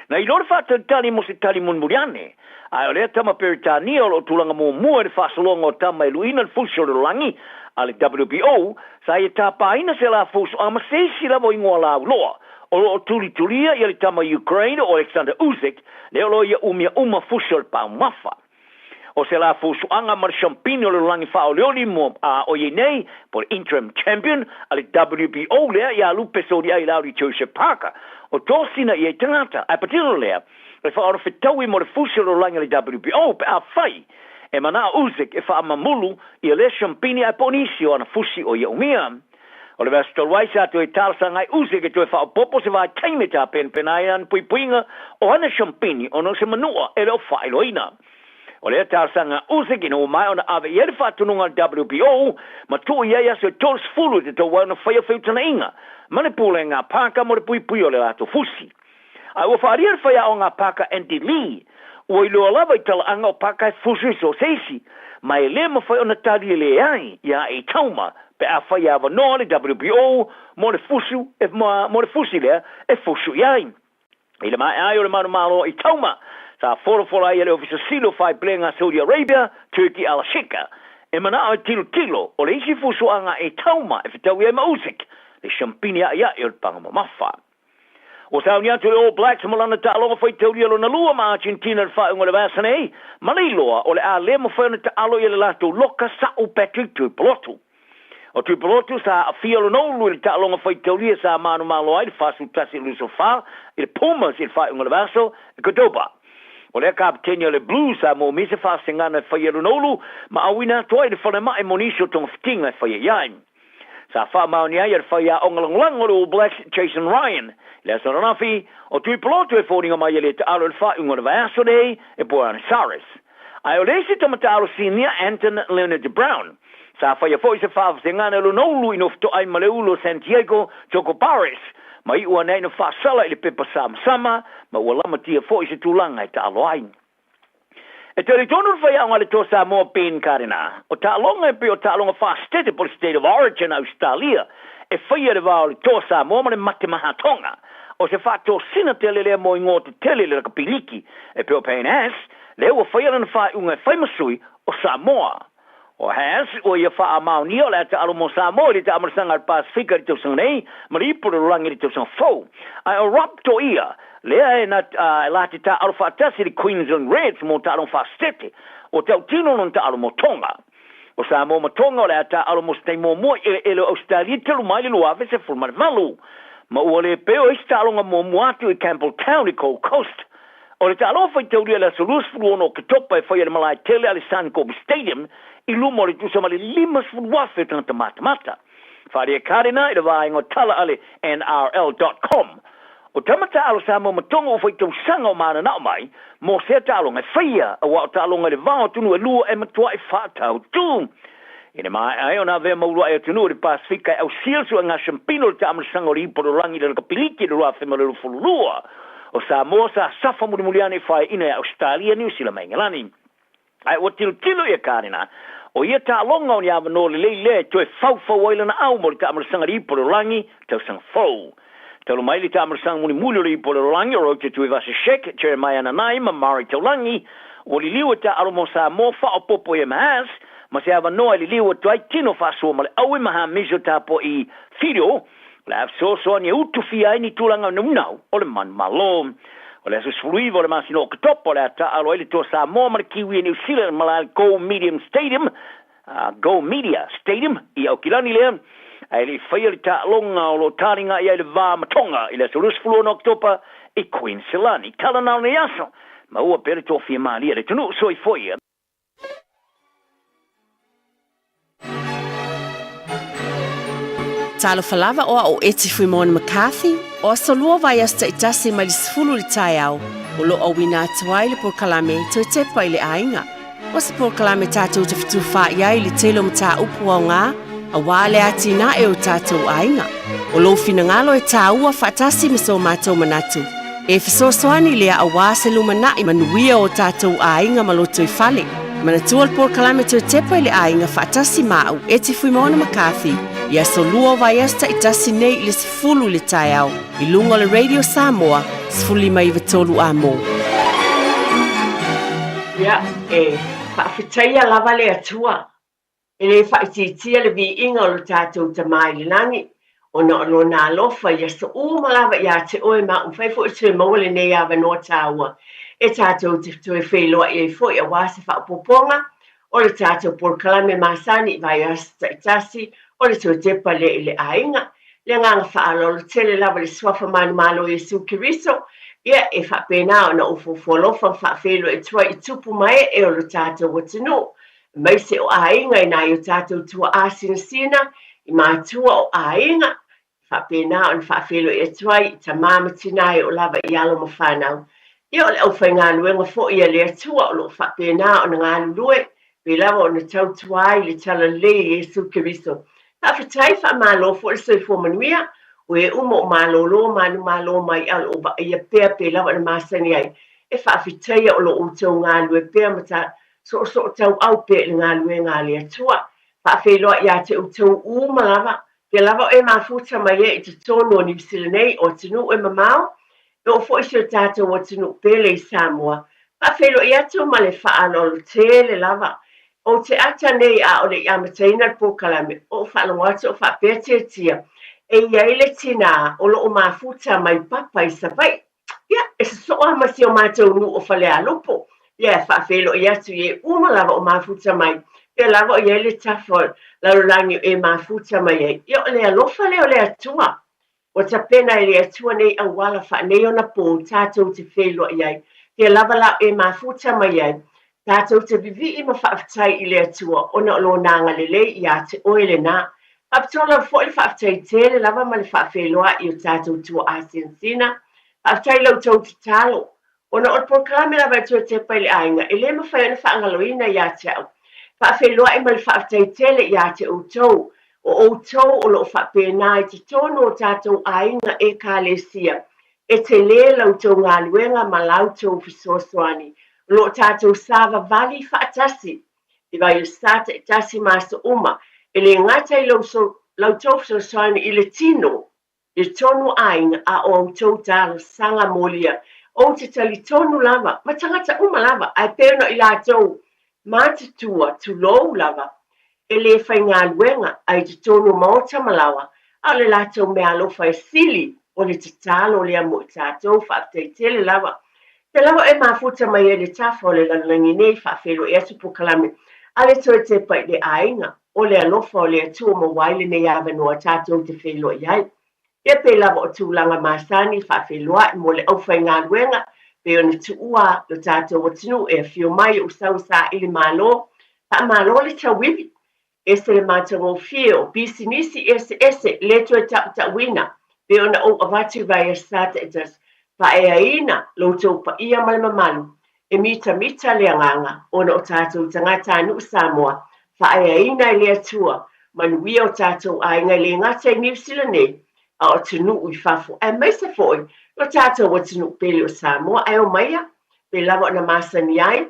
Na iloa le faatalitali mo se tali mulimuli ane, ae o lea tama Peretania o lo o tulaga muamua i le faasologa o tama e luiina le fusi o le lalolagi a le WBO, sa ia tapaina se la fuafuaga ma se isi lava o igoa lauloa o lo o tulitulia ia le tama Ukraine o Oleksandr Usyk, lea o lo o ia umia uma fusi o le paumafa. O se la fusuaga ma le siampini o le lalolagi faaolioli mo a o iai nei, po o le interim champion a le WBO lea ia Lupe Sodiai Lauli Joseph Parker. O tosina i ai tagata, ae patino lea, e faaolofetaui mo le fusi o le lalolagi a le WBO pe afai e manao Usyk e faamamulu ia lea siampini ae po o nisi o ana fusi o ia umia. O le vaiaso talu ai sa toe talosaga ai Usyk e toe faaopoopo se vaitaimi e tapenapena ai ana puipuiga o ana siampini ona o se manua e le o faailoaina. O lea talosaga a Usyk ina ua maea ona ave i ai le faatonuga a le WBO ma tuu i ai aso e 30 e tatau ai ona faia feutagaiga ma le Pulega a Parker mo le puipuia o le latou fusi. A ua faaalia le faiaoga a Parker Andy Lee, ua iloa lava i talaaga o Parker e fusu i so o se isi, ma e le mafai ona tali e leai iā Itauma pe afai e avanoa le WBO mo le fusu e, mo le fusi lea e fusu i ai. I le maea ai o le manumalo o Itauma, sa folafola ai e le Ofisa Sili o Faiplega a Saudi Arabia, Turki Al-Sheikh, e manao e tilotilo o le isi fusuaga a Itauma e fetaui ai ma Usyk, le siampini a'ia'i o le paga mamafa. Ua sauni atu le All Blacks ma lana taaloga faitaulia lona lua ma Argentina i le faaiuga o le vaiaso nei, ma le iloa o le a le mafai ona taalo ia le latou loka sa'u Patrick Tuipulotu. O Tuipulotu sa aafia lona ulu i le taaloga faitaulia sa manumalo ai le 41 i le 24 i le Pumas i le faaiuga o le vaiaso i Cordoba. O lea kapeteni o le Blues sa moomia se faasegana e faia lona ulu ma auina atu ai i le falemai mo nisi o togafitiga e faia i ai. Sa faamaonia ai e le faiaoga lagolago o le All Blacks, Jason Ryan, i le aso ananafi, o Tuipulotu e foliga mai e le taalo i le faaiuga o le vaiaso nei e Buenos Aires. Ae o le isi tama taalo sinia, Anton Leonard Brown, sa faia foi se faavasegana e lona ulu i nofo-toai ma le ulu o Santiago Chocobares, ma iu ane ai na faasala i le pepa samasama, ma ua lamatia foi se tulaga e taalo ai. E talitonu le faiaoga a le Toa Samoa Ben Karena, o taaloga e pei o taaloga faa-state po o le State of Origin a Ausetalia e faia i le va o le Toa Samoa ma le Mate Mahatonga. O se faatosina tele lea mo igoa tetele i le lakapiliki e pei o Payne Haas, lea ua faia lana faaiuga e fai ma sui o Samoa. O Haas, ua ia faamaonia o le a taalo mo Samoa i le taamalasaga a le Pasefika i le tausaga nei ma le ipu o le lalolagi i le tausaga fou. Ae o Rob Toia, lea e na, e la te taalo faatasi i le Queensland Reds mo taaloga faasitete, ua tautino lona taalo mo Tonga. O Samoa ma Tonga o le a taalo mo se taimi muamua i eleele o Ausetalia talu mai le 2018. Ma ua le pei o isi taaloga muamua atu i Campbelltown i Gold Coast. O le taaloga faitaulia i le aso 26 o Oketopa e faia i le malae tele a le Suncorp Stadium i luma o le tusa ma le 50,000 o tagata matamata. Faaalia Karena i le vaega o tala a le NRL dot com. O tama taalo Samoa ma Tonga ua faitausaga o mananao mai mo sea taaloga e faia, aua o taaloga i le va o atunuu e lua e matuai faatautū. I le maea ai ona avea ma uluai atunuu i le Pasefika e ausia le suega siampino o le taamalasaga o le ipu o le lalolagi i le lakapiliki i le 2022. O Samoa sa safa mulimuli ane i faeaina e Ausetalia, Niu Sila ma Engelani. Ae ua tilotilo ia Karena, o ia taaloga o ni avanoa lelei lea e toe faufau ai lana au mo le taamalasaga i le ipu o le lalolagi tausaga fou. Talu mai le taamalasaga mulimuli o le ipu o le lalolagi o Roger Tuivasa-Sheck, Jeremiah Nanai ma Murray Taulagi, ua liliu e taaalo mo Samoa faaopoopo i Haas ma se avanoa e liliu atu ai tino faasoa ma le aue ma hamiso tapuai Fido o le a fesoasoani e utufia ai ni tulaga naunau o le manumalo. O le aso 19 o le masina o Oketopa o le a taaalo ai le Toa Samoa ma le Kiwi e Niu Sila i le malae Go Medium Stadium Go Media Stadium i Aukilani lea, ae le i faia le taaloga o lo o taliga i ai le va ma Tonga i le aso 26 Oketopa i Queensland. Tala na o lenei aso, maua pea le toafia malie a le atunuu. Soifua ia. Talofa lava o au o Eti Fuimoana McCarthy, o aso lua vaiaso taitasi mai le 10 i le taeao, o lo o auina atu ai le polokalame Toe Tepa i le Aiga. O se polokalame tatou te fetufaai ai i le tele o mataupu aoga Auā le atinae o tatou aiga. O lou finagalo e tāua faatasi ma so matou manatu. E fesoasoani lea auā se lumanai manuia o tatou aiga ma lotoifale. Manatua le polokalame Toe Tepa i le Aiga faatasi ma au, Eti Fuimaono McCarthy, i aso lua o vaiaso taitasi nei i le 10 i le taeao i luga o le Radio Samoa 1593 Amo. Ia, e faafetaia lava le Atua E le faaitiitia le viiga o lo tatou Tama i le lagi, ona o Lona alofa i aso uma lava ia te oe ma mafai foi toe maua lenei avanoa taua e tatou te toe feiloai ai foi aua se faaopoopoga o le tatou polokalame masani i vaiaso taitasi o le toe tepa lea i le aiga. Le agaga faaaloalo tele lava i le Suafa manumalo o Iesu Keriso, ia e faapena ona ou fuafua alofa ma faafeiloai atu ai i tupu ma ee o lo tatou atunuu aemaise o aiga i nai o tatou tuaa sinasina, i matua o aiga, e faapena ona faafeiloai atu ai i tama ma tina e oo lava i alo ma fanau. Ia o le aufaigaluega foi a le Atua o lo o faapena ona galulue, pei lava ona tautua ai i le Talalelei a Iesu Keriso. Faafetai, faamalo foi le soifua manuia, o e uma o malolo manumalo mai a o lo o vaaia pea pei lava ona masani ai, e faafetaia o lo o outou galulue pea ma ta Soosootauau pea i le galuega a le Atua. Faafeiloai ia te outou uma lava, pea lava o e mafuta mai ai i totonu o Niu Sila nei, o atunuu e mamao, e oo foi i si o tatou atunuu pele i Samoa. Faafeiloai atu ma le faaaloalo tele lava. Ou te ata nei a o le i amataina le polokalame, ou faalogo atu o faapea tiatia, e i ai le tinā o lo o mafuta mai Papa i Savaii. Ia, e sosoo lava ma si o matou nuu o Falealupo. Ia, e faafeiloai atu i e uma lava o mafuta mai, pea lava o i ai le tafa o lalolagi o e mafuta mai ai. Ia, o le alofa lea o le Atua. Ua tapena e le Atua nei auala faanei ona pō tatou te feiloai ai. Pea lava la o e mafuta mai ai, Tatou te vivii ma faafetai i le Atua ona o Lona agalelei ia te oe lenā. Faapitoa lava foi le faafetai tele lava ma le faafeiloai i o tatou tuaa sinasina. Faafetai i la outou tatalo. Ona o le polokalame lava e toe tepa i le aiga, e le mafai ona faagaloina ia te au. Faafeiloai ma le faafetai tele ia te outou, o outou o lo o faapena i totonu o tatou aiga Ekalesia E tele la outou galuega ma la outou fesoasoani o lo o tatou savavali faatasi i vaiasa taitasi ma aso uma, e le gata i la outou fesoasoani i le tino, i le tonu aiga a o outou talosaga molia. Ou te talitonu lava, ma tagata uma lava, ae pei ona i latou matutua, tulou lava, e le faigaluega a i totonu o maota ma laoa, a o le latou meaalofa e sili o le tatalo lea mo i tatou. Faafetai tele lava. Te lava e mafuta mai ai le tafa o le lalolagi nei, faafeiloai atu polokalame a le toe tepa i le aiga, o le alofa o le Atua maua ai lenei avanoa tatou te feiloai ai. Ia pei lava o tulaga masani faafeiloai mo le aufaigaluega pei ona tuua lo tatou atunuu e afio mai o sau saili malo, faamalo le tauivi, ese le matagofie o pisinisi eseese le toe tautauina pei ona ou avatu i vaiaso taitasi, faaeaina lo outou paia ma le mamalu e mitamita le agaga ona o tatou tagatanuu Samoa faaeaina e le Atua manuia o tatou aiga e le gata i Niu Sila nei a o atunuu i fafo aemaise foi lo tatou atunuu pele o Samoa ae omaia pei lava ona masani ai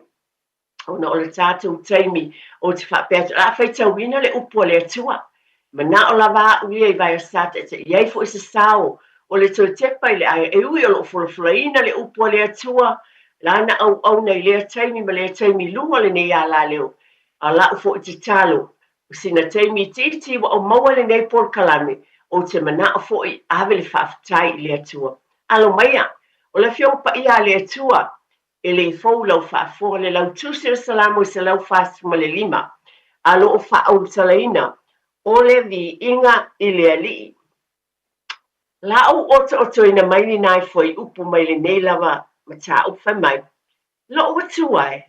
ona o le tatou taimi ou te faapea atu o le a faitauina le upu a le Atua Manao lava au ia i vaiaso taitai i ai foi se sao o le toe tepa i le aiga e ui o lo o folafolaina le upu a le Atua, lana auauna i lea taimi ma lea taimi i luga o lenei alaleo. A o lau foi tatalo, o sina taimi itiiti ua ou maua lenei polokalame, ou te manao foi ave le faafetai i le Atua. Alo maia, o le Afioga Paia a le Atua, E le fou lau faafofoga le lautusi o Salamo i 145, a lo o faaulutalaina o le viiga i le Alii. La ou otootoina mai ni nai fuaiupu mai lenei lava mataupu fai mai, Lou Atua e,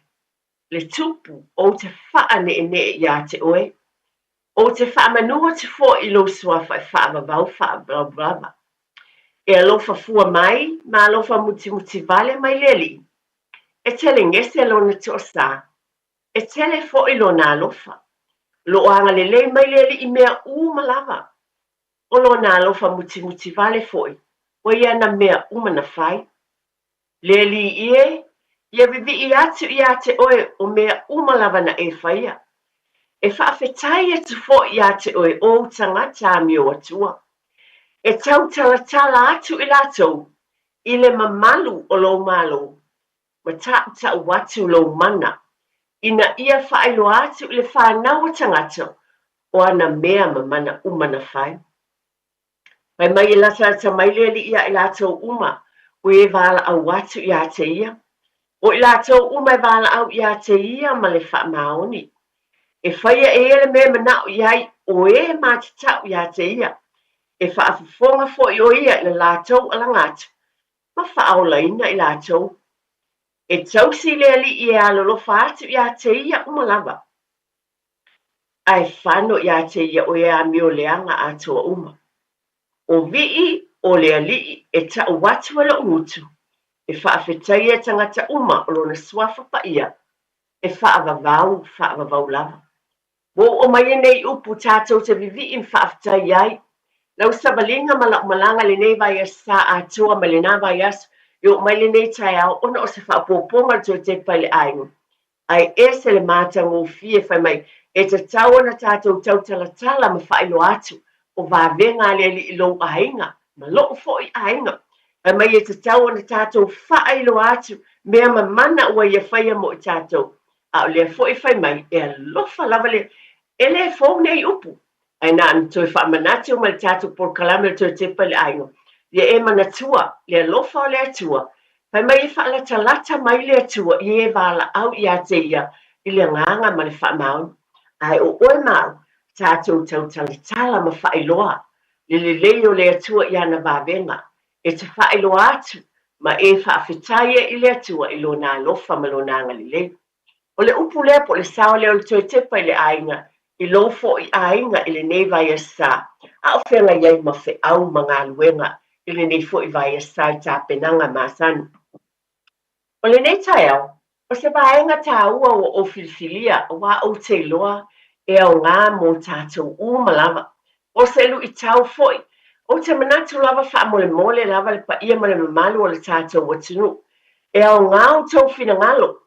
le Tupu ou te faaneenee ia te oe, Ou te faamanu atu foi i lou suafa e faavavau faalavelave. E alofa fua mai ma alofa mutimuti vale mai le Alii. E tele gese lona toasā, e tele foi lona alofa. O lo o agalelei mai le Alii i mea uma lava. O lona alofa mutimuti vale foi ua i ana mea uma na fai. Le Alii e, ia vivii atu ia te oe o mea uma lava na e faia. E faafetai atu foi ia te oe ou tagata amio atua. E tautalatala atu i latou i le mamalu o lou Malo, ma tautau atu lou mana, ina ia faailoa atu i le fanau a tagata o ana mea ma mana uma na fai. Fai mai e latalata mai le Alii ia i latou uma, o e valaau atu ia te ia. O i latou uma e valaau ia te ia ma le faamaoni. E faia e ia le mea e manao i ai o e matatau ia te ia. E faafofoga foi o ia i le latou alaga atu ma faaolaina i latou. E tausi le Alii e alolofa atu ia te ia uma lava. Ae fano ia te ia o e amio leaga atoa uma. O Vii o le alii e tau atu e loʻu gutu, e faafetaia tagata uma o lona suafa paia, e faavavau, faavavau lava. Ua oo mai nei upu tatou te vivii ma faafetai ai. Lau savaliga ma lau malaga i lenei vaiaso sa atoa mai lena vaiaso e oo mai lenei taeao ona o se faaopoopoga o le toe tepa i le aiga. Ae ese le matagofie fai mai e tatau ona tatou tautalatala ma faailoa atu o vavega a le Alii i lou aiga ma loʻu foi aiga. Fai mai e tatau ona tatou faailoa atu mea mamana ua ia faia mo i tatou. A o lea foi fai mai e alofa lava le E le fou nei upu, ae na ona toe faamanatu ma le tatou polokalame o le toe tepa i le aiga, ia e manatua le alofa o le Atua, fai mai e faalatalata mai le Atua i e valaau ia te ia i le agaga ma le faamaoni. Ae o oe ma au, tatou tautalatala ma faailoa le lelei o le Atua i ana vavega, e te faailoa atu ma e faafetai ai i le Atua i Lona alofa ma Lona agalelei. O le upu lea po o le sao lea o le toe tepa i le aiga, i lou foi aiga i lenei vaiaso, a o feagai ai ma feau ma galuega i lenei foi vaiaso i tapenaga masani. O lenei taeao, o se vaega taua ua ou filifilia aua ou te iloa e aoga mo tatou uma lava. O se luitau foi, ou te manatu lava faamolemole lava le paia ma le mamalu o le tatou atunuu. E aoga outou finagalo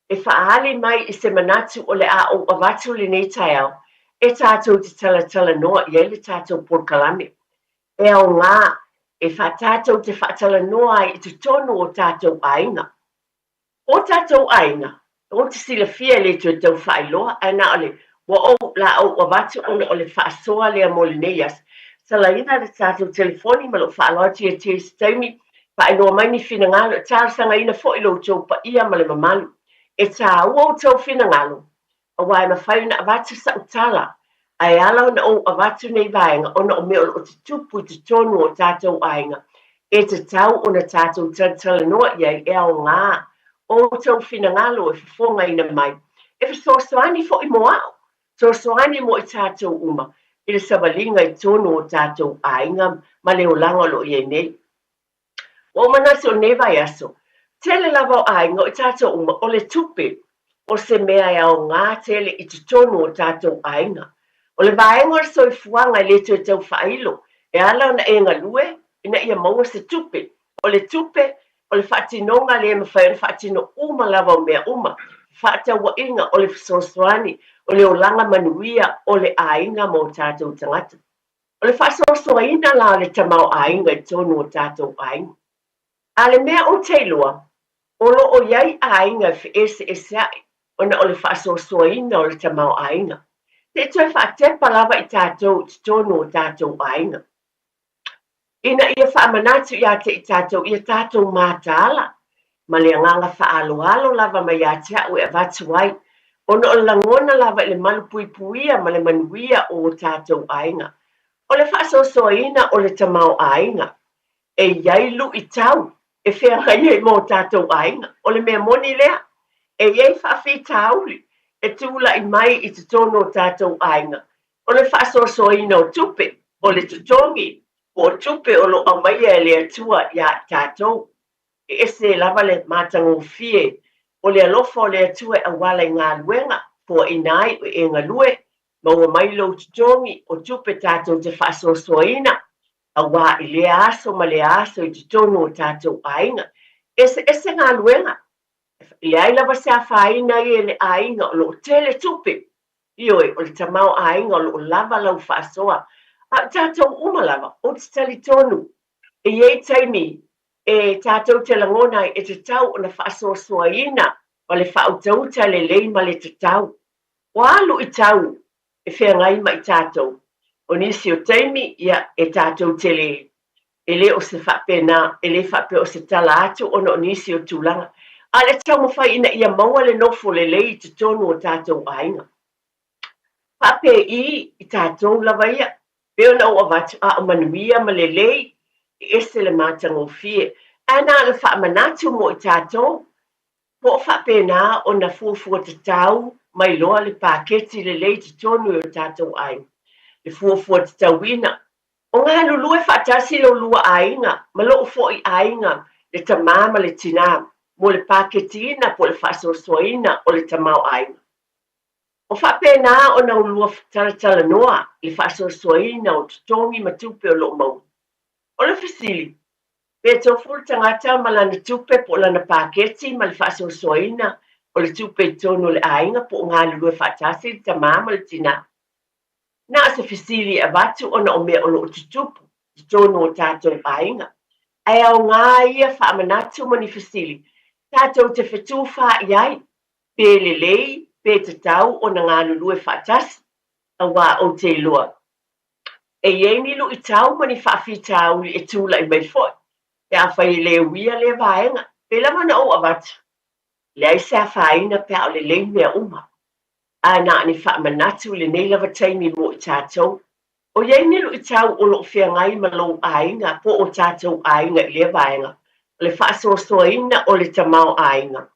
e faaali mai i se manatu o le a ou avatu lenei taeao e tatou te talatalanoa i ai le tatou polokalame. E aoga e faatatou te faatalanoa ai i totonu o tatou aiga. O tatou aiga, ou te silafia e le toe tau faailoa, ae na o le ua ou la ou avatu ona o le faasoa lea mo lenei aso. Salaina le tatou telefoni ma lou faaaloalo atu ia te se taimi, faailoa mai ni finagalo, e talosagaina foi lo outou paia ma le mamalu. E tāua outou finagalo, aua e mafai ona avatu sa'u tala, ae ala ona ou avatu nei vaega ona o mea o lo o tutupu i totonu o tatou aiga, e tatau ona tatou talatalanoa i ai e aoga outou finagalo e fofogaina mai, e fesoasoani foi mo a'u, fesoasoani mo i tatou uma i le savaliga i totonu o tatou aiga ma le olaga o lo o i ai nei. Ua ou manatu o lenei vaiaso, tele lava o aiga o i tatou uma, o le tupe o se mea e aoga tele i totonu o tatou aiga. O le vaega o le soifuaga e le toe tau faailo, e ala ona e galue ina ia maua se tupe. O le tupe, o le faatinoga lea e mafai ona faatino uma lava o mea uma, fefaatauaiga, o le fesoasoani, o le olaga manuia o le aiga ma o tatou tagata. O le faasoasoaina la o le tamaoaiga i totonu o tatou aiga. A le mea ou te iloa, o lo o i ai aiga e feeseeseaʻi ona o le faasoasoaina o le tamaoaiga. Se i toe faatepa lava i tatou i totonu o tatou aiga. Ina ia faamanatu ia te i tatou ia tatou mataala ma le agaga faaaloalo lava mai ia te au e avatu ai, ona o le lagona lava i le malupuipuia ma le manuia o o tatou aiga. O le faasoasoaina o le tamaoaiga, e i ai luitau e feagai ai ma o tatou aiga. O le mea moni lea, e i ai faafitauli e tulai mai i totonu o tatou aiga, o le faasoasoaina o tupe, o le totogi, po o tupe o lo o aumaia e le Atua iā i tatou. E ese lava le matagofie o le alofa o le Atua e auala i galuega, foaina ai o e galue. Maua mai lou totogi o tupe tatou te faasoasoaina, auā i lea aso ma lea aso i totonu o tatou aiga. Eseese galuega. E leai lava se afaina ia i le aiga o lo o tele tupe. Ioe, o le tamaoaiga o lo o lava lau faasoa. A o tatou uma lava, ou te talitonu, e i ai taimi e tatou te lagona ai e tatau ona faasoasoaina ma le faautauta lelei ma le tatau. O a luitau e feagai ma i tatou? O nisi o taimi, ia, e tatou te le, e le o se faapena, e le faapea o se tala atu ona o nisi o tulaga, a o le taumafai ina ia maua le nofo lelei i totonu o tatou aiga. Faapei i tatou lava ia, pei ona ou avatu, a o manuia ma lelei, e ese le matagofie. Ae na ona faamanatu mo i tatou, Po o faapena ona fuafua tatau mai loa le paketi lelei i totonu i o tatou aiga. Le fuafua tatauina, o galulue faatasi lo lua aiga ma lou foi aiga, le tamā ma le tinā, mo le paketiina po o le faasoasoaina o le tamaoaiga. O faapena ona ulua talatalanoa le faasoasoaina o totogi ma tupe o lo o maua. O le fesili, Pe tofu le tagata ma lana tupe po o lana paketi ma le faasoasoaina o le tupe i totonu o le aiga po o galulue faatasi le tamā ma le tinā. Na o se fesili e avatu ona o mea o lo o tutupu i totonu o tatou aiga. Ae aoga ia faamanatu ma ni fesili tatou te fetufaai ai, pe lelei pe tatau ona galulue faatasi, aua ou te iloa E i ai ni luitau ma ni faafitauli e tulai mai foi pe afai e le uia lea vaega. Pei lava ona ou avatu, leai se afaina pe a o lelei mea uma. Ae na o ni faamanatu i lenei lava taimi mo i tatou. O i ai ni luitau o lo o feagai ma lou aiga po o tatou aiga i lea vaega, o le faasoasoaina o le tamaoaiga.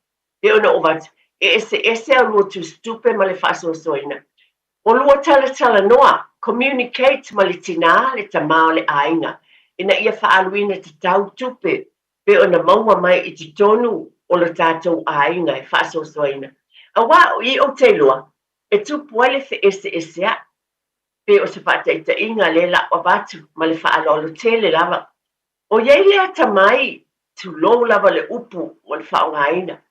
Pei ona ou avatu, e eseese a lua tusitupe ma le faasoasoaina. O lua talatalanoa, communicate, ma le tinā, le tamā o le aiga, ina ia faaaluina tatau tupe pei ona maua mai i totonu o lo tatou aiga e faasoasoaina. Aua o i ou te iloa, e tupu ai le feeseesea'i, pei o se faataitaiga lea la'u avatu ma le faaaloalo tele lava. O i ai le atamai, tulou lava le upu ua na faaaogaina,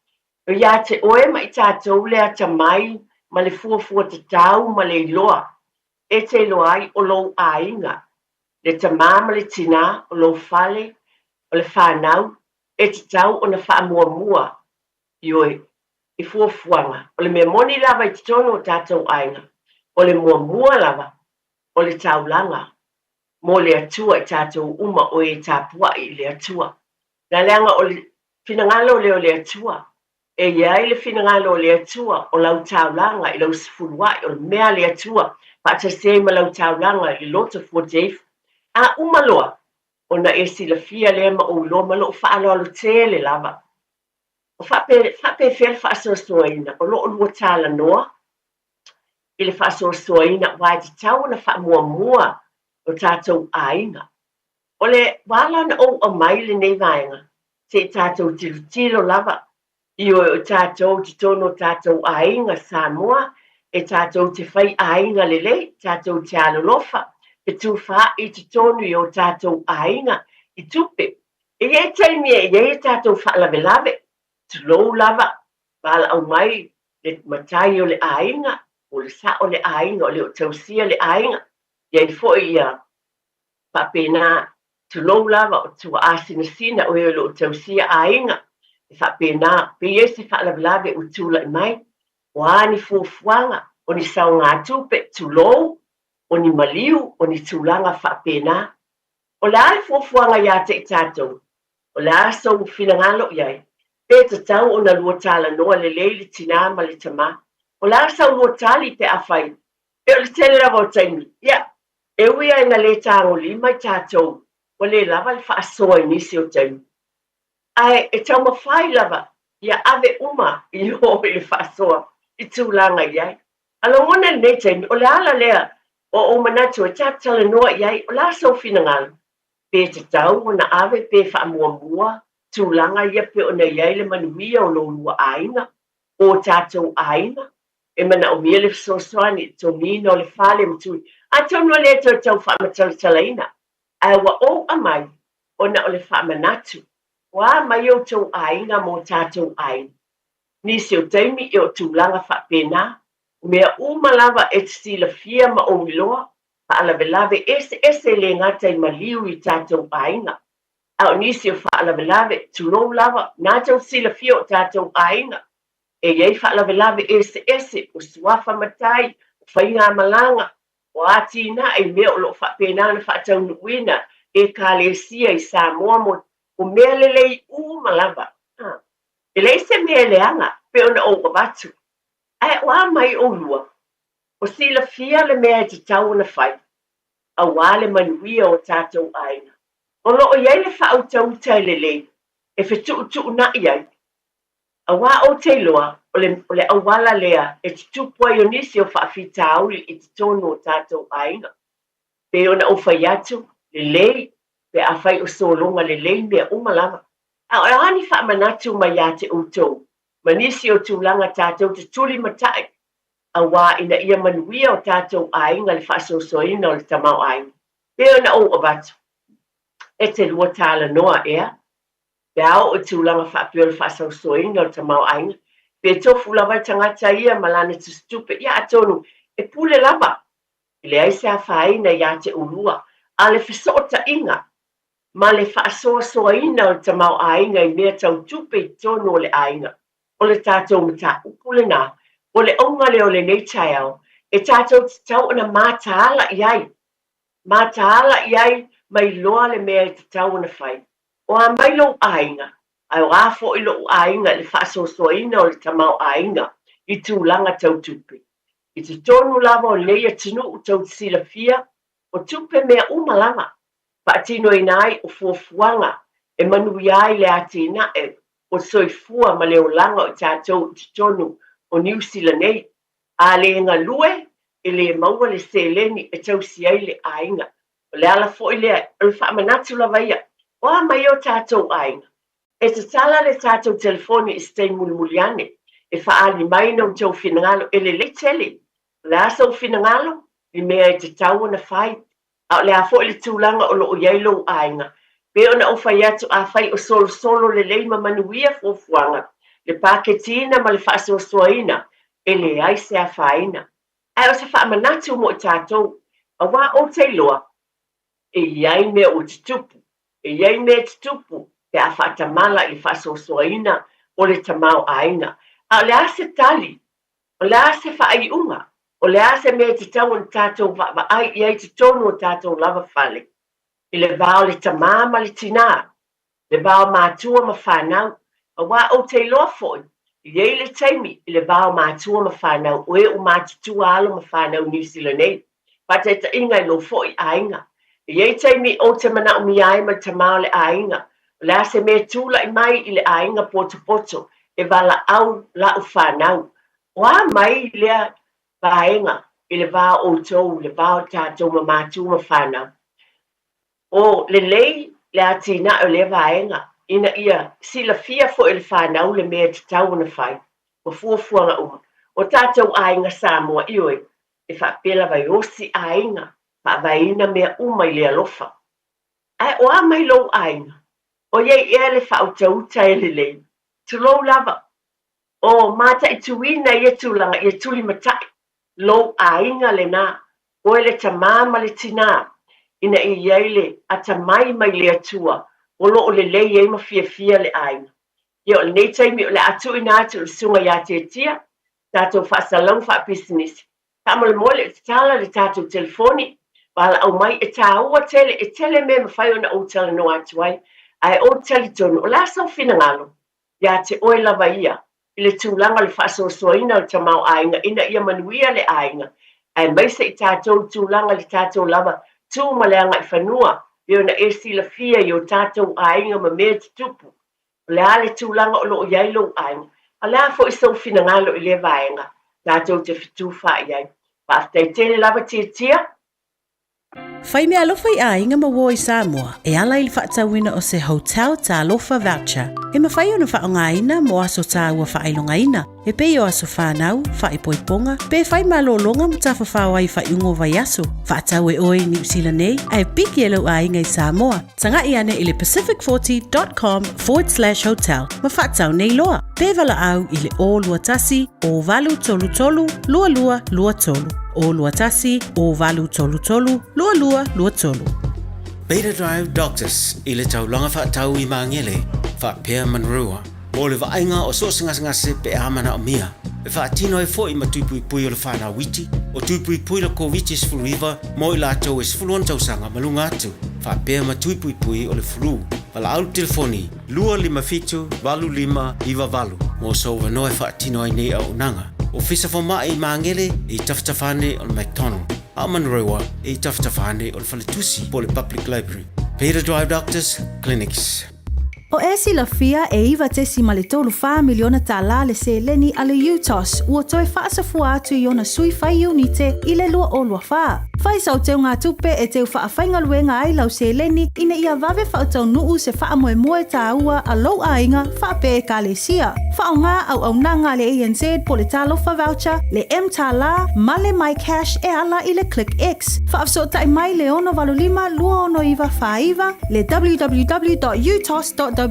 O ia te oe ma i tatou le atamai ma le fuafua tatau ma le iloa e te iloa ai o lou aiga, le tamā ma le tinā, o lou fale, o le fanau, e tatau ona faamuamua, ioe, i fuafuaga. O le mea moni lava i totonu o tatou aiga, o le muamua lava o le taulaga mo le Atua i tatou uma o e tapuai i le Atua. Na leaga o le finagalo lea o le Atua. E i ai le finagalo o le Atua o lau taulaga i lau sefuluai, o le mea a le Atua, faatasi ai ma lau taulaga i le loto fuateifo. A uma loa, ona e silafia lea ma ou iloa ma lou faaaloalo tele lava. O faapefea le faasoasoaina o lo o lua talanoa i le faasoasoaina aua e tatau ona faamuamua lo tatou aiga. O le wā la na ou aumai lenei vaega, se i tatou tilotilo lava, ioe o tatou i totonu o tatou aiga Samoa, e tatou te fai aiga lelei, tatou te alolofa, fetufaai i totonu i o tatou aiga i tupe. E i ai taimi e i ai a tatou faalavelave, tulou lava, valaau mai le matai o le aiga, o le sao o le aiga, o le o tausia le aiga, i ai foi ia Faapena, tulou lava o tuaasinasina o e o lo o tausia aiga, e faapena, pe i ai se faalavelave ua tulai mai, o a ni fuafuaga, o ni saogatupe, tulou, o ni maliu, o ni tulaga faapena. O le a le fuafuaga ia te i tatou? O le a sou finagalo i ai? Pe tatau ona lua talanoa lelei le tinā ma le tamā? O le a sau lua tali pe afai Pe o le tele lava o taimi, ia, e ui lava ina le tagolima i tatou, ua le lava le faasoa i nisi o taimi. Ae e taumafai lava ia ave uma i o i le faasoa i tulaga i ai. A lagona i lenei taimi, o le ala lea o ou manatu e tatou talanoa i ai, o le a sou finagalo? Pe tatau ona ave pe faamuamua tulaga ia pei ona i ai le manuia o lou lua aiga, o tatou aiga? E manaomia le fesoasoani i le togiina o le fale ma tui. Atonu e le toe tau faamatalatalaina, ae ua ou aumai ona o le faamanatu, ua a mai outou aiga mo tatou aiga. Nisi o taimi e o tulaga faapena, o mea uma lava e te silafia ma ou iloa, faalavelave eseese e le gata i maliu i tatou aiga, a o nisi o faalavelave, tulou lava, na tou silafia o tatou aiga, e i ai faalavelave eseese, o suafa matai, o faigamalaga, o atinae i mea o lo o faapena ona faataunuuina e Ekalesia i Samoa mo o mea lelei uma lava. A, e leai se mea e leaga, pei ona ou avatu. Ae o a mai oulua? O silafia le mea e tatau ona fai, aua le manuia o tatou aiga. O lo o i ai le faautauta e lelei e fetuutuunai ai, aua ou te iloa o le, o le auala lea e tutupu ai o nisi o faafitauli i totonu o tatou aiga. Pei ona ou fai atu, lelei pe afai o sologa lelei mea uma lava. A o a ni faamanatu mai ia te outou ma nisi o tulaga tatou te tulimatai aua ina ia manuia o tatou aiga le faasoasoaina o le tamaoaiga. Pei ona ou avatu, e te lua talanoa ea, pe a oo i tulaga faapea o le faasoasoaina o le tamaoaiga, pe tofu lava le tagata ia ma lana tusitupe, ia atonu e pule lava, e leai se afaina ia te oulua, a o le fesootaiga ma le faasoasoaina o le tamaoaiga i mea tau tupe i totonu o le aiga, O le tatou mataupu lena, o le auga lea o lenei taeao, e tatou te tau ona mataala i ai, mataala i ai ma iloa le mea e tatau ona fai. O a mai lou aiga, ae o a foi lou aiga i le faasoasoaina o le tamaoaiga i tulaga tau tupe. I totonu lava o lenei atunuu tou te silafia, o tupe mea uma lava, faatinoina ai o fuafuaga e manuia ai le atinae o le soifua ma le olaga o i tatou i totonu o Niu Sila nei. A le galue, e le maua le seleni e tausi ai le aiga. O le ala foi lea, o le faamanatu lava ia, o a mai o tatou aiga? E tatala le tatou telefoni i se taimi mulimuli ane, e faaali mai na outou finagalo, e lelei tele. O le a sou finagalo i mea e tatau ona fai? A o le a foi le tulaga o lo o i ai lou aiga? Pei ona ou fai atu, afai o solosolo lelei ma manuia fuafuaga, le paketiina ma le faasoasoaina, e leai se afaina. Ae o se faamanatu mo i tatou, aua ou te iloa, e i ai mea ua tutupu, e i ai mea e tutupu pe a faatamala i le faasoasoaina o le tamaoaiga. A o le a se tali O le a se faaiuga? O le a se mea e tatau ona tatou vaavaai i ai i totonu o tatou lava fale, i le va o le tamā ma le tinā, le va o matua ma fanau, aua ou te iloa foi, e i ai le taimi i le va o matua ma fanau, o e ua matutua alo ma fanau i Niu Sila nei, Faataitaiga i lou foi aiga. E i ai taimi ou te manaomia ai ma le tamā o le aiga, o le a se mea e tulai mai i le aiga potopoto e valaau la'u fanau. O a mai lea vaega i le va o outou, le va o tatou ma matua ma fanau? O lelei le atinae o lea vaega ina ia silafia foi e le fanau le mea e tatau ona fai ma fuafuaga uma. O tatou aiga Samoa, ioe, e faapea lava e osi aiga, faavaeina mea uma i le alofa. Ae o a mai lou aiga? O i ai ea le faautauta e lelei? Tulou lava. O mataituina ia tulaga ia tulimatai lou aiga lena, oe le tamā ma le tinā, ina ia i ai le atamai mai le Atua o lo o lelei ai ma fiafia le aiga. Ia o lenei taimi o le a tuuina atu i le Susuga ia Tiatia, tatou faasalalauga faapisinisi. Faamolemole, tatala le tatou telefoni, valaau mai, e taua tele, e tele mea e mafai ona ou talanoa atu ai, ae ou te talitonu, o le a sou finagalo? Ia te oe lava ia, i le tulaga o le faasoasoaina o le tamaoaiga ina ia manuia le aiga, aemaise i tatou i tulaga i le tatou lava tu ma le agaifanua, pei ona e silafia i o tatou aiga ma mea e tutupu. O le a le tulaga o lo o i ai lou aiga, a o le a foi sou finagalo i lea vaega tatou te fetufaai ai. Faafetai tele lava Tiatia. Fai meaalofa i aiga ma uo i Samoa e ala i le faatauina o se Hotel Talofa Voucher e mafai ona faaaogaina mo aso tāua faailogaina e pei o aso whānau, faaipoipoga, pe fai malōlōga ma tafafao ai i faaiuga o vaiaso. Faatau e oe i Niu Sila nei ae piki e lou aiga i Samoa. Taga'i ane i le pacific40.com forward slash hotel ma faatau nei loa. Pe valaau i le 021 0833 2223. 021 0833 2223. Beta Drive Doctors i le taulaga faatau i Magele, faapea Manurewa, mo le vaaiga o so o se gasegase pe a manaomia. E faatino ai foi ma tui puipui o le whanau iti, o tui puipui le Koviti-19 mo i latou e 16 tausaga ma luga atu, faapea ma tui puipui o le flu. Valaau le telefoni 257 8598 mo sou avanoa e faatino ai nei auaunaga. Ofisa Fomai i Magele e i tafatafa ane o le McDonald, a o Manurewa e i tafatafa ane o le Faletusi po o le Public Library. Beta Drive Doctors Clinics. O e silafia e 9.34 miliona tālā le seleni a le UTOS ua toe faasafua atu i ona sui fai iunite i le 2024. Fai sau teugatupe e teu faafaigaluega ai lau seleni ina ia vave faataunuu se faamoemoe tāua a lou aiga faapea Ekalesia. Faaaoga auaunaga a le ANZ po le Talofa Voucher, le mTālā ma le MyCash e ala i le ClickX. Faafesootai mai le 685 269 49, le www.utos.ws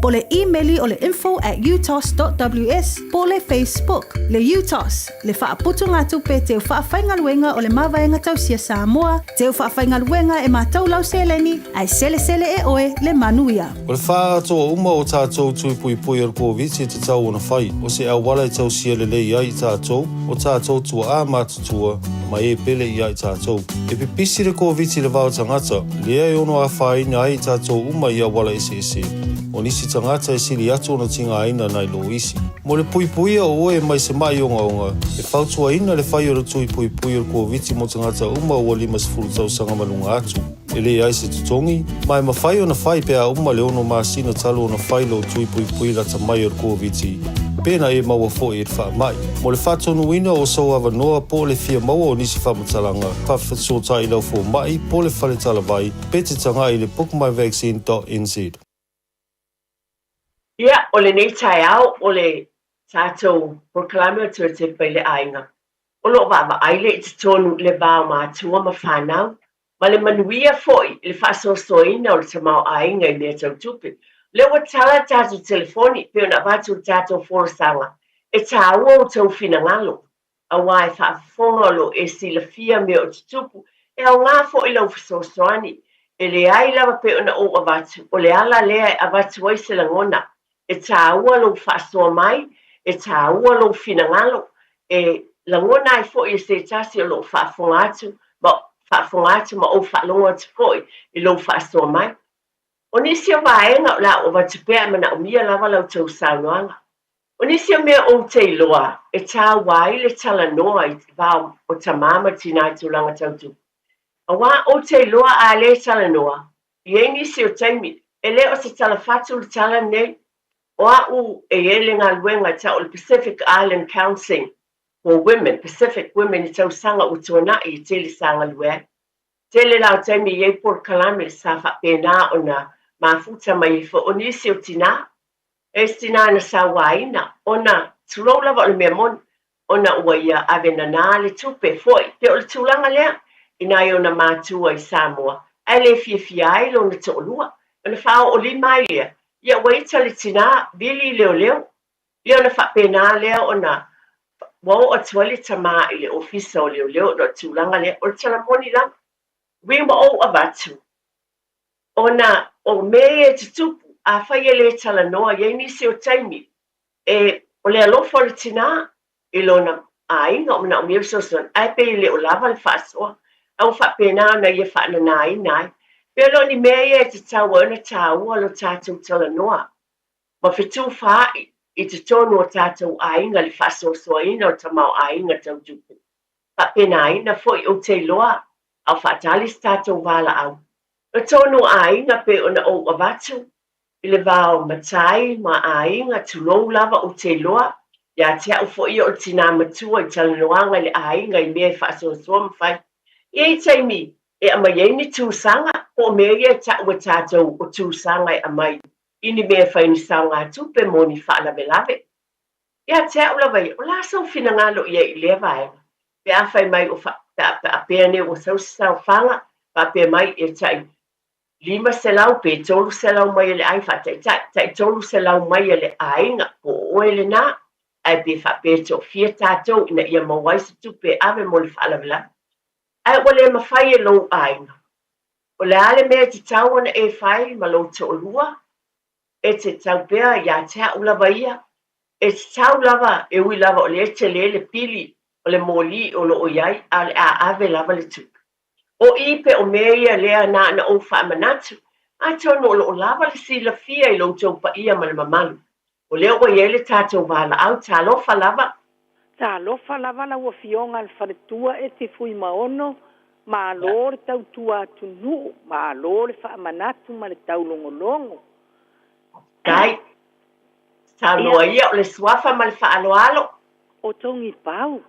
po le imeli o le info at utos.ws po le Facebook, le UTOS, le Faaputugatupe Teu Faafaigaluega o le Mavaega Tausia Samoa, Teu Faafaigaluega e Matau Lau Seleni, ae Selesele e Oe le Manuia. O le faaatoa uma o tatou tui puipui o le Koviti e tatau ona fai, o se auala e tausia lelei ai i tatou, o tatou tuaa matutua, ma e pele i a i tatou. E pipisi le Koviti i le vao tagata, lea e ono afaina ai i tatou uma i auala eseese. O nisi tagata e sili atu ona tigaina nai lo isi. Mo le puipuia o oe mai se maʻi ogaoga, e fautuaina le fai o le tui puipui o le Koviti mo tagata uma ua 50 tausaga ma luga atu. E leai se totogi, ma e mafai ona fai pe a uma le ono masina talu ona fai lou tui puipui lata mai o le Koviti, pe na e maua foi i le faamai. Mo le faatonuina o sou avanoa po o le fia maua o nisi faamatalaga, faafesootai i lau fomai po o le fale talavai pe te tagai i le bookmyvaccine.nz. Ia, o lenei taeao o le tatou polokalame o Toe Tepa i le Aiga, o lo o vaavaai lea i totonu i le va o matua ma fanau, ma le manuia foi i le faasoasoaina o le tamaoaiga i mea tau tupe. O lea ua tala le tatou telefoni pei ona avatu le tatou folasaga, e taua outou finagalo, aua e faafofoga o lo o e silafia mea o tutupu, e aoga foi lau fesoasoani. E leai lava pei ona ou avatu, o le ala lea e avatu ai se lagona, e taua lou faasoa mai, e taua lou finagalo, e lagona ai foi e se tasi o lo o faafofoga atu ma faafofoga atu ma ou faalogo atu foi i lou faasoa mai. O nisi o vaega o le a ou avatu pea e manaomia lava la outou saunoaga. O nisi o mea ou te iloa e taua ai le talanoa i te va o tamā ma tinā i tulaga tau tupe. Aua ou te iloa a le talanoa, i ai nisi o taimi, e le o se tala fatu le tala lenei. O a'u e i ai le galuega e tau o le Pacific Island Council for Women, Pacific Women i tausaga ua tuana'i e tele sa galue ai. Tele la o taimi e i ai polokalame sa faapena ona mafuta mai ai foi o nisi o tinā E se tinā na sauaina, ona, tulou lava o le mea moni, ona ua ia ave nanā le tupe, foi, pe o le tulaga lea, i nai ona matua i Samoa, ae le fiafia ai lona toalua, ona faaoolima ai lea, ia ua ita le tinā, vili i leoleo. Ia ona faapena lea ona ua oo atu ai le tamā i le ofisa o leoleo ona o le tulaga lea, o le tala moni lava, uiga ma ou avatu, Ona o mea ia e tutupu, afai e le talanoa, i ai nisi o taimi e, o le alofa o le tinā i lona aiga o manaomia fesoasoani, ae pei e le o lava le faasoa, a ua faapena ona ia faananaina ai. Pei o le o ni mea ia e tatau ai ona taua lo tatou talanoa ma fetufaai i totonu o tatou aiga le faasoasoaina o tamaoaiga tau tupe. Faapenaina foi ou te iloa a o faatali se tatou valaau. O tonu aiga pei ona ou avatu i le va o matai ma aiga, tulou lava ou te iloa, ia te au foi ia o le tinā matua i talanoaga i le aiga i mea e faasoasoa ma fai. E i ai taimi. E aumai ai ni tusaga, po o mea ia e tau e tatou o tusaga e aumai i ni mea e fai ni saogatupe mo ni faalavelave. Ia te au lava ia, o le a sou finagalo i ai i lea vaega? Pe a fai mai o fa, pe a, pe a pea nei ua sau se saofaga, faapea mai e tai 500 pe 300 mai e le aiga, faataitai, tai 300 mai e le aiga, po o oe lenā, ae pe faapea e toafia tatou ina ia maua ai se tupe e ave mo le faalavelave. Ae ua le mafai e lou aiga. O le a le mea e tatau ona e fai ma lou toalua? E te tau pea ia te au lava ia. E tatau lava, e ui lava o lea e tele le pili o le moli o lo o i ai, a o le a ave lava le tupe. O i pe o mea ia lea na ona ou faamanatu, atonu o lo o lava le silafia i lo outou paia ma le mamalu. O lea ua i ai le tatou valaau, talofa lava. Talofa lava lau Afioga le Faletua e te Fuimaono, malo le tautua atunuu, malo le faamanatu ma le taulogologo. Faafetai. Saunoa ia o le suafa ma le faaaloalo. O Togipau.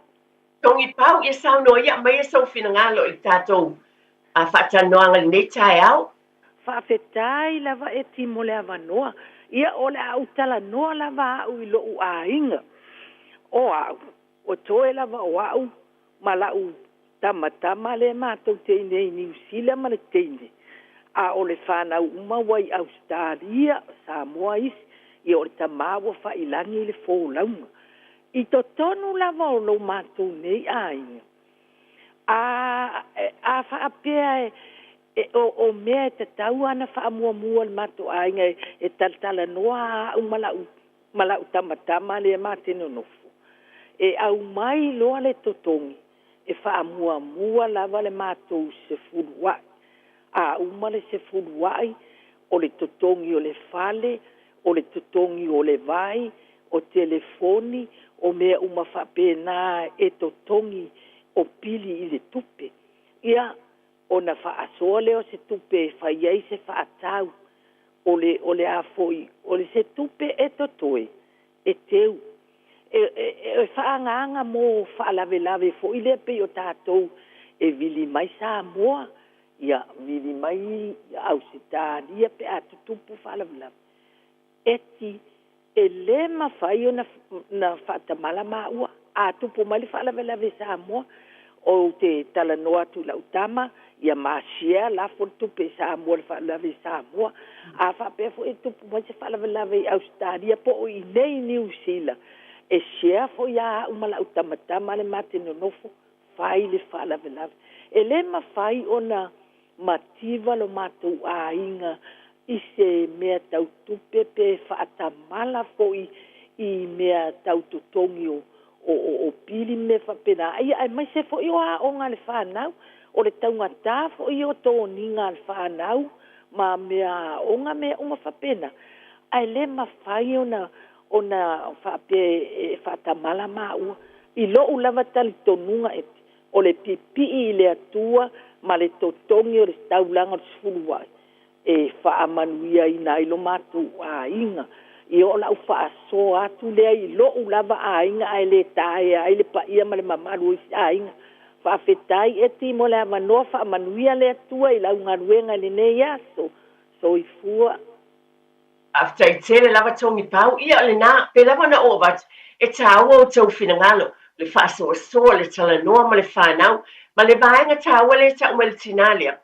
Togipau, ia saunoa ia, aumaia sou finagalo i le tatou faatalanoaga i lenei taeao. Faafetai lava Eti mo le avanoa. Ia o le a ou talanoa lava au i lo'u aiga. O a'u, o toe lava o a'u ma la'u tamatama lea matou te inei i Niu Sila ma le teine, a o le fanau uma ua i Ausetalia, Samoa isi, ia o le tama ua fa'ilagi i le folauga. I totonu lava o lo matou nei aiga, a, a faapea e, e, o, o mea e tatau ana faamuamua le matou aiga e, e talatalanoa a'u ma la'u, ma la'u tamatama lea ma te nonofo, e aumai loa le totogi, e faamuamua lava le matou sefulua'i. A uma le sefulua'i, o le totogi o le fale, o le totogi o le vai, o telefoni, o mea uma faapena e totogi o pili i le tupe. Ia, ona faasoa lea o se tupe e fai ai se faatau, o le, o le a foi, o le se tupe e totoe, e teu. E, e, e faaagaaga mo faalavelave foi lea pei o tatou e vili mai Samoa, ia vili mai Ausetalia pe a tutupu faalavelave. Eti, e lē mafai ona na faatamala maua. A tupu mai le faalavelave i Samoa, ou te talanoa atu i lau tama, ia ma share lafo le tupe i Samoa le faalavelave i Samoa. A faapea foi e tupu mai se faalavelave i Ausetalia po o i inei i Niu Sila, e share foi ia au ma lau tamatama le ma te nonofo fai le faalavelave. E lē mafai ona mativa lo matou aiga i se mea tau tupe pe faatamala foi i mea tau totogi o, o, o, o pili ma mea faapena. Ia, aemaise foi o aoga a le fanau, o le taugatā foi o toniga a le fanau ma mea aoga mea uma faapena. Ae le mafai ona, ona faapea e faatamala maua. I lo'u lava talitonuga e O le pipii i le Atua ma le totogi o le taulaga o le sefuluai e faamanuiaina ai lo matou aiga. Ia o lau faasoa atu lea i lo'u lava aiga ae le taea ai le paia ma le mamalu o isi aiga. Faafetai Eti mo le avanoa, faamanuia le Atua i lau galuega i lenei aso. Soifua. Faafetai tele lava Togipau, ia o lena, pei lava ona ou avatu, e taua outou finagalo, le faasoasoa, le talanoa ma le fanau, ma le vaega taua lea e tau mai le tina lea,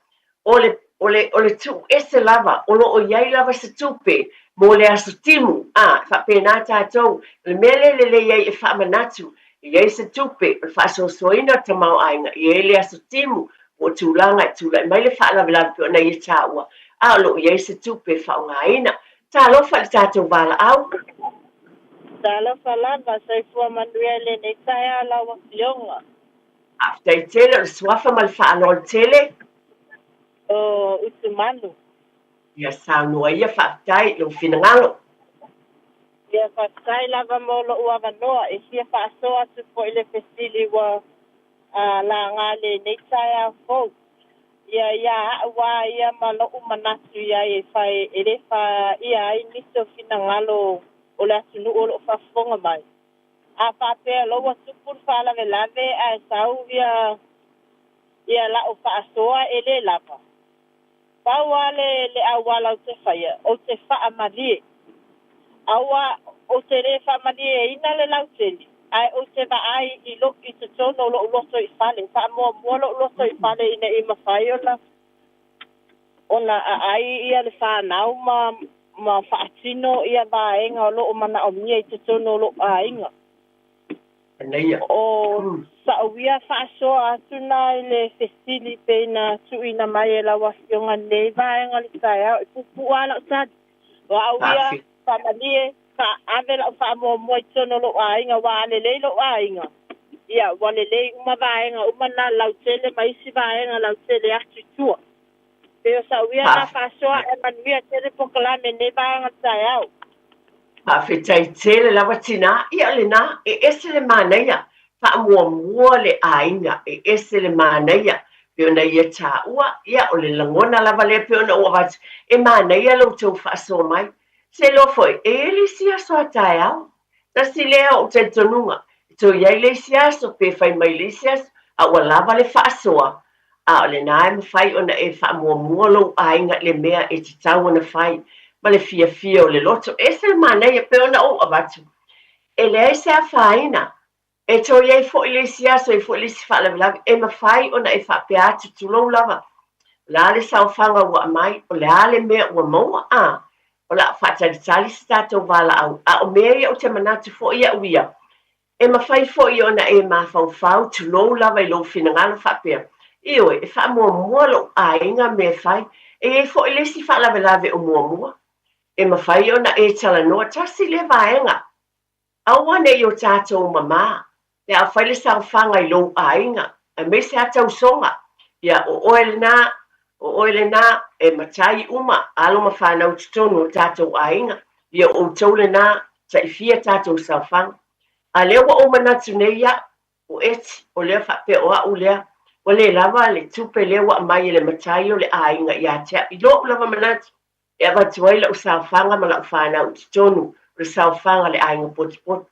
o le, o le, o le tuu ese lava, o lo o i ai lava se tupe mo le aso timu, a, e faapena tatou, o le mea lea e lelei ai e faamanatu, e i ai se tupe o le faasoasoaina o le tamaoaiga, e i ai le aso timu, po o tulaga e tulai mai le faalavelave pei ona ia taua, a o lo o i ai se tupe e faaaogaina. Talofa i le tatou valaau. Talofa lava, soifua manuia i lenei taeao lau Afioga. Faafetai tele, o le suafa ma le faaaloalo tele. O Utumanu. Ia saunoa ia, faafetai i lou finagalo. Ia faafetai lava mo lou avanoa e fia faasoa atu foi le fesili ua laga i lenei taeao fou. Ia ia a'u a ia ma lo'u manatu i ai e fai e le faia ai nisi o finagalo o le atunuu o lo'o faafofoga mai. A faapea loa ua tupu le faalavelave ae sau ia. Ia la'u faasoa e lē lava. Pau a le le auala ou te faia, ou te faamalie. Aua ou te lē faamalieina le lautele, ae ou te vaai i lo i totonu o lo'u lotoifale, faamuamua lo'u lotoifale ina ia mafai ona ona aai ia le fanau ma ma faatino ia vaega o lo o manaomia i totonu o lo'u aiga. O sa'u ia faasoa atu na i le fesili pei na tuuina mai e lau Afioga i lenei vaega o le taeao. E puupuu lava lau tali. O au ia, faamalie, ave lau faamuamua i totonu o lou aiga, aua a lelei lou aiga, ia, ua lelei uma vaega uma na, lautele ma isi vaega lautele atu i tua. Pei o sa'u ia na faasoa ae manuia tele polokalame i lenei vaega o le taeao. Faafetai tele lava tinā. Ia o lenā, e ese le manaia, faamuamua le aiga, e ese le manaia, pei ona ia taua, ia o le lagona lava lea pei ona ou avatu, e manaia lo outou faasoa mai. Se iloa foi, e i ai le isi aso a taeao, Tasi lea o ou talitonuga, e toe i ai le isi aso, pe fai mai le isi aso, a ua lava le faasoa, a o lena e mafai ona e faamuamua lou aiga i le mea e tatau ona fai, ma le fiafia o le loto. E ese le manaia, pei ona ou avatu, e leai se afaina, e toe i ai foi le isi aso, e i ai foi le isi faalavelave, e mafai ona e faapea atu, tulou lava, o le a le saofaga ua aumai, o le a le mea ua maua, a, o le a faatalitali se tatou valaau, a o mea ia ou te manatu foi au ia, e mafai foi ona e mafaufau, tulou lava i lou finagalo faapea, ioe, e faamuamua lou aiga mea e fai. E i ai foi le isi faalavelave o muamua, e mafai ona e talanoa tasi lea vaega. Aua ne i o tatou mamā, pe a fai le saofaga i lou aiga, aemaise lava tausoga, ia, o oe lenā, o oe lenā, e matai uma alo ma fanau i totonu o tatou aiga, ia o outou lenā, taifia tatou saofaga. A lea ua ou manatu nei au, o Eti, o lea faapea o au lea, ua le lava le tupe lea ua aumai e le matai o le aiga ia te au, i lou lava manatu, e avatu ai lau saofaga ma lau fanau i totonu o le saofaga a le aiga potopoto.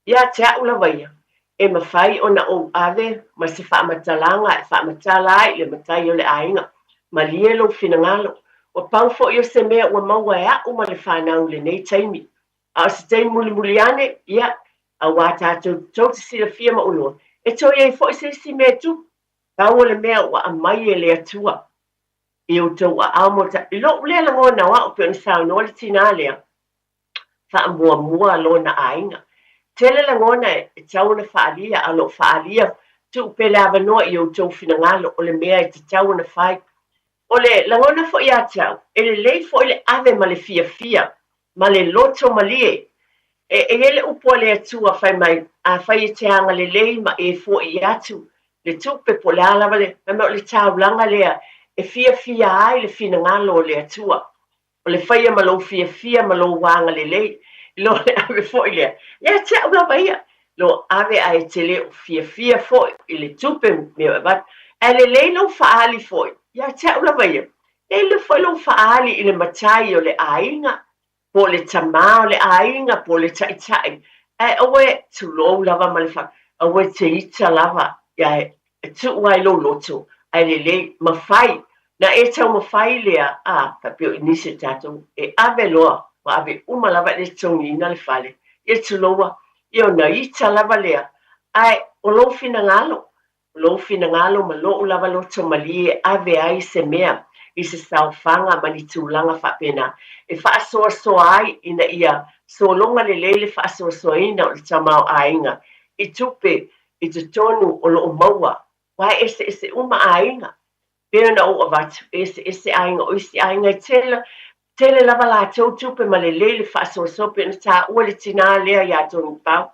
Ia te au lava ia, e mafai ona ou ave ma se faamatalaga e faamatala ai le matai o le aiga. Malie lou finagalo. Ua pau foi o se mea ua maua e au ma le fanau i lenei taimi. A o se taimi mulimuli ane, ia, auā tatou tou te silafia ma oloa, e toe i ai foi se isi mea e tupu. Pau o le mea ua aumai e le Atua i outou aao mo ta, i lou lea lagona o au pei ona saunoa le tinā lea, faamuamua lona aiga. Tele lagona e tatau ona faaalia, a o lo o faaalia tuu pea le avanoa i outou finagalo o le mea e tatau ona fai. O le lagona foi ia te au, e lelei foi le ave ma le fiafia, ma le loto malie. E, e i ai le upu a le Atua fai mai, afai e te agalelei ma e fo'i atu le tupe po o le a lava le, fai mai o le taulaga lea e fiafia ai le finagalo o le Atua. O le faia ma lou fiafia ma lou agalelei, i lo le ave foi lea, ia te au lava ia, lo ave ae e te le o fiafia foi i le tupe mea o e avatu. Ae lelei lou faaali foi, ia te au lava ia, lelei foi lou faaali i le matai o le aiga, po o le tamā o le aiga, po o le taitai, ae aua e, tulou lava ma le fa, aua e te ita lava, ia e tuu ai lou loto, ae lelei, mafai, na e taumafai lea, a, faapea o nisi o tatou, e ave loa, ua ave uma lava i le totogiina le fale, ia tuloua, ia ona ita lava lea, ae o lou finagalo, O lou finagalo ma lou lava loto malie e ave ai se mea i se saofaga ma ni tulaga faapena, e faasoasoa ai ina ia sologa lelei le faasoasoaina o le tamaoaiga i tupe i totonu o lo o maua, aua e eseese uma aiga. Pei ona ou avatu, e eseese aiga, o isi aiga e tele, tele lava latou tupe ma lelei le faasoasoa pei ona taua le tinā lea ia Tony Pau,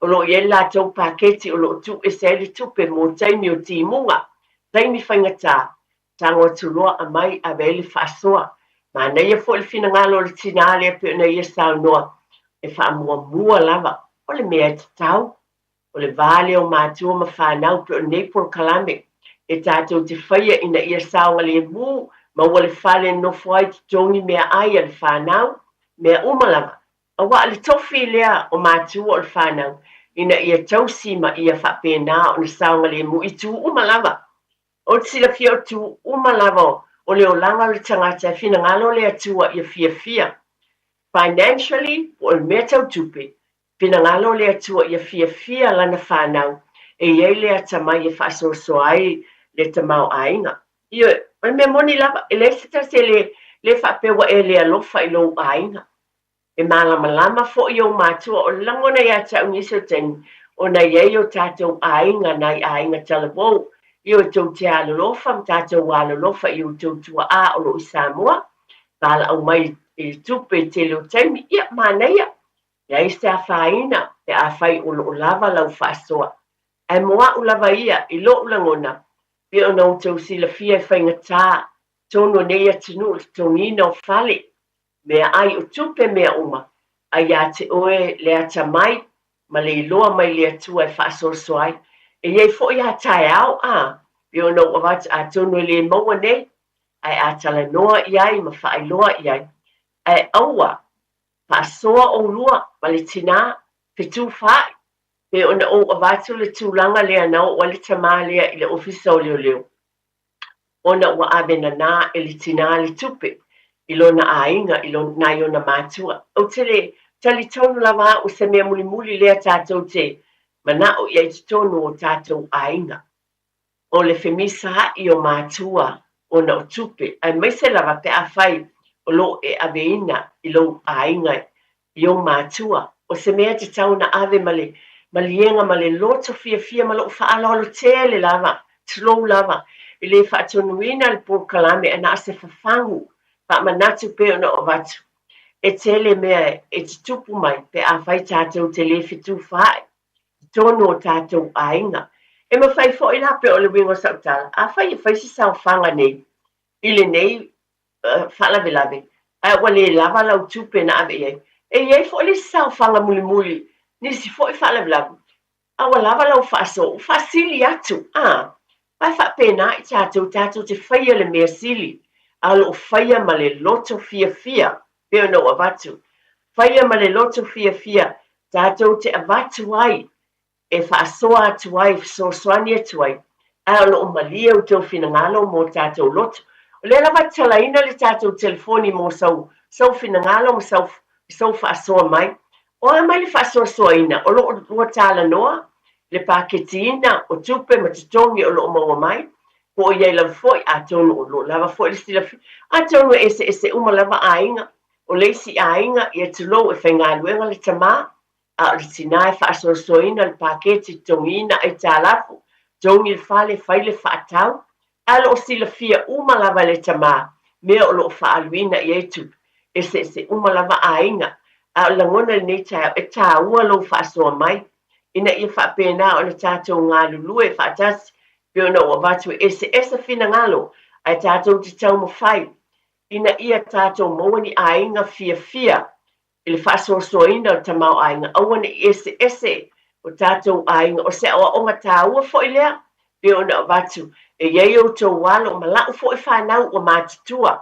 o lo o i ai le latou paketi o lo o tuu ese ai le tupe mo taimi o timuga, taimi faigata, tago atu loa aumai ave ai le faasoa. Manaia foi le finagalo o le tinā lea pei ona ia saunoa, e faamuamua lava, o le mea e tatau. O le va lea o matua ma fanau pei o lenei polokalame e tatou te faia ina ia saogalemu, maua le fale e nofo ai, totogi meaai a le fanau, mea uma lava. Aua o le tofi lea o matua o le fanau ina ia tausi ma ia faapena ona saogalemu i itu uma lava. Ou te silafia o itu uma lava o le olaga o le tagata e finagalo le Atua ia fiafia. Financially, po o le mea tau tupe, finagalo le Atua ia fiafia lana fanau e i ai le atamai e faasoasoa ai le tamaoaiga. Ioe, o le mea moni lava, e leai se tasi e le, le faapea ua e le alofa i lou aiga. E malamalama foi ou matua, o le lagona ia te au nisi o taimi, ona e i ai o tatou aiga nai aiga talavou, ioe, tou te alolofa ma tatou alolofa i outou tuaa o lo o i Samoa, valaau mai i le tupe i le tele o taimi, ia, manaia, Leai se afaina pe afai o lo o lava lau faasoa. Ae mo a'u lava ia, i lo'u lagona, pei ona outou silafia e faigata tonu o nei atunuu le totogiina o fale, meaai o tupe mea uma, a ia te oe le atamai ma le iloa mai le Atua e faasoasoa ai. E i ai foi a taeao, a, pei ona ou avatu, atonu e le maua nei, ae a talanoa i ai ma faailoa i ai, ae aua Faasoa oulua ma le tinā, fetufaai, pe ona ou avatu le tulaga lea na oo ai le tamā lea i le ofisa o leoleo, ona ua ave nanā e le tinā le tupe i lona aiga, i lona, nai ona matua. Ou te le talitonu lava au o se mea mulimuli lea tatou te manao i ai totonu o tatou aiga. O le femisaai o matua ona o tupe, aemaise lava pe afai o lo o e aveina i lou aiga i ou matua. O se mea e tatau ona ave ma le maliega ma le loto fiafia ma lou faaaloalo tele lava, tulou lava, e le faatonuina le polokalame ae na o se fafagu faamanatu pei ona ou avatu. E tele mea e tutupu mai pe afai tatou te le fetufaai totonu o tatou aiga. E mafai foi la pei o le uiga o sau tala, afai e fai se saofaga nei i lenei faalavelave, ae ua le lava lau tupe na ave i ai, e i ai foi le isi saofaga mulimuli, nisi foi faalavelave, a ua lava lau faasoa, ua faasili atu, a? Aua e faapena i tatou, tatou te faia le mea sili, a o lo o faia ma le loto fiafia, pei ona ou avatu. Faia ma le loto fiafia, tatou te avatu ai, e faasoa atu ai, e fesoasoani atu ai, ae o lo o malie outou finagalo mo tatou loto. O lea lava e tatalaina le tatou telefoni mo sau, sou finagalo ma sau, sou faasoa mai. O a mai le faasoasoaina? O lo o lua talanoa le paketiina o tupe ma totogi o lo o maua mai, po o i ai lava foi, atonu o lo o lava foi le silafia, atonu e eseese uma lava aiga, o le isi aiga, ia tulou, e faigaluega le tamā, a o le tinā e faasoasoaina le paketi, totogiina aitalafu, togi le fale, fai le faatau, Ae o lo o silafia uma lava e le tamā mea o lo o faaaluina i ai tupe, eseese uma lava aiga, a o le lagona i lenei taeao, e tāua lou faasoa mai, ina ia faapena ona tatou galulue faatasi, pei ona ou avatu e eseese finagalo, ae tatou te taumafai ina ia tatou maua ni aiga fiafia i le faasoasoaina o le tamaoaiga, aua ne i eseese o tatou aiga. O se aoaoga taua foi lea, pei ona avatu, e i ai outou alo ma la'u foi fanau ua matutua.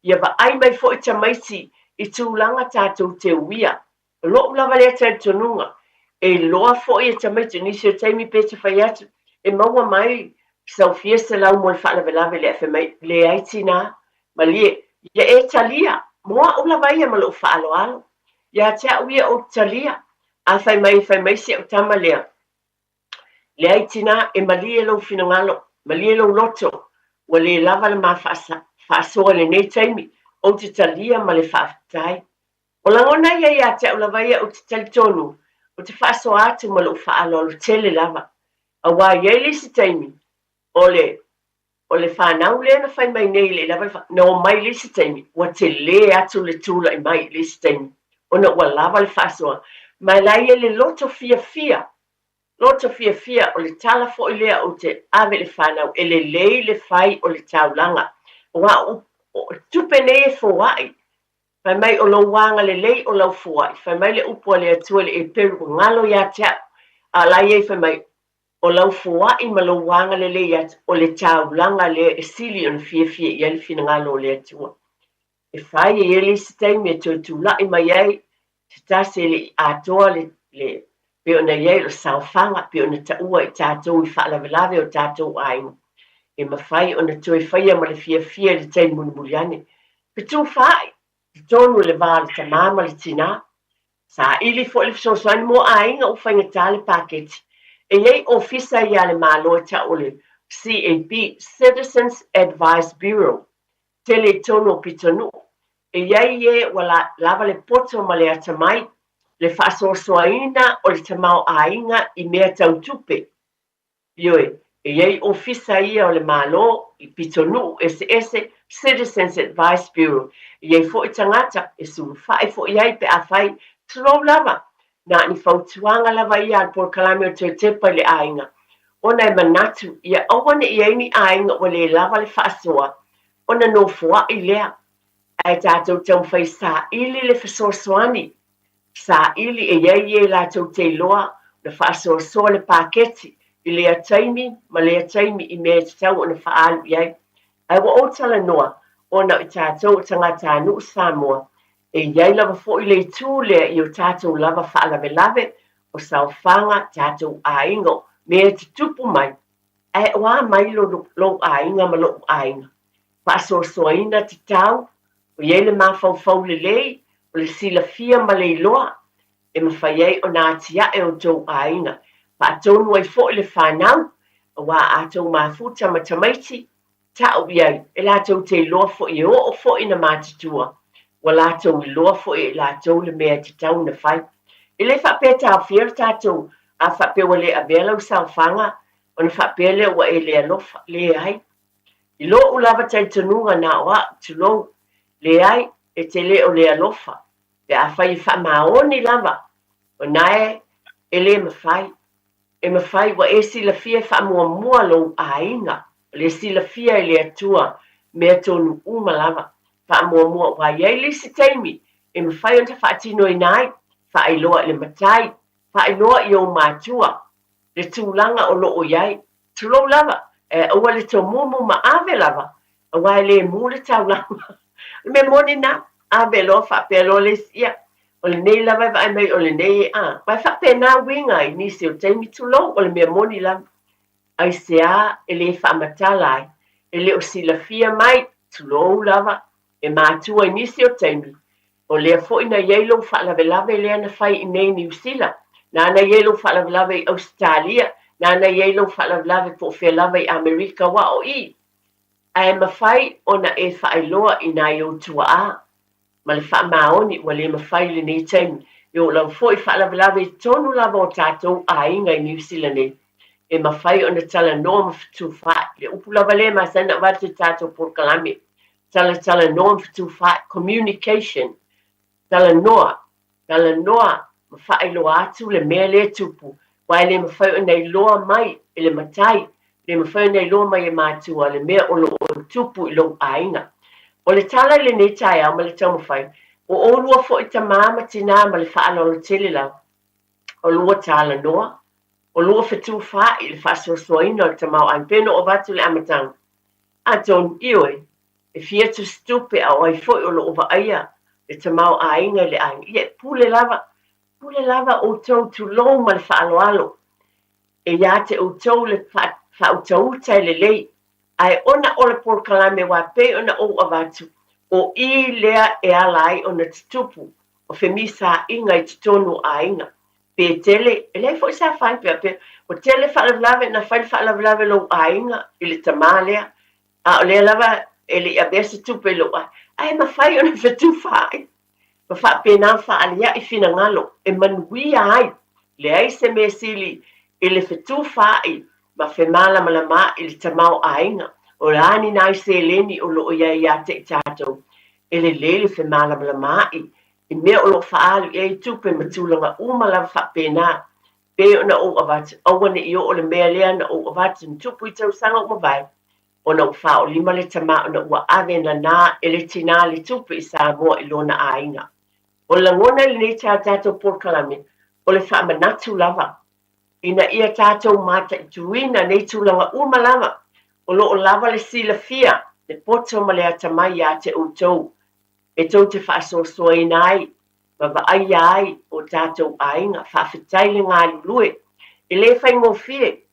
Ia vaai mai foi tamaiti i tulaga tatou te uia. O lo'u lava lea talitonuga, e iloa foi e tamaiti, o nisi o taimi pe te fai atu, e maua mai sau fia selau mo le faalavelave lea, fai mai, leai tinā, Malie, ia e talia, mo a'u lava ia ma lo'u faaaloalo. Ia te a'u ia ou te talia. A fai mai, fai mai si a'u tama lea, Leai tinā, e malie lou finagalo, malie lou loto, ua le lava le ma faasoa i lenei taimi, ou te talia ma le faafetai. O lagona ia ia te a'u lava ia ou te talitonu, ou te faasoa atu ma lo'u faaaloalo tele lava. Auā i ai le isi taimi, o le O le fanau lea na fai mai nei le lava le fa, na omai i le isi taimi, ua telē atu le tulai mai i le isi taimi, ona ua lava le faasoa. Ma e la ia le loto fiafia, loto fiafia, o le tala foi lea ou te ave i le fanau, e lelei le fai o le taulaga. Aua o, o tupe nei e foai, fai mai o lou agalelei o lau foai, fai mai le upu a le Atua i le Eperu, ua galo ia te au, a o la ia i fai mai, O lau foai ma lou agalelei atu, o le taulaga lea e sili ona fiafia i ai le finagalo o le Atua. E fai e i ai le isi taimi e toe tulai mai ai se tasi e le i atoa le, le, pei ona i ai o le saofaga, pei ona taua i tatou i faalavelave o tatou aiga. E mafai ona toe faia ma le fiafia i le taimi mulimuli ane. Fetufaai, totonu o le va o le tamā ma le tinā. Saili foi le fesoasoani mo aiga ua faigata le paketi. E i ai ofisa ia a le Malo e tau o le CAB, Citizens Advice Bureau, tele i totonu o pitonuu. E i ai e ua lava le poto ma le atamai, le faasoasoaina o le tamaoaiga i mea tau tupe. Ioe, e i ai ofisa ia o le Malo i pitonuu eseese, Citizens Advice Bureau, e i ai foi tagata e sulufai foi i ai pe afai, tulou lava, na ni fautuaga lava ia a le polokalame o toe tepa i le aiga, ona e manatu ia aua ne i i ai ni aiga ua le lava le faasoa ona nofoai lea, ae tatou taumafai saili le fesoasoani Saili e i ai e latou te iloa ona faasoasoa le paketi i lea taimi ma lea taimi i mea e tatau ona faaalu i ai. Ae ua ou talanoa ona o i tatou o tagatanuu Samoa, e i ai lava foi le itu lea i o tatou lava faalavelave, o saofaga, tatou aiga, o mea e tutupu mai, ae o a mai lou aiga ma lo'u aiga? Faasoasoaina tatau O i ai le mafaufau lelei, o le silafia ma le iloa e mafai ai ona atiae outou aiga, faatonu ai foi le fanau, aua a tou mafuta ma tamaiti, tau i ai, e latou te iloa foi e oo foi ina matutua, ua latou iloa foi e i latou le mea e tatau ona fai. E le faapea e taofia le tatou, a faapea ua le avea lau saofaga, ona faapea lea ua e le alofa. Leai. I lo'u lava talitonuga na o a'u, tulou, leai, e te le o le alofa, pe afai e faamaoni lava, ona e le mafai, e mafai ua e silafia e faamuamua lou aiga, o le silafia e le Atua mea tonu uma lava, faamuamua ua i ai le isi taimi e mafai ona faatinoina ai, faailoa i le matai, faailoa i ou matua le tulaga o loo i ai, Tulou lava, e aua le tomumu ma ave lava, aua e le mu le taulaga. O le mea moni lena, ave loa faapea loa le isi, ia, o lenei lava e vaai mai o lenei e, a, aua e faapena uiga i nisi o taimi, tulou, o le mea moni lava. Aisea e le faamatala ai, e le o silafia mai, tulou lava, e matua i nisi o taimi, O lea foi na i ai lou faalavelave lea na fai i nei Niu Sila, nāna i ai lou faalavelave i Ausetalia, nāna i ai lou faalavelave po o fea lava i Amerika, aua o i, ae mafai ona e faailoa i nai ou tuaa ma le faamaoni ua le mafai i lenei taimi, i o lau foi faalavelave i totonu lava o tatou aiga i Niu Sila nei, e mafai ona talanoa ma fetufaai. Le upu lava lea e masani ona avatu i tatou polokalame, Talatalanoa ma fetufaai, communication, talanoa, talanoa ma faailoa atu le mea lea e tupu, aua e le mafai ona iloa mai e le matai, le mafai ona iloa mai e matua le mea o lo o tupu i lou aiga. O le tala i lenei taeao ma le taumafai, o oulua foi tamā ma tinā ma le faaaloalo tele lava, o lua talanoa, o lua fetufaai i le faasoasoaina o le tamaoaiga, pei ona ou avatu i le amataga, Atonu, ioe, e fia tusitupe a o ai foi o lo o vaaia le tamaoaiga i le aiga, ia e pule lava, pule lava outou tulou ma le faaaloalo, e ia te outou le faautauta e lelei, ae ona o le polokalame aua pei ona ou avatu, o i lea e ala ai ona tutupu o femisaaiga i totonu o aiga. Pe tele, e leai foi sa fai pea pea. Ua tele faalavelave, na fai le faalavelave lou aiga i le tamā lea, a o lea lava e le i avea se tupe i lou aiga. Ae mafai ona fetufaai ma faapena faalia'i finagalo e manuia ai. Leai se mea sili i le fetufaai ma femalamalamaai le tamaoaiga. O le a ni nai seleni o lo o i ai ia te i tatou, e lelei le femalamalamaai i mea o lo o faaalu i ai tupe ma tulaga uma lava faapena, pei ona ou avatu, aua ne i oo le mea lea na ou avatu na tupu i tausaga ua mavae, ona ua faaolima le tama ona ua ave nana e le tinā le tupe i Samoa i lona aiga. O le lagona i lenei tā tatou polokalame, o le faamanatu lava, ina ia tatou mataituina nei tulaga uma lava, o lo o lava le silafia, le poto ma le atamai ia te outou e tou te faasoasoaina ai ma vaaia ai o tatou aiga. Faafetai le galulue. E le faigofie.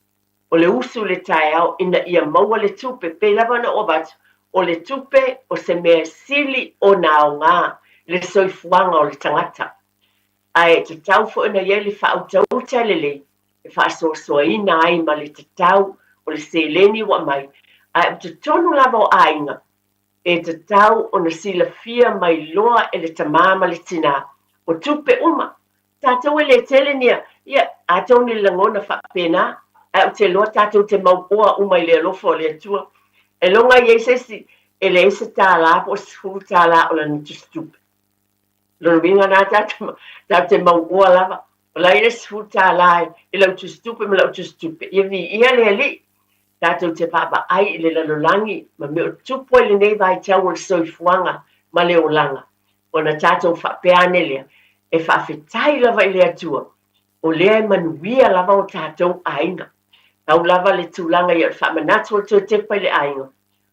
O le usu i le taeao ina ia maua le tupe, pei lava ona ou avatu, o le tupe o se mea sili ona aoga i le soifuaga o le tagata. Ae tatau foi ona i ai le faautauta lelei e faasoasoaina ai ma le tatau o le seleni ua aumai. Ae o totonu lava o aiga, e tatau ona silafia mai loa e le tamā ma le tinā, o tupe uma, Tatou e le tele nia, ia, atonu i le lagona faapena, ae ou te iloa tatou te mauoa uma i le alofa o le Atua. Ailoga i ai se isi e leai se tālā po o se $10 o lana tusitupe. Lona uiga lena tatou, tatou te mauoa lava. O la e i ai le $10 i lau tusitupe ma lau tusitupe. Ia viia le Alii. Tatou te vaavaai i le lalolagi ma mea o tupu ai lenei vaitau o le soifuaga ma le olaga. Ona tatou faapea ane lea, e faafetai lava i le Atua, o lea e manuia lava o tatou aiga. Tau lava le tulaga ia o le faamanatu o le toe tepa i le aiga,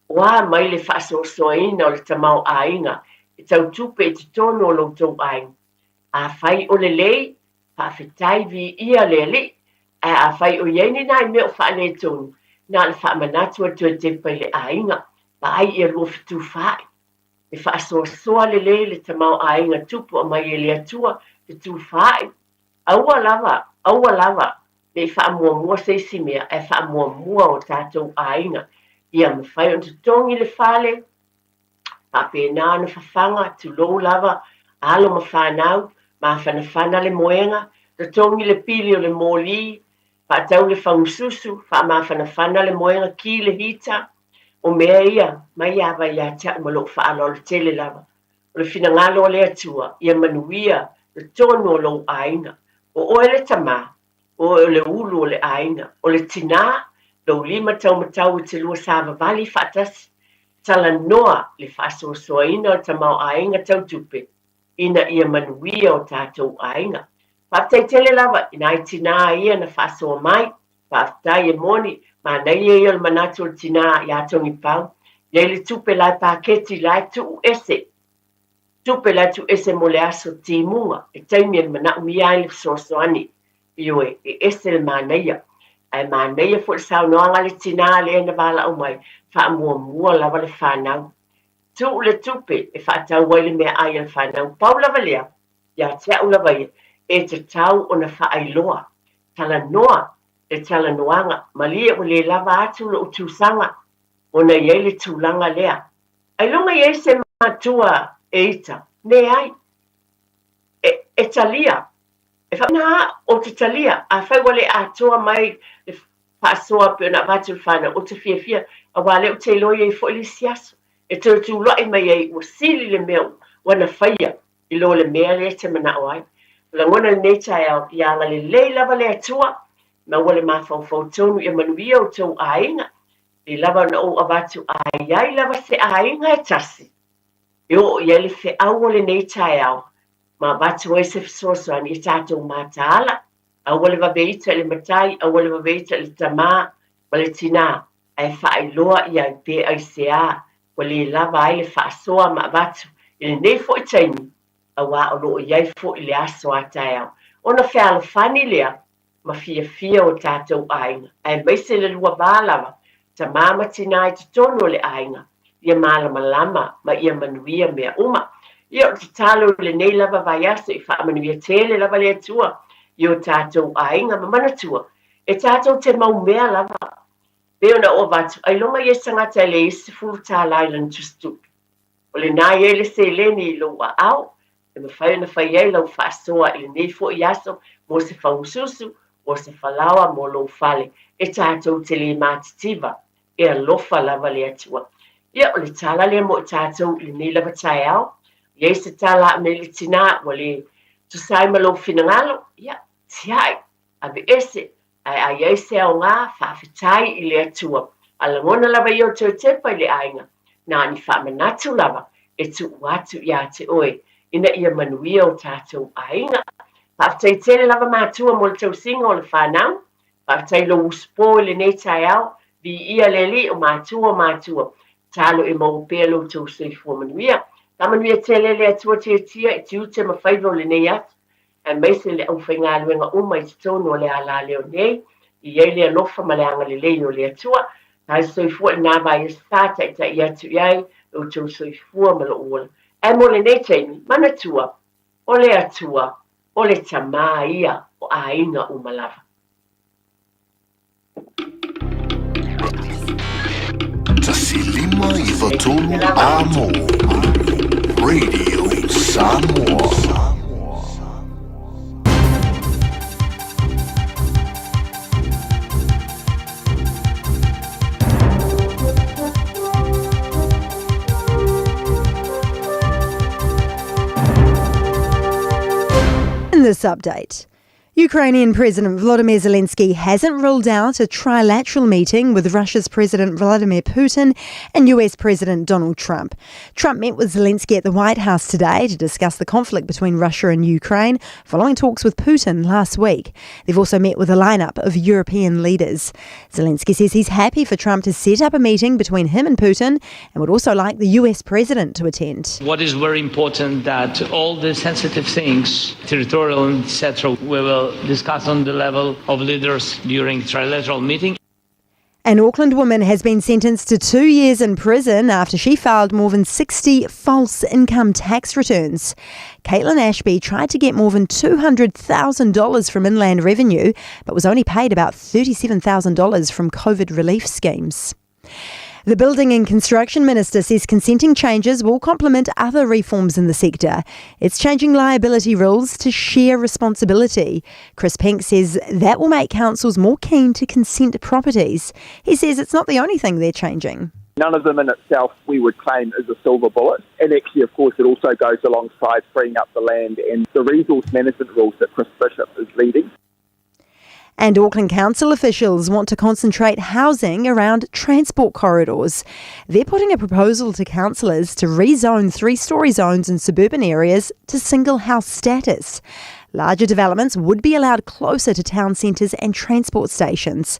o a mai le faasoasoaina o le tamaoaiga e tau tupe i totonu o lo outou aiga. Afai o lelei, faafetai viia le Alii, ae afai o i ai ni nai mea o faaletonu, na o le faamanatu o le toe tepa i le aiga, vaai ia 24. E faasoasoa lelei le tamaoaiga tupu aumai e le Atua te tufaai. Aua lava, aua lava ne i faamuamua se isi mea, ae faamuamua o tatou aiga ia mafai ona totogi le fale, faapena ona fafaga, tulou lava, alo ma fanau, mafanafana le moega, totogi le pili o le moli, faatau le fagususu, faamafanafana le moega, ki le hita, O mea ia, mai ava ia te au ma lou faaaloalo tele lava. O le finagalo o le Atua, ia manuia le tonu o lou aiga. O oe le tamā, o oe o le ulu o le aiga. O le tinā, lou limataumatau e te lua savavali faatasi. Talanoa le faasoasoaina o le tamaoaiga tau tupe, ina ia manuia o tatou aiga. Faafetai tele lava i nai tinā ia na faasoa mai. Faafetai e moni, manaia ia o le manatu o le tinā iā Togipau, i ai le tupe la e paketi la e tuu ese, tupe la e tuu ese mo le aso timuga, e taimi e manaomia ai le fesoasoani, ioe, e ese le manaia. Ae manaia foi le saunoaga a le tinā lea na valaau mai, faamuamua lava le fanau. Tuu le tupe e faatau ai le meaai a le fanau, pau lava lea, Ia te au lava ia, e tatau ona faailoa, talanoa le talanoaga, malie ua le lava atu lou tusaga ona i ai le tulaga lea. Ailoga i ai se matua e ita? Leai. E, e talia. E faapena ou te talia, afai ua le atoa mai le faasoa pei ona avatu i le fanau, ou te fiafia, aua o lea ou te iloa i ai foi le isi aso e toe tula'i mai ai ua sili le mea ua na faia i lo le mea lea e te manao ai. O lagona lenei taeao, ia agalelei lava le Atua, maua le mafaufau tonu ia manuia outou aiga, e lava ona ou avatu a i ai lava se aiga e tasi e oo i ai le feau o lenei taeao ma avatu ai se fesoasoani i tatou mataala, aua le vave ita i le matai, aua le vave ita i le tamā ma le tinā, ae faailoa i ai pe aisea ua le lava ai le faasoa ma avatu i lenei foi taimi, auā o lo o i ai foi le aso a taeao, ona fealofani lea ma fiafia o tatou aiga, aemaise le lua va lava, tamā ma tinā i totonu o le aiga, ia malamalama ma ia manuia mea uma. Ia, o le tatalo i lenei lava vaiaso, i faamanuia tele lava le Atua i o tatou aiga ma manatua, e tatou te mau mea lava Pei ona ou avatu, ailoga ia se tagata e leai se $10 i lana tusitupe. O lena e i ai le seleni i lou aao e mafai ona fai ai lau faasoa i lenei foi aso mo se faususu, mo se falaoa mo lou fale, e tatou te le matitiva, e alofa lava le Atua. Ia, o le tala lea mo i tatou i lenei lava taeao. I ai se tala a nei le tinā ua le tusa ai ma lou finagalo, ia, tiai, aveese, Ae a i ai se aoga, faafetai i le Atua, a lagona lava ia o toe tepa i le aiga, na ni faamanatu lava e tuu atu ia te oe, ina ia manuia o tatou aiga. Faafetai tele lava matua mo le tausiga o le fanau, faafetai lou usupo i lenei taeao, viia le Alii o matua o matua, talo e maua pea lo outou soifua manuia. Faamanuia tele le Atua tiatia i tiute ma faiva o lenei aso, aemaise le aufaigaluega uma i totonu o le alaleo nei. I ai le alofa ma le agalelei o le Atua, tae soifua i nā vaiaso sa taitai atu i ai lo outou soifua ma lou ola. Ae mo lenei taimi, manatua, o le Atua, o le Tamā ia o aiga uma lava. 153 Amo Radio Samoa. In this update, Ukrainian President Volodymyr Zelensky hasn't ruled out a trilateral meeting with Russia's President Vladimir Putin and US President Donald Trump. Trump met with Zelensky at the White House today to discuss the conflict between Russia and Ukraine following talks with Putin last week. They've also met with a lineup of European leaders. Zelensky says he's happy for Trump to set up a meeting between him and Putin and would also like the US president to attend. What is very important that all the sensitive things, territorial and etc., we will discuss on the level of leaders during trilateral meeting. An Auckland woman has been sentenced to two years in prison after she filed more than 60 false income tax returns. Caitlin Ashby tried to get more than $200,000 from Inland Revenue, but was only paid about $37,000 from COVID relief schemes. The Building and Construction Minister says consenting changes will complement other reforms in the sector. It's changing liability rules to share responsibility. Chris Penk says that will make councils more keen to consent properties. He says it's not the only thing they're changing. None of them in itself we would claim is a silver bullet. And actually, of course, it also goes alongside freeing up the land and the resource management rules that Chris Bishop is leading. And Auckland Council officials want to concentrate housing around transport corridors. They're putting a proposal to councillors to rezone three story zones in suburban areas to single house status. Larger developments would be allowed closer to town centres and transport stations.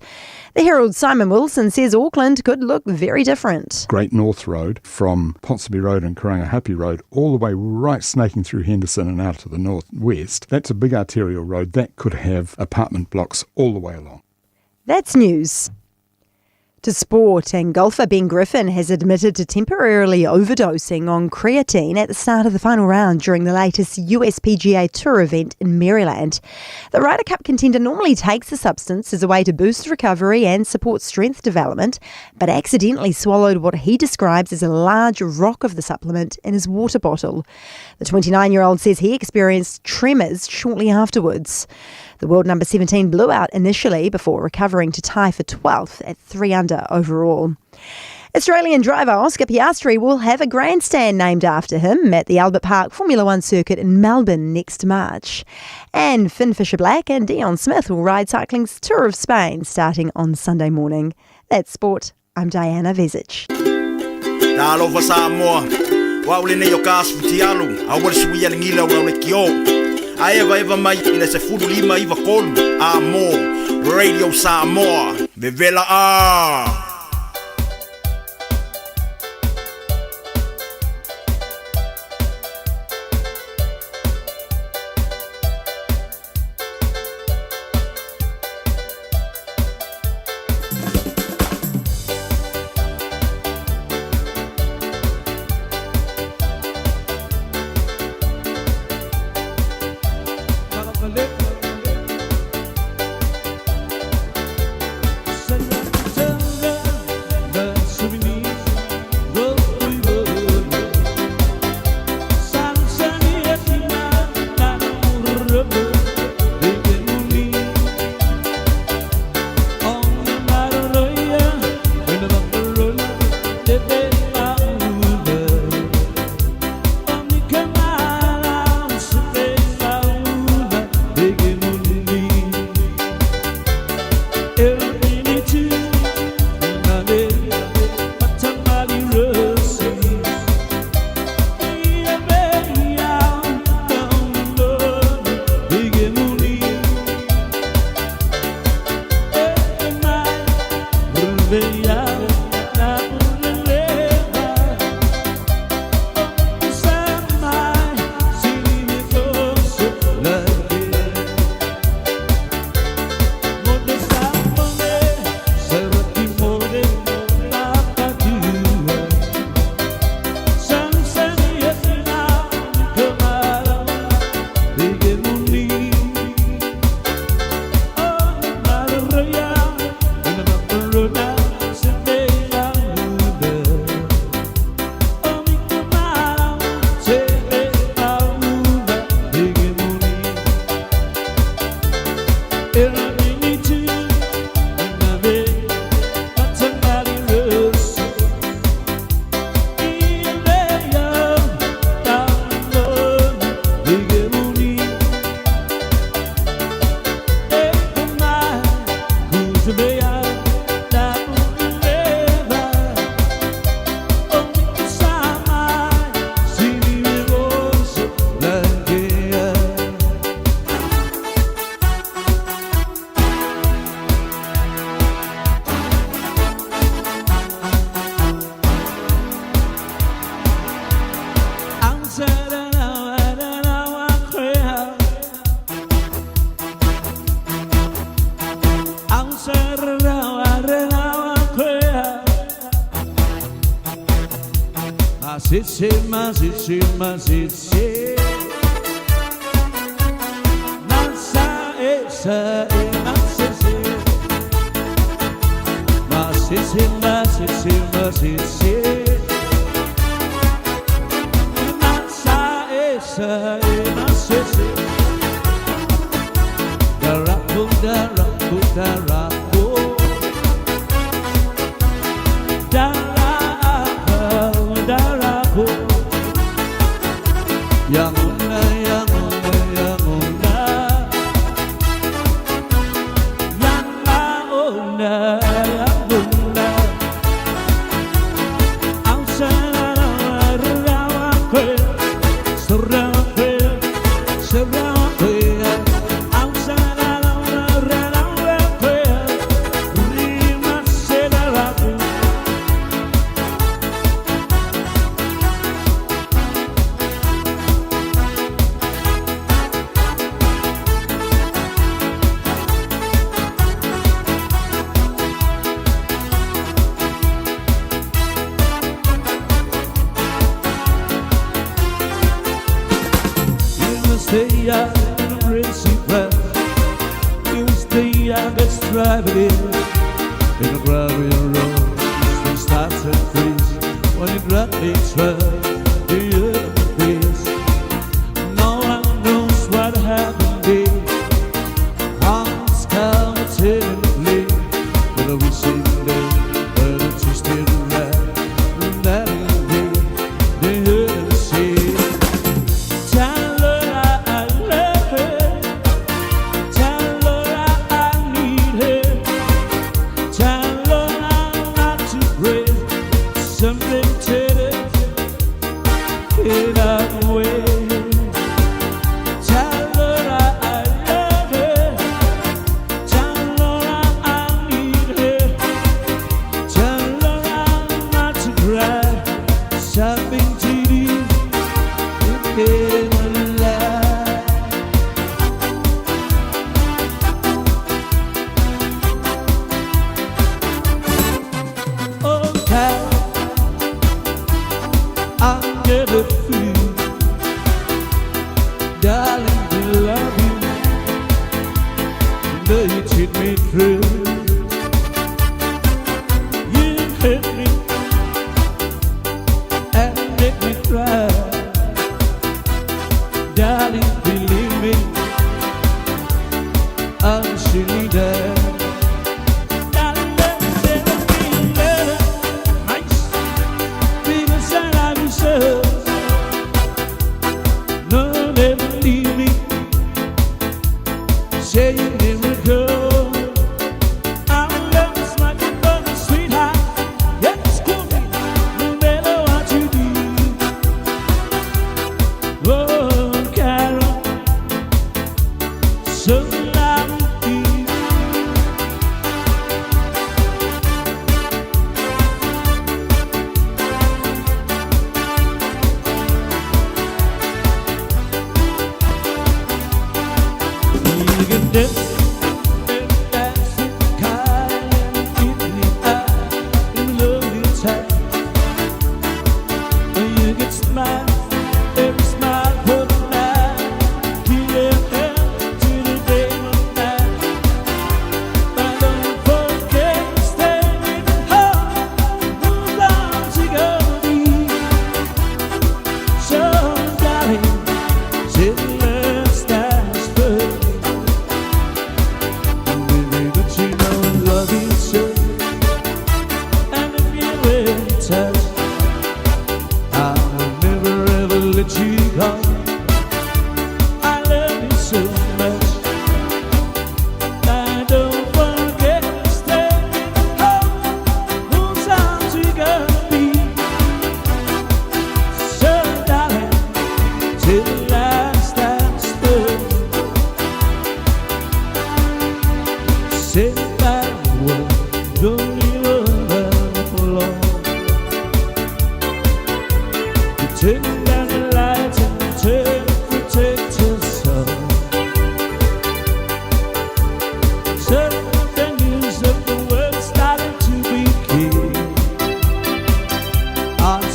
The Herald's Simon Wilson says Auckland could look very different. Great North Road from Ponsonby Road and Karangahape Road all the way right snaking through Henderson and out to the northwest. That's a big arterial road that could have apartment blocks all the way along. That's news. To sport, and golfer Ben Griffin has admitted to temporarily overdosing on creatine at the start of the final round during the latest USPGA Tour event in Maryland. The Ryder Cup contender normally takes the substance as a way to boost recovery and support strength development, but accidentally swallowed what he describes as a large rock of the supplement in his water bottle. The 29 year old says he experienced tremors shortly afterwards. The world number 17 blew out initially before recovering to tie for 12th at 3 under overall. Australian driver Oscar Piastri will have a grandstand named after him at the Albert Park Formula One circuit in Melbourne next March. And Finn Fisher Black and Dion Smith will ride cycling's Tour of Spain starting on Sunday morning. That's sport. I'm Diana Vezic. Talofa Samoa, o au lenei o ka asu futialu, a ua le sui a le gila o lau lekiō. A evaeva mai i le 15 93 a mo Radio Samoa, vevela a! Masese, masese, masese. Nasa esa e masese. Masese, masese, masese. Nasa esa e masese. Daraku, daraku, daraku. Daraku, daraku. Yanguna, yanguna, yanguna. Yanguna, yanguna.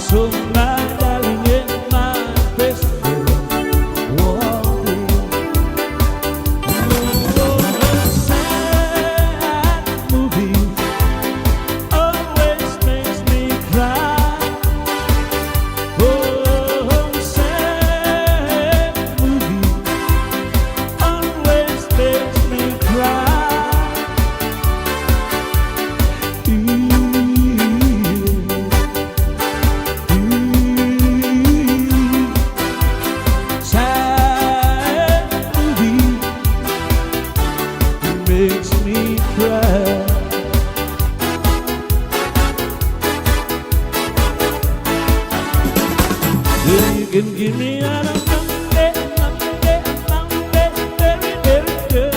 So my can give me on a Monday, Monday, Monday, very, very good.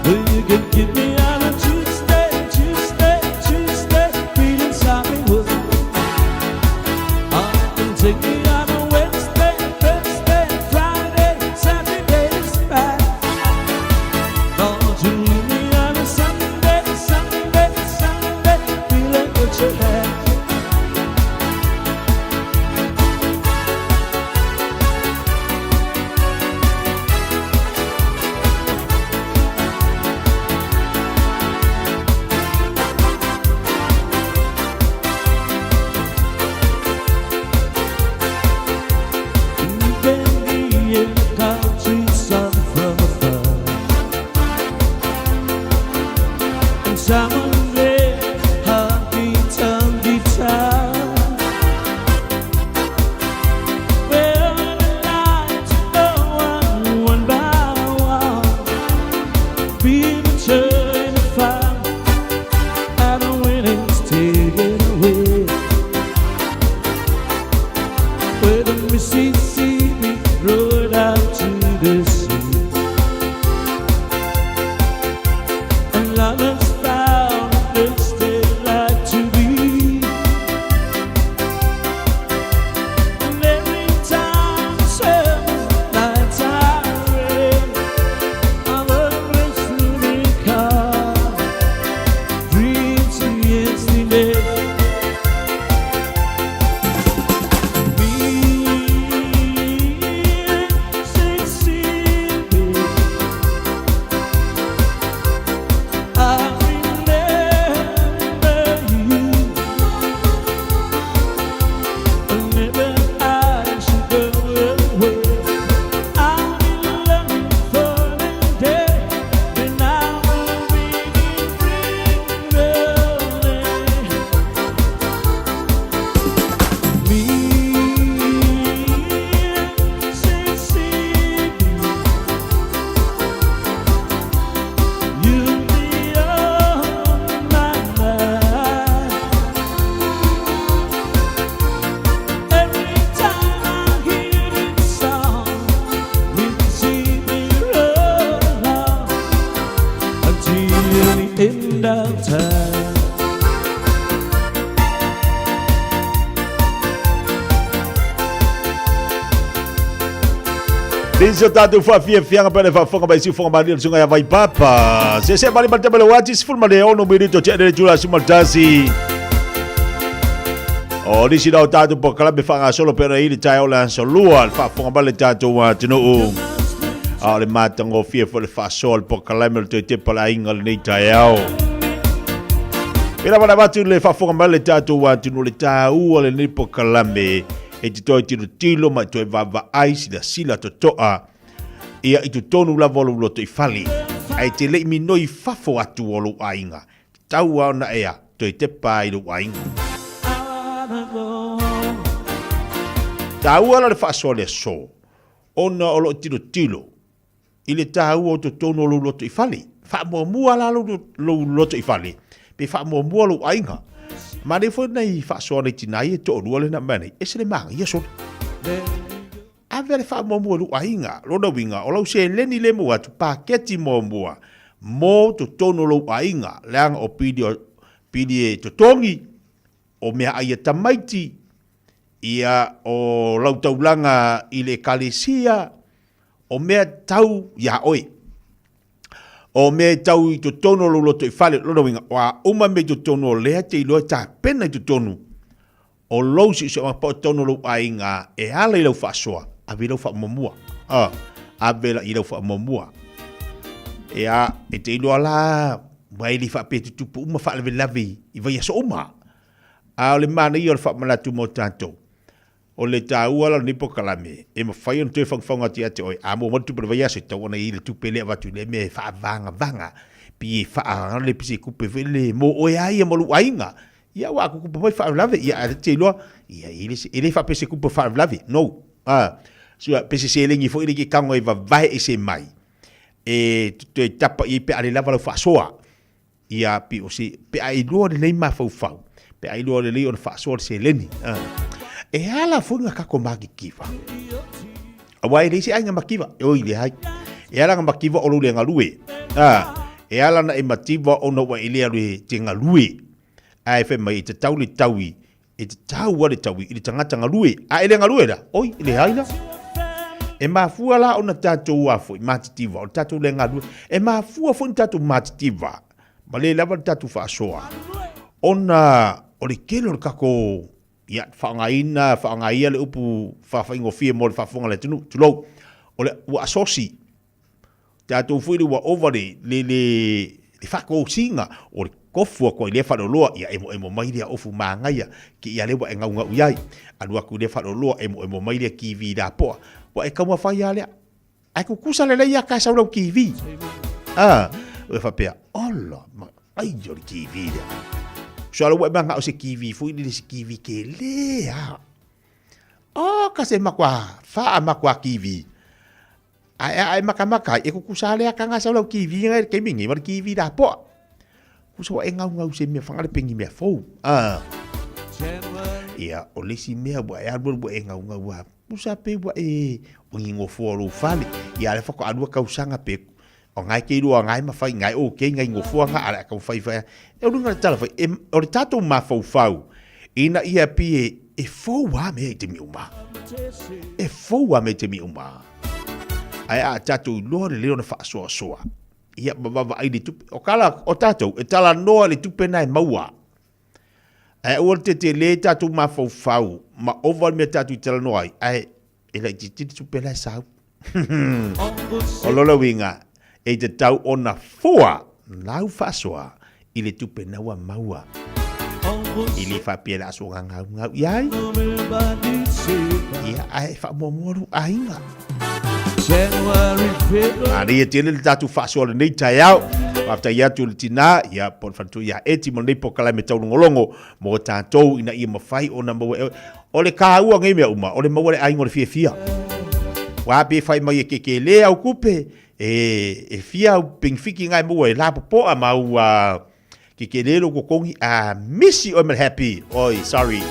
Well, you can give me on a Tuesday, Tuesday, Tuesday, feeling sorry was. I can take me on a Wednesday, Thursday, Friday, Saturday is bad. Don't you leave me on a Sunday, Sunday, Sunday, feeling what you had. You can be in the countryside from afar. And someone there honky tonk guitar. Well, the lights go on one by one. Feel the turn of fire, and the wind is taken away. Where the Mississippi rolled out to the sea. And lovers found a place they like to be. And every time the summer nights are red, I'm a place to recall dreams of yesterday. Mississippi, I remember you. Whenever I should go away, I'll be longing for the day when I will be free. Mississippi, you'll be on my mind. Every time I hear this song, Mississippi roll along until the end of time. Nisi o tatou faafiafiaga pe le faafofoga mai si fofoga malie le susuga ia Vaipapa. Se se mali male le uati 16 minute o tea le itula 11. O nisi na o tatou polokalame faagasolo pe ona i le taeao le aso lua le faafofoga mai le tatou atunuu. A o le matagofie foi le faasoa o le polokalame o le toe tepa le aiga lenei taeao. Pēlā wala avatu le faafofoga mai le tatou atunuu le taua lenei polokalame e te toe tilotilo ma e toe vaavaai silasila totoa ia i totonu lava o lou lotoifale, ae te le i minoi fafo atu o lou aiga, tatau lava ona ea toe tepa ai i lou aiga. Taua la le faasoa le aso, ona o lo o tilotilo i le taua o totonu o lou lotoifale. Faamuamua la lou, lou lotoifale, pe faamuamua lou aiga. Manaia foi nai faasoa nai tina ia e toalua lena mea nei, ese le manaia sole. Ave le faamuamua i lou aiga, lona uiga o lau seleni lea e maua atu, paketi muamua mo totonu o lou aiga, leaga o pili, pili e totogi, o meaai a tamaiti, ia o lau taulaga i le ekalesia, o mea tau iā oe. O mea e tau i totonu o lou lotoifale, lona uiga, o a uma mea i totonu o lea te iloa e tapena i totonu o lou siosiomaga po o totonu o lou aiga e ala i lau faasoa, ave i lau faamuamua. A, ave la i lau faamuamua. Ea, e te iloa la, ua e le faapea e tutupu uma faalavelave i vaiaso uma. A o le manaia o le faamanatu mo tatou, O le taua la o lenei polokalame, e mafai ona toe fagufagu atu ia te oe, a maua mai le tupe o le vaiaso, e tatau ona i ai le tupe lea e avatu i lea mea e faavagavaga, pei e faa, le pei se tupe foi lele mo oe lava ia ma lou aiga. Ia aua a tutupu mai faalavelave, ia ae te iloa, ia e le se, e le faapea se tupe faalavelave, no. A, sua, pe se seleni foi lele e te tago ai e vavae ese mai, e toe tapa i ai pe a le lava lau faasoa. Ia, pei o se, pe a iloa lelei mafaufau, pe a iloa lelei ona faasoa le seleni. E ala foi nga kako makikiva. Aua e leai se aiga mativa, e oi leai. E ala nga mativa o lou le galue. A, e ala na e mativa ona ua e le alu e te galue. Ae fai mai e tatau le taui, e tatau a le taui i le tagata galue. A e le galue la, oi, e leai la. E mafua la ona tatou a foi matitiva, o le tatou le galue. E mafua foi na tatou matitiva, ma le lava le tatou faasoa, ona o le tele o le tatou Ia, faaaogaina, faaaogaia le upu faafaigofie mo le faafofoga a le atunuu, tulou, o le, ua asosi. Tatou foi le ua ova le, le, le, le faatosina o le tofu atu ai i lea faleoloa, ia emoemo mai lea ofu manaia, ke ia lea ua e naunau i ai. Alu atu i lea faleoloa, emoemo mai lea TV lapoa, ua e taumafai lava lea. Ae kukusa lelei ia ka sau lau TV. Ah, ua faapea, ola, ma, ai o le TV lea. So ala ua e manga o se TV foi lele se TV ke le a. Oh, ka se makua, fa a makua TV. Ae a e makamaka ai, e kukusa lea ka nga sau lau TV ngai le taimi nei ma le TV lapoa. Kusa ua e ngaungau se mea whangale pengi mea fou. Ah. Ia, o le isi mea ua e alu alu ua e ngaungau a. Kusa pe ua e o ni ngofoa o lou fale. Ia le whako alua kausaga pe o ngai ke iloa ngai mawhai ngai o ke ngai ngofoa nga ala ka whai whai. E o lunga le tala whai, e, o le tātou mawhauwhau, ina ia pi e, e fou a mea i te mi uma. E fou a mea i te mi uma. Ai a tātou iloa le leo na whaasoasoa. Ia ma vavaai le tupe. O kala, o tātou, e tala noa le tupe na e maua. Ae aua le tetele tatou mafaufau ma ova le mea tatou i talanoa ai, ae e laitiiti le tupe la e sau. O lona uiga, e tatau ona fua lau faasoa i le tupe na ua maua. E le faapea le aso gagaugau i ai. Ia, ae faamuamua lou aiga. Manaia tele le tatou faasoa lenei taeao. Faafetai atu i le tina, ia, po o le faletua ia Eti mo lenei polokalame taulogologo mo tatou ina ia mafai ona maua e O le kāua nei mea uma, o le maua le aiga o le fiafia. Ua pe fai mai e kekele au kupe, e, e fia au penifiki ngai maua e lapopoa ma ua Kekele lou totogi a misi oe ma le happy. Oi, sorry.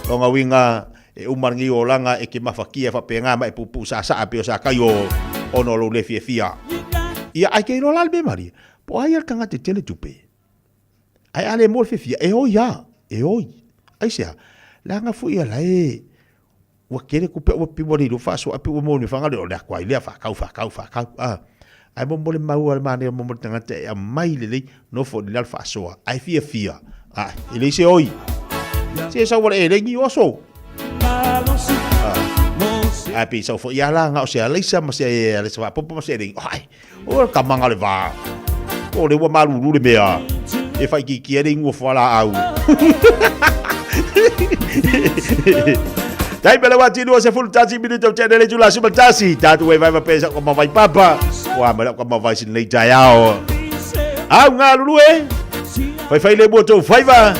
Lona uiga, e uma lenei olaga e te mafatia faapena ma e puupuu saasaa pei o sa kai o ona o lou le fiafia. Ia, ae ke iloa la le mea malie, po o ai a le tagata e tele tupe. Ae a le maua le fiafia, e oi lava, e oi. Aisea? Leaga foi ia la e Ua tele tupe ua pei ua le iloa faasoa ae pei ua maua i le faga lea o le atu ai lea faatau faatau faatau a. Ae momo le mau a le manaia momo le tagata e aumai lelei nofo i lalo faasoa ae fiafia a e leai se oi. Se sau ua le elegi o aso. Ae pei sau foi a la na o se alaisa ma se alaisa faapopo ma se elegi. Ai, O le tamaga le va. O le ua malulu le mea. E whaikiki le ingoa whalaau. Tai pele wa tino se fulu tasi minuto tene le tula suma tasi. Tatu e vai pesa ko mawai papa. Wa mala ko mawai sin nei taiao. Au ngā lulu e. Whai whai le mua tau whaiva.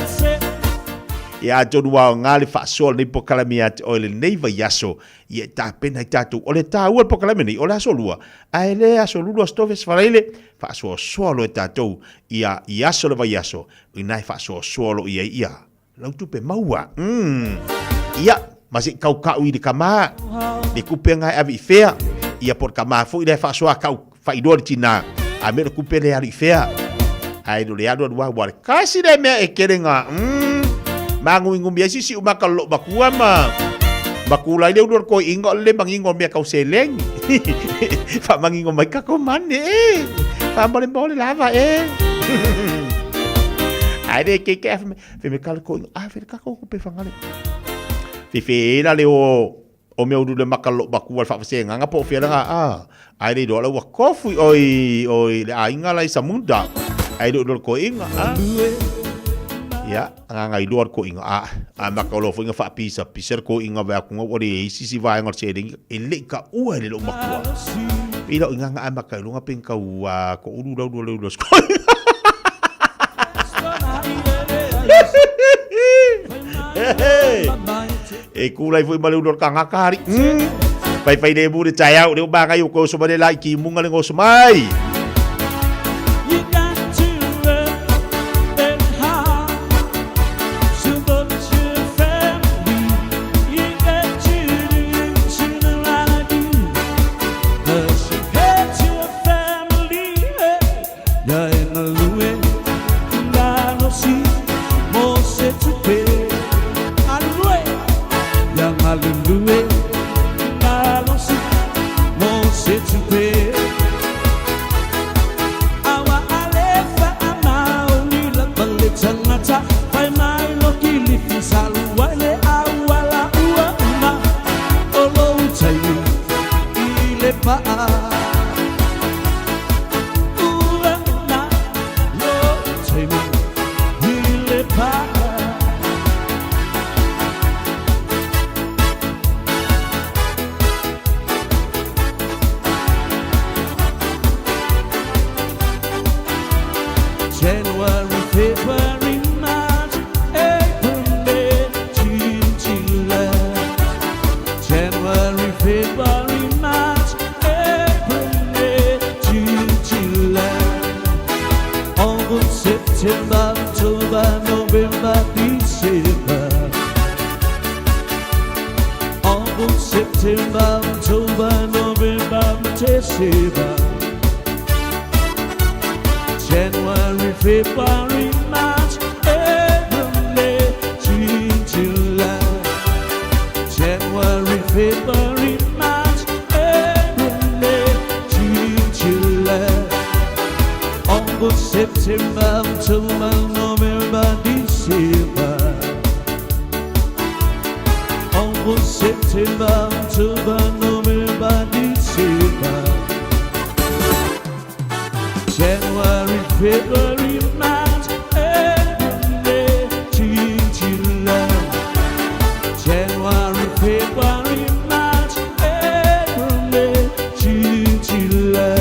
Ia atonu wa o ngā le whaasoa nei pokalame ia te oe le nei vaiaso. Ia e tapena i tatou. O le taua le pokalame nei, o le aso lua, ae le aso lulu aso tofi aso falaile, faasoasoa loa e tatou ia i aso le vaiaso, ina e faasoasoa loa i ai ia lau tupe maua. Umm. Ia, ma se i kaukau i le kama, le kupe nga e ave i fea, ia po o le kama foi lea e faasoa kau failoa le tina, a me o le kupe lea e alu i fea. Ae no le alu alu lava, ua le kasi lea mea e kele nga, umm, maguigumi ai sisi uma ka loo makua ma makula i le ulu o le koiinga o le le mangingo o mea kau seleni. Faamangingo mai kako mane e. Faamolemole lava e. Ae le ke ke fe me kala koiinga, a fe le kako kupe whangale. Fe fe la le o O mea ulu le maka lo makua le faavasegaga po o fea laga a ae le iloa la ua kofu i oi oi le aiga la i Samunda ae le iloa le koiga a ia agaga iloa le koiga a a maka o lo foi nga faapisa pisa le koiga vai aku nga ua le isi si vaega o le seleni e le i kaua e le lou makua pei la o igaga a maka iloga pe kau a ko ulu lau lua le ulu o E kūlai foi ma le ulu o le kangaka hari. Pai pai le mu le taeao le o magai o koe oso mai le la i ki munga le ngoso mai. September, October, November, December, January, February, March, April, May, June, July. January, February, March, April, May, June, July. August, September, October, November, December. August, September, October, November, December. January, February, March, April, May, June, July. January, February, March, April, May, June, July.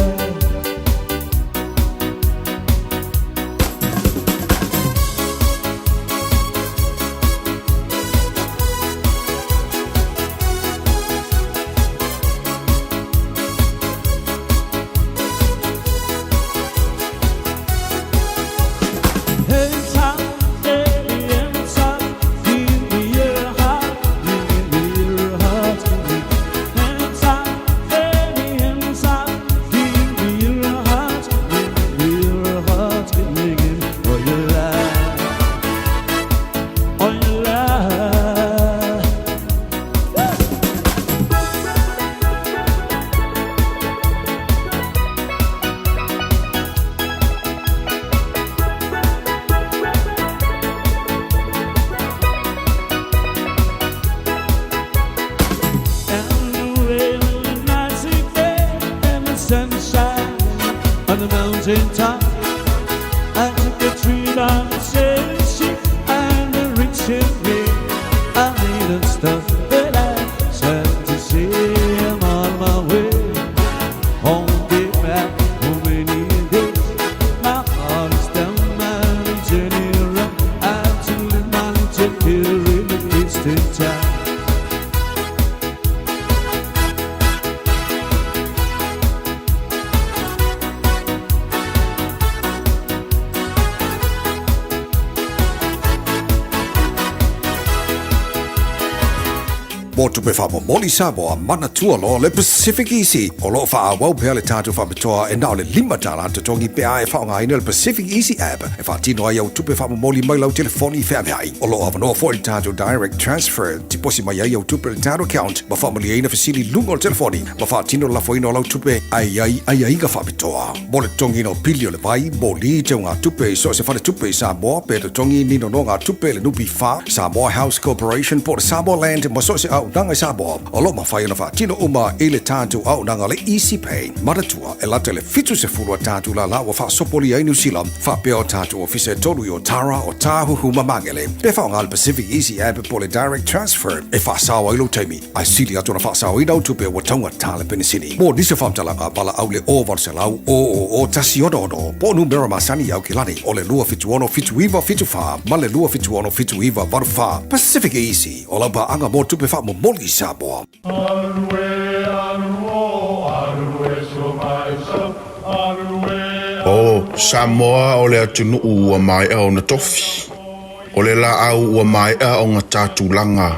Hands up, hands up, give me your heart, give me your heart. Hands up, hands up, give me your heart, give me your heart, give me all your love, all your love. And the rain and the night and the sunshine on the mountain top. I took a tree down the she and the rich in me. I needn't stop, but I sad to see I'm on my way. Won't be back for many days. My heart is down, my journey around. I'm to live my little here in the distant town. Mo tupe faamomoli Samoa, manatua loa le Pacific Easy. O lo o faaauau pea le tatou faapitoa e na o le $5 totogi pe a e faaaogaina le Pacific Easy app e faatino ai au tupe faamomoli mai lau telefoni feaveai. O lo o avanoa foi le tatou Direct Transfer, tiposi mai ai au tupe i le tatou account ma faamalieina fesili i luga o le telefoni ma faatino le lafoina o lau tupe ae i ai aiaiga faapitoa. Mo le totogiina o pili o le vai, moli, teugatupe i so o se faletupe i Samoa pe totogi ni nonogatupe i le NPF, Samoa House Corporation po o le Samoa Land ma so o se auaunaga i Samoa, o lo o mafai ona faatino uma i le tatou auaunaga le Easy Pay. Manatua, e lata i le 70 a tatou lala ua faasopolia ai Niu Sila, faapea o tatou ofisa e tolu i Otara, Otāhuhu ma Magele. Pe faaaoga le Pacific Easy App po o le Direct Transfer e faasao ai lou taimi, ae sili atu ona faasaoina au tupe ua taugata le penisini. Mo nisi o faamatalaga, valaau le 0800 000 166 po o numera masani i Aukilani o le 276 7974 ma le 276 7984. Pacific Easy, o lau paaga mo tupe faamomoli i Samoa. O Samoa o le atunuu ua maea ona tofi. O le laau ua maea ona ta tulaga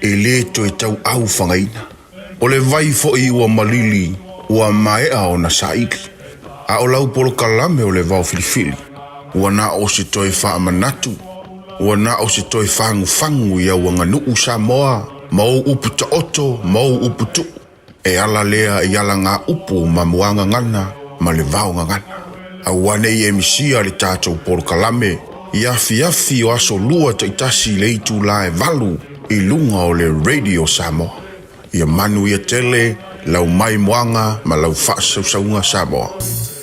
e le toe tauau fagaina. O le vai foi ua malili ua maea ona saili. A o lau polokalame o le vao filifili, ua na o se toe faamanatu, ua na o se toe fagufagu i au aganuu Samoa ma ou upu taoto ma ou upu tuu. E ala lea i alagaupu ma muagagana ma le vaogagana. Aua ne i e misia le tatou polokalame i afiafi o aso lua taitasi i le itula e valu i luga o le Radio Samoa. Ia manuia tele lau maimoaga ma lau faasausauga Samoa.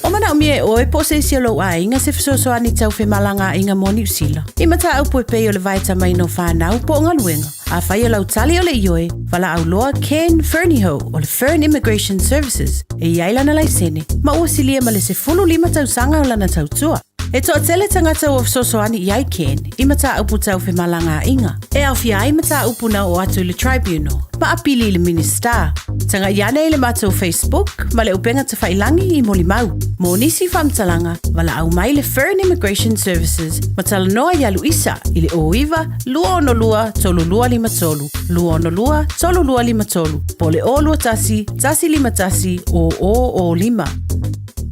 O manaomia e oe po o se isi o lou aiga se fesoasoani tau femalagaaiga mo Niu Sila. I mataupu e pei o le vaetamaina o fanau po o galuega. Afai o lau tali o le ioe, valaau loa Ken Fernihough o le Fern Immigration Services e i ai lana laisene ma ua silia ma le 15 tausaga o lana tautua. E toatele tagata ua fesoasoani i ai Ken i mataupu tau femalagaaiga, e aofia ai mataupu na oo atu i le Tribunal ma apili i le Minisita. Tagai ane i le matou Facebook ma le upega tafailangi i molimau. Mo nisi faamatalaga, valaau mai le Fern Immigration Services ma talanoa ia Luisa i le 09 262 3253, 262 3253, po o le 021 151 0005.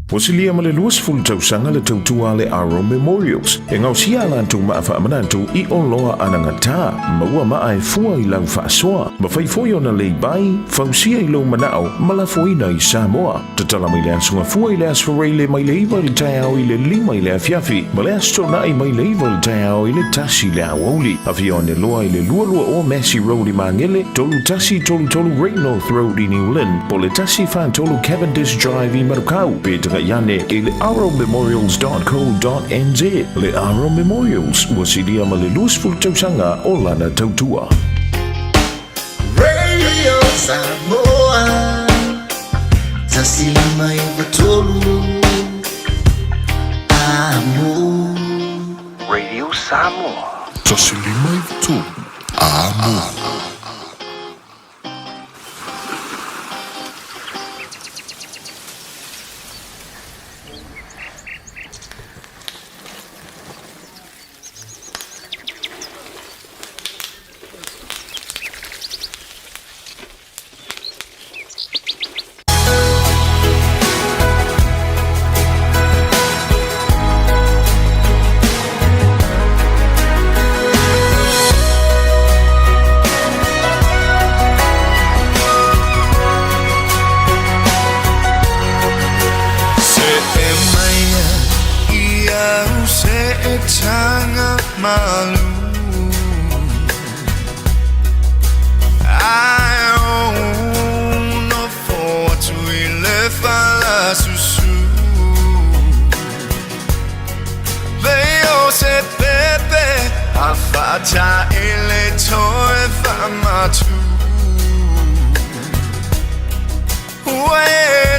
Ua silia ma le 20 tausaga le tautua a le Aro Memorials e gaosia a latou maa faamanatu i oloa anagata, maua maa e fua i lau faasoa, mafai foi ona lay-by, fausia i lou manao ma lafoina i Samoa. Tatala mai le Aso Gafua i le Aso Faraile mai le 9 i le taeao i le 5 i le afiafi ma le Aso Toonai mai le 9 i le taeao i le 1 i le aoauli. Afio ane loa i le 220 Massey Road i Magele, 3133 Great North Road i New Lynn, po o le 143 Cavendish Drive i Manukau, pe taga'i ane i le arrowmemorials.co.nz. Le Arrow Memorials, ua silia ma le 20 tausaga o lana tautua. Radio Samoa 153 Amo. Radio Samoa. 153 Amo. Se'e mai ai i au se'etaga malū Ae ou nofo atu i le falasusu Pei o se pepe a faataele toe faamatū Ua e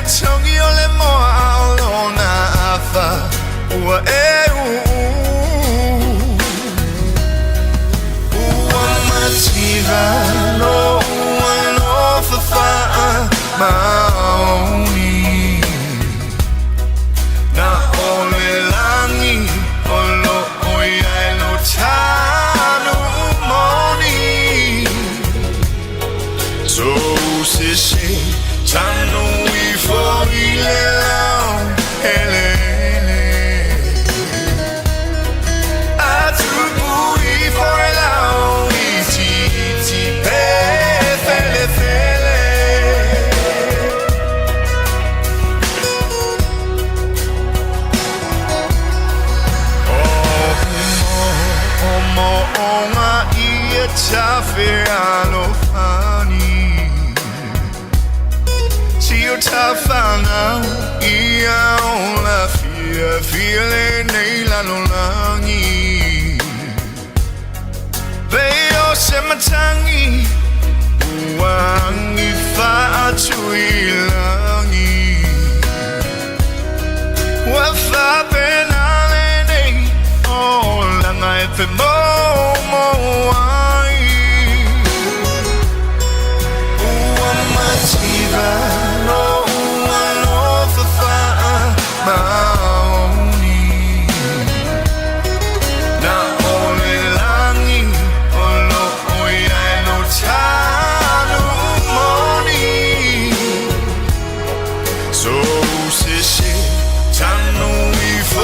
togi o le moa a o lona afa ua e uu Ua mativa lou alofa faamaoni Na o le lagi o loo i ai lo tanu moni Sou sese tanu ifo i le lao eleele A tupu ifo e lao itiiti pe felefele. O moomooga ia tafealofani Si o tafanau ia ola fiafia lenei lalolagi Pei o se matagi ua agi faatuilagi Ua faapena lenei olaga e femoumou ai Ua mativa lou alofa faamaoni Na o le lagi o loo i ai lou tanu moni Sou sese tanu ifo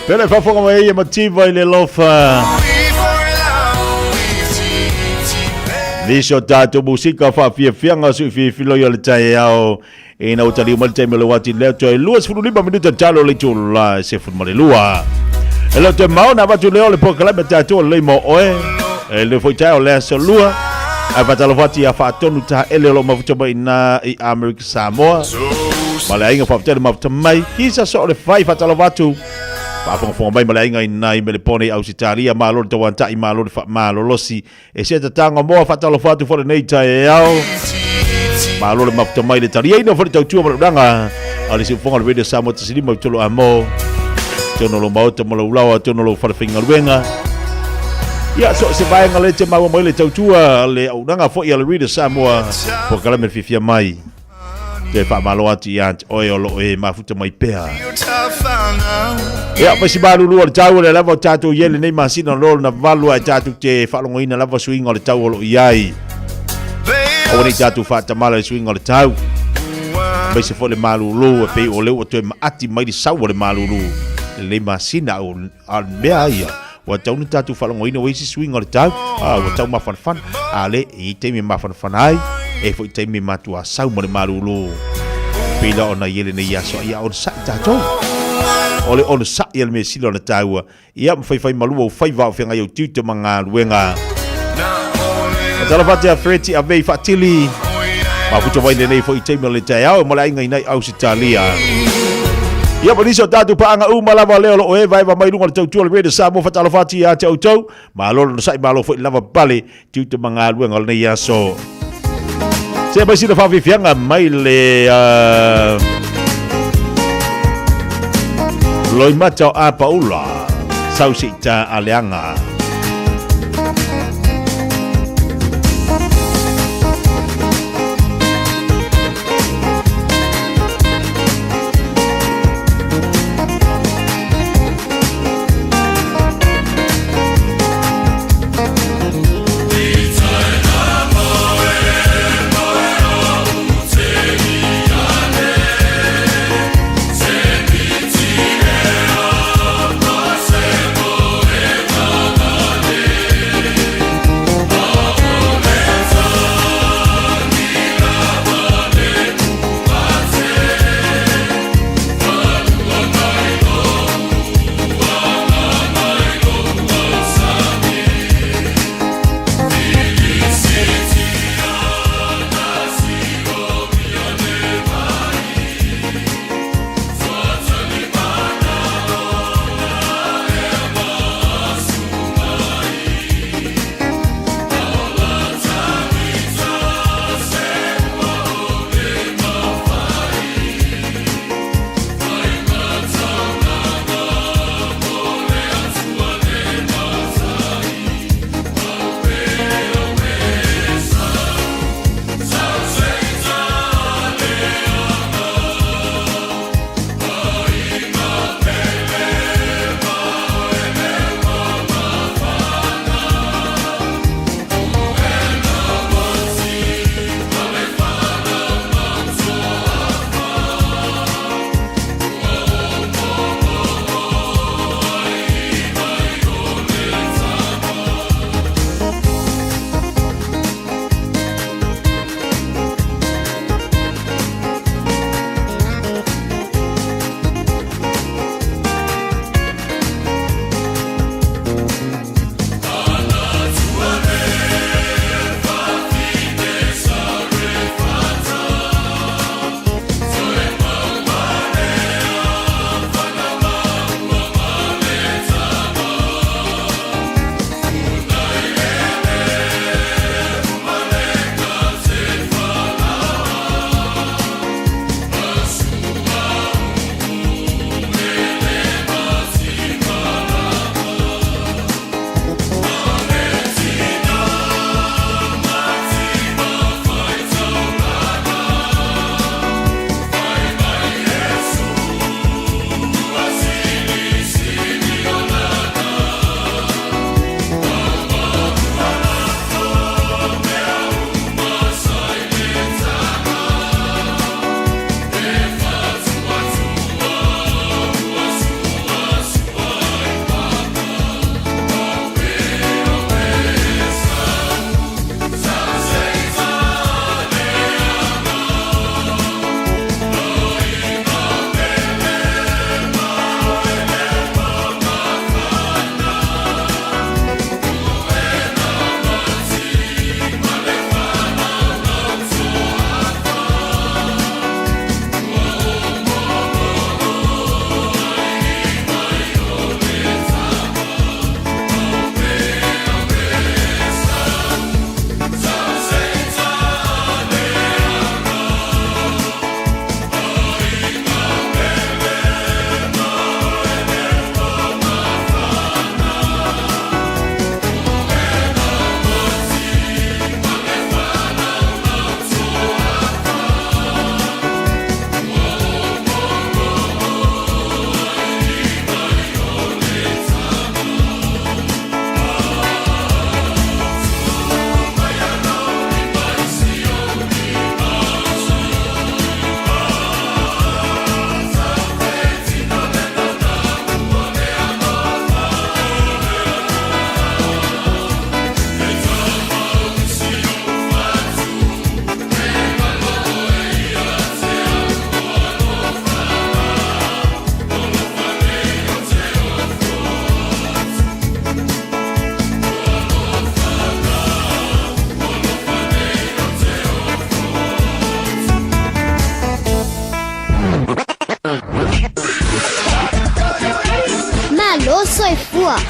Pele faafofoga mai ai e mativa i le alofa. Nisi o tatou musika faafiafiaga sui fifilo ia le taeao ina ua taliu mai le taimi o le uati lea toe 25 minuta talo le itula e 12. E le o toe mao na avatu lea o le polokalame tatou o lelei mo oe. E le foi taeao le aso lua. Ae faatalofa atu ia Faatonu Taele o lo o mafuta mai ina i Amerika Samoa. Ma le aiga faafetai le mafuta mai. Kisa so o le fai faatalofa atu. Faafogafoga mai ma le aiga ina i Melepone i Ausetalia. Malo le tauantai, malo le faamalolosi. E se tataga moa faatalofa atu foi lenei taeao. Malo le mafuta mai le taliaina foi le tautua ma le ulaga a le siufoga o le Radio Samoa 15 i tolu amo. Tonu lo maota ma lou laoa, tonu lou falefaigaluega. Ia, so se vaega le te maua mai le tautua le auaunaga foi a le Radio Samoa. Polokalame fiafia mai. Toe faamalo atu ia te oe o lo o e mafuta mai pea. Ia, ma si malulu o le tau o le lava o tātou i lenei masina o lona valu ai tātou te faalogoina lava suiga o le tau o lo o i ai. Aua nei tātou faatamala i suiga o le tau. Aemaise foi le malulu e pei o lea ua toe maati mai le sau o le malulu i lenei masina au a le mea ia ua tau na tātou faalogoina ua isi suiga o le tau a ua tau mafanafana a le e i taimi e mafanafana ai e foi taimi e matua sau ma le malulu pei la ona i lenei aso ia onosai tātou o le onosai a le mea sili ona tāua ia ma faifai malua o faiva o feagai au tiute ma galuega. Talofa atu ia Freti Avei Faatili. Mafuta mai lenei foi taimi o le taeao ma le aiga inai Ausitalia. Ia ma nisi o tātou paaga uma lava lea o lo o evaeva mai luga o le tautua o le Radio Samoa faatalofa atu ia te outou. Malo le onosai, malo foi le lava pale tiute ma galuega o lenei aso. Se mai sina faafiafiaga mai le loimata o Apaula, Sausita Aleaga.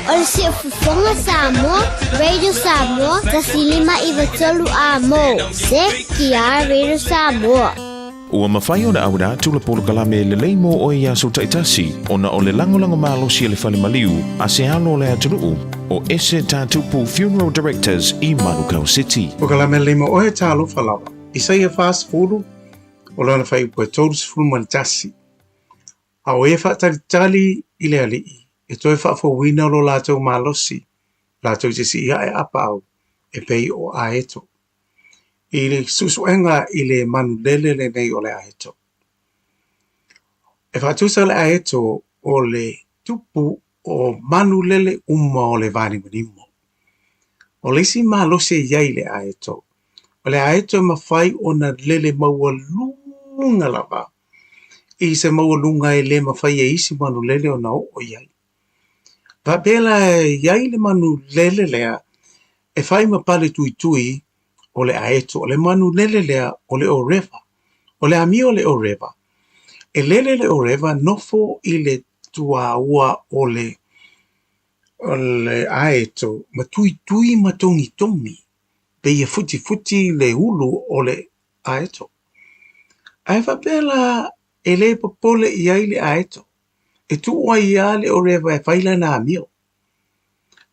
O le Siufofoga Samoa, Radio Samoa, 1593 A mo, CKR Radio Samoa. Ua mafai ona auina atu le polokalame lelei mo oe i aso taitasi ona o le lagolago malosi a le fale maliu a se alo o le atunuu o Ese Tatupu Funeral Directors i Manukau City. Polokalame lelei mo oe talofa lava. Isaia 40, o lona fuaiupu e 31. A o e faatalitali i le Alii, e toe faafouina lo latou malosi, latou te sii ae apaau, e pei o aeto. I le suesuega i le manu lele lenei o le aeto. E faatusa le aeto o le tupu o manu lele uma o le vanimonimo. O le isi malosi e i ai i le aeto, o le aeto e mafai ona lele maualuga lava i se maualuga e le mafai e isi manu lele ona oo i ai. Faapea la e i ai le manu lele lea e fai ma pale tuitui o le aeto, o le manu lele lea o le orewa. O le amio o le orewa, e lele le orewa nofo i le tuaua o le o le aeto ma tuitui ma togitogi, pei e futifuti le ulu o le aeto. Ae faapea la e le popole i ai le aeto, e tuu ai lava le orewa e fai lana amio.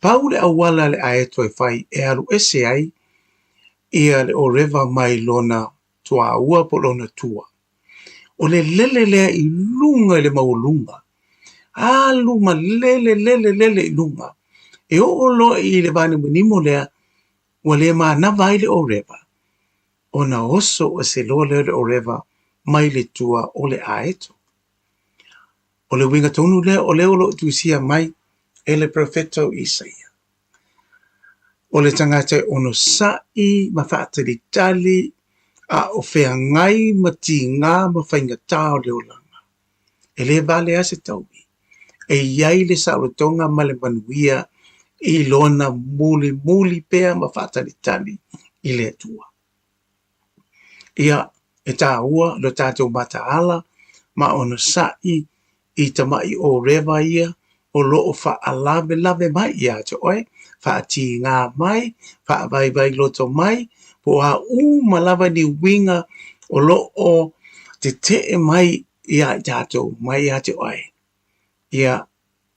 Pau le auala a le aeto e fai e alu ese ai ia le orewa mai lona tuaua po o lona tua. O le lele lea i luga i le maualuga, alu ma lele lele lele i luga, e oo loa i le vanimonimo lea ua le manava ai le orewa, ona oso ese loa lea o le orewa mai le tua o le aeto. O le uiga tonu lea o lea o lo o tusia mai e le perofeta o Isaia. O le tagata e onosaʻi ma faatalitali a o feagai ma tigā ma faigata o le olaga. E le vale lava se taui. E i ai le saolotoga ma le manuia i lona mulimuli pea ma faatalitali i le Atua. Ia, e tāua lo tātou mataala ma onosaʻi i tamaʻi ōrewa ia o lo o faalavelave mai iā te oe, faatigā mai, faavaivai loto mai, po o a uma lava ni uiga o lo o teteʻe mai iā i tātou, mai iā te oe. Ia,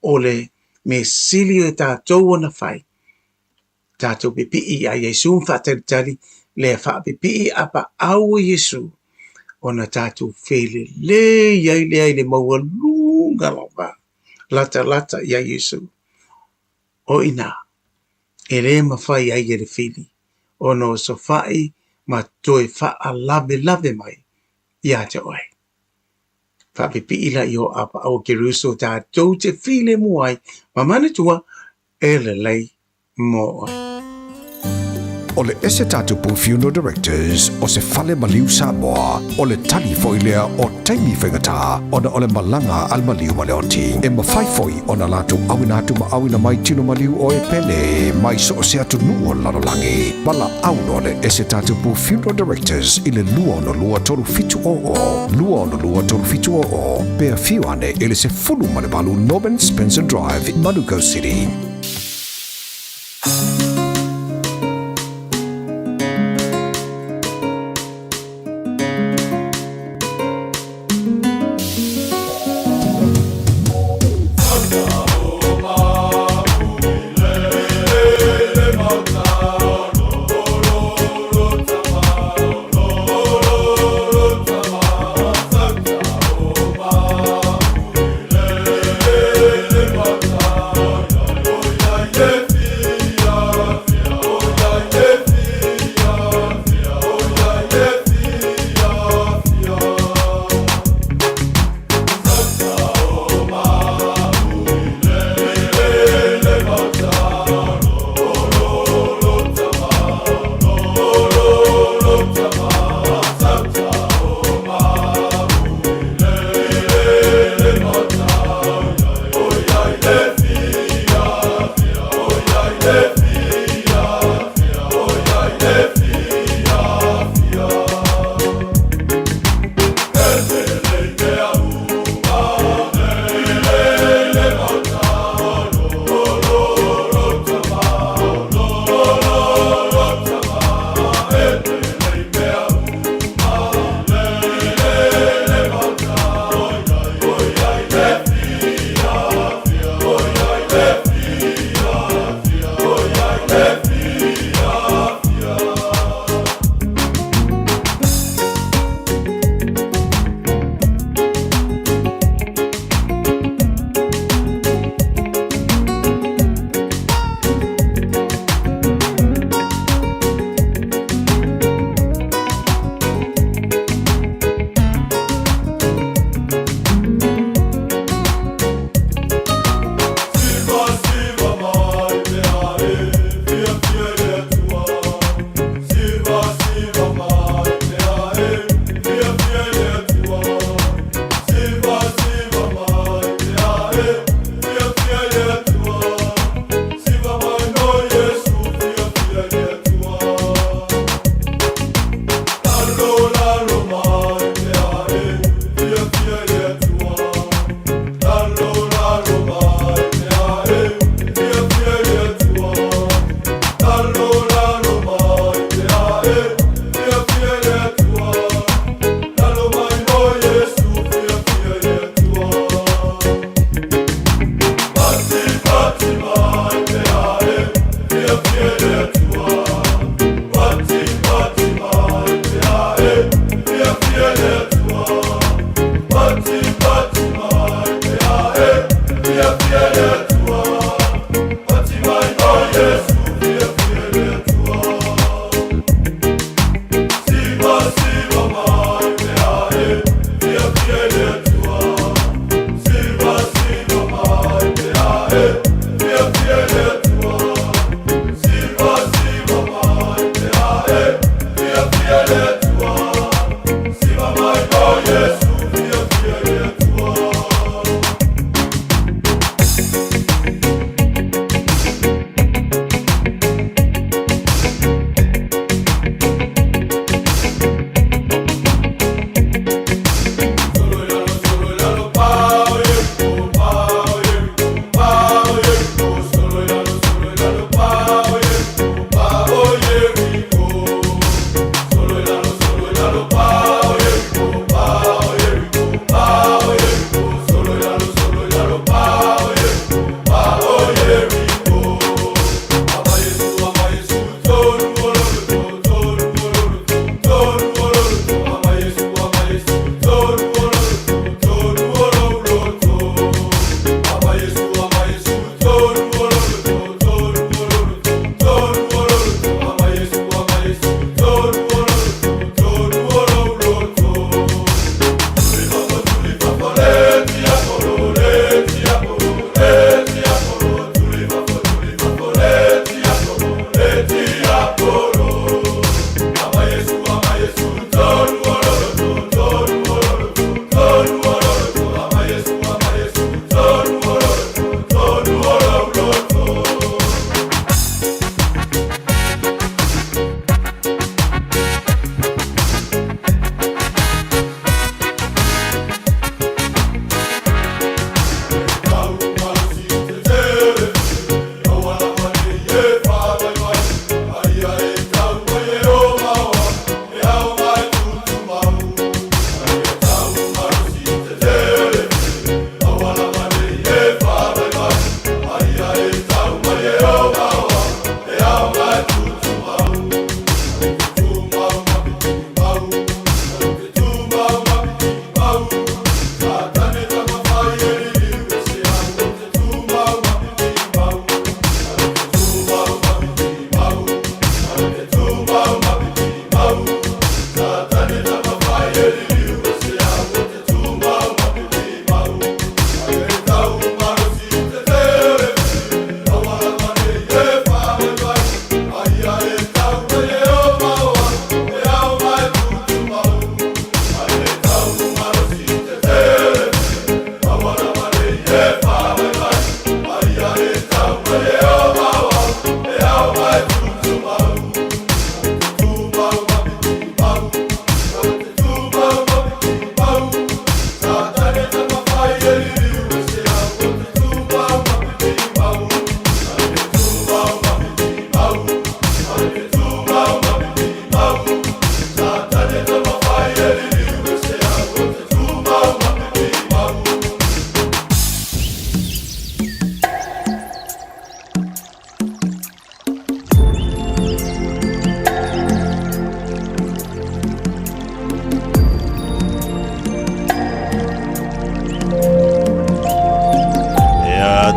o le mea sili o tātou ona fai, Tātou pipii i a Iesū ma faatalitali lea faapipii apaau o Iesū ona tātou felelei ai lea i le maualuga lava latalata iā Iesū. O inā, e lē mafai ai e le fili ona osofaʻi ma toe faalavelave mai iā te oe. Faapipii la i o apaau o Keruso tātou te filemu ai ma manatua e lelei mo oe. O le Ese Tatupu Funeral Directors o se fale maliu Samoa, o le tali foi lea o taimi faigata ona o le malaga a le maliu ma le oti. E mafai foi ona latou auina atu ma auina mai tino maliu o e pele mai so o se atunuu o le lalolagi. Valaau loa le Ese Tatupu Funeral Directors i le 262 3700, 262 3700, pe afio ane i le 18 Norman Spencer Drive, Manukau City.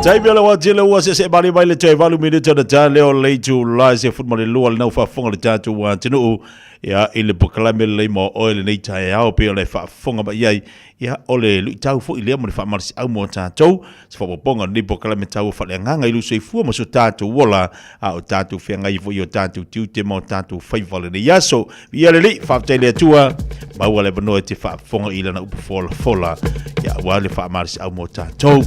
Taimi o le wā tele ua se se mali mai le toe valu minute o na tā leo le itu lai se fut ma le lua le nau whaafonga le tātou wā tinuu ia i le pokalame le mo oe le nei tae ao pe o le whaafonga mai ai ia o le lui tau fo i lea mo le whaamarasi au mo tātou se whapoponga ni pokalame tau wha le nganga i luso i fua mo so tātou wola a o tātou whengai fo i o tātou tiute mo tātou whaiva le nei aso ia le li whaaftei le atua maua le vanoa te whaafonga i lana upu fola fola ia ua le whaamarasi au mo tātou.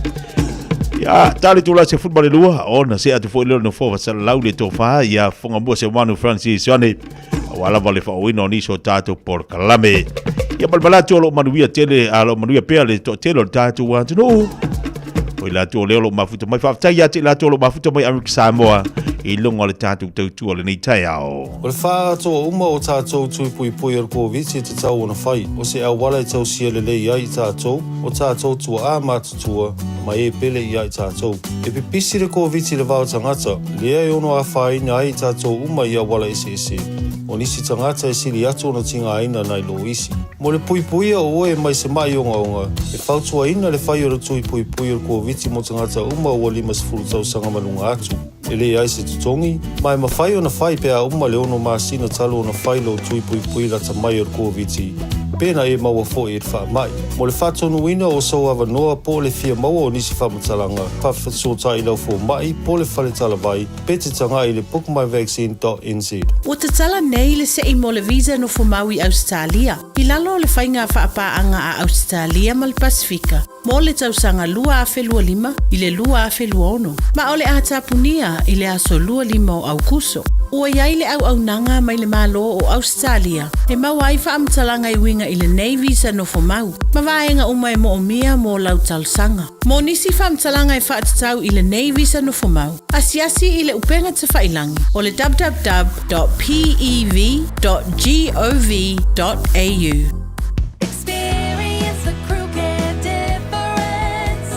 Ia, tali tula se football lua, ona se atu foi leo no fo sa lau le tofa, ia fonga mua se Manu Francis Ioane, wala vale fa oino ni so tātou por kalame. Ia balbalatu o lo manuia tele, a lo manuia pea le to tele o le tātou atunuu. O i latu o leo lo mafuta mai, whaaftai ia te latu o lo mafuta mai Amerika Samoa, i lunga o le tātou tautua le nei taiao. O le whaatoa uma o tātou tui pui pui o le Koviti te tau ona whai, o se awala i tau sia lelei ai i tātou, o tātou tua a mātutua, ma e pele i ai tātou. E pipisi le Koviti le vao tangata, lea e ono a whaina ai i tātou uma i awala ese ese. O nisi tangata e sili atu ona tinga aina nai lo isi. Mo le pui pui o oe mai se mai onga onga, e fautua ina le whai o le tui pui pui o le Koviti mo tangata uma ua 50 tausaga malunga atu. E le ai se tutongi, mai mawhai ona whai pea uma le ono masina talo ona whai lo tui pui pui lata mai o le Koviti. pe na e maua foi i le faamai. Mo le faatonuina o sou avanoa po o le fia maua o nisi faamatalaga, faafesootai i lau fomai po o le fale talavai pe te tagai i le bookmyvaccine.nz. Ua tatala nei le se'i mo le visa nofomau i Ausetalia, i lalo o le faiga faapaaga a Ausetalia ma le Pasefika mo le tausaga 2025 i le 2026, ma o le a tapunia i le aso 25 o Aukuso. Ua i ai le auaunaga mai le Malo o Ausetalia e maua ai faamatalaga e uiga i lenei visa nofomau ma vaega uma e moomia mo lau talosaga. Mo nisi faamatalaga e faatatau i lenei visa nofomau, asiasi i le upega tafailagi o le www.pev.gov.au. Experience the Crew Care difference.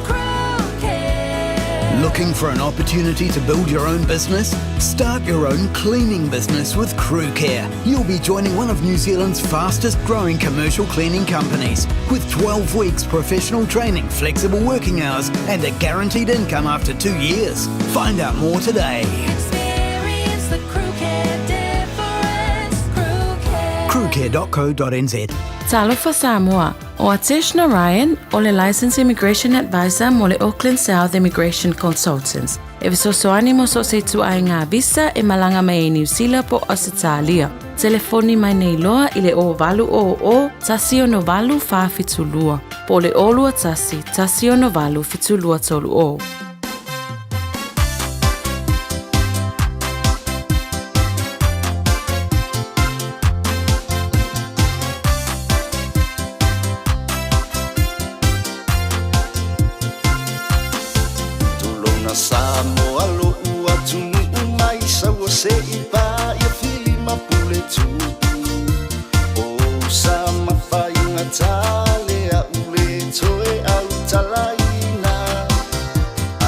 Crew Care. Looking for an opportunity to build your own business? Start your own cleaning business with Crew Care. You'll be joining one of New Zealand's fastest growing commercial cleaning companies with 12 weeks professional training, flexible working hours, and a guaranteed income after 2 years. Find out more today. Experience the Crew Care difference. Crew Care. Crewcare.co.nz. Talofa Samoa, o Atesh Narayan o le Licensed Immigration Advisor mo le Auckland South Immigration Consultants. E fesoasoani mo so o se ituaiga visa e malaga mai ai Niu Sila po o Ausetalia. Telefoni mai nei loa i le 0800 168 472 po o le 021 168 7230. Tulouna Samoa lo'u atunuu mai Saua se'i paia fili ma pule tu'u O sa mafaigata le a'u le toe autalaina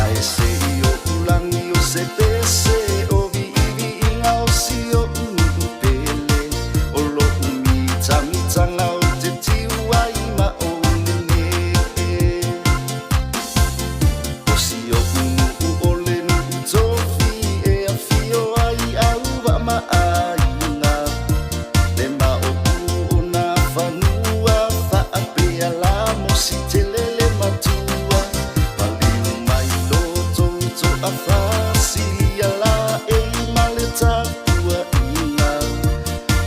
Ae se'i o'u lagi o se pese o vi'ivi'iga o si o'u nu'u pele O lo'u mitamitaga o te tiu ai ma ou nene'e O si o'u nu'u o le nu'u tofi e afio ai auva'a ma aiga Le maopu o nā fanua faapea la mosi tele le matua Maliu mai lo tou toafa silia laei ma le tapuaiga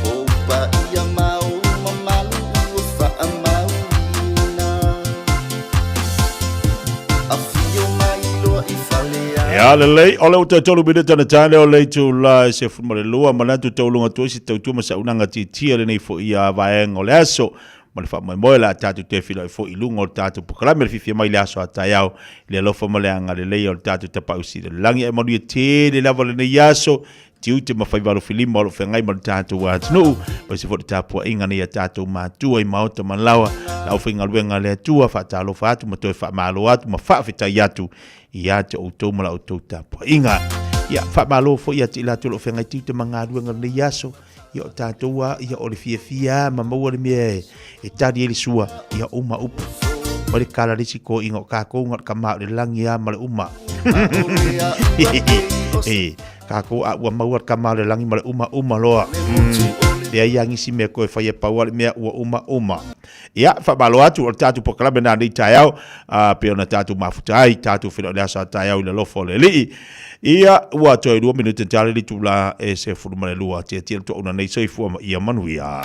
O paia ma ou mamalu ua faamauina Afio mai loa i Faleaana. Ia lelei, o le ua toe tolu minute ona tae lea o le itula e 12, manatu tauluga atu ai se tautua ma saunaga tiatia lenei foi ia vaega o le aso. Ma le faamoemoe o le a tatou toe feiloai foi i luga o le tatou polokalame le fiafia mai le aso a taeao i le alofa ma le agalelei o le tatou Tapaau Sili o le Lagi. Ae manuia tele lava lenei aso, tiute ma faiva alofilima o lo o feagai ma le tatou atunuu, aemaise foi le tapuaiga nei a tatou matua i maota ma laoa, le aufaigaluega a le Atua, faatalofa atu ma toe faamalo atu ma faafetai atu ia te outou ma la outou tapuaiga. Ia, faamalo foi ia te i latou o lo o feagai tiute ma galuega o lenei aso, ia o tatou a, ia o le fiafia a ma maua le mea e tali ai le sua, ia uma upu. O le kala le isi toeaiina o tatou na o le tama o le lagi a ma le uma. E, tatou a ua maua le tama o le lagi ma le uma, uma loa. Leai a nisi mea toe fai e pau a le mea ua uma, uma. Ia, faamalo atu o le tatou polokalame lena nei taeao, a, pei ona tatou mafuta ai, tatou feiloai i le aso a taeao i le alofa o le Alii. Ia, ua toe 2 minute tala i le itula e 12, tiatia le toauna nei, soifua ma ia manuia.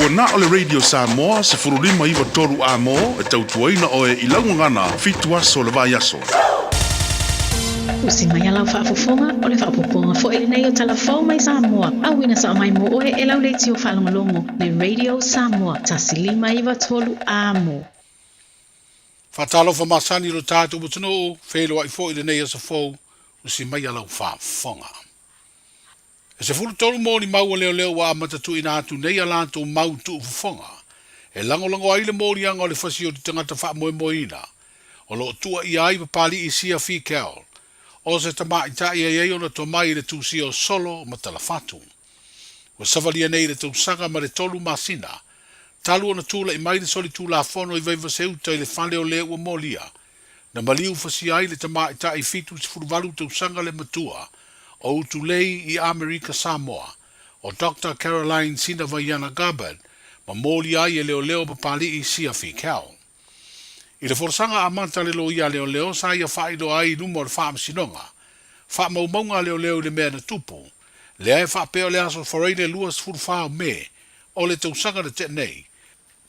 Ua na o le Radio Samoa 1593 A-mo e tautuaina oe i lau gagana fitu aso o le vaiaso. Usi mai a lau faafofoga, o le faaopoopoga foi lenei o Tala Fou mai Samoa, auina sao mai mo oe e lau leitio faalogologo, le Radio Samoa 1593 A-mo. Faatalofa masani i lo tatou atunuu, feiloai foi i lenei aso fou, usi mai a lau faafofoga. E 13 molimau a leoleo ua amata tuuina atu nei a latou mau tuufofoga e lagolago ai le moliaga o le fasioti tagata faamoemoeina o lo o tuuaia ai Papali'i Sia Fikel, o se tamaitai e i ai ona tomai i le tusia o solo ma talafatu. Ua savalia nei i le tausaga ma le tolu masina talu ona tulai mai le solitulafono i Vaivaseuta i le fale o le ua molia na maliu fasia ai le tamaitai 78 tausaga le matua o Utulei i Amerika Samoa, o Doctor Caroline Sinavaiana Gabbard, ma molia ai e leoleo Papali'i Sia Fikel. I le folasaga amata a le loia a leoleo sa ia faailoa ai i luma o le Faamasinoga faamaumauga a leoleo i le mea na tupu, lea e faapea o le aso Faraile 24 o Me o le tausaga na tea nei,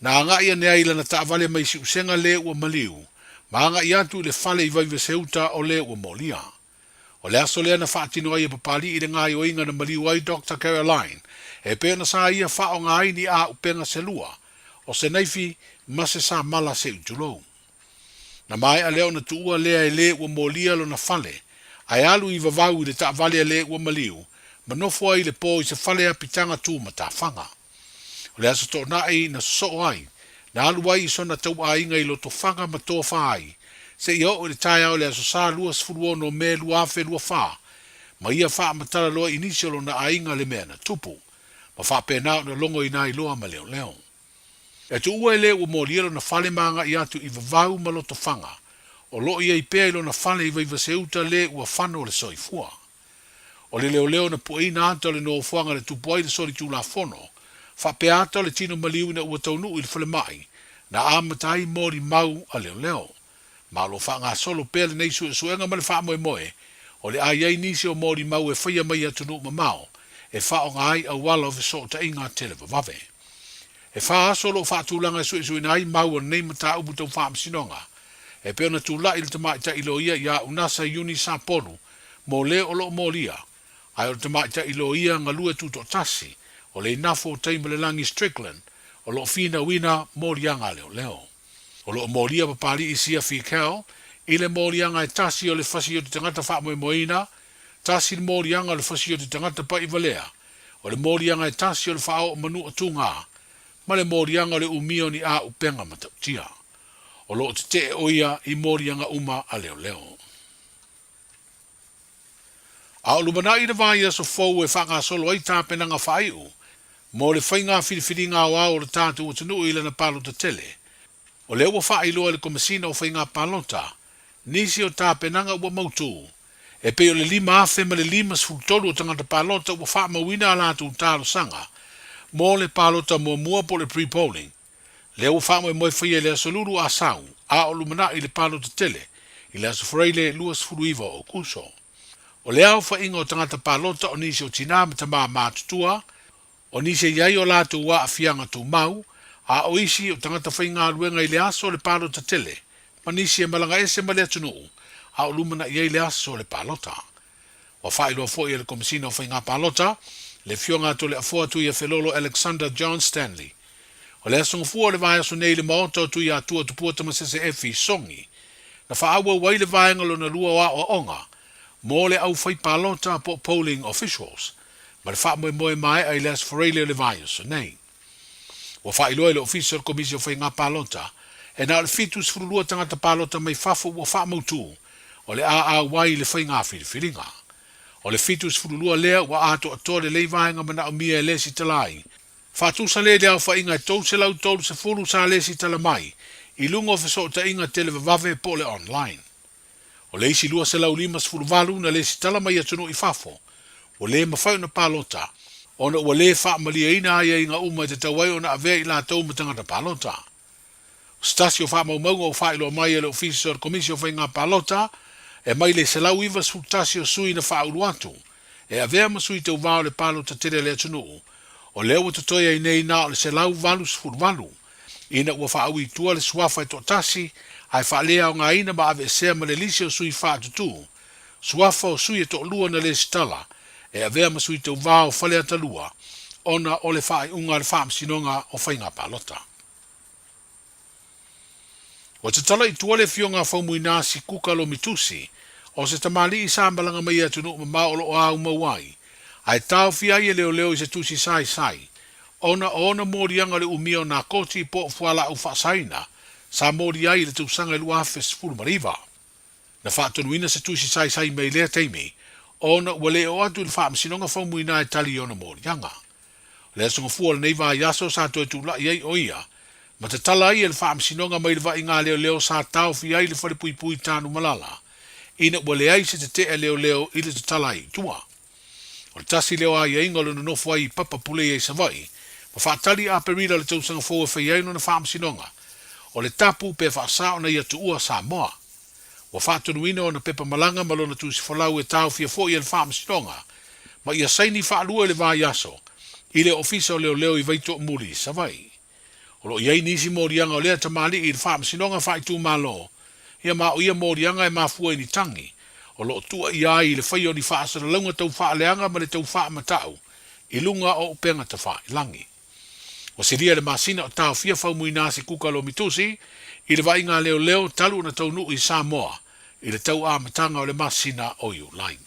Na agai ane ai i lana taavale mai Siusega le ua maliu, ma agai atu i le fale i Vaivaseuta o le ua molia. O le aso lea na faatino ai e Papali'i le gaoioiga na maliu ai Doctor Caroline, e pei ona sa ia faaaoga ai ni āupega se lua, o se naifi ma se samala seʻu tulou. Na maea lea ona tuua lea e le ua molia lona fale, ae alu i vavau i le taavale a le ua maliu, ma nofo ai i le po i se fale apitaga tu matafaga. O le Aso Toonai na sosoo ai, na alu ai i sona tauaiga i Lotofaga ma tofa ai, seia oo i le taeao i le Aso Sa 26 Me 2024, ma ia faamatala loa i nisi o lona aiga le mea na tupu, ma faapena ona logoina ai loa ma leoleo. E tuua e le ua molia lona fale ma agai atu i Vavau ma Lotofaga, o lo o i ai pea i lona fale i Vaivaseuta le ua fano le soifua. O le leoleo na pueina ata o le nofoaga na tupu ai le solitulafono, faapea ata o le tino maliu ina ua taunuu i le falemai, na amata ai molimau a leoleo. Ma o lo o faagasolo pea lenei suesuega ma le faamoemoe, o le a i ai nisi o molimau e faia mai i atunuu mamao e faaaoga ai auala o fesootaiga televavave. E fa aso o lo o faatulaga e suesueina ai mau o lenei mataupu tau faamasinoga, e pei ona tulai le tamaitai loia ia Unasa Iuni Sapolu mo le o lo o molia, ae o le tamaitai loia galue tutoatasi o le inafo o Taimalelagi Strickland o lo o finauina moliaga a leoleo. O lo o molia Papali'i Sia Fikel i le moliaga e tasi o le fasioti tagata faamoemoeina, tasi le moliaga o le fasioti tagata pa'ivalea, o le moliaga e tasi o le faaoo manua tugā, ma le moliaga o le umia o ni āupega matautia. O lo o tetee ʻo ia i moliaga uma a leoleo. A o lumanai le vaiaso fou e faagasolo ai tapenaga faaiu mo le faiga filifiliga aoao o le tatou atunuu i lana palota tele, o lea ua faailoa e le Komesina o Faiga Palota nisi o tapenaga ua mautū, e pei o le 5,053 o tagata palota ua faamauina a latou talosaga mo le palota muamua po o le pre-polling, Lea ua faamoemoe faia i le Aso Lulu a Sau, a o lumanai le palota tele i le Aso Faraile 29 o Aokuso. O le aofaiga o tagata palota o nisi o tinā ma tamā matutua, o nisi e i ai o latou aafiaga tumau, a o isi o tagata faigaluega i le aso o le palota tele, ma nisi e malaga ese ma le atunuu, a o lumanai ai le aso o le palota. Ua faailoa foi e le Komesina o Faiga Palota, le Afioga a Toleafoa Tuiafelolo Alexander John Stanley. O le aso gafua o le vaiaso nei i le Maota o Tuiatua Tupua Tamasese Effie Songi, na faaauau ai le vaega lona lua o aoaoga mo le aufaipalota po o polling officials ma le faamoemoe maea i le Aso Faraile o le vaiaso nei. Ua faailoa e le Ofisa o le Komisi o Faiga Palota, e na o le 72 tagata palota mai fafo ua faamautū o le a auai i le faiga filifiliga. O le 72 lea ua atoatoa lelei vaega manaomia e lesitala ai. Faatusa lea i le aofaiga e 330 sa lesitala mai i luga o fesootaiga televavave po o le online. O le isi 258 na lesitala mai atunuu i fafo, ua le mafai ona palota, ona ua le faamalieina aiaiga uma e tatau ai ona avea i latou ma tagata palota. O se tasi o faamaumauga ua faailoa mai e le Ofisa o le Komisi o Faiga Palota, e mai le 191 o sui na faaulu atu, e avea ma sui tauva o le palota tele a le atunuu. O lea ua totoe ai nei na o le 188, ina ua faaui i tua le suafa e toatasi ae faaleaogaina ma aveesea ma le lisi o sui faatutū, suafa o sui e toalua na lesitala e avea ma sui tauvā o Faleata 2 ona o le faaiuga a le Faamasinoga o Faiga Palota. Ua tatala i tua le afioga a Faumuinasi Kuka Lomitusi, o se tamalii sa malaga mai i atunuu mamao o lo o aumau ai, ae taofia ai e leoleo i se tusi saisai, ona o ona moliaga o le umia o nā koti po o fualaau faasaina sa molia ai i le tausaga e 2019. Na faatonuina se tusi saisai mai lea taimi, ona ua le oo atu i le Faamasinoga Faumuina e tali i ona moliaga. O le aso gafua o lenei vaiaso sa toe tulai ai o ia, ma tatala ai e le Faamasinoga mai le vaaiga leoleo sa taofia ai le falepuipui Tanumalala, ina ua leai se tete'e leoleo i le tatala ai i tua. O le tasi lea o aiaiga o le nonofo ai i papa puleia i Savaii, ma faatali Aperila o le tausaga fou e fai ai lona faamasinoga, o le tapu pe faasao na ia tuua Samoa. Ua faatonuina ona pepa malaga ma lona tusi folau e taofia foi e le Faamasinoga ma ia saini faalua i le vaiaso i le Ofisa o Leoleo i Vaitoomuli i Savaii. O lo o i ai nisi moliaga o lea tamalii i le Faamasinoga Faaitumalo, ia ma o ia moliaga e mafua i ni tagi o lo o tuuaia ai i le faia o ni faasalalauga tau faaleaga ma le tau faamatau i luga o upega tafailagi. Ua silia le masina o taofia Faumuinasi Kuka Lomitusi i le vaaiga leoleo talu ona taunuu i Samoa i le tau amataga o le masina o Iulai.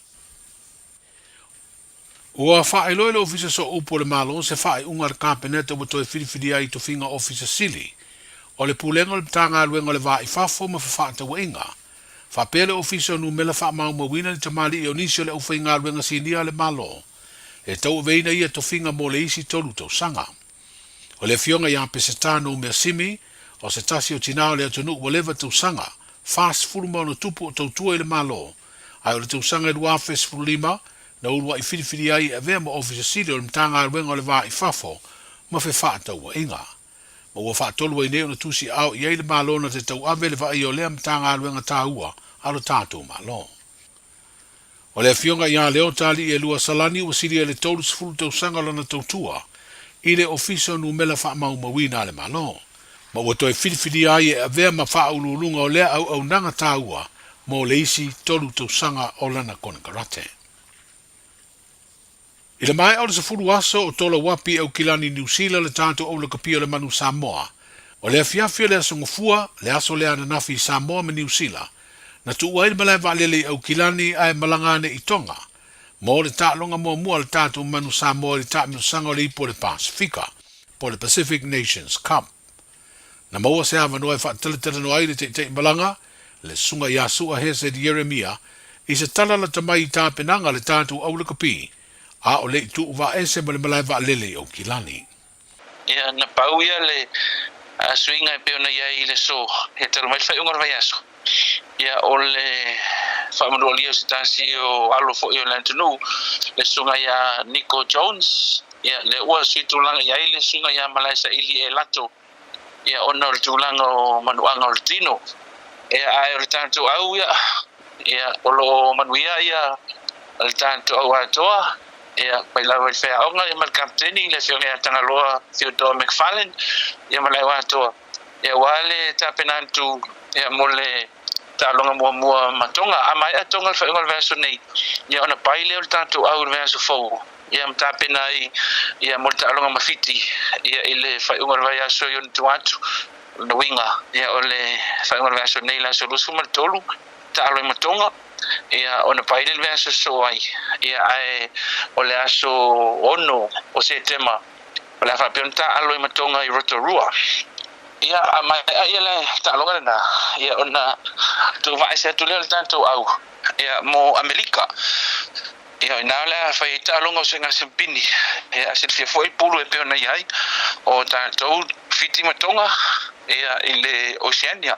Ua faailoa e le Ofisa Sooupu o le Malo se faaiuga a le Kapeneta ua toe filifilia ai i tofiga Ofisa Sili o le Pulega o le Matagaluega o le Va i Fafo ma Fefaatauaiga, faapea le Ofisa o Numela Faamaumauina le tamalii o nisi o le aufaigaluega sinia a le Malo e tauaveina ia tofiga mo le isi tolu tausaga. O le afioga ia Peseta Noumeasimi, o se tasi o tinā o le atunuu ua leva tausaga, 46 tupu o tautua i le Malo, ae o le tausaga e 2015 na uluai filifili ai e avea ma Ofisa Sili o le Matagaluega o le Va i Fafo ma Fefaatauaiga. Ma ua faatolu ai nei ona tusi aao i ai le Malo na te tauave le vaaia o lea Matagaluega taua a lo tatou Malo. O le afioga ia Leota Alii-e-lua Salani ua silia i le 30 tausaga lona tautua i le Ofisa o Numela Faamaumauina a le Malo, ma ua toe filifilia ai e avea ma faauluuluga o lea auaunaga taua mo le isi tolu tausaga o lana konekarate. I le maea o le 10 aso o Tolauapi i Aukilani, Niu Sila le tatou aulakapia o le manu Samoa. O le afiafi o le aso Gafua, le aso lea ananafi i Samoa ma Niu Sila, na tuua ai le malae vaalele i Aukilani ae malaga ane i Tonga mo le taaloga muamua a le tatou manu Samoa i le taamilosaga o le Ipu o le Pasefika, po o le Pacific Nations Cup. Na maua se avanoa e faatalatalanoa ai le taitai malaga, le Susuga ia Sua Hesed Ieremia, i se tala lata mai i tapenaga a le tatou aulakapi, a o le i tuuvaese ma le malae vaalele i Aukilani. Ia, na pau ia le suiga e pei ona i ai i le aso, ia talu mai le faaiuga o le vaiaso. Ia, o le faamanualia o se tasi o alo foi o le atunuu, le susuga ia Nico Jones, Ia, lea ua sui tulaga i ai le suiga ia Malaesaili e Lato, ia, ona o le tulaga o manuaga o le tino. Ia, ae o le tatou au, ia, ia, o lo o manuia ia le tatou au atoa, ia, mai lava i le faiaoga, ia, ma le kapeteni, le afioga ia Tagaloa Theodore McFarlane, ia, ma le au atoa, ia, aua le tapena atu, ia, mo le taaloga muamua ma Tonga. A maea Tonga i le faaiuga o le vaiaso nei, ia, ona pai lea o le tatou au i le vaiaso fou. Ia ma tapena ai ia mo le taaloga ma Fiti ia i le faaiuga o le vaiaso i ona tua atu. O lona uiga ia o le faaiuga o le vaiaso nei le aso 23 taalo ai ma Tonga ia ona pai lea i le vaiaso sosoo ai ia ae o le aso 6 o Setema o le a faapea ona taalo ai ma Tonga i Rotorua. Ia a maea ia le taaloga lena ia ona tuuvaese atu lea o le tatou au ia mo Amelika. Ia, inā o le a fai ai taaloga o Sega Simpini, ia, a silafia foi pulu e pei ona i ai o tatou Fiti ma Tonga, ia, i le Oceania,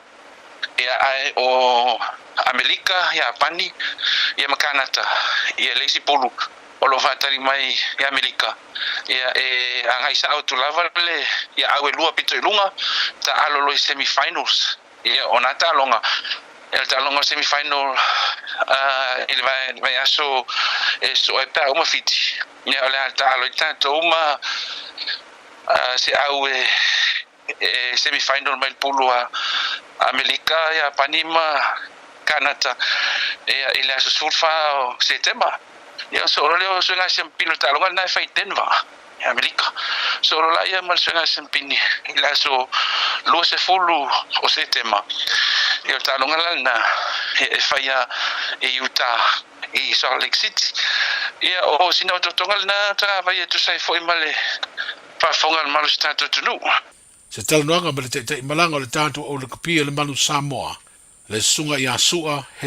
ia, ae o Amelika, Iapani, ia, ma Kanata, ia, le isi pulu o lo o faatali mai i Amelika, ia, e agai sao atu lava le, ia, au e lua pito i luga, taalo loa i semi finals. Ia, o nā taaloga, ia le taaloga o le semi final i le vaiaso e sosoo ai pe a uma Fiti, ia o le a taalo ai tatou ma Se au e e semi final mai le pulu a Amerika, Iapani ma Kanata ia i le aso 14 o Setema. Ia ona soo loa lea o suega siampini o le taaloga lena e fai i Denver i Amerika. Soo loa laia ma le suega siampini i le aso 20 o Setema. Ia o le taaloga la lena e faia i Utah i Salt Lake City. Ia o sina otootoga lena tagavai e tusa ai foi ma le faafofoga a le malosi tatou atunuu. Se talanoaga ma le taitai malaga o le tatou au lakapi o le Manu Samoa, le Susuga ia Su'a.